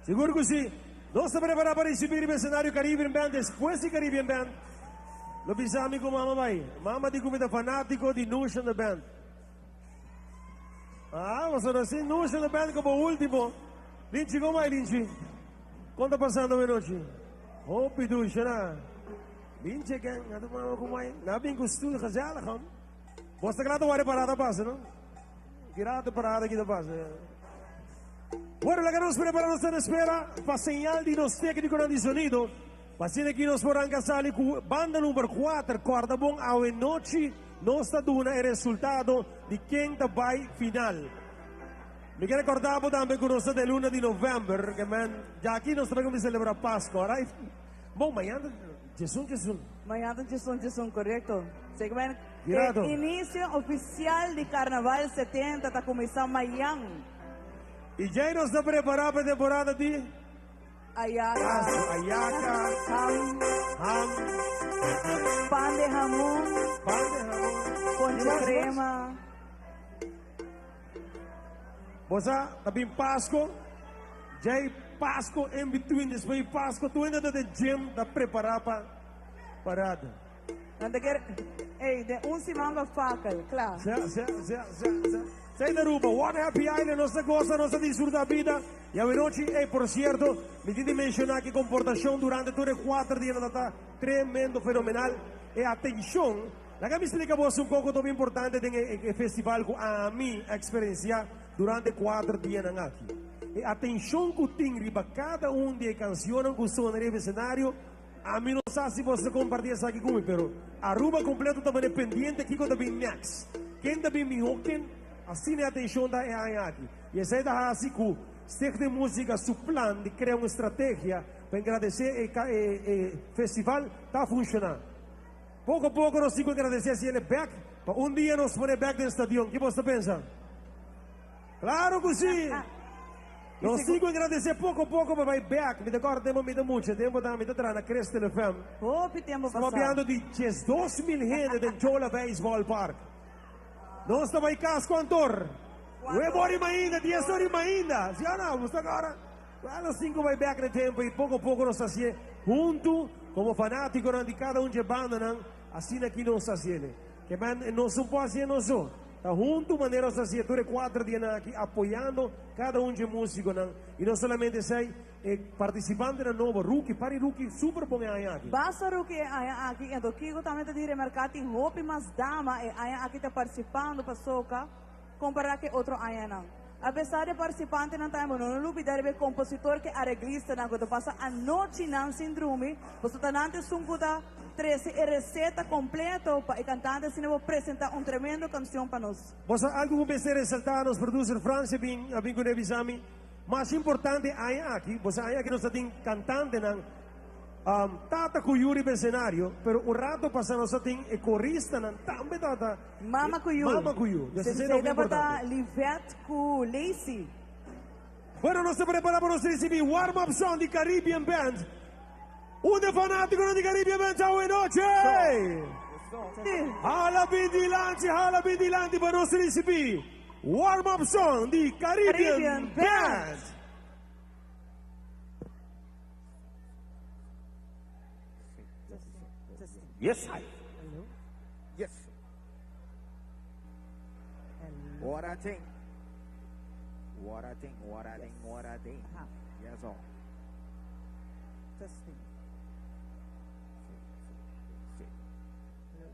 Speaker 11: Sigur ku si! Nos ta prepará pa risibí riba esenario Caribbean Band. Despues di Caribbean Band, lo bisa mi ku mama bai. Mama di ku mi ta fanátiko di Nush and the Band. Ah, pasobra si Nush and the Band komo último. Linchi, kon bai Linchi? Kon ta pasando awenochi? Hopi dushi na. Bin cheken, na tu mama ku mai. Na bin ku stoel gezellig hom. Bos ta kla ta wari parada pasa, no? Kira ta parada kita pasa. Bueno, laga nos prepara nos ta na espera pa señal di nos técniconan di sonido. Pa asina ki nos por ranka sali ku banda number kuater. Kòrda bon awe nochi nos ta duna e resultado di ken ta bai final. Mi ke rekòrda bo tambe ku nos ta den luna di novèmber, ke men djaki nos ta bai kuminsá selebrá Paskua, alright? Bon, mañan ta djesun djesun.
Speaker 15: Mañan ta djesun djesun, korekto. Seki men
Speaker 11: Mirado.
Speaker 15: e inisio ofisial di Karnaval 70 ta kuminsá mañan.
Speaker 11: I djei nos ta prepará pa e temporada di.
Speaker 15: Ayaka.
Speaker 11: Ayaka.
Speaker 15: Ham.
Speaker 11: Ham.
Speaker 15: Pan de hamon.
Speaker 11: Pan de hamon.
Speaker 15: Ponche crema.
Speaker 11: Bo sa, ta bin Pasco, djei Pasco in between, despues di Pasco tur hende ta den gym ta prepara pa parada.
Speaker 15: Nan ta kere, ey, den un siman pa fakkel, kla.
Speaker 11: Sa, sa, sa, sa, sa. Sa ta Aruba, one happy island, nos ta goza, nos ta disfruta bida. Y awenochi, ey, por cierto, mi tin di menciona ki comportacion durante tur e cuater dianan ta ta tremendo, fenomenal. E atencion, laga mi splica boso un poco tobi importante den e festival cu ami a experiencia durante e cuater dianan aki. E atencion cu tin riba cada un di e cancionnan cu sona riba e escenario, Ami no sa si boso ta comparti esaki cu mi, pero Aruba completo ta mane pendiente kico ta bin next. Ken ta bin miho, ken asina e atencion ta e aña aki. Y esey ta haci cu Stichting Musica su plan di crea un estrategia pa engradece e e festival ta funciona. Poco poco nos tin cu engradece haci el bek pa un dia nos pone bek den stadion. Ki boso ta pensa? Claro cu si! Nos tin cu agradece poco poco pa bay bek. Mi ta corda tempo mi ta mucha, tempo ta mi ta traha na Crystal FM.
Speaker 15: Hopi tempo
Speaker 11: Estamos
Speaker 15: pasá.
Speaker 11: papiando di 12,000 hende den Chola Baseball Park. Nos ta bay cas cuantor? Nuebe ora y mainda, dies ora y mainda. Si o no? Bo ta corda? Wel, nos tin cu bay bek na e tempo y poco poco nos ta hacié hunto como fanaticonan di cada un dje bandanan. Asina aki nos ta haciele. Ke men nos no por hacié nos so. Ta huntu manera nos ta hacié tur e cuater dianan aki apoyando cada un dje musiconan. Y no solamente esey, e participantenan nobo, Rookie, par di Rookie super bon e aña aki.
Speaker 15: Basta Rookie e aña aki, anto kico tambe ta di remarca tin hopi mas dama e aña aki ta participando pa soca compara ke otro añanan. Apesar di e participantenan tambe bo no lubida riba e compositor ke areglistanan cu ta pasa anochinan sin drumi, pasobra ta nan ta esun cu ta Trece e receta completo pa e cantante asina bo presenta un tremendo cancion pa nos.
Speaker 11: Bo sa algo cu mester resalta? Nos producer Frans a bin a bin cu ne bisa mi, mas importante aña aki, bo sa aña aki nos ta tin cantantenan tata cu yu riba escenario, pero un rato pasa nos ta tin e coristanan tambe tata
Speaker 15: Mama cu yu.
Speaker 11: Mama cu yu. Des esey ta hopi
Speaker 15: Tabata
Speaker 11: importante.
Speaker 15: Livette cu Lacey.
Speaker 11: Bueno, nos ta prepara pa nos ricibi warm up song di Caribbean Band. Unda e fanaticonan di Caribbean Band ta awe nochi? Hala bin dilanti, hala bin dilanti pa nos ricibi warm up song di Caribbean Band.
Speaker 1: Yes, I. Yes. What I think. What I think, what I think, what I think. Yes, all.
Speaker 15: Testing.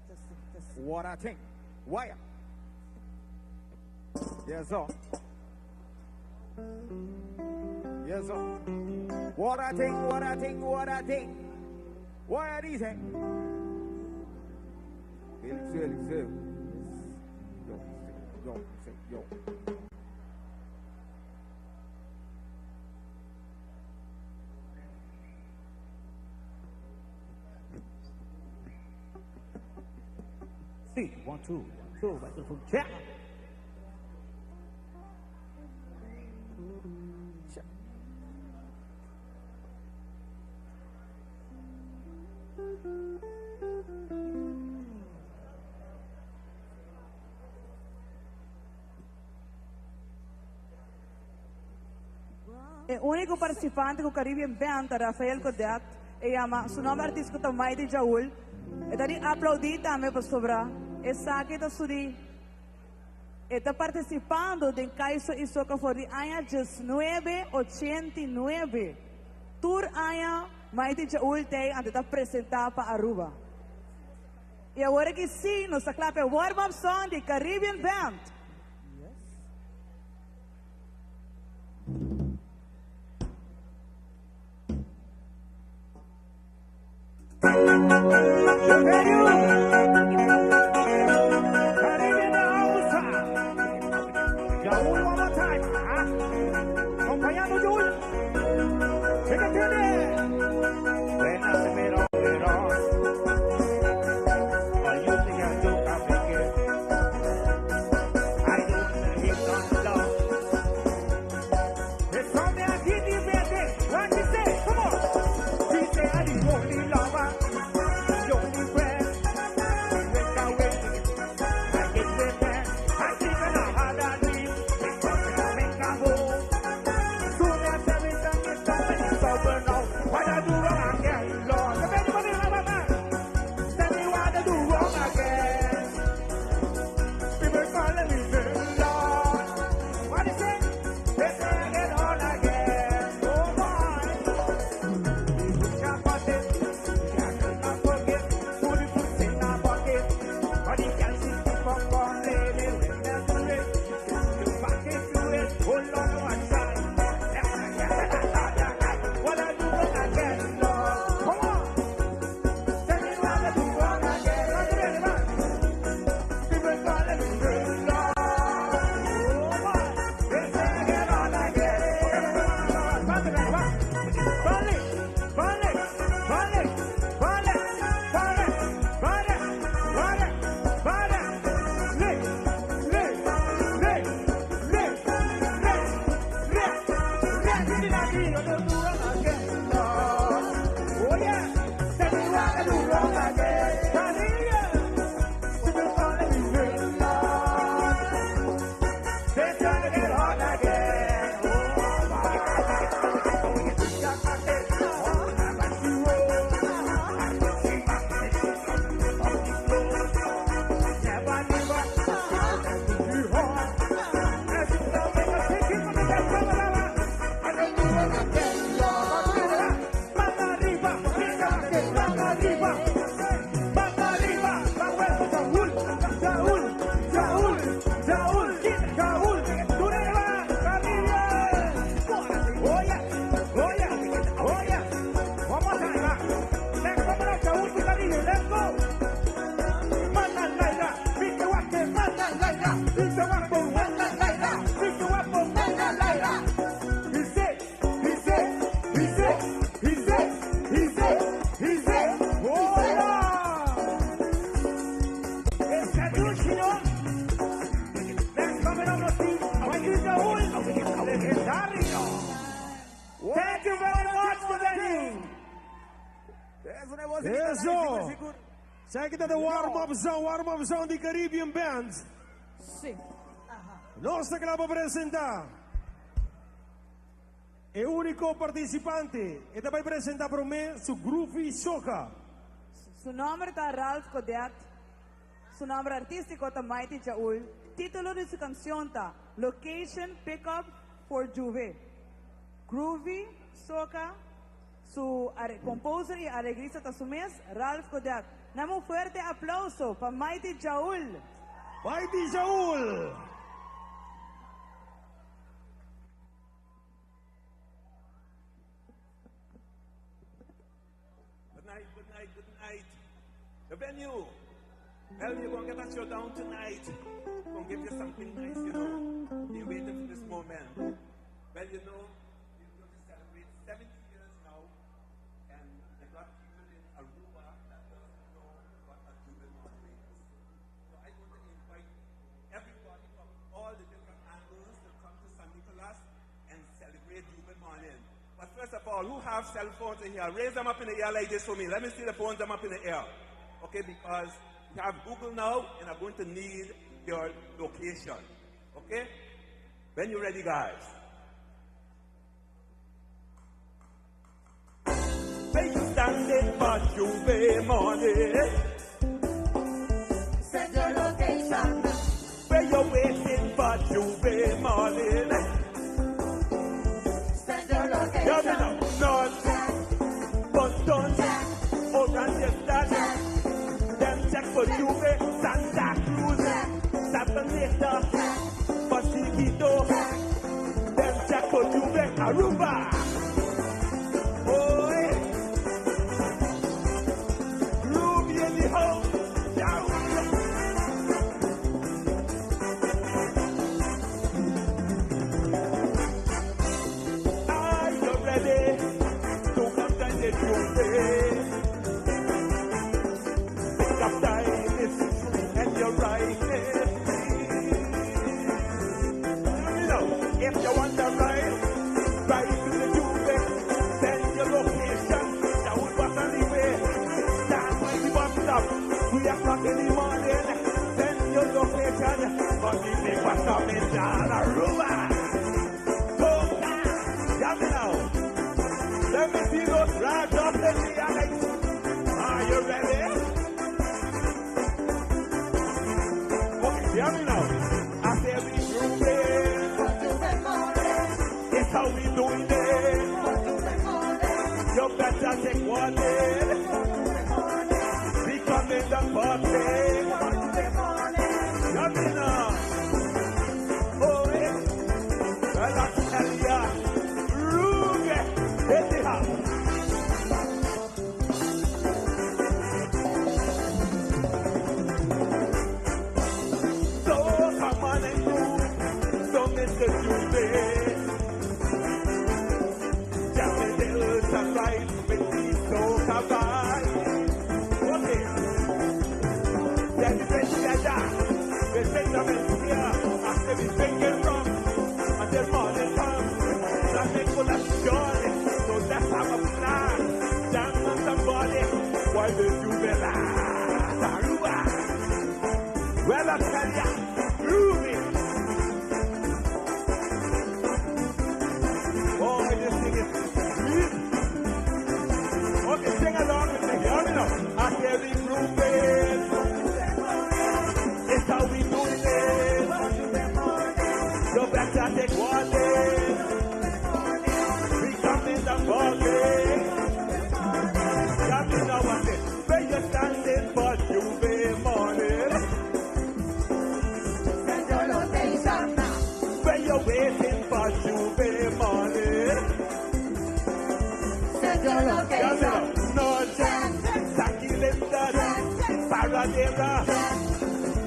Speaker 15: Testing, testing.
Speaker 1: What I think. Wire. Yes, all. Yes, all. What I think, what I think, what I think. What are these? Felix, Felix, Felix. Yo, yo, yo.
Speaker 2: Sí, one, two, one, two, microphone check. Check.
Speaker 15: E úniko partisipante ku Caribbean Band ta Rafael Godet, e yama su nòmber artístiko ta Mighty Jaul. E ta di aplaudí tambe pasobra esaki ta su di e ta partisipando den Kaiso i Soca for di aña diesnuebe ochenta i nuebe. Tur aña. Mighty Jaul tey anto ta presenta pa Aruba. Y awor aki si nos ta cla pa e warm up song di Caribbean Band.
Speaker 11: Thank you very much for the Eso! Esaki ta the warm up zone, warm up zone di Caribbean Band.
Speaker 15: Si.
Speaker 11: Nos ta cla pa presenta e unico participante. E ta bay presenta prome su Groovy Soca.
Speaker 15: Su nomber ta Ralph Godet. Su nomber artistico ta Mighty Jaul. Titulo di su cancion ta Location Pick Up for Juve. Groovy Soca, su composer y areglista ta su mes, Ralph Godet. Dame un fuerte aplauso pa Mighty Jaul.
Speaker 11: Mighty Jaul!
Speaker 7: Good night, good night, good night. The venue. Well, you're gonna get a show down tonight. Gonna give you something nice, you know. Been waiting for this moment. Well, you know, we're going to celebrate 70 years now, and they got people in Aruba that doesn't know what a Cuban morning is. So I want to invite everybody from all the different angles to come to San Nicolas and celebrate Cuban morning. But first of all, who have cell phones in here? Raise them up in the air like this for me. Let me see the phones them up in the air. Okay, because you have Google now and I'm going to need your location. Okay? When you're ready, guys. Where you standing for J'ouvert morning?
Speaker 1: Send your location.
Speaker 7: Where you waiting for J'ouvert morning?
Speaker 1: Send your location.
Speaker 7: Yeah, me now. North, but Chiquito. Them check for J'ouvert Aruba. Oh, eh. Ruby in the house. Down. Are you ready to come down the J'ouvert? Pick up time is and you're right. You know, if you want to ride, ride to the J'ouvert. Send your location, that will bus anyway. Stand by the bus stop, 3 o'clock in the morning. Send your location, but the big bus coming down Aruba. Go, yeah, me now. Let me see those flags up in the air. Are you ready? Okay, hear me now. I say we grooving. It's how we doing it. You better take warning. We come in the party. Hear me now. Oh, yeah. Well, I tell ya, Ruby, in the house. So come on and groove, so Mr. J'ouvert. Jam it sunrise with the soca vibe. Okay. Then we drink together, we drink them in here, after we drinking rum until morning comes. Nothing full of joy, so let's have a plan. Jam on somebody while the J'ouvert last. Aruba. Well, I tell ya, groovy. Boy, this thing is sweet. Okay, sing along with me. Hear me now. I say we grooving. It's how we doing it. You better take warning. We come in the party. Yeah, me now I say, where you standing for J'ouvert morning? Where you waiting for J'ouvert morning? Yeah, me now. Northern, Saki Linda, Paradera,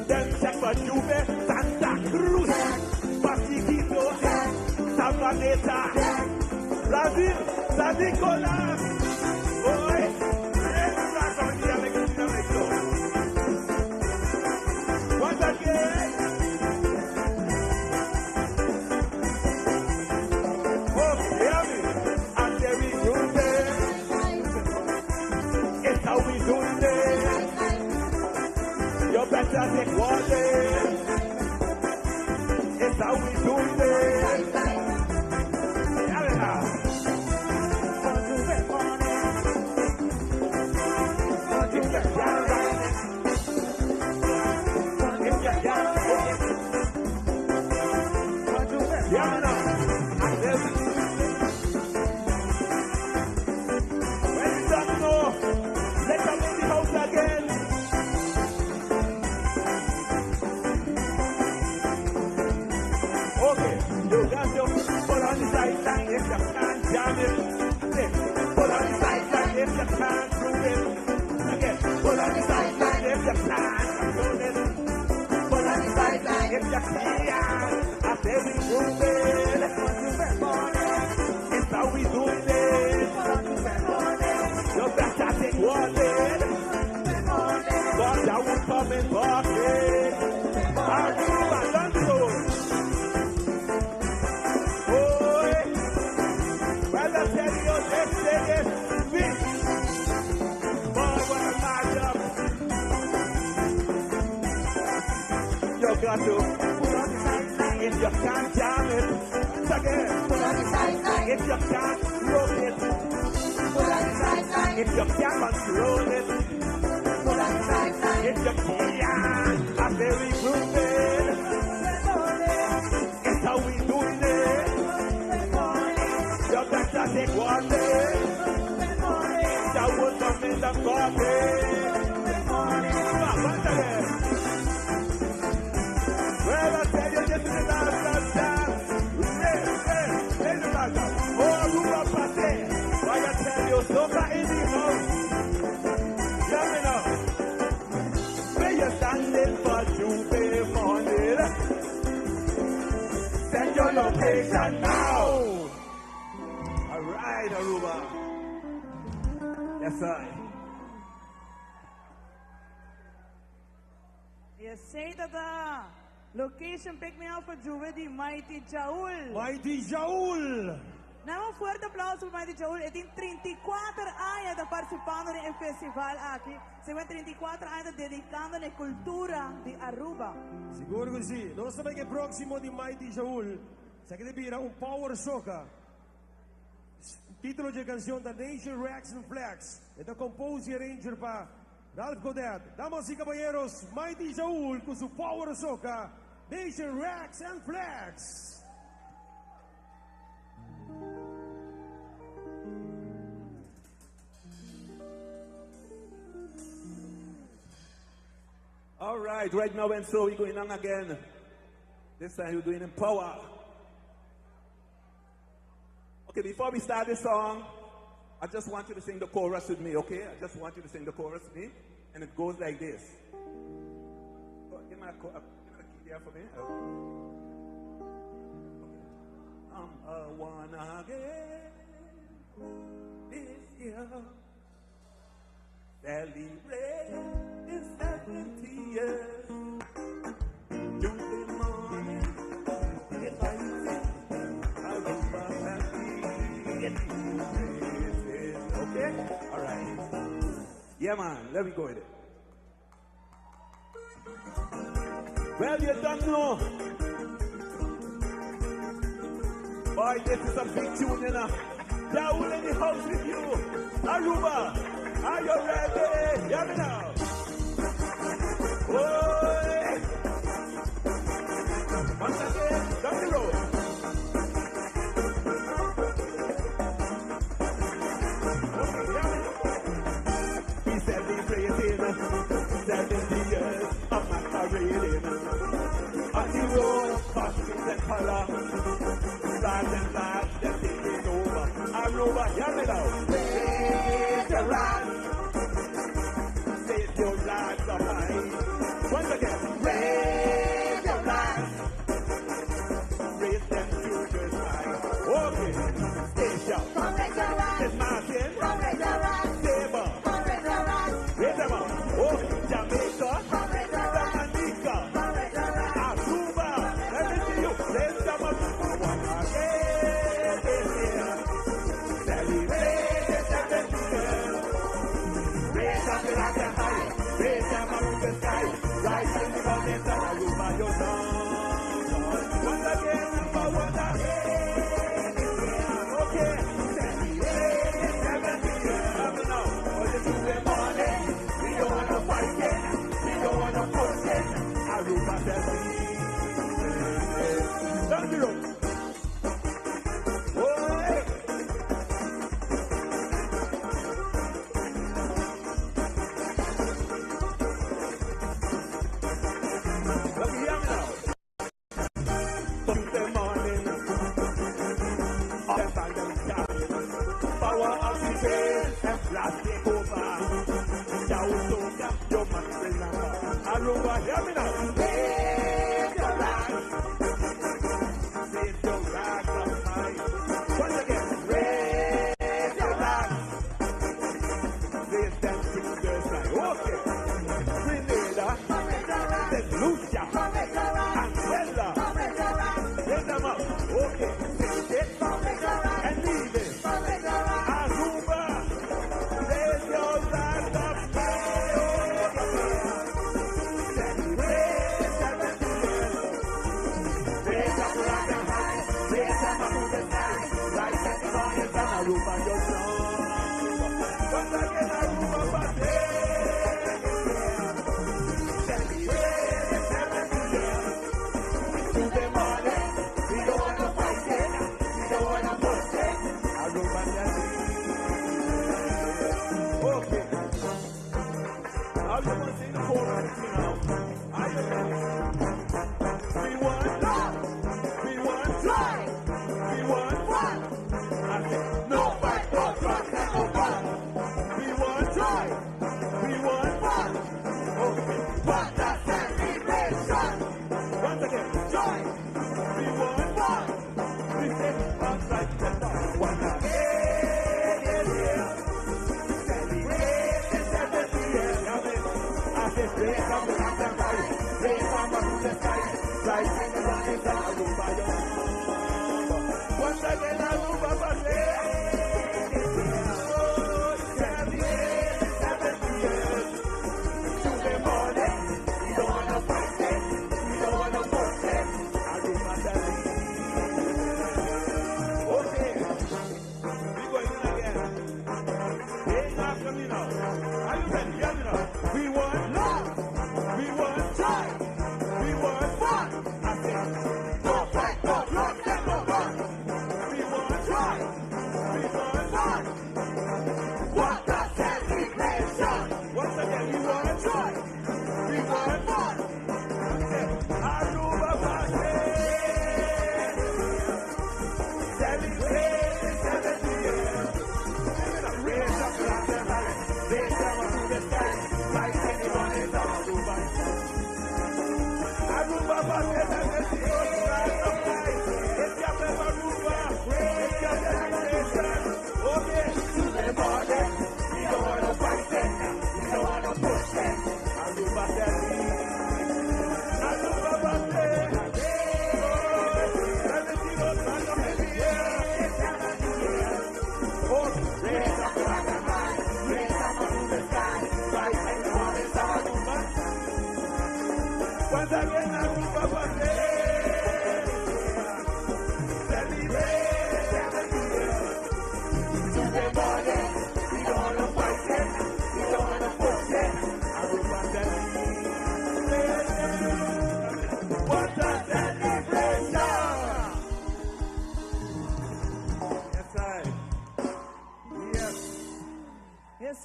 Speaker 7: them check for J'ouvert, Santa Cruz, Pasiquito, Sabaneta, Brazil, San Nicolas. Boy, every on the Alex, Once again. Oh, hear me. I say we grooving. It's how we doing it. You better take warning. It's how we doing it. Yeah, now. If you can't ride it, if you can't walk it, yeah, now. I say we When you don't know, let them in the house again. Okay, you got to put on the sideline if you can't jam it. Say, put on the sideline if you can't prove it. Again, put on the sideline if you can't control it. Put on the sideline if you can't. I say we prove it. It's how we doing it. You better take warning. God, I will come and party. Aruba, Lando. Oh, eh. Well, I tell you, this thing is sweet. Boy, what a mashup. You got to put on the sideline if you can't jam it. Once again, put on the sideline if you can't roll it. Put on the sideline if you can't control it. Put on the sideline if you can't. I say we grooving. It's how we doing it. You better take warning. That will come in the party. Once again. Well, I tell you, this is the last time. your location now. All right, Aruba. Yes, I.
Speaker 15: Yes, say tata. Location pick me up for Juve di Mighty Jaul.
Speaker 11: Mighty Jaul.
Speaker 15: Nou, un fuerte aplauso pa Mighty Jaul. E tin 34 aña ta participando den e festival aki. Segun 34 aña dedicando na cultura di Aruba.
Speaker 11: Sigur cu si. Nos tambe cu e proximo di Mighty Jaul. Esaki ta bira un power soca. Titulo di e cancion ta Nation Racks and Flags. E ta compose y arranger pa Ralph Godet. Damas y caballeros, Mighty Jaul cu su power soca Nation Racks and Flags.
Speaker 7: All right, right now and so we're going on again. This time we're doing in power. Okay, before we start this song, I just want you to sing the chorus with me, okay? I just want you to sing the chorus with me. And it goes like this. Oh, give me a, give me a key there for me. Okay. I'm a one again this year. Celebrate the 70 years. Tuesday morning, if I Aruba Okay? All right. Yeah, man. Let me go with it. Well, you don't know. Boy, this is a big tune, you know. Jaul in the house with you. Aruba, are you ready? Hear me now. Oi. Once again, down the road. Okay, hear me now. We celebrating 70 years of masquerading. On the road, costumes and color. Flags and flags, they're taking over. Aruba, hear me now. Raise your hands. Raise your flags up high. Once again, raise your flags. Raise them to the sky. Okay. Statia. Saint Martin. Saba. Raise them up. Oh, Jamaica. Dominica. Aruba. Let me see you. Raise them up. One again this year. Celebrate the 70 years. Raise up your hands and high. Raise them up to the sky. Rise in the mountains and Aruba, your song. Once again, number one again this year. Okay. Celebrate the 70 years. Up now. On the Tuesday morning, we don't wanna fight it. We don't wanna push it. Aruba says we. Down the road. Oi. Let me hear me now. Tuesday morning, up and down down. Power of the and flash take over. Ciao, soca, you must remember. Aruba, hear me now. Raise your hands. Raise your rags up high. Once again, raise your rags. Raise them to the sky. Okay. Grenada, Saint Lucia, Anguilla. Raise them up. Okay. Take it and leave it. Aruba, raise your rags up high. Celebrate 70 years. Raise up your hands and high. Raise them up to the sky. Rise at the morning sun. Aruba, your song. Once again, Aruba, party. Celebrate the 70 years. Tuesday morning, we don't wanna fight it.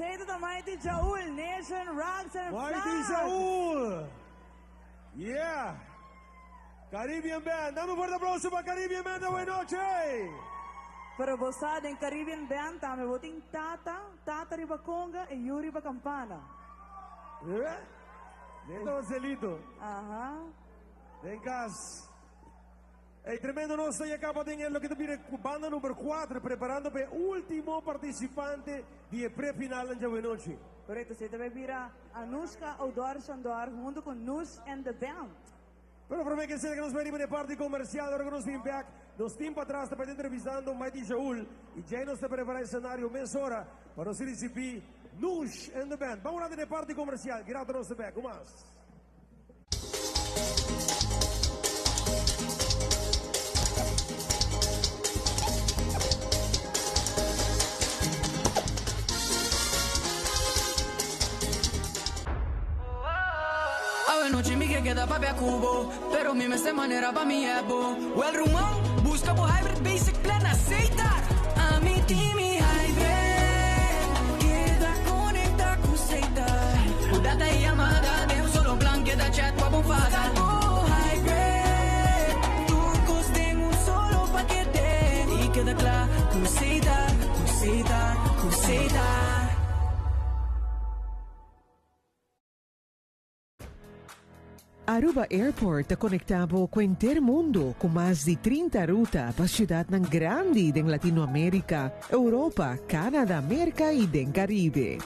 Speaker 15: Esey ta Mighty Jaul, Nation Rocks and
Speaker 11: Mighty
Speaker 15: Flags.
Speaker 11: Jaul! Yeah! Caribbean Band. Dame un fuerte aplauso pa Caribbean Band. Buenas noches.
Speaker 15: Pero bo sa den Caribbean Band tambe bo tin Tata, Tata riba conga y Yu riba campana.
Speaker 11: Eh? Den Marcelito.
Speaker 15: Aha.
Speaker 11: Den cas. Ey, tremendo nos ta caba den loke ta bira banda number 4, preparando pa e ultimo participante di e pre-final di anochi.
Speaker 15: Correcto, esey tambe bira Anushka Odor Shandor hunto cu Nush and the Band.
Speaker 11: Pero prome cu esey nos bay den parti comercial, awor cu nos bin back, nos team patras ta entrevistando Mighty Shaul y ya nos ta prepara e scenario mesora pa nos ricibi Nush and the Band. Ban na e parti comercial, grato nos back, mas.
Speaker 10: Anochi mi ke keda papia ku bo, pero mi mester manera pa mi ebo. Well, ruman, buska bo hybrid basic plan na Setar. Ami tin mi hybrid, keda konekta ku Setar. Ku data i yamada den un solo plan, keda chat pa bo fada. Buska bo hybrid, tur kos den un solo pakete. I keda kla ku Setar, ku Setar, ku Setar.
Speaker 17: Aruba Airport ta conecta bo cu henter mundo cu mas di 30 ruta pa ciudadnan grandi den Latinoamerica, Europa, Canada, Merca y den Caribe.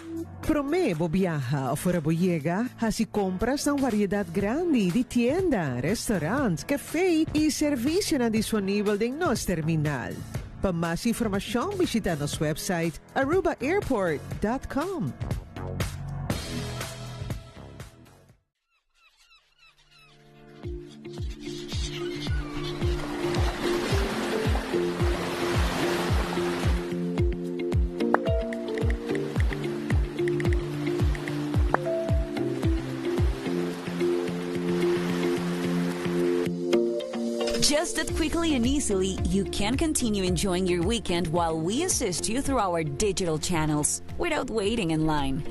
Speaker 17: Prome bo biaha of ora bo yega, haci compras na un variedad grandi di tienda, restaurant, cafe y servicionan disponibel den nos terminal. Pa mas informacion bishita nos website arubaairport.com.
Speaker 5: Just that quickly and easily, you can continue enjoying your weekend while we assist you through our digital channels without waiting in line.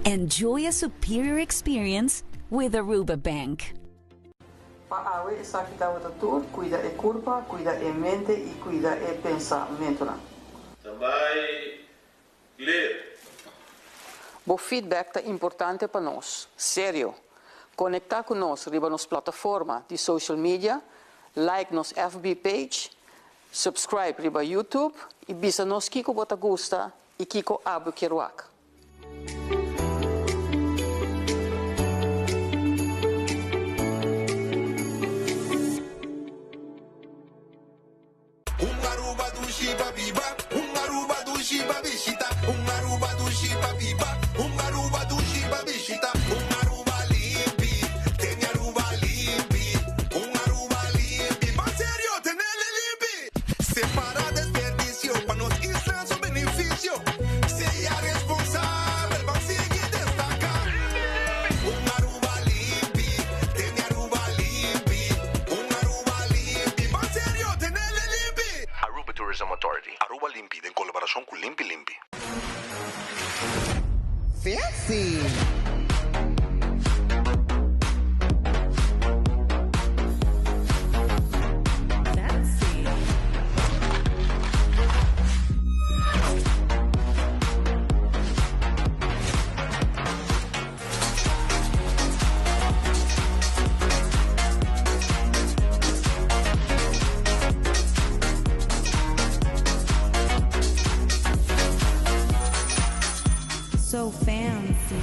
Speaker 5: Enjoy a superior experience with Aruba Bank.
Speaker 18: Pa awe esaki tabata tur, cuida e curpa, cuida e mente y cuida e pensamentonan.
Speaker 23: Tambay clear.
Speaker 18: Bo feedback ta importante pa nos. Serio. Conecta cu nos riba nos plataforma di social media, like nos FB page, subscribe riba YouTube y bisa nos kico bo ta gusta y kico abo kier wak.
Speaker 1: Un Aruba dushi pa biba, un Aruba dushi pa bishita, un Aruba dushi pa biba, un Aruba dushi pa bishita, un Aruba limpi, tene Aruba limpi, un Aruba limpi, ban serio, tenele limpi. Separa desperdicio pa nos isla su beneficio, sea responsabel, ban sigui destaca. Un Aruba limpi, tene Aruba limpi, un Aruba limpi, ban serio, tenele limpi.
Speaker 24: Aruba Tourism Authority, Aruba Limpi den colaboracion cu Limpi Limpi.
Speaker 25: Fancy!
Speaker 15: So fancy.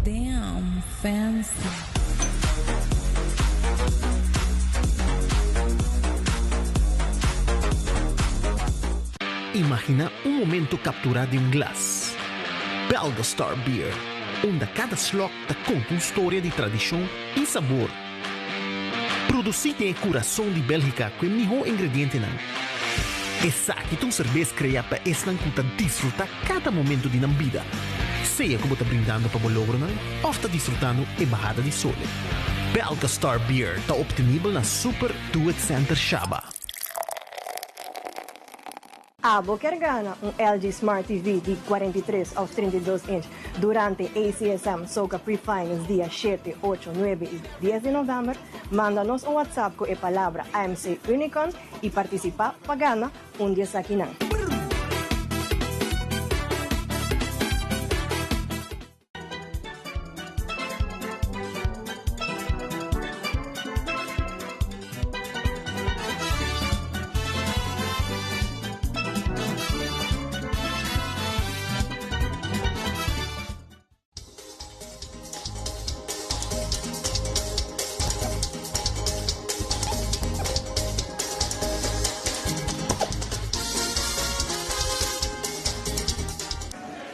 Speaker 15: Damn, fancy.
Speaker 2: Imagina un momento captura den un glas. Belga Star Beer, unda cada slok ta conta un storia di tradicion y sabor. Produci den e curason di Belgica cu e miho ingredientenan. Esaki ta un serbes krea pa esnan ku ta disfrutá kada momentu di nan bida, sea ku bo ta brindando pa bo logronan òf ta disfrutando e bahada di sole. Belga Star Beer ta optenibel na Super Do It Center Shaba.
Speaker 8: Abo kier gana un LG Smart TV di 43 of 32 inch durante ACSM Soca Pre-Finals dia shete, ocho, nuebe y dies di november? Manda nos un WhatsApp cu e palabra AMC Unicorn y participa pa gana un di esakinan.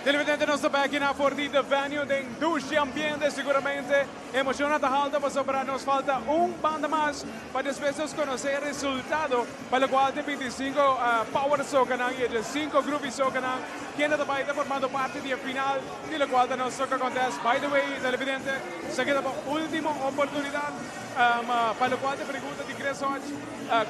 Speaker 12: Televidente nos ta bek na for di The Venue den dushi ambiente seguramente emocion a ta halto pasobra nos falta un banda mas pa despues nos conoce e resultado pa locual ta e 25 Power Socanan y e 5 Groovy Socanan kende ta bay ta formando parti di e final di locual ta nos Soca Contest. By the way televidente esaki ta bo ultimo oportunidad pa locual ta e pregunta di Chris Hodge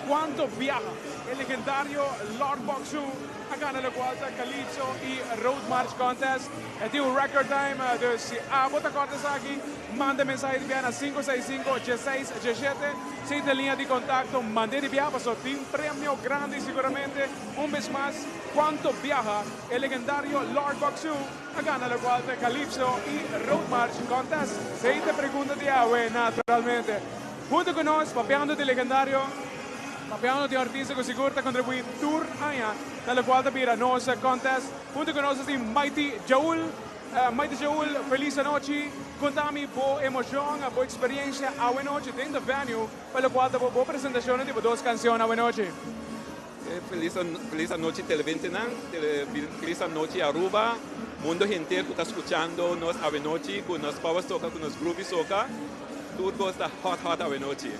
Speaker 12: cuanto biaha e legendario Lord Boxu A gana locual ta Calypso y Road March Contest. E tin un record time, dus si abo ta corda esaki, manda e mensahe di bia na sinku seis sinku dieseis diesshete. Si ta liña di contacto, mand'e di bia paso tin premio grandi siguramente. Un bes mas, cuanto biaha e legendario Lord Boxu a gana locual ta Calypso y Road March Contest? Esey ta e pregunta di awe, naturalmente. Hunto cu nos, papiando di legendario. Papiando di artista cu sigur ta contribui tur aña na locual ta bira nos contest. Hunto cu nos tin Mighty Jaul. Mighty Jaul, feliz anochi. Conta mi bo emocion, bo experiencia awe nochi den The Venue pa locual ta bo presentacionnan di bo dos cancion awe nochi.
Speaker 7: Feliz anochi televidentenan, feliz anochi Aruba, mundo henter cu ta scuchando nos awe nochi cu nos Power Soca, cu nos Groovy Soca. Tur cos ta hot hot awe nochi.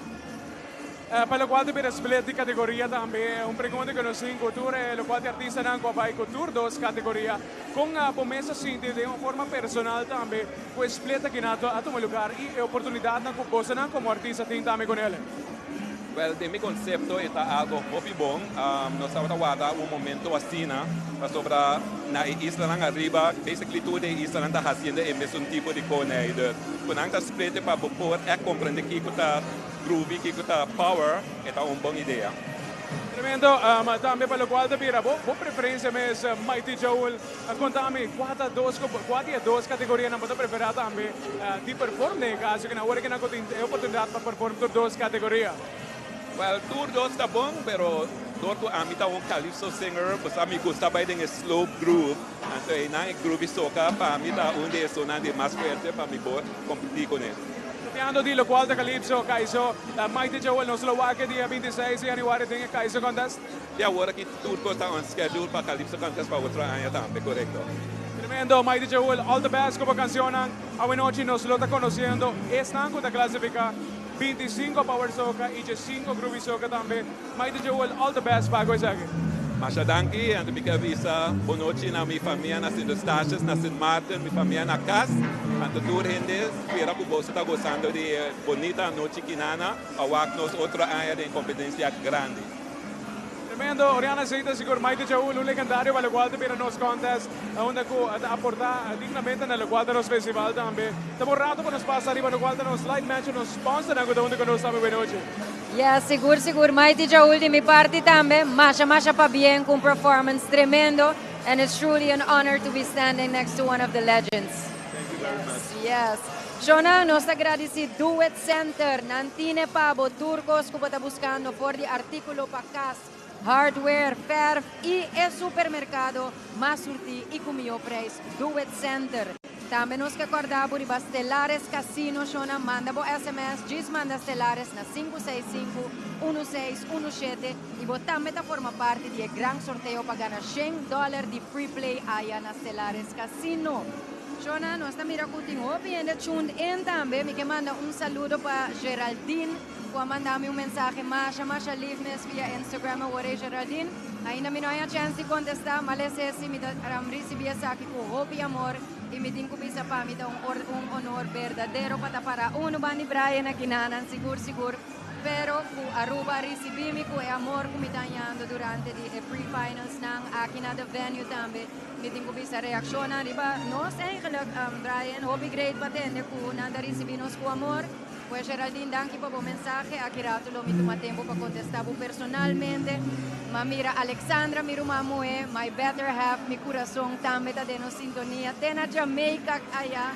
Speaker 12: Pa locual ta bira split di categoria tambe un pregunta cu nos tin cu tur e locual di artistanan cu a bay cu tur dos categoria. Con bo mes a sinti den un forma personal tambe cu e split aki na a tuma lugar y e oportunidadnan cu bosonan como artista tin tambe cu nel?
Speaker 7: Wel, den mi concepto e ta algo hopi bon. Nos tabata warda un momento asina pasobra na e islanan ariba basically tur di e islanan ta haciendo e mesun tipo di coney. Dus cu nan ta split e pa bo por echt comprende kico ta. Groovy kiko ta power e ta un bon idea.
Speaker 12: Tremendo, tambe pa locual ta bira bo preferencia mes Mighty Joel. Conta mi cua ta dos cua di e dos categorianan bo ta prefera tambe di perform den e caso cu awor cu tin e oportunidad pa perform tur dos categoria.
Speaker 7: Well tur dos ta bon pero dor cu ami ta un calypso singer bo sa mi gusta bay den e slow groove anto eynan e groovy soca pa mi ta un di esunnan di mas fuerte pa mi por competi cune.
Speaker 12: Papiando di locual ta Calypso, Caiso, Mighty Joel, nos lo wak e dia 26 di januari den e Caiso Contest.
Speaker 7: Di awor aki tur cos ta on schedule pa Calypso Contest pa otro aña tambe, corecto.
Speaker 12: Tremendo, Mighty Joel, all the best cu bo cancionnan. Awenochi nos lo ta conociendo esnan cu ta clasifica, 25 Power Soca y 15 Groovy Soca tambe. Mighty Joel, all the best pa cu esaki.
Speaker 7: Masha danki, anto mi ke bisa bonochi na mi famia na Sint Eustatius, na Sint Maarten, mi famia na cas, anto tur hende spera cu boso ta gozando di e bonita anochi kinana pa wak nos otro aña den competencia grandi.
Speaker 12: Tremendo, Oriana Zeta sigur Mighty Joel, un legendario pa locual ta bira nos contest, unda cu ta aporta dignamente na locual ta nos festival tambe. Ta bon rato pa nos pasa riba locual ta nos light match, nos sponsornan cu ta hunto cu nos tambe buenochi.
Speaker 21: Yes, sigur sigur Mighty Jaul di mi parti tambe, masha masha pabien cu un performance tremendo and it's truly an honor to be standing next to one of the legends.
Speaker 7: Thank you very much.
Speaker 21: Yes. Shona, nos ta gradici Do It Center, nan tine pa bo tur cos cu bo ta buscando for di articulo pa cas, hardware, verf y e supermercado mas surti y cu miho prijs, Do It Center. Tambe nos ke kòrda bo riba Stellares Casino Shona manda bo sms djis manda Stellares na sinku seis sinku, unu seis, unu shete i bo tambe ta forma parti di e gran sorteo pa gana shen dòler di free play aya na Stellares Casino. Shona nos ta mira ku tin hopi hende tuned in tambe mi ke manda un saludo pa Geraldine ku a manda mi un mensahe masha masha lif mes via Instagram awor ey Geraldine. Ainda mi no a haya chance di contesta, ma lesa si mi ta ricibi esaki cu hopi amor y mi tin cu bisa pa mi ta un honor berdadero pa ta para uno bandi Brian aki nanan, sigur sigur. Pero cu Aruba a ricibi mi cu e amor cu mi ta hayando durante di e pre-finals nan aki na The Venue tambe. Mi tin cu bisa reaccionnan riba nos eigenlijk, Brian, hopi great pa tende cu nan ta ricibi nos cu amor. Pues Geraldine, danki pa bo mensahe. Aki rato lo mi tuma tempo pa contesta bo personalmente. Ma mira Alexandra, mi ruman muhe, my better half, mi curason tambe ta den nos sintonia te na Jamaica aya.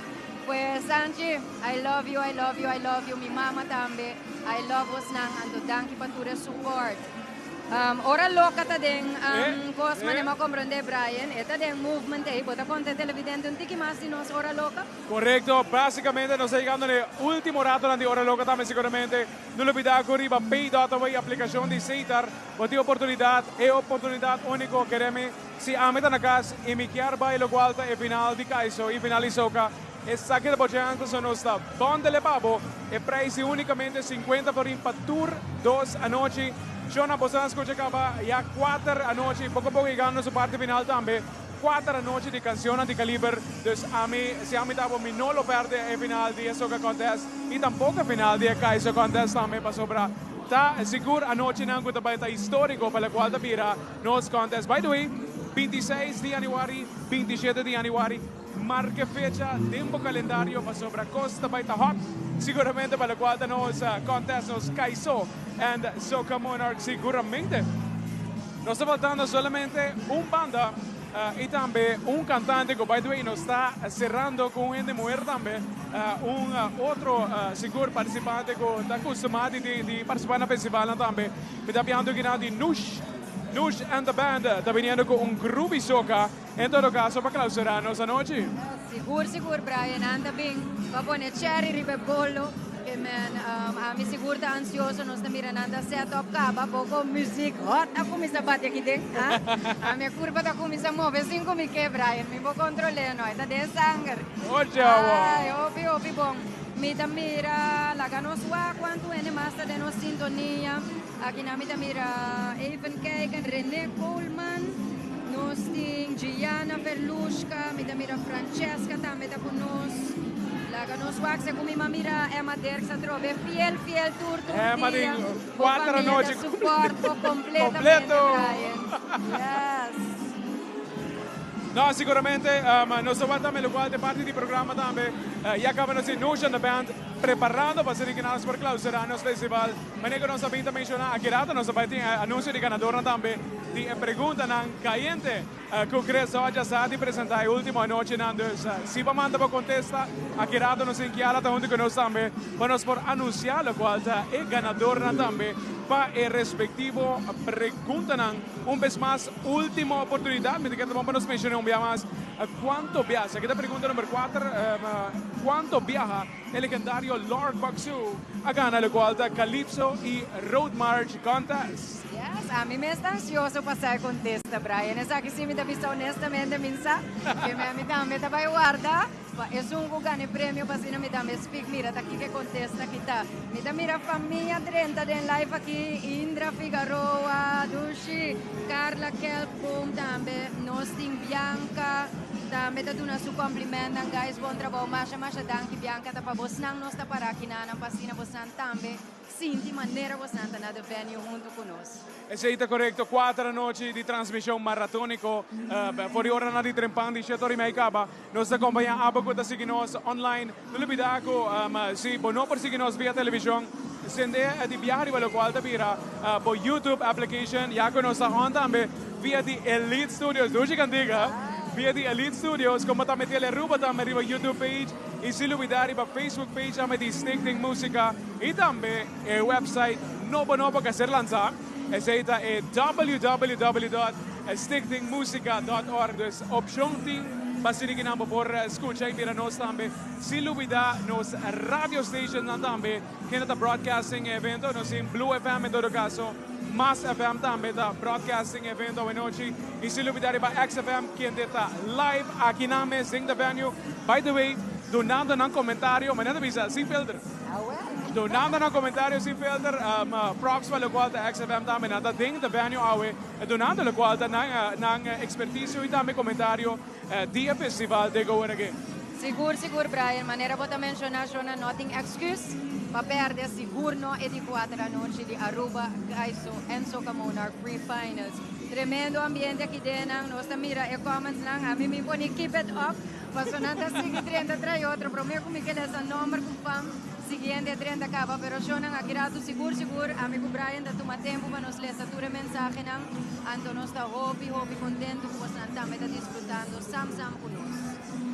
Speaker 21: Pues Sanchi, I love you, I love you, I love you. Mi mama tambe, I love bosnan. Anto danki pa tur e support. Ora Loca ta den cos manera mi a comprende Brian, e ta den movement ey. Bo ta conta e televidente un tiki mas di nos Ora Loca?
Speaker 12: Correcto, basicamente nos ta yegando na e ultimo ratonan di Ora Loca tambe seguramente. No lubida cu riba Pay.away aplicacion di Setar bo tin oportunidad, e oportunidad unico keremi si ami ta na cas y mi kier bay locual ta e final di Kaiso y final di Soca, esaki ta bo chance so nos ta bundle pa bo e prijs di unicamente 50 florin pa tur dos anochi. Shona bo sa scucha caba ya cuater anochi poco poco yegando na su parti final tambe. Cuater anochi di cancionnan di caliber, dus ami, si ami ta bo mi no lo perde e final di e Soca Contest y tampoco e final di e Kaiso Contest tambe pasobra ta sigur anochinan cu ta bay ta historico pa locual ta bira nos contest. By the way, 26 di januari, 27 di januari, marca e fecha den bo calendario pasobra cos ta bay ta hot siguramente pa locual ta nos contest, nos Kaiso and Soca Monarch siguramente. Nos ta faltando solamente un banda y tambe un cantante cu by the way nos ta cerrando cu un hende muher tambe, un otro sigur participante cu ta acostuma di participa na festivalnan tambe. Mi ta hablando aki nan di Nush, Nush and the band ta biniendo cu un groovy soca en todo caso pa clausura nos anochi.
Speaker 21: Sigur sigur Brian, nan ta bin pa pone cherry riba e bolo. Ke men ami sigur ta ansioso, nos ta mira nan ta set up kaba, poko muziek hot a kuminsa bati aki den. Ami e kurpa ta kuminsa move sin ku mi ke Brian, mi por kontrol'é no, e ta den sanger.
Speaker 12: Oye awo.
Speaker 21: Ay, hopi hopi bon. Mi ta mira, laga nos wak kuantu hende mas ta den nos sintonia. Aki nan mi ta mira, even kijken, Rene Koolman, nos tin Gianna Verlushka, mi ta mira Francesca tambe ta ku nos. Laga nos wak segun mi m'a mira Emma Dirks atrobe, fiel fiel tur tur
Speaker 12: Emma
Speaker 21: dia.
Speaker 12: tin
Speaker 21: Bo
Speaker 12: cuater
Speaker 21: famia ta
Speaker 12: anochi
Speaker 21: support bo completamente
Speaker 12: completo.
Speaker 21: Brian. Yes.
Speaker 12: No, siguramente nos ta wak tambe locual ta parti di programa tambe. Ya caba nos tin Notion the Band preparando pa ser ganados por clausura nos festival. Manera ku nos a bin ta menshoná aki rato, nos a bai tin e anunsio di ganadornan tambe di e preguntanan kayente ku Chris Hodge a sa di presentá e último anochinan. Dus si bo manda bo kontesta aki rato nos tin Kiara ta huntu ku nos tambe pa nos por anunsiá lokual ta e ganadornan tambe pa e respektivo preguntanan. Un bes mas, último oportunidat. Mi ta kere ta bon pa nos menshoná un bia mas kuantu biaha, esaki ta pregunta number kuater, kuantu biaha E legendario Lord Buck-Soo a gana locual ta Calypso y Road March Contest.
Speaker 21: Yes, ami mes ta ansioso pa sa e contesta, Brian. Esaki si mi ta bisa honestamente mi sa ke mi ami tambe ta bay warda pa esun cu gana e premio pa asina mi tambe speak mira ta kiko e contesta aki ta. Mi ta mira famia drenta den live aki, Indra Figaroa, Dushi, Carla Kelkboom tambe, nos tin Bianca. Tambe ta duna su complimentnan guys bon trabou masha masha danki Bianca ta pa bosnan nos ta para aki nanan pa asina bosnan tambe sinti manera bosnan ta na the venue hunto cu nos.
Speaker 12: Esey ta corecto, cuater anochi di transmision maratonico for di oranan di trempan di shete ora y mei caba. Nos ta acompaña abo cu ta sigui nos online. No lubida cu si bo no por sigui nos via television, sende di biaha riba locual ta bira bo YouTube application ya cu nos ta on tambe via di Elite Studios. Dushi cantica! Via di Elite Studios, como tambe Tele Aruba tambe riba YouTube page y sin lubida riba Facebook page tambe di Stichting Musica y tambe e website nobo nobo cu a ser lansa. Esey ta e www dot stichtingmusica dot org. Dus opcion tin pa asina ki nan bo por scucha y mira nos tambe. Sin lubida nos radio stationnan tambe kende ta broadcasting e evento. Nos tin Blue FM en todo caso, Mas FM tambe ta broadcasting e evento awenochi. Y sin lubida riba XFM kende ta live aki nan mes den the venue. By the way, dunando nan comentario, manera ta bisa, sin filter. Donando nan comentario sin filter, props pa locual ta XFM tambe, nan ta den The Venue awe, donando locual ta nan nan experticio y tambe comentario di e festival de Go Again.
Speaker 21: Sigur sigur Brian, manera bo ta menciona Shona no tin excuse pa perde, sigur no e di cuater anochi di Aruba Caiso en Soca Monarch Pre-Finals. Tremendo ambiente aki den nan, nos ta mira e comments nan, ami mi pone keep it up, paso nan ta sigui drenta tras otro, prome cu mi ke lesa nomber cu fam siguiente drenta caba, pero Shona aki rato sigur sigur ami cu Brian ta tuma tempo pa nos lesa tur e mensahenan, anto nos ta hopi hopi contento cu bosnan tambe ta disfrutando sam sam cu nos.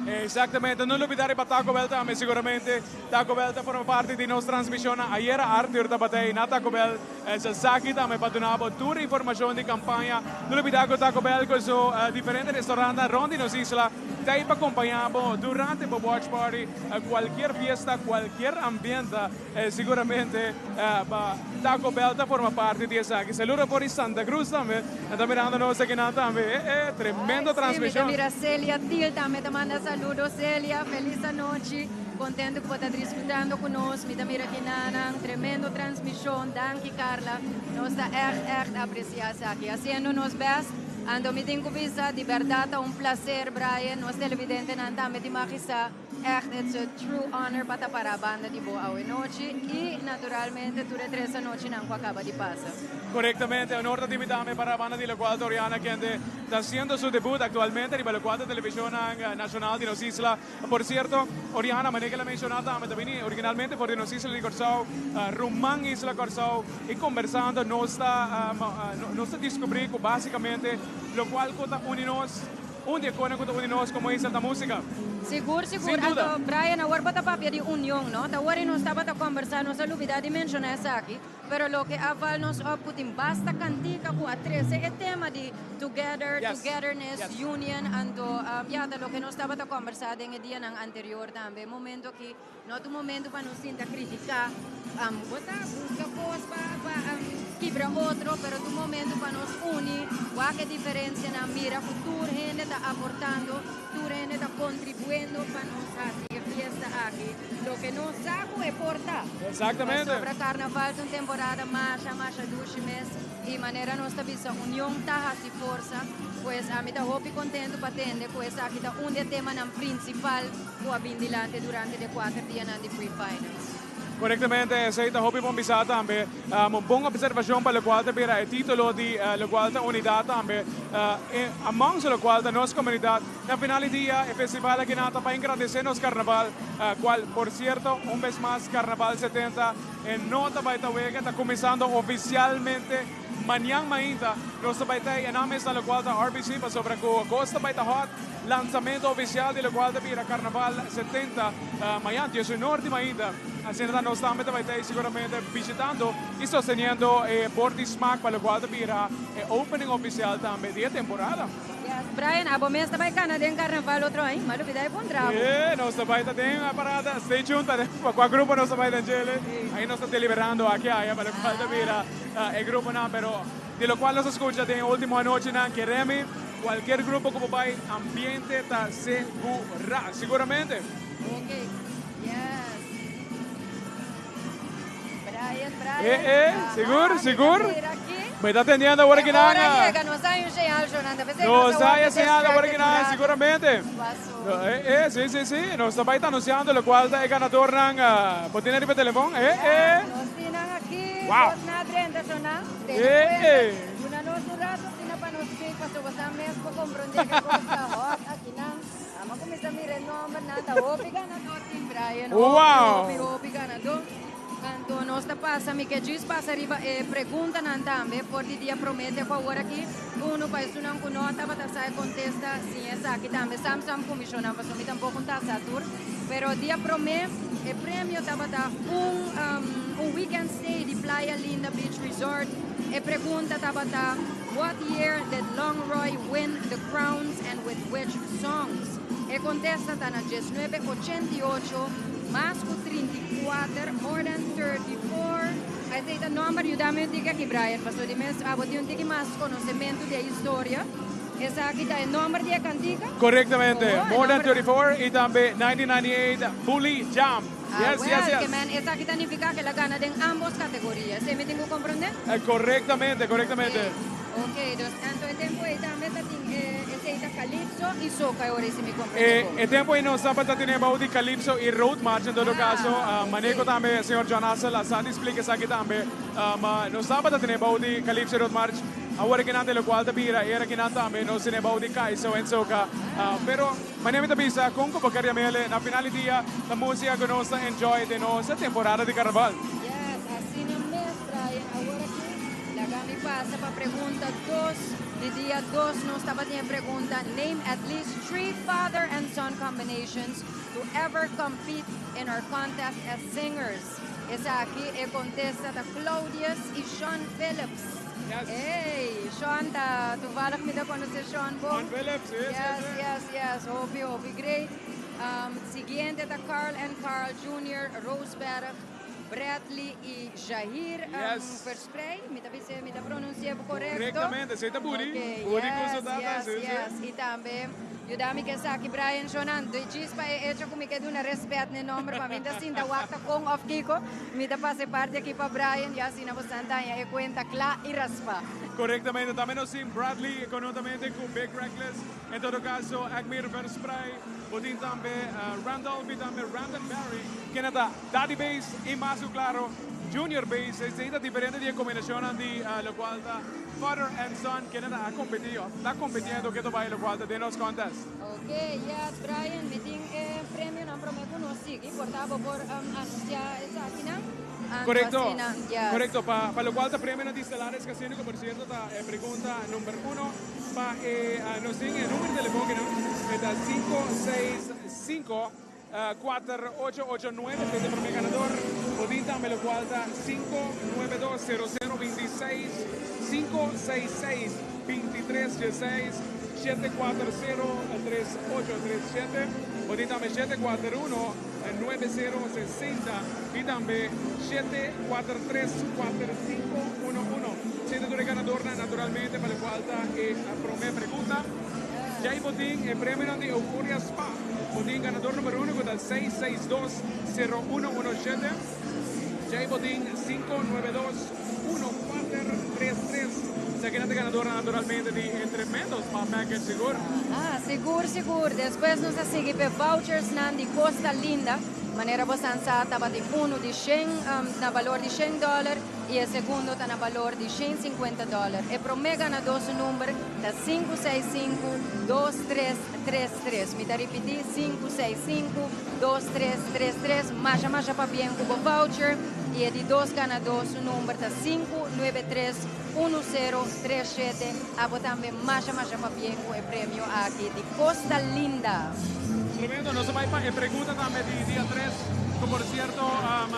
Speaker 12: Exactamente, no lubida riba Taco Bell tambe, siguramente Taco Bell ta forma parti di nos transmisionnan. Ayera Arthur tabata ei na Taco Bell, esaki tambe pa duna bo tur informacion di campaña. No lubida cu Taco Bell cu su diferente restaurantnan rond di nos isla ta ei pa compaña bo durante bo watch party, cualkier fiesta, cualkier ambiente, siguramente Taco Bell ta forma parti di esaki. Saludo for di Santa Cruz tambe, nan ta mirando nos akinan tambe. E, e, tremendo transmision.
Speaker 21: Sí, mi ta mira Celia Thiel tambe ta manda saludo. Celia, feliz anochi. Contento cu bo ta disfrutando cu nos. Mi ta mira akinanan, tremendo transmision. Danki Carla. Nos ta echt, echt aprecia esaki. Haciendo nos best. Anto mi tin cu bisa, di berdad ta un placer, Brian. Nos televidentenan tambe tin mag sa. Echt it's a true honor pa ta para banda di bo awe nochi y naturalmente tur e tres anochinan cu a caba di pasa.
Speaker 12: Corectamente, honor ta di mi tambe para banda di locual ta Oriana kende ta haciendo su debut actualmente riba locual ta televisionnan nacional di nos isla. Por cierto, Oriana, manera cu el a menciona tambe ta bini originalmente for di nos isla di Corsou, ruman isla Corsou, y conversando nos ta nos ta descubri cu basicamente locual cu ta uni nos, Un di e konan ku ta uni nos komo isla ta músika.
Speaker 21: Sigur, sigur.
Speaker 12: Sin duda.
Speaker 21: Anto, Brian, awor bo ta papia di union, no? Ta wor i nos tabata kombersá, nos a lubidá di menshoná esaki, pero loke a val nos op ku tin basta kantika ku a trese e tema di together, togetherness, union. Anto, ya, ta loke nos tabata kombersá den e dianan anterior tambe. E momento aki No ta un momento pa nos sinta critica, bo ta busca cos pa kibra otro, pero ta un momento pa nos uni, wak e diferencianan, mira cu tur hende ta aportando, tur hende ta contribuendo pa nos haci e fiesta aki loke nos sa cu e por ta.
Speaker 12: Exactamente.
Speaker 21: Pasobra Carnaval ta un temporada masha, masha dushi mes y manera nos ta bisa union ta haci forsa, pues ami ta hopi contento pa tende cu esaki ta un di e temanan principal. Cu a bin dilanti durante de cuater dianan di pre-finals.
Speaker 12: Corectamente, esey ta hopi bon bisa tambe. Un bon observacion pa locual ta bira e titulo di locual ta unidad tambe. Amongst locual ta nos comunidad. Na final di dia e festival aki nan ta pa engrandece nos carnaval, cual por cierto un bes mas Carnaval 70 e no ta bay ta wega, ta cuminsando oficialmente mañan mainta. Nos ta bay ta ey nan mes na locual ta RBC pasobra cu cos ta bay ta hot. Lansamento oficial di locual ta bira Carnaval 70 mañan 19 di mainta. Asina ta nos tambe ta bay ta ey siguramente bishitando y sosteniendo e bord di smaak pa locual ta bira e opening oficial tambe di e temporada.
Speaker 21: Yes, Brian, abo mes ta bay cana den Carnaval otro aña? M'a lubida e puntra abo.
Speaker 12: Sí, nos ta bay ta den e parada. Stay tuned ta den pa cua grupo nos ta bay den djele. Ahi nos ta deliberando aki aya pa locual ta bira e gruponan, pero di locual nos a scucha den e ultimo anochinan, keremi. Cualkier grupo cu bo bay, ambiente ta segura, siguramente.
Speaker 21: Ok, yes. Brian, Brian.
Speaker 12: Eh, eh, sigur, sigur. Mi ta atendiendo awor aki nan.
Speaker 21: Ora yega, nos hay un señal, Jonanda.
Speaker 12: Nos hay un señal awor aki nan, siguramente. Eh, eh, si, si, si. Nos ta bay ta anunciando locual ta e ganadornan. Bo tin riba telefon? Eh, eh.
Speaker 21: Nos tin nan aki.
Speaker 12: Wow.
Speaker 21: Nos na drenta, Jonanda.
Speaker 12: Eh, eh.
Speaker 21: Duna nos un rato. Asina pa nos pik pasobra bo sa mes por comprende ke cos ta hot akinan. Amo cuminsa mira e nombernan ta hopi ganador tin Brian hopi hopi hopi ganador. Anto nos ta pasa mi ke djis pasa riba e preguntanan tambe for di dia prome te cu awor aki uno pa esunnan cu no tabata sa e contesta sin esaki tambe sam sam cumisionan pasobra mi tampoco ta sa tur pero dia prome e premio tabata un un weekend stay di Playa Linda Beach Resort. E pregunta tabata, What year did Long Roy win the crowns and with which songs? E kontesta ta na diesnuebe ochenta i ocho, mas ku 34, more than 34. Esei ta nòmber, yuda mi un tiki aki Brian, pasobra di mes abo tin un tiki mas konosementu di e historia. Esaki ta e nomber di e cantica?
Speaker 12: Correctamente.
Speaker 21: Oh,
Speaker 12: More Than
Speaker 21: nomber-
Speaker 12: 34 y tambe 1998 Fully Jam.
Speaker 21: Ah,
Speaker 12: Yes,
Speaker 21: well,
Speaker 12: yes, yes.
Speaker 21: Ke men esaki ta nifica cu el a gana den ambos categoria. Esey mi tin cu comprende?
Speaker 12: Correctamente, correctamente.
Speaker 21: Ok, dus anto e tempo ey tambe ta tin e esey ta Calypso y Soca e ora ey si mi comprende
Speaker 12: E,
Speaker 21: bon.
Speaker 12: e tempo ey nos tabata tene bao di Calypso y Road March en todo caso.
Speaker 21: Ah,
Speaker 12: Maneco tambe señor John Hassel a sa di splica esaki tambe. Ma nos tabata tene bao di Calypso y Road March. Awor kinan den locual ta bira era kinan tambe nos tene bao di Kaiso en Soca. Pero manera mi ta bisa con cu bo ker yamele na final di dia ta musica cu nos ta enjoy den nos temporada di carnaval.
Speaker 21: Yes, asina mes Brian. Awor aki laga mi pasa pa pregunta dos. Di dia dos nos tabatin e pregunta name at least three father and son combinations to ever compete in our contest as singers. Esaki e contesta ta Claudius y Sean Phillips.
Speaker 12: Yes.
Speaker 21: Hey, Sean ta toevallig mi ta conoce Sean bon.
Speaker 12: Sean Phillips, yes,
Speaker 21: yes,
Speaker 12: yes,
Speaker 21: yes, yes. Hopi, hopi great. Siguiente ta Carl and Carl Jr., Roosberg, Bradley y Jair Versprey. Mi ta bisa, mi ta pronuncia correcto?
Speaker 12: Correctamente, si ta buri.
Speaker 21: Okay,
Speaker 12: Buri cu
Speaker 21: yes,
Speaker 12: su tata,
Speaker 21: yes,
Speaker 12: si, si.
Speaker 21: yes. Y tambe yuda mi ke saki Brian Shonan. Doe djis pa e hecho cu mi ke duna respet n'e nomber, pa mi ta sinta wak ta con of kico. Mi ta pasa e parti aki pa Brian y asina bo Santana e cuenta cla y raspa.
Speaker 12: Correctamente, tambe nos tin Bradley conjuntamente cu Big Reckless, en todo caso Agmir Versprey, bo tin tambe Randolph y tambe Randon Barry, kende ta Daddy Bass y mas cu claro Junior Bass, esey ta diferente di e combinacionnan di locual ta Father and Son, kende ta a competi of ta competiendo ke ta bay locual ta den nos contest.
Speaker 21: Ok, yes Brian, mi tin e premionan prome cu nos sigui, por ta bo por anuncia esakinan? Anto
Speaker 12: Corecto,
Speaker 21: asina, yes.
Speaker 12: corecto. Pa locual ta premionan di Stellares Casino, cu por cierto ta e pregunta number uno pa e nos tin e numero di telefon kinan, e ta 565 4889, esey ta e prome ganador. Bo tin tambe locual ta 592 00 26, 566 23 16, 740 3837. Bo tin tambe 741 9060 y tambe 743 4511. Siendo tur e ganadornan naturalmente pa locual ta e prome pregunta. Djai bo tin e premionan di Euphoria Spa. Bo tin ganador numero uno cu ta 662 0117. Djai bo tin 592 1433. Esaki nan ta ganadornan naturalmente di e tremendo spa package sigur.
Speaker 21: Ah, sigur sigur. Despues nos a sigui p'e vouchersnan di Costa Linda. Manera bo san sa tabatin unu di shen na balor di shen dòler i e segundo ta na balor di shen sinkuenta dòler. E promé ganadó su number ta sinku seis sinku dos tres tres tres. Mi ta ripití, sinku seis sinku dos tres tres tres. Masha masha pabien ku bo voucher. I e di dos ganadó su number ta sinku nuebe tres unu sero tres shete. Abo tambe masha masha pabien ku e premio aki di Costa Linda.
Speaker 12: Tremendo, nos a bai pa e pregunta tambe di dia tres, ku por sierto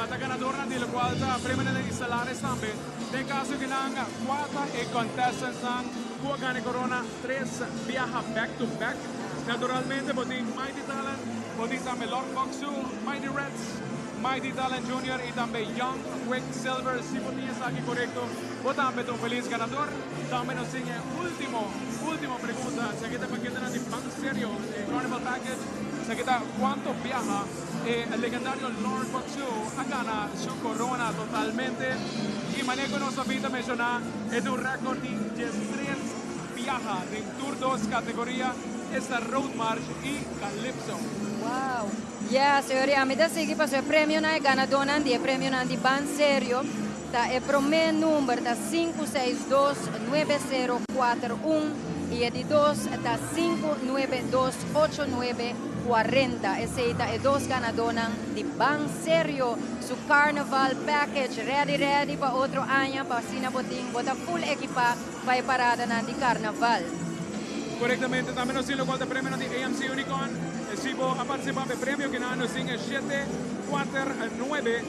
Speaker 12: ta ganadornan di lokual ta premionan di Stellares tambe. Den kaso di nan kuata e contestantsnan ku a gana e korona tres biaha back to back. Naturalmente bo tin Mighty Talent, bo tin tambe Lord Boxu, Mighty Reds, Mighty Talent Junior y tambe Young Quick Silver. Si bo tin esaki korekto bo tambe ta un felis ganador. Tambe nos tin e ultimo, ultimo pregunta. Esaki ta paketenan di Ban Serio, e Carnival Package. Esaki ta kuanto biaha E legendario Lord Boxu a gana su corona totalmente y manera cu nos a bin ta menciona e ta un record di diestres biaha den tur dos categoria, esta Road March y Calypso.
Speaker 21: Wow! Yes, señoria, mi ta sigui pasobra e premionan, e ganadonan di e premionan di Ban Serio ta e prome number ta sinku seis dos nuebe sero kuater un y e di dos ta sinku nuebe dos ocho nuebe 40. Esey ta e dos ganadonan di Ban Serio su Carnival Package. Ready ready pa otro aña pa asina bo tin bo ta full ekipa pa e paradanan di Carnaval.
Speaker 12: Korektamente, tambe nos tin lokual ta premionan di AMC Unicorn. Si bo a partisipa pa e premio kinan nos tin e shete, kuater, nuebe,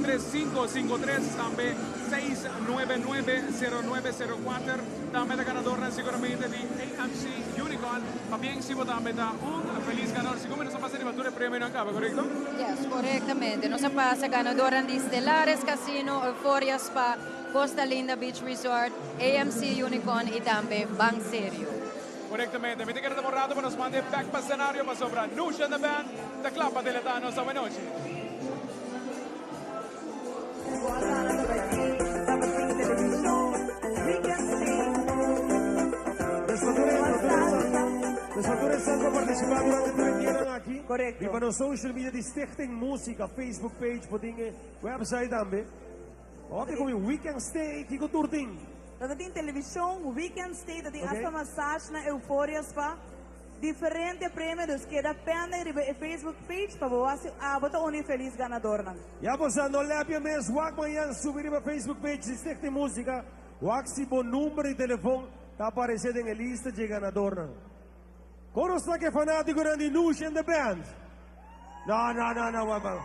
Speaker 12: tres, sinku, sinku, tres, tambe seis, nuebe, nuebe, sero, nuebe, sero, kuater. Tambe ta ganadornan siguramente di AMC Unicorn. Pabien si bo tambe ta un feliz ganador. Sigur mi nos a pasa riba tur e premionan caba, corecto?
Speaker 21: Yes, corectamente. Nos a pasa ganadornan di Stellares Casino, Euphoria Spa, Costa Linda Beach Resort, AMC Unicorn y tambe Ban Serio.
Speaker 12: Korektamente. Mi ta kere ta un rato pa nos manda e bek pa scenario pasobra Nush and the Band ta kla pa deleta nos awenochi.
Speaker 11: Desfatura esnan ku a partisipá durante tur e dianan aki.
Speaker 15: Korekto.
Speaker 11: Riba nos social media di Stichting Músika, Facebook page, bo tin e website tambe. Oke ku mi weekend stay, kiko tur tin?
Speaker 15: Ta tin televishon, weekend stay, ta tin
Speaker 11: Ok.
Speaker 15: hasta massage na Euphoria Spa. Diferente premio, dus keda pending riba e Facebook page pa bo wak si abo ta un di feliz ganadornan.
Speaker 11: Ya bo sa, no lepia mes, wak mañan subi riba Facebook page di Stichting Musica, wak si bo number di telefon ta aparece den e lista dje ganadornan. Kon nos ta ke fanatikonan di Nush and the Band? No, no, no, no, wak, wak.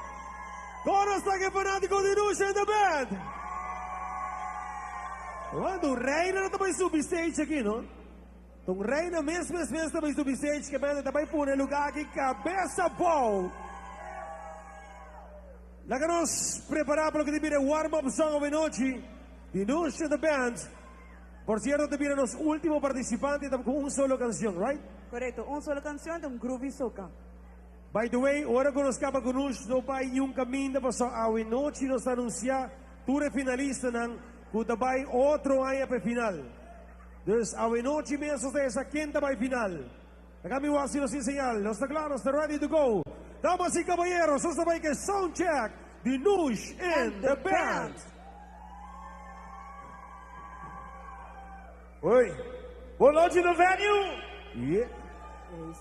Speaker 11: Kon nos ta ke fanatiko di Nush and the Band? Wak, un reina no ta bai subi stage aki, no? Ta un reina mes mes mes ta bai subi stage ke bende ta bai pone lugar aki kabes abou. Laga nos prepara pa loke ta bira e warm up song awenochi di Nush and the Band. Por cierto ta bira nos ultimo participante ta cu un solo cancion, right?
Speaker 15: Corecto, un solo cancion ta un groovy soca.
Speaker 11: By the way, ora cu nos caba cu Nush no bai niun caminda pasobra awenochi nos ta anuncia tur e finalistanan cu ta bai otro aña pa e final. Dus awenochi mes nos ta hesa ken ta bai final. Laga mi wak si nos tin señal. Nos ta kla, nos ta ready to go. Damas y caballeros, nos ta bai ku e sound check di Nush and the Band.
Speaker 7: Oi. Bon nochi The Venue.
Speaker 11: Yeah.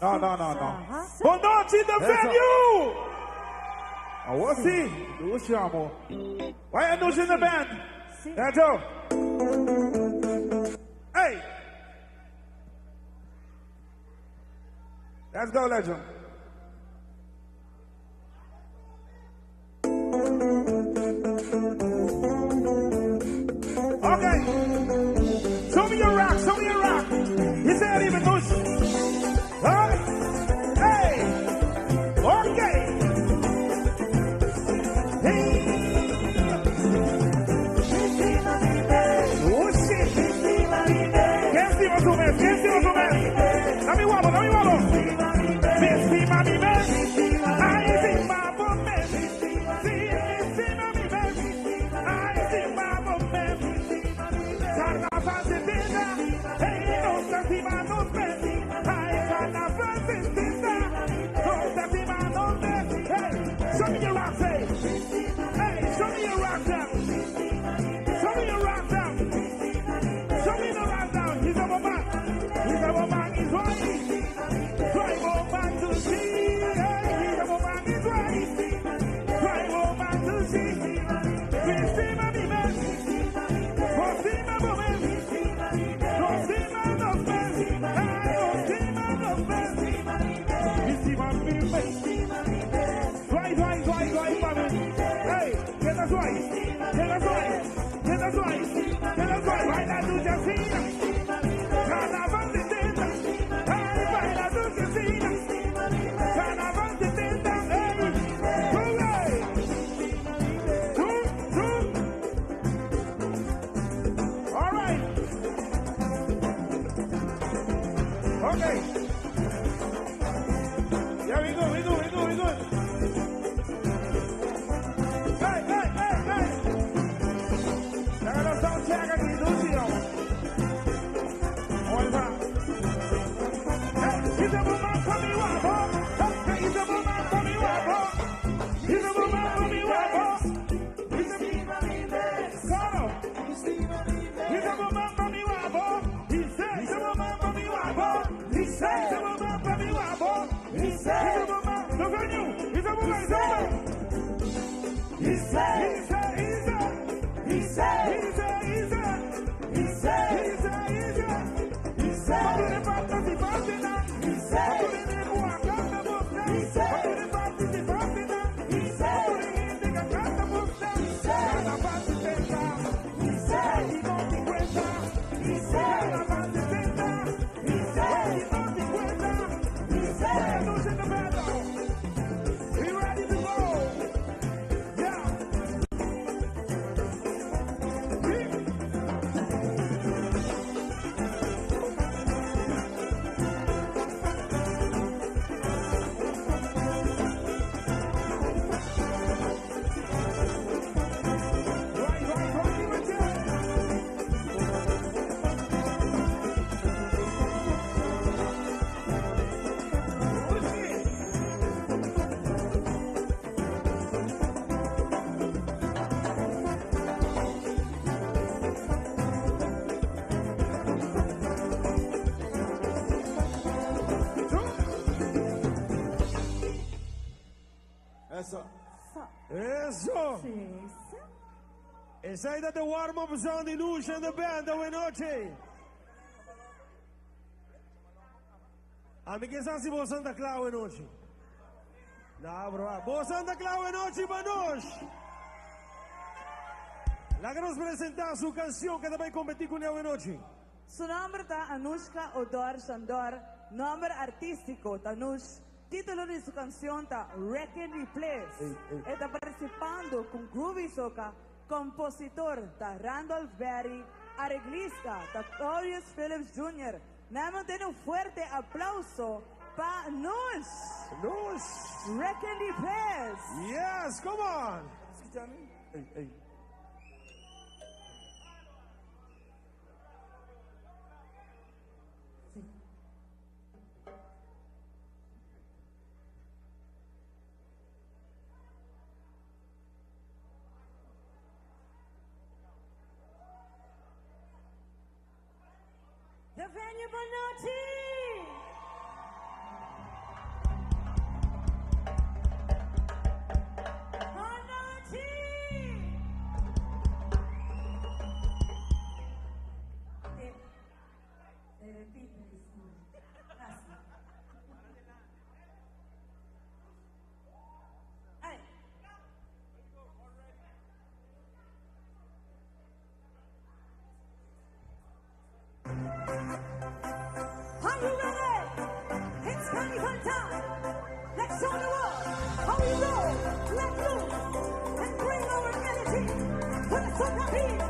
Speaker 7: No, no, no, no. Bon nochi The Venue. Awor si, Nush amo. Why Nush and the Band? Let's go. Hey. Let's go, legend. Okay. Show me your rock, show me your rock. He said even push. Huh? Hey. Okay. Hey. Oh shit. Ken stima su mes? Ken stima su mes? Dami wabo, dami wabo. Mi stima mi mes. Ay, stima bo mes. Si, mi stima mi mes. Ay, stima bo mes. Carnaval 70. Hey, nos ta stima nos mes. Ay, carnaval 70. Nos ta stima nos mes. Hey, show me your rock, say. Hey, show me your rock down. Show me your rock down. Show me the rock down. He's a woman. He's a woman. He's right. Drive woman to see. Hey, he's a woman. He's right. Drive woman to see. Cristina mi mes. Cristina mi mes. Cristina nos mes. Hey, Cristina nos mes. Cristina mi mes. Zwaai, zwaai, zwaai, zwaai, mami. Hey, keda zwaai. Keda zwaai. Keda zwaai. Keda zwaai. Baila dushi asina. Carnaval 70. Hey, baila dushi asina. Carnaval 70. Hey, go away. Two, two. All right. Okay. Yeah, we go, we go, we go, we go. Hey, hey, hey, hey. Laga nos sound check aki, dushi, yo. Hold on. Hey, he's a woman coming wabo. Hey, he's a woman coming wabo. He's a woman coming wabo. He's a Coro. He's a woman coming wabo. He said, he's a woman coming wabo. He said, he's a woman coming wabo. He said, he's a woman. Look at you. He's a woman. He's a woman. He said, he said, he said, he said, he said, he said, he said, he said, he said, he said, he said, he said, he said, he said, he said, he said, he said, We ready to go. Yeah.
Speaker 11: Eso! Esey ta the warm up song di Nush and the band awe nochi. Ami ke sa si boso ta kla awe nochi. Na bro, boso ta kla awe nochi pa Nush. Laga nos presenta su cancion cu ta bay competi cu ne awe nochi.
Speaker 15: Su nomber ta Anushka Odor Shandor, nomber artistico ta Nush. Titulo di su cancion ta Wrecking the Place. E ta participando cu Groovy Soca, compositor ta Randolph Berry, areglista ta Torius Phillips Jr. Nan tene un fuerte aplauso pa Nush!
Speaker 11: Nush!
Speaker 15: Wrecking the Place!
Speaker 11: Yes, come on! Ey, ey.
Speaker 15: The venue bon nochi! Bon nochi! Te, te repito, Gracias. Ay. Are you ready? It's carnival time. Let's show the world how we roll, let loose, and bring our energy to the soca beat.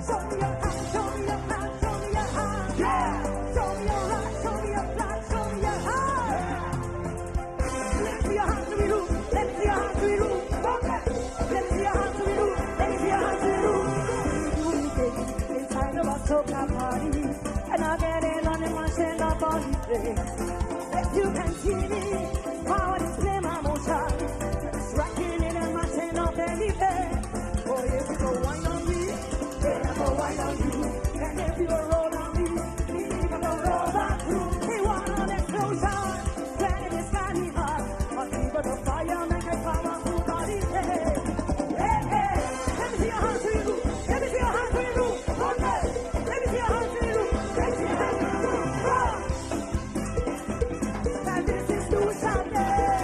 Speaker 15: Show me your hand, show me your hand, show me your hand. Yeah. Show me your right, show me your flag, show me your hand. Let's see your hands to be loose. Let's see your hands to be loose. Okay. Let's see your hands to be loose. Let's see your hands to be loose. Inside of a soca party, and I get it on and mashing up on the place. If you can see me, power display my motion. Just rocking it and mashing up anything. Oh, if you go wine on me, then I go wine on you. And if you go roll on me, me gonna roll back through. He want an explosion, then it is carnival. I keep the fire, make it powerful body. Hey, hey, hey. Let me see your hands to you. Let me see your hands to you. Okay. Let me see your hands to you. Let me see your hands to you. And this is New Sunday.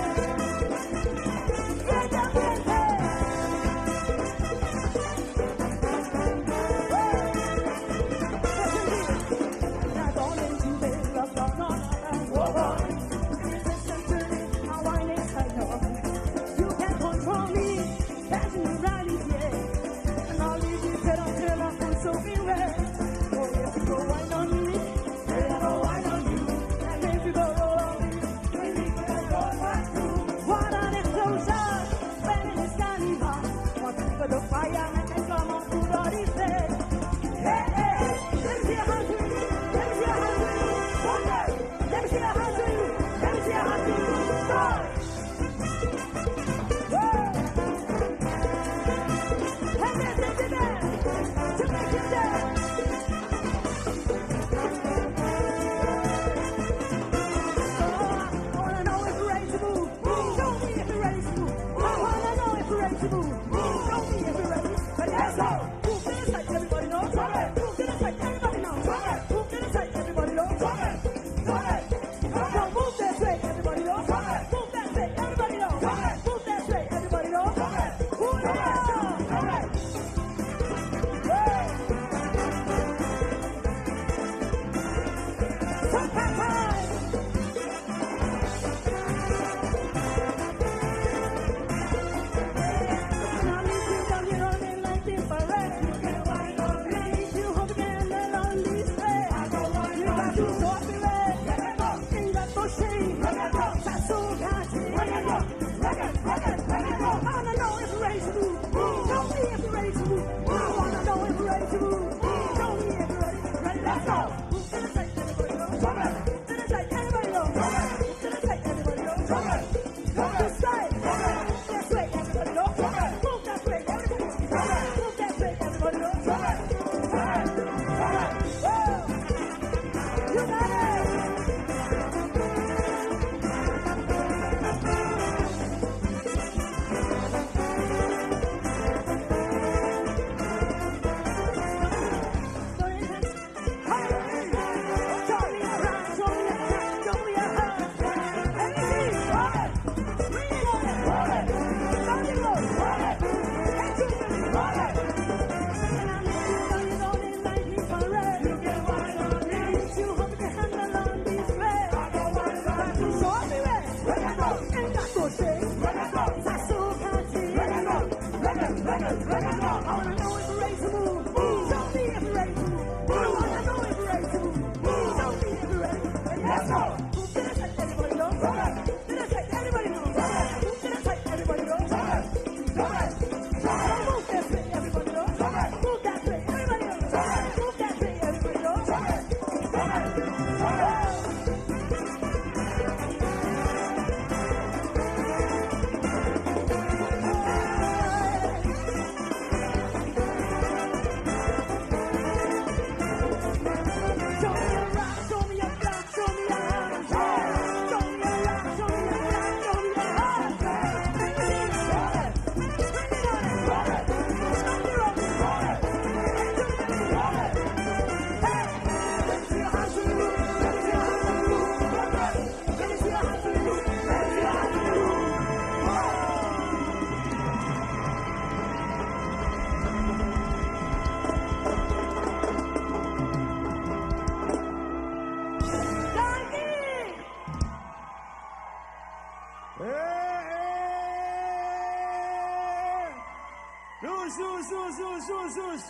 Speaker 11: Shush, shush, shush, shush, shush.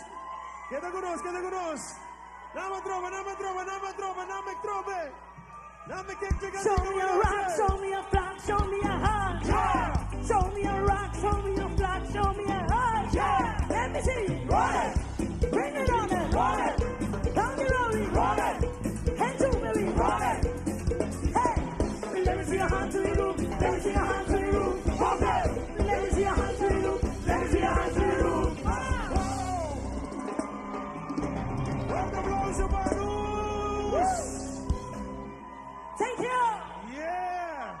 Speaker 11: Keda ku nos, keda ku nos. Nama trobe, nama trobe, nama trobe, nama trobe. Nama kek cheka
Speaker 15: Show me a rock, show me a flag, show me a heart. Yeah. Show me a rock, show me a flag, show me a heart. Yeah. Let me see you roll it. Bring it on and roll it. Down the rolling, roll it. Hands to me, roll it. Hey, let me see your hand to the roof. Let me see your hand to the roof. Okay. Let me see your hand to the roof. Let me see your hand to the roof.
Speaker 11: Fuerte aplauso pa Luz.
Speaker 15: Thank you.
Speaker 11: Yeah.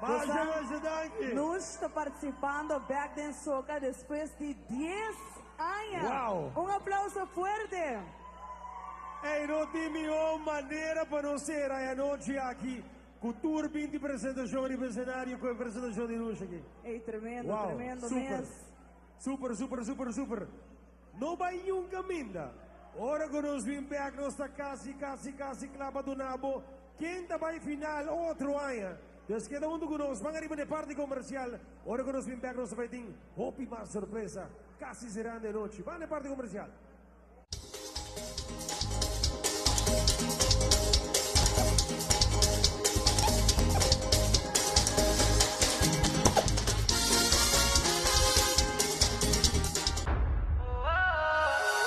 Speaker 11: Masha, masha, danki.
Speaker 15: Nos ta participando back den Soca despues di 10 aña.
Speaker 11: Wow.
Speaker 15: Un aplauso fuerte.
Speaker 11: Ey, no tin miho manera pa nos cera e anochi aki. Cu tur 20 presentacion riba escenario cu e presentacion di Luz aki.
Speaker 15: Ey, tremendo,
Speaker 11: Wow,
Speaker 15: tremendo
Speaker 11: super.
Speaker 15: mes.
Speaker 11: Super, super, super, super. No bay niun caminda. Ora cu nos bin back, nos ta casi, casi, casi cla pa duna bo ken ta bay final otro aña. Dus keda hunto cu nos, ban ariba n'e parti comercial. Ora cu nos bin back, nos ta bay tin hopi mas sorpresa. Casi cerrando e nochi. Ban n'e parti comercial.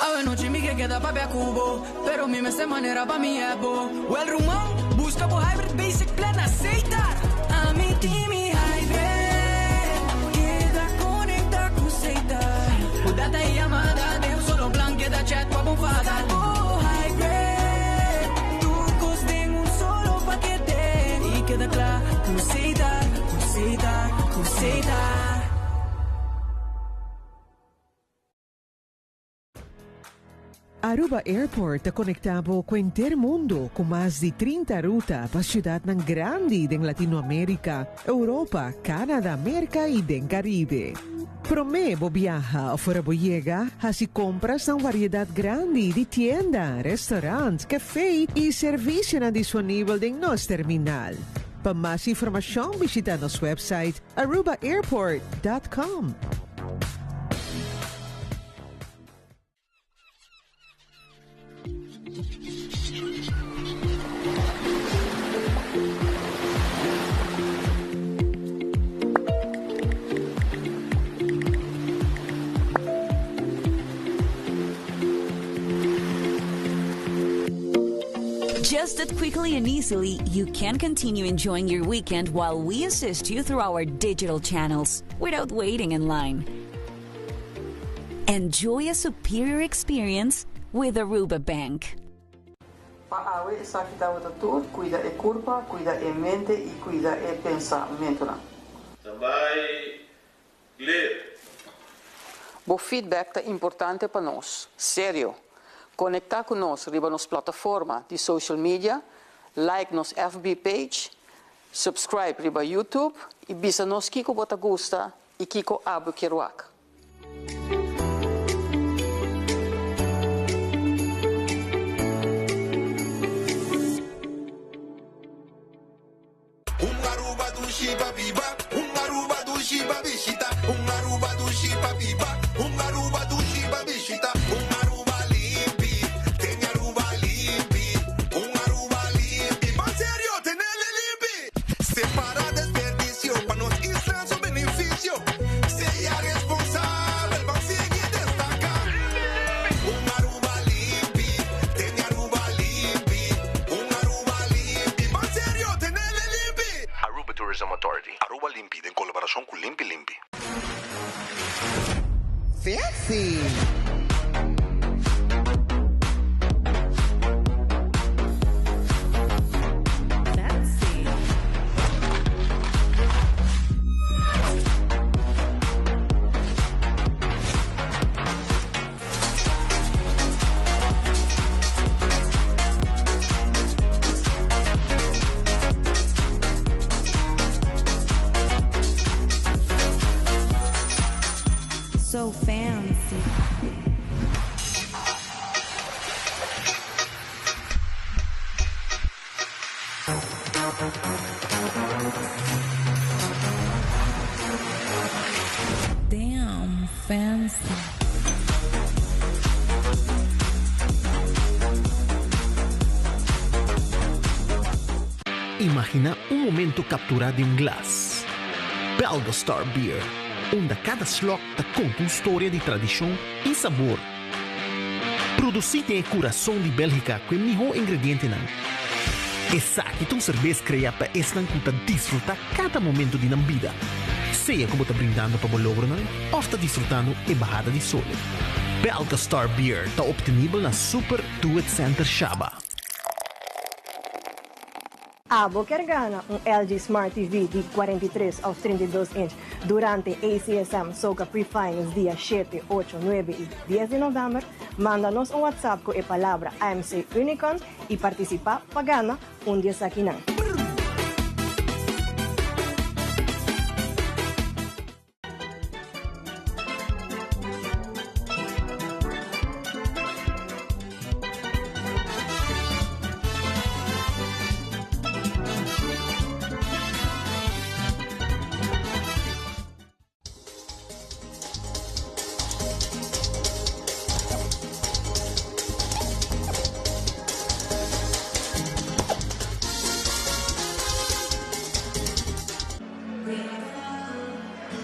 Speaker 10: Awe nochi mi ke keda papia ku bo, pero mi mester manera pa mi ebo. Well, ruman, busca bo hybrid basic plan na Setar. Ami tin mi hybrid, keda conecta cu Setar. Cu data y yamada den un solo plan, keda chat pa bo fada. Bo hybrid, tur cos den un solo pakete. Y keda cla cu Setar, cu Setar, cu Setar.
Speaker 17: Aruba Airport ta conecta bo cu henter mundo cu mas di 30 ruta pa ciudadnan grandi den Latinoamerica, Europa, Canada, Merca y den Caribe. Prome bo biaha of ora bo yega, haci compras na un variedad grandi di tienda, restaurant, cafe y servicionan disponibel den nos terminal. Pa mas informacion bishita nos website arubaairport.com.
Speaker 5: Just that quickly and easily, you can continue enjoying your weekend while we assist you through our digital channels without waiting in line. Enjoy a superior experience with Aruba Bank.
Speaker 18: Pa awe esaki tabata tur, cuida e curpa, cuida e mente y cuida e pensamentonan.
Speaker 23: Tambay clear.
Speaker 18: Bo feedback ta importante pa nos. Serio. Conecta cu nos riba nos plataforma di social media, like nos FB page, subscribe riba YouTube y bisa nos kico bo ta gusta y kico abo kier wak.
Speaker 1: Un Aruba dushi pa biba, un Aruba dushi pa bishita, un Aruba dushi pa biba, un Aruba dushi pa bishita, un Aruba limpi, tene Aruba limpi, un Aruba limpi, ban serio, tenele limpi. Separa desperdicio pa nos isla su beneficio, sea responsabel, ban sigui destaca. Un Aruba limpi, tene Aruba limpi, un Aruba limpi, ban serio, tenele limpi.
Speaker 24: Aruba Tourism Authority, Aruba Limpi den colaboracion cu Limpi Limpi.
Speaker 4: Fancy!
Speaker 26: Fancy.
Speaker 15: So fancy.
Speaker 5: Damn.
Speaker 15: Fancy.
Speaker 2: Imagina un momento captura den un glas. Belga Star Beer, unda cada slok ta conta un storia di tradicion y sabor. Produci den e curason di Belgica cu e miho ingredientenan. Esaki ta un cerbes crea pa esnan cu ta disfruta cada momento di nan bida, sea cu bo ta brindando pa bo logronan of ta disfrutando e bahada di sole. Belga Star Beer ta obtenibel na Super Do It Center Shaba.
Speaker 8: Abo kier gana un LG Smart TV di 43 of 32 inch durante ACSM Soca Pre-Finals dia 7, 8, 9 y 10 di november? Manda nos un WhatsApp cu e palabra AMC Unicorn y participa pa gana un di esakinan.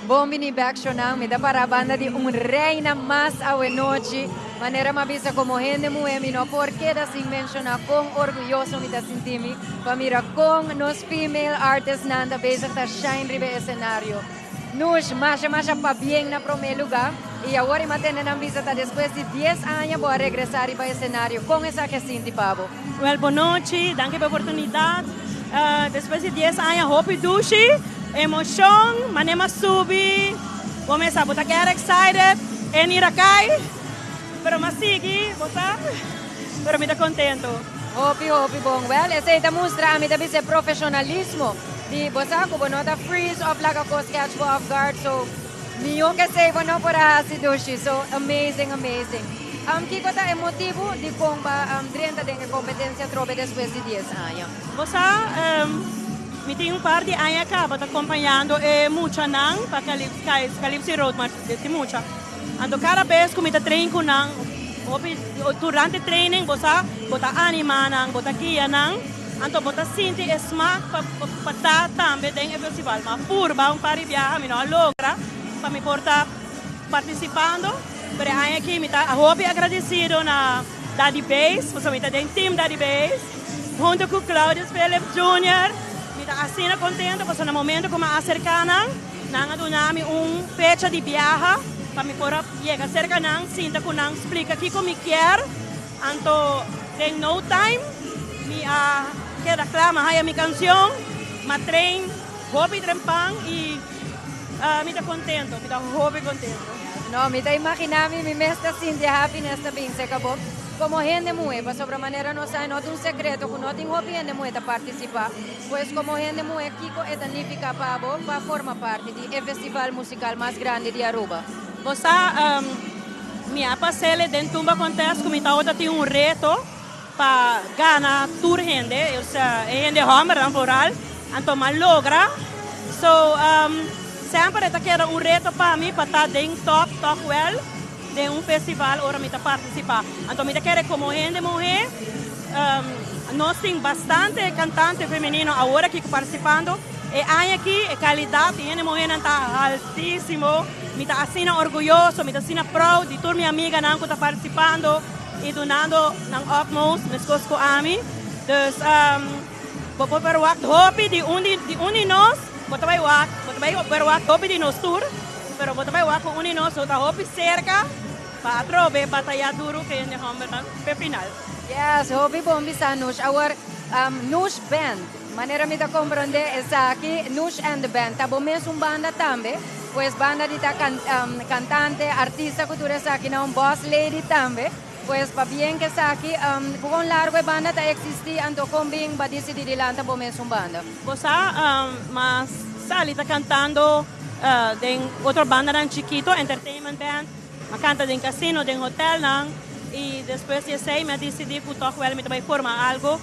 Speaker 21: Bon bini bek shownan, mi ta para banda di un reina mas awe nochi. Manera m'a bisa como hende muhe mi no por keda sin menciona con orguyoso mi ta sinti mi pa mira con nos female artistnan ta bezig ta shine riba e escenario. Nush, masha masha pabien na prome luga y awor i m'a tende nan bisa ta despues di dies aña bo a regresa riba escenario, con esaki a sinti pa bo?
Speaker 4: Wel bonochi, danki pa e oportunidad. Despues di dies aña hopi dushi, emocion, mane m'a subi, bo mesa bo ta get excited, e nira cay, pero m'a sigui, bo sa, pero mi ta contento.
Speaker 21: Hopi hopi bon. Wel esey ta mustra ami ta bisa e profesionalismo di bo sa cu bo no ta freeze of laga cos catch bo off guard so miyo ke esey bo no por a haci dushi so amazing amazing. Kico ta e motibu di con ba drenta den e competencia atrobe despues di dies aña?
Speaker 4: Bo sa mi tin un par di aña caba ta compañando e muchanan pa Calypso Road March di mucha. Anto cada bes cu mi ta train cu nan, hopi durante training bo sa bo ta anima nan, bo ta guia nan, anto bo ta sinti e smaak pa pa ta tambe den e festival. Ma purba un par di biaha mi no a logra pa mi por ta participando, pero e aña aki mi ta hopi agradecido na Daddy Bass, pasobra mi ta den team Daddy Bass, hunto cu Claudius Philip Junior. Mi ta asina contento pasobra na momento cu mi a acerca nan, Nan a duna mi un fecha di biaha pa mi por a yega serka nan, sinta ku nan, splika kiko mi kier. Anto den no time mi a keda kla, mi a haya mi kansion, mi a train hopi trempan i mi ta kontento, mi ta hopi kontento.
Speaker 21: No, mi ta imagina mi, mi mes ta sinti happiness ta bin serka bo komo hende muhé, pasobra manera nos sa no ta un sekreto ku no tin hopi hende muhé ta partisipá. Pues como hende muhe kico e ta nifica pa bo pa forma parti di e festival musical mas grandi di Aruba?
Speaker 4: Bo sa, mi a pasele den Tumba Contest cu mi tawata tin un reto pa gana tur hende, osea e hende hombernan vooral, anto m'a logra. So, semper e ta keda un reto pa mi pa ta den top toch wel den un festival ora mi ta participa. Anto mi ta kere como hende muhe. Nos tin bastante cantante femenino awor aki participando. E aña aki e calidad di hende muhernan ta altisimo. Mi ta asina orguyoso, mi ta asina proud di tur mi amiganan cu ta participando y dunando nan utmost mescos cu ami. Dus bo por verwacht hopi di un di un di nos, bo ta bay wak, bo ta bay verwacht hopi di nos tur, pero bo ta bay wak cu un di nos lo ta hopi cerca. Pa atrobe bataya duru ku hende hòmbernan p'e final.
Speaker 21: Yes, hopi bon bisa Nush. Awor, Nush Band, manera mi ta komprondé esaki, Nush and the Band ta bo mes un banda tambe, pues banda di ta kantante, artista ku tur esaki na un boss lady tambe, pues pabien ku esaki, ku kon largu e banda ta eksistí, anto kon bin bo a disidí di lanta bo mes un banda?
Speaker 4: Bo sa, mas Sally ta kantando den otro bandanan chikito, entertainment band. Mi a canta den casino, den hotelnan y despues di esey mi a dicidi cu toch wel mi ta bay forma algo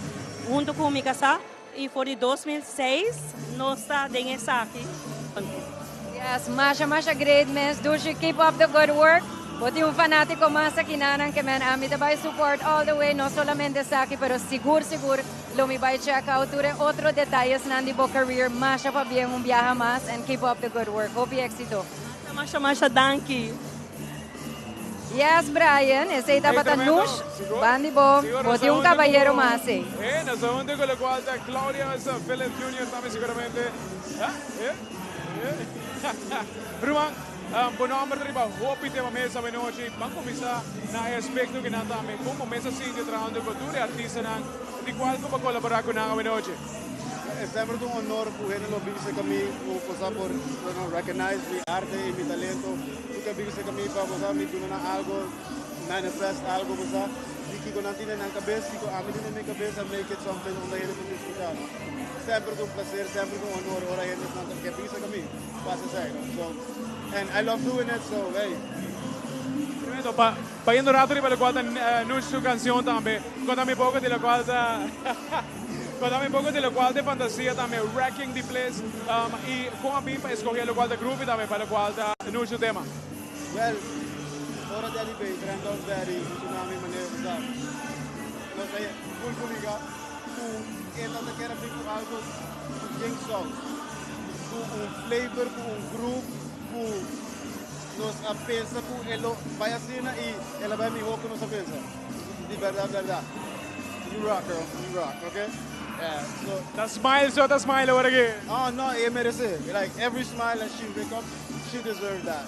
Speaker 4: hunto cu mi casa y for di 2006 nos ta den esaki.
Speaker 21: Yes, masha masha great mes. Dushi, keep up the good work. Bo tin un fanatico mas aki nanan ke men ami ta bay support all the way, no solamente esaki pero sigur sigur lo mi bay check out tur e otro detayes nan di bo career. Masha pabien un biaha mas and keep up the good work. Hopi exito.
Speaker 4: Masha masha danki.
Speaker 21: Yes Brian, esey tabata Nush. Bandi bo, bo tin un cabayero mas ey.
Speaker 12: Eh, nos ta hunto cu locual ta Claudius Phillips Junior tambe seguramente. Ah, eh, eh. Ruman, bo nomber ta riba hopi tema mes awenochi. Ban cuminsa na e aspecto cu nan tambe. Como mes a sinti trahando cu tur e artistanan di cual cu bo a colabora cu nan awenochi?
Speaker 6: E semper ta un honor cu hende lo bisa cu mi cu cosa por recognize mi arte y mi talento. Cu ta bisa cu mi pa cosa mi duna nan algo, manifest algo cosa di kico nan tin den nan cabes, kico ami tin den mi cabes and make it something unda hende por disfruta, no. Semper ta un placer, semper ta un honor ora hende nan ta ke bisa cu mi pasa esey, no. So, and I love doing it, so hey.
Speaker 12: Tremendo. Pa bayendo rato riba locual ta Nush su cancion tambe. Conta mi poco di locual ta. Conta mi poco di locual ta e fantasia tambe Wrecking the Place y con a bin pa escoge locual ta groovy tambe pa locual ta Nush su tema.
Speaker 6: Well, ora Daddy bay Randolph Daddy un tsunami manera bo sa nos a full publica cu e ta ta kier a bin cu algo cu yen saus, cu un flavor, cu un groove cu nos a pensa cu e lo bay asina y el a bay miho cu nos a pensa. Di berdad berdad. You rock girl, you rock, okay? Yeah, so.
Speaker 12: Ta smile so ta smile awor aki.
Speaker 6: Oh no, e merece. Like every smile that she wake up, she deserve that.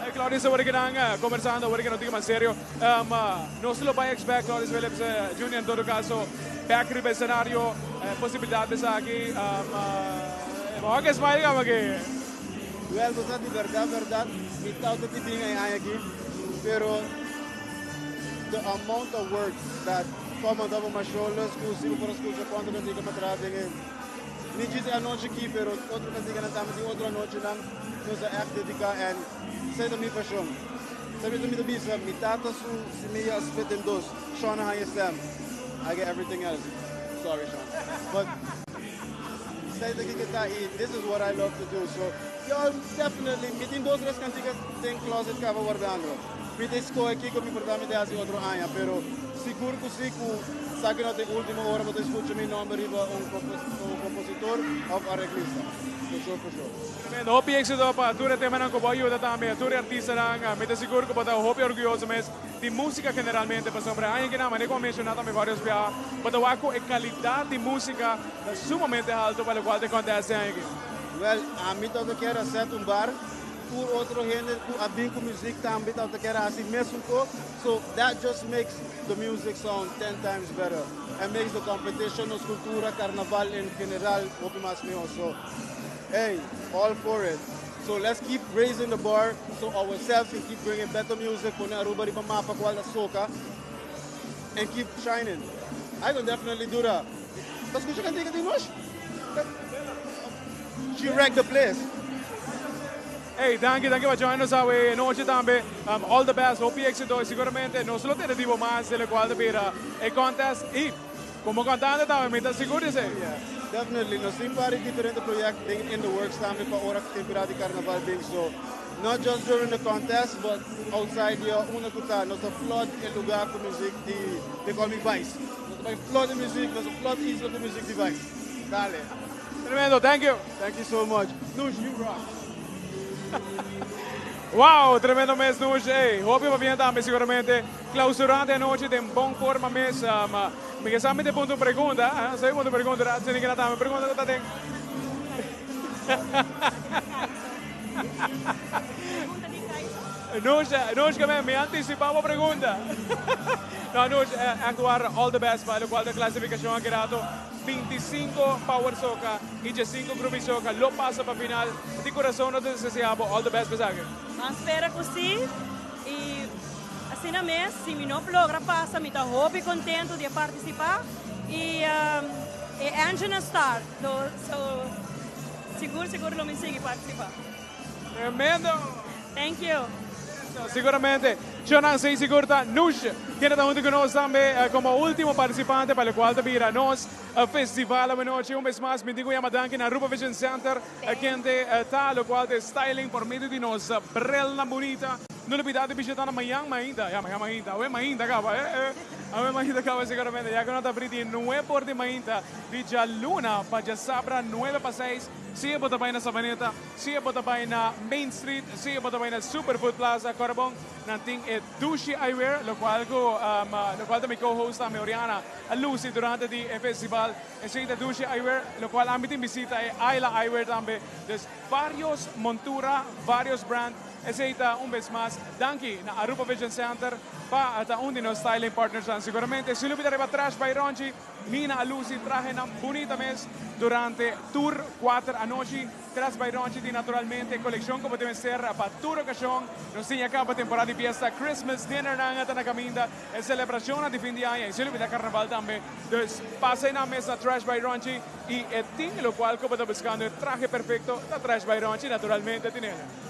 Speaker 12: Hey Claudius awor aki nan conversando awor aki no tin mas serio. Nos lo bay expect Claudius Phillips Junior en todo caso back riba escenario posibilidad di esaki. Bo ke smile kaba aki.
Speaker 6: Well bo sa di berdad berdad mi tawta di bin e aña aki pero the amount of work that come on top of my shoulders ku si bo por a skucha kuantu kantika pa traha den e ni djis e anochi aki pero otro kantikanan tambe tin otro anochinan nos a ègt dediká en esei ta mi pashon. Esei mi ta bisa mi tata su simia a split den dos, Sean a haña stem, I get everything else, sorry Sean but esei ta kiko ta i this is what I love to do so yo definitely mi tin dos tres kantika den closet kaba wardando. Mi ta escoge kico mi por ta mi ta haci otro aña, pero sigur cu si cu sa cu no ta e ultimo ora bo ta scucha mi nomber riba un compositor of arreglista. For sure, for sure.
Speaker 12: Tremendo. Hopi exito pa tur e temanan cu bo a yuda tambe, tur e artistanan. Mi ta sigur cu bo ta hopi orguyoso mes di musica generalmente, pasobra e aña kinan, manera cu a menciona tambe varios biaha, bo ta wak cu e calidad di musica ta sumamente halto pa locual ta e contest e aña aki.
Speaker 6: Well, ami tabata kier a set un bar. Tur otro hende ku a bin ku muzik tambe tabata kier hasi mesun ko, so that just makes the music sound ten times better and makes the competition, nos kultura, karnaval en general hopi mas mihó. So hey, all for it. So let's keep raising the bar so ourselves can keep bringing better music, pone Aruba riba mapa kual ta soka and keep shining. I gonna definitely do that. Ta skucha kantika di nos? She wreck the place.
Speaker 12: Hey, danki, danki pa join nos awe nochi tambe. All the best, hopi éxito y seguramente nos lo tene tipo mas de locual ta bira e contest y como cantante tambe mi ta sigur di esey.
Speaker 6: Yeah, definitely. Nos tin par di diferente project den in the works tambe pa ora temporada di carnaval bin. So, not just during the contest, but outside di unda cu ta. Nos ta flood e lugar cu music di, they call me Vice. Nos ta bay flood e music, nos ta flood isla cu music di Vice. Dale.
Speaker 12: Tremendo, thank you.
Speaker 6: Thank you so much. Nush, you rock.
Speaker 12: Wow, tremendo mes Nush. Ey, hopi pabien tambe seguramente. Clausurante anochi den bon forma mes. Mi ke sa mi te punta un pregunta. Ah, sa mi punta un pregunta. Raad zin ik tambe. Pregunta ku ta den. Nush, Nush ke mi anticipa bo pregunta. No, Nush, echt waar, all the best pa locual ta clasificacion aki rato. 25 Power Soca y 15 Groovy Soca lo pasa pa final. Di corazon nos ta desea bo all the best pa esaki.
Speaker 4: Ban spera cu si y asina mes si mi no logra pasa mi ta hopi contento di a participa y e engine a start so sigur sigur lo mi sigui participa.
Speaker 12: Tremendo!
Speaker 4: Thank you.
Speaker 12: Siguramente. Shonan sei sigur ta Nush kende ta hunto ku nos tambe komo ultimo partisipante pa lokual ta bira nos festival awenochi. Un bes mas mi tin ku yama danki na Aruba Vision Center kende ta lokual ta e styling por medio di nos brelnan bunita. No lubida di bishita na mañan mainta, ya mañan mainta, awe mainta kaba eh eh, awe mainta kaba seguramente ya ku no ta abri di nuebe or di mainta di djaluna pa djasabra nuebe pa seis. Sea bo ta bai na Savaneta, sea bo ta bai na Main Street, sea bo ta bai na Super Food Plaza, Corabon, nan tin e dushi eyewear, locual cu, locual ta mi co-host tambe Oriana a luci durante di e festival. Esey ta dushi eyewear, locual ami tin bisita e Ayla Eyewear tambe. Dus varios montura, varios brand. Esey ta un bes mas danki na Aruba Vision Center pa ta un di nos styling partnersnan. Siguramente si lo bida riba Trash by Ronchi. Nina a luci trahenan bunita mes durante tur cuater anochi. Tras bay Ronchi tin naturalmente e coleccion cu bo tin mester pa tur ocasion. Nos tin ya caba temporada di fiesta, Christmas dinnernan ta na caminda, e celebracionnan di fin di aña y si lubida carnaval tambe. Dus pasa eynan mes na Trash by Ronchi y e tin locual cu bo ta buscando, e trahe perfecto ta Trash by Ronchi naturalmente tin ele.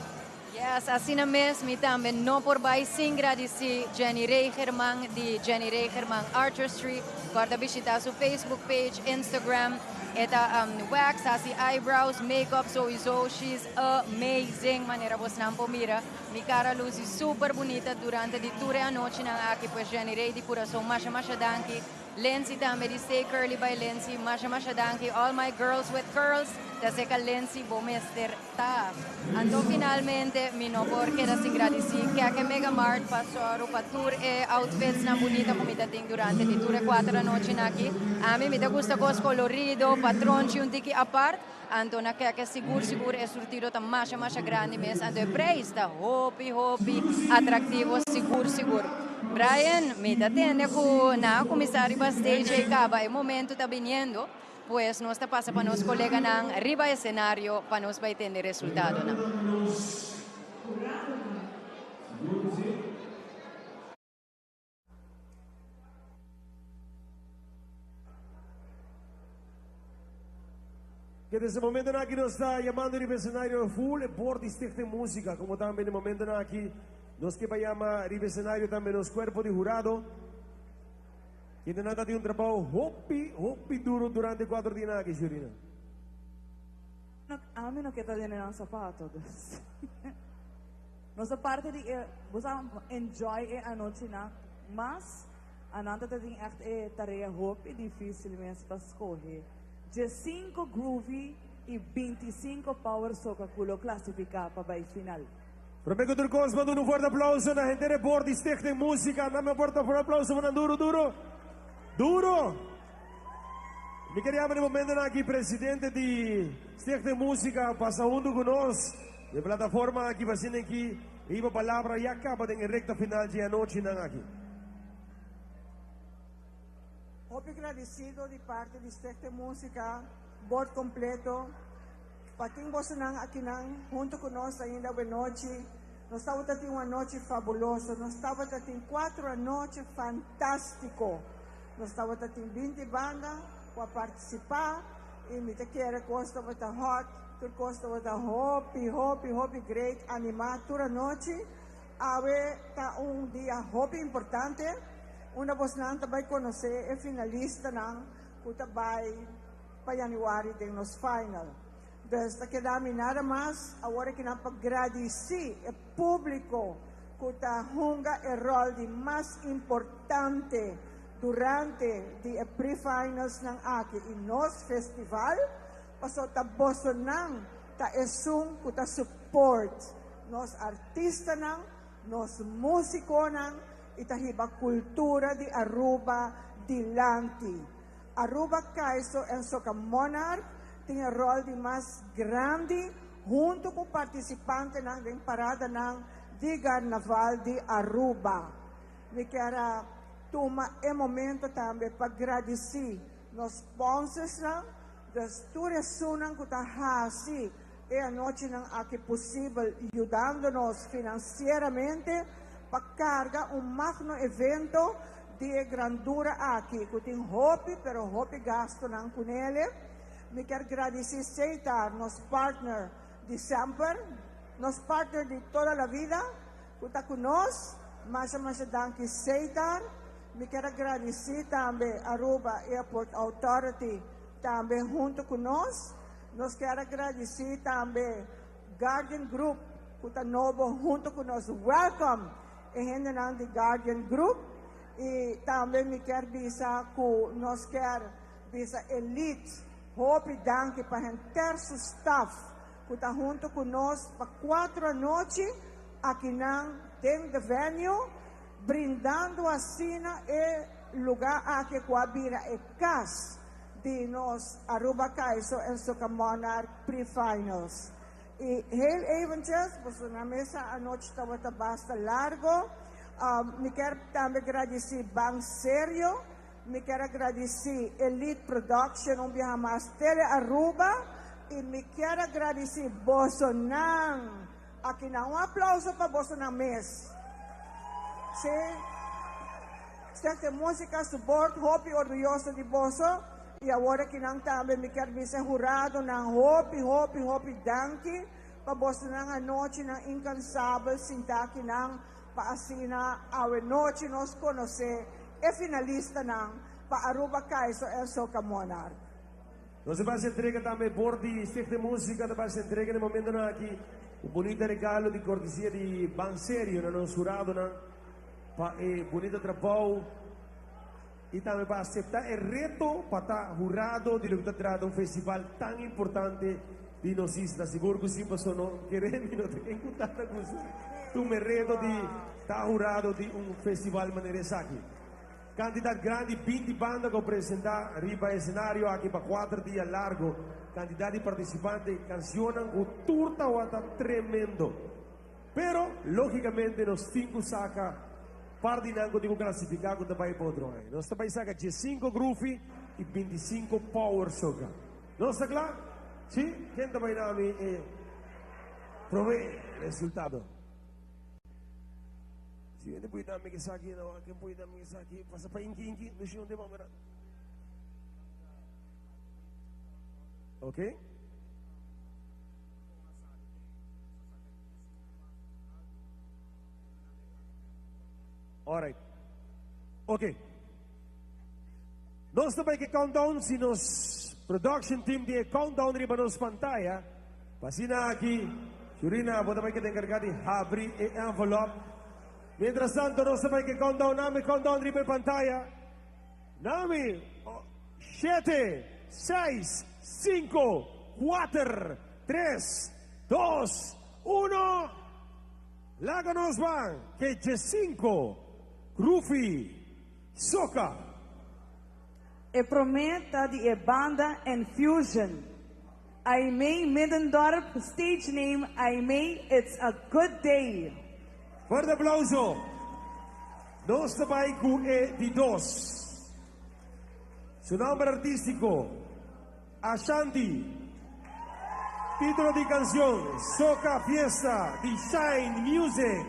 Speaker 21: Yes, asina mes mi tambe no por bai sin gradici Jenny Regerman di Jenny Regerman Artistry. Corda bishita su Facebook page, Instagram. E ta wax, haci eyebrows, makeup sowiso. She's amazing manera bosnan por mira. Mi cara luci super bunita durante di tur e anochinan aki. Pues Jenny Rey di curason masha masha danki. Lindsay tambe di Stay Curly by Lindsay masha masha danki. All my girls with curls ta seca Lindsay bo mester. Ta. Anto finalmente mi no por keda sin gradisí Keke Mega Mart pa sòru pa tur e outfitsnan bunita ku mi ta tin durante di tur e kuater anochinan aki. Ami mi ta gusta kos kolorido, patronchi un tiki apart. Anto na Keke sigur sigur e surtido ta masha masha grandi mes. Anto e preis ta hopi hopi atraktivo sigur sigur. Brian, mi ta tende ku nan a kuminsá riba stage ei kaba e momento ta biniendo. Pues nos ta pasa pa nos coleganan riba escenario pa nos bay tende resultadonan.
Speaker 11: Ke desde momentonan aki nos ta yamando riba escenario full e bord di Stichting Musica, como tambe den momentonan aki nos ke pa yama riba escenario tambe nos cuerpo di hurado. Kendenan ta tin un trabou hopi, hopi duro durante e kuater dianan aki, Shurina.
Speaker 15: No, ami no ke ta den nan sapato, dus. Nos ta parte di e, bo sa enjoy e anochinan, mas anan ta tin echt e tarea hopi dificil mes pa scoge diescinco groovy y binticinco power soca cu lo clasifica pa bay final.
Speaker 11: Prome cu tur cos pa duna un fuerte aplauso na henter e bord di Stichting Musica. Dame un fuerte aplauso pa nan duro, duro, duro. Mi quer yama den momentonan aki presidente di Stichting Musica pasa hunto cu nos den plataforma aki pa asina aki riba palabra ya caba den e recta final dje anochinan aki.
Speaker 9: Hopi gradicido di parti di Stichting Musica, bord completo. Pa tin bosonan akinan hunto ku nos ainda awenochi. Nos tabata tin un anochi fabuloso. Nos tabata tin kuatro anochi fantástiko. Nos tabata tin binti banda ku a partisipá i mi ta kere kos tabata hòt, tur kos tabata hopi, hopi, hopi great, animá tur anochi. Awe ta un dia hopi importante unda bosnan ta bai konosé e finalistanan ku ta bai. pa januari den nos final. Dus ta keda mi nada mas awor aki nan pa gradici e publico cu ta hunga e rol di mas importante durante di e pre-finals nan aki y nos festival, paso ta bosonan ta esun cu ta support nos artistanan, nos musiconan y ta hiba cultura di Aruba dilanti. Aruba Kaiso en Soca Monarch tin e rol di mas grandi hunto cu participantenan den paradanan di Garnaval di Aruba. Mi kier a tuma e momento tambe pa gradici nos sponsorsnan, dus tur esunnan cu ta haci e anochinan aki posibel yudando nos financieramente pa carga un magno evento Di e grandura aki cu tin hopi pero hopi gastonan cu nele, mi kier gradici Seitar, nos partner di semper, nos partner di toda la vida, cu ta cu nos. Masha masha danki Setar. Mi kier a gradici tambe Aruba Airport Authority tambe hunto cu nos. Nos kier a gradici tambe Guardian Group cu ta nobo hunto cu nos. Welcome e hendenan di Guardian Group. Y tambe mi kier bisa cu nos kier bisa Elite hopi danki pa henter su staff cu ta hunto cu nos pa cuatro anochi akinan den The Venue, brindando asina e lugar aki cu a bira e cas di nos Aruba Kaiso en Soca Monarch Pre-Finals. Y heel eventjes, pasobra na mesa anochi tabata basta largo, mi kier tambe gradici Ban Serio, mi kier a gradici Elite Production un biaha mas, Tele Aruba, y mi kier a gradici bosonan akinan. Un aplauso pa bosonan mes. Sí. Stichting Musica su board hopi orguyoso di boso y awor akinan tambe mi kier bisa huradonan hopi hopi hopi danki pa bosonan anochinan incansabel sinta akinan pa asina awe nochi nos conoce e finalistanan pa Aruba Kaiso en Soca Monarch.
Speaker 11: Nos a basa entrega tambe bord di Stichting Musica ta basa entrega na e momentonan aki un bunita regalo di cortesia di Ban Serio na nos huradonan. Pa e bunita trabou y tambe pa acepta e reto pa ta hurado di loke ta trata un festival tan importante di nos isla. Sigur cu si paso no kere mi no ta ken cu tata gusta tuma e reto di ta hurado di un festival manera esaki. Cantidad grandi, 20 banda cu a presenta riba e escenario aki pa cuater dia largo. Cantidad di participante, cancionnan cu tur tawata tremendo. Pero, lógicamente, nos tin cu saca par di nan cu tin cu clasifica cu ta bay pa otro aña. Nos ta bay saca diescinco Groovy y binticinco Power Soca. Nos ta cla? Si? Ken ta bay na mi e prome resultado? Si hende pudi na mi esaki, no, ken pudi na mi esaki? Pasa pa Inki, Inki, no si onde mama. Okay? Alright. Ok. Nos ta bai ke countdown si nos production team tin e countdown riba nos pantaya. Pa asina aki, Shurina, bo ta bai keda enkargá di habri e envelop. Mientras tanto, nos ta bai ke countdown. Nami countdown riba e pantaya. Nami, shete, seis, sinku, kuater, tres, dos, uno. Laga nos ban ke djesinko, Groovy, Soca.
Speaker 13: E promé ta di e banda Enfusion. Aimee Middendorp, stage name Aimee, It's a Good Day.
Speaker 11: Fuerte aplauso. Nos ta bai ku e di dos. Su nomber artístiko, Ashanti. Título di canción, Soca Fiesta di Shine Music.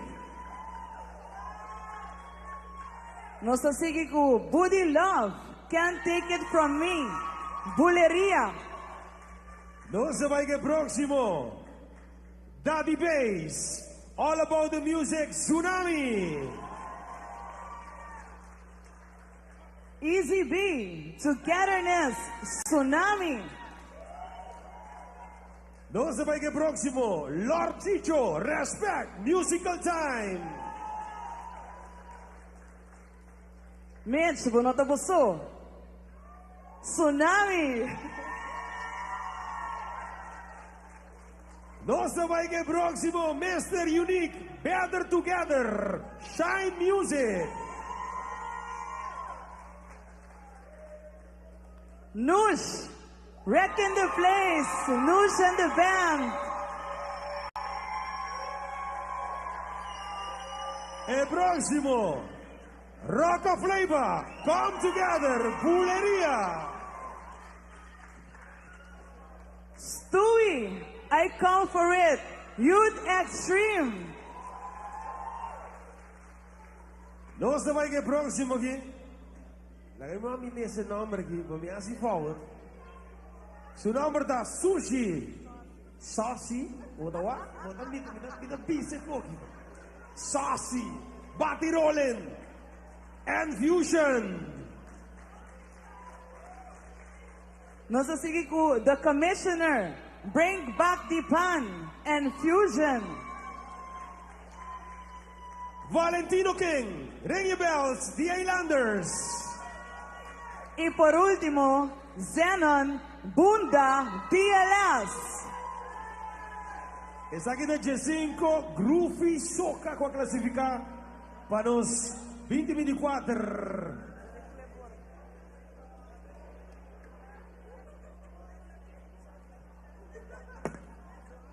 Speaker 13: Nos ta sigui ku Buddy Love, Can't Take It From Me, Buleria.
Speaker 11: Nos ta bai ku e próximo, Daddy Bass, All About The Music, Tsunami.
Speaker 13: Easy B, Togetherness, Tsunami.
Speaker 11: Nos ta bai ku e próximo, Lord Chicho, Respect, Musical Time.
Speaker 13: Mitch, bo no ta bo so. Tsunami.
Speaker 11: Nos ta bai ku e próximo, Mister Unique, Better Together, Shine Music.
Speaker 13: Nush, Wrecking the Place, Nush and the Band.
Speaker 11: E próximo, Rocco Flavor, Come Together, Buleria.
Speaker 13: Stewie, I come for it, Youth Extreme.
Speaker 11: Nos ta bai ku e próximo aki. Laga mi mami lesa e nòmber aki, pa mi hasi favor. Su nòmber ta Sushi. Saucy, bo ta wak? Bo ta mira, mi ta bisa e koki. Saucy. Bati Rolling and Fusion.
Speaker 13: Nos ta sigui ku The Commissioner, Bring Back di Pan and Fusion.
Speaker 11: Valentino King, Ring Your Bells, The Islanders.
Speaker 13: Y por ultimo, Zenon Bunda DLS.
Speaker 11: Esaki ta djesinko Groovy Soca ku a klasifiká pa nos 2024.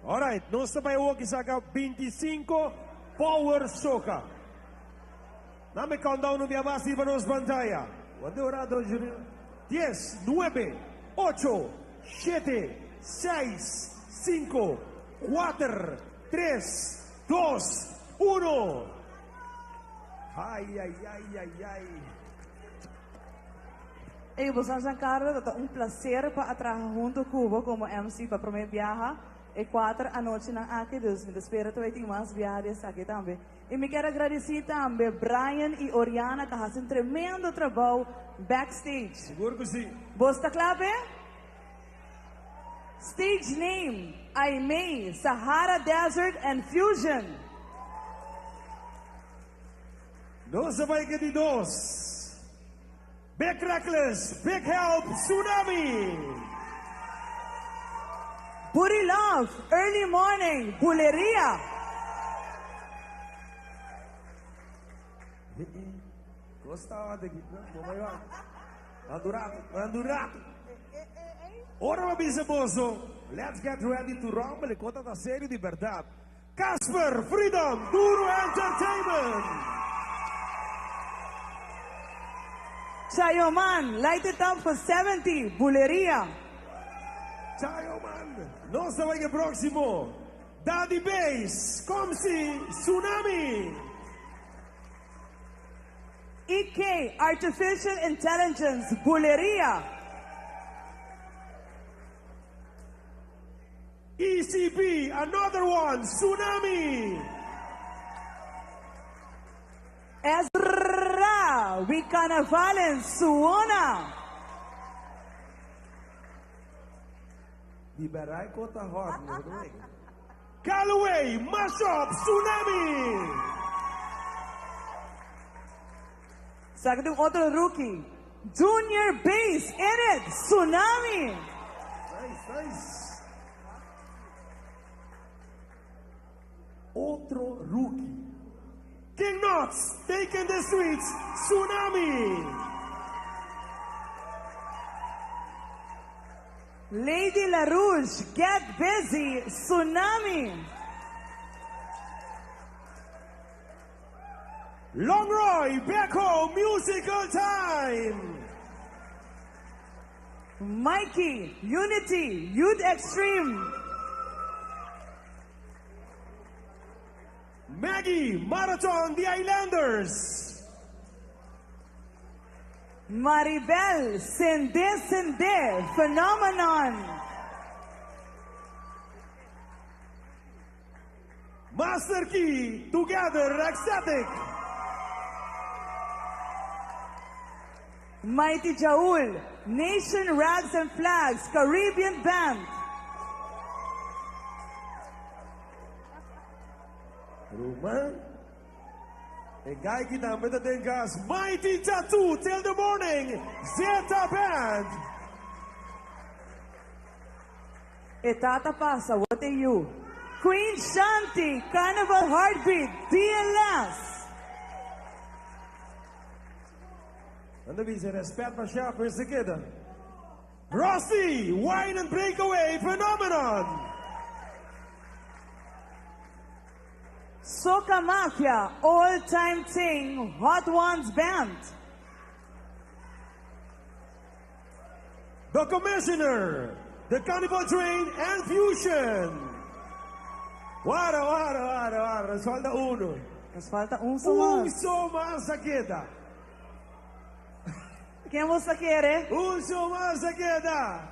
Speaker 11: Alright, nos ta bai awor ki saka 25 Power Soca. Name countdown un bia mas riba nos pantaya. Wante ora do Junior? 10, 9, 8, 7, 6, 5, 4, 3, 2, 1. Ai, ai, ai, ai, ai.
Speaker 13: Ey, boso Giancarlo, ta un placer pa a traha hunto cu bo como MC pa prome biaha e cuater anochinan aki, dus mi ta spera ta bay tin mas biaha di esaki tambe. Y mi kier a gradici tambe Brian y Oriana cu a haci un tremendo trabou backstage.
Speaker 11: Sigur cu si.
Speaker 13: Bos ta cla p'e? Stage name, Aimee, Sahara Desert and Fusion.
Speaker 11: Nos a bay cu di dos. Big Reckless, Big Help, Tsunami.
Speaker 13: Booty Love, Early Morning, Buleria.
Speaker 11: Ora mi a bisa boso, let's get ready to rumble, e kota ta serio di berdad. Casper, Freedom, Duro Entertainment.
Speaker 13: Chayoman, Light It Up for 70, Buleria.
Speaker 11: Chayoman, nos ta bai ku e próksimo. Daddy Bass, Komsi, Tsunami.
Speaker 13: EK, Artificial Intelligence, Buleria.
Speaker 11: ECB, Another One, Tsunami.
Speaker 13: Ezra, We Carnavalen, Suona.
Speaker 11: Di berai kota hot, no doing. Callaway, Mash Up, Tsunami.
Speaker 13: Saka di un otro rookie. Junior Bass in it, Tsunami.
Speaker 11: Nice, nice. Otro rookie. King Knox, Taking the Streets, Tsunami.
Speaker 13: Lady LaRouche, Get Busy, Tsunami.
Speaker 11: Long Roy, Back Home, Musical Time.
Speaker 13: Mikey, Unity, Youth Extreme.
Speaker 11: Maggie, Marathon, The Islanders.
Speaker 13: Maribel, Sende Sende, Phenomenon.
Speaker 11: Master Key, Together, Ecstatic.
Speaker 13: Mighty Jaul, Nation Rags and Flags, Caribbean Band.
Speaker 11: Ruman, e guy ki tambe ta den gas, Mighty Tattoo, Till the Morning, Zeta Band.
Speaker 13: E tata pasa, what a you. Queen Shanti, Carnival Heartbeat, DLS.
Speaker 11: Anda bisa respet pa chef, pero se keda. Rossi, Wine and Breakaway, Phenomenon.
Speaker 13: Soca Mafia, All Time Ting, Hot Ones Band.
Speaker 11: The Commissioner, The Carnival Train and Fusion. Wara, wara, wara, wara. Nos falta uno.
Speaker 13: Nos falta un so mas.
Speaker 11: Un so mas a keda.
Speaker 13: Ken bo sa kere?
Speaker 11: Un so mas a keda.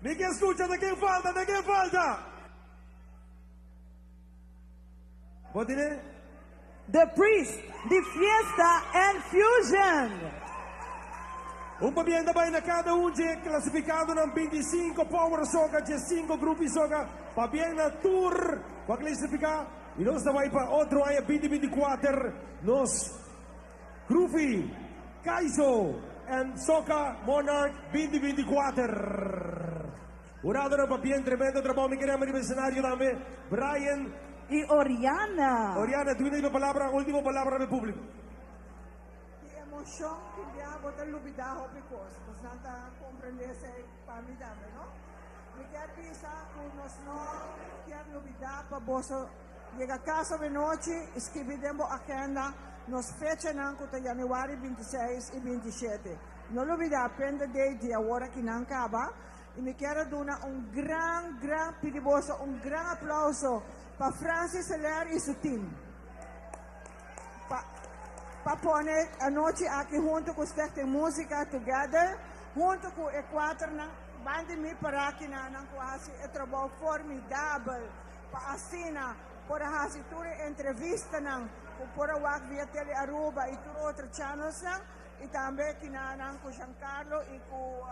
Speaker 11: Mi ke skucha de ken falta, de ken falta. Bo tine?
Speaker 13: The Priest di Fiesta and Fusion.
Speaker 11: Un pabien ta bai na kada un dje klasifikadonan 25 Power Soca dje 5 Grupi Soca. Pabien na tur ku a klasifiká i nos ta bai pa otro aña 2024 nos Groovy, Kaiso and Soca Monarch 2024. Huradonan pabien tremendo trabou mi kere ama riba escenario tambe Brian
Speaker 13: y Oriana.
Speaker 11: Oriana tu bini riba palabra ultimo palabra pa e publico.
Speaker 9: Di emocion tin bia bo ta lubida hopi cos. Bosnan ta comprende esey pa mi tambe no. Mi kier bisa cu nos no kier lubida pa boso yega cas avenochi y scribi den bo agenda nos fechanan cu ta januari 26 y 27. No lubida pende day di awor aki nan caba y mi kier a duna un gran gran pidi boso un gran aplauso pa Francis Soler y su team. Pa pa pone anochi aki hunto cu Stichting Musica Together, hunto cu e cuaternan ban di mi parakinan cu a haci e trabou formidabel pa asina por a haci tur e entrevistanan cu por a wak via Tele Aruba y tur otro channelsnan y tambe kinanan cu Giancarlo y cu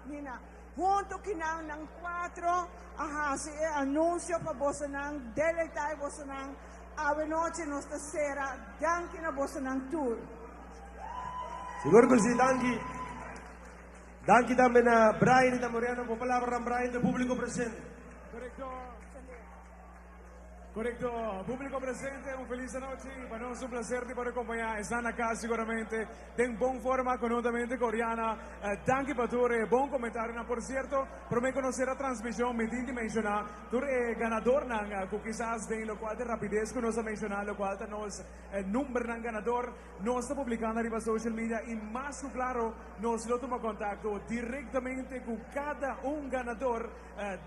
Speaker 9: Nina. Hunto kinan nan cuatro a haci e anuncio pa bosonan deleita e bosonan. Awe nochi nos ta sera. Danki na bosonan tur.
Speaker 11: Sigur cu si, danki. Danki tambe na Brian y Tamoriano. Bo palabranan Brian ta publico presente.
Speaker 12: Correcto. Correcto. Publico presente, un feliz anochi. Pa nos un placer di por acompaña esnan acá seguramente den bon forma conjuntamente cu Oriana. Danki pa tur e bon comentarionan. Por cierto, prome cu nos cera transmision mi tin di menciona tur e ganadornan cu kisas den locual ta rapidez cu nos a menciona locual ta nos numbernan ganador. Nos ta publicando riba social media y mas cu claro nos lo tuma contacto directamente cu cada un ganador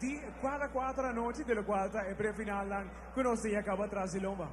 Speaker 12: di cada cuatro anochi, di locual ta e pre-finalnan cu nos tin ya caba tras di lomba.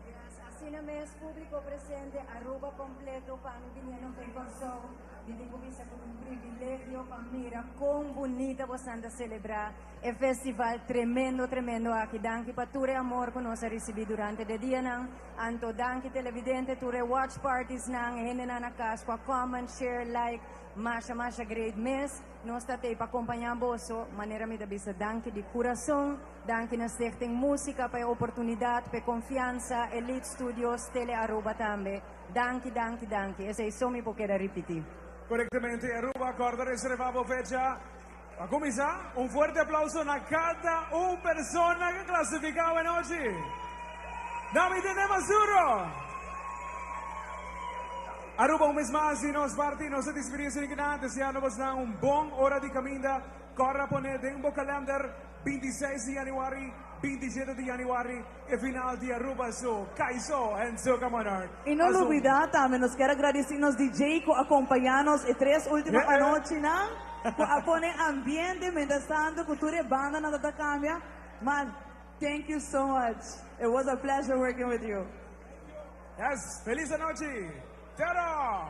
Speaker 21: Yes, asina mes publico presente, Aruba completo pa mi biniendo fe Corsou, mi tin cu bisa cu un privilegio pa mira con bunita bosan ta celebra e festival tremendo tremendo aki. Danki pa tur e amor cu nos a ricibi durante de dianan. Anto danki televidente, tur e watch parties nan, hendenan na cas cu a comment, share, like, masha masha great mes. Nos ta tei pa acompaña boso, manera mi ta bisa danki di curason, danki na Stichting Musica pa e oportunidad, pa e confiansa, Elite Studios, Tele Aruba tambe. Danki, danki, danki. Esey so mi por keda ripiti.
Speaker 12: Corectamente Aruba, corda reserva bo fecha. Pa cuminsa, un fuerte aplauso na cada un persona cu clasifica awe nochi. Na mi tende mas duro. Aruba un bes mas di nos parti, nos ta dispidi esaki nan, deseando bosnan un bon ora di caminda. Corda pone den bo calender 26 di januari, 27 di januari, e final di Aruba su Kaiso en Soca Monarch.
Speaker 13: Y no lubida tambe nos kier a gradici nos DJ cu a compaña nos e tres ultimo anochinan cu a pone ambiente mientras tanto cu tur e bandanan ta ta cambia. Man, thank you so much. It was a pleasure working with you.
Speaker 12: Yes, feliz anochi. Tero!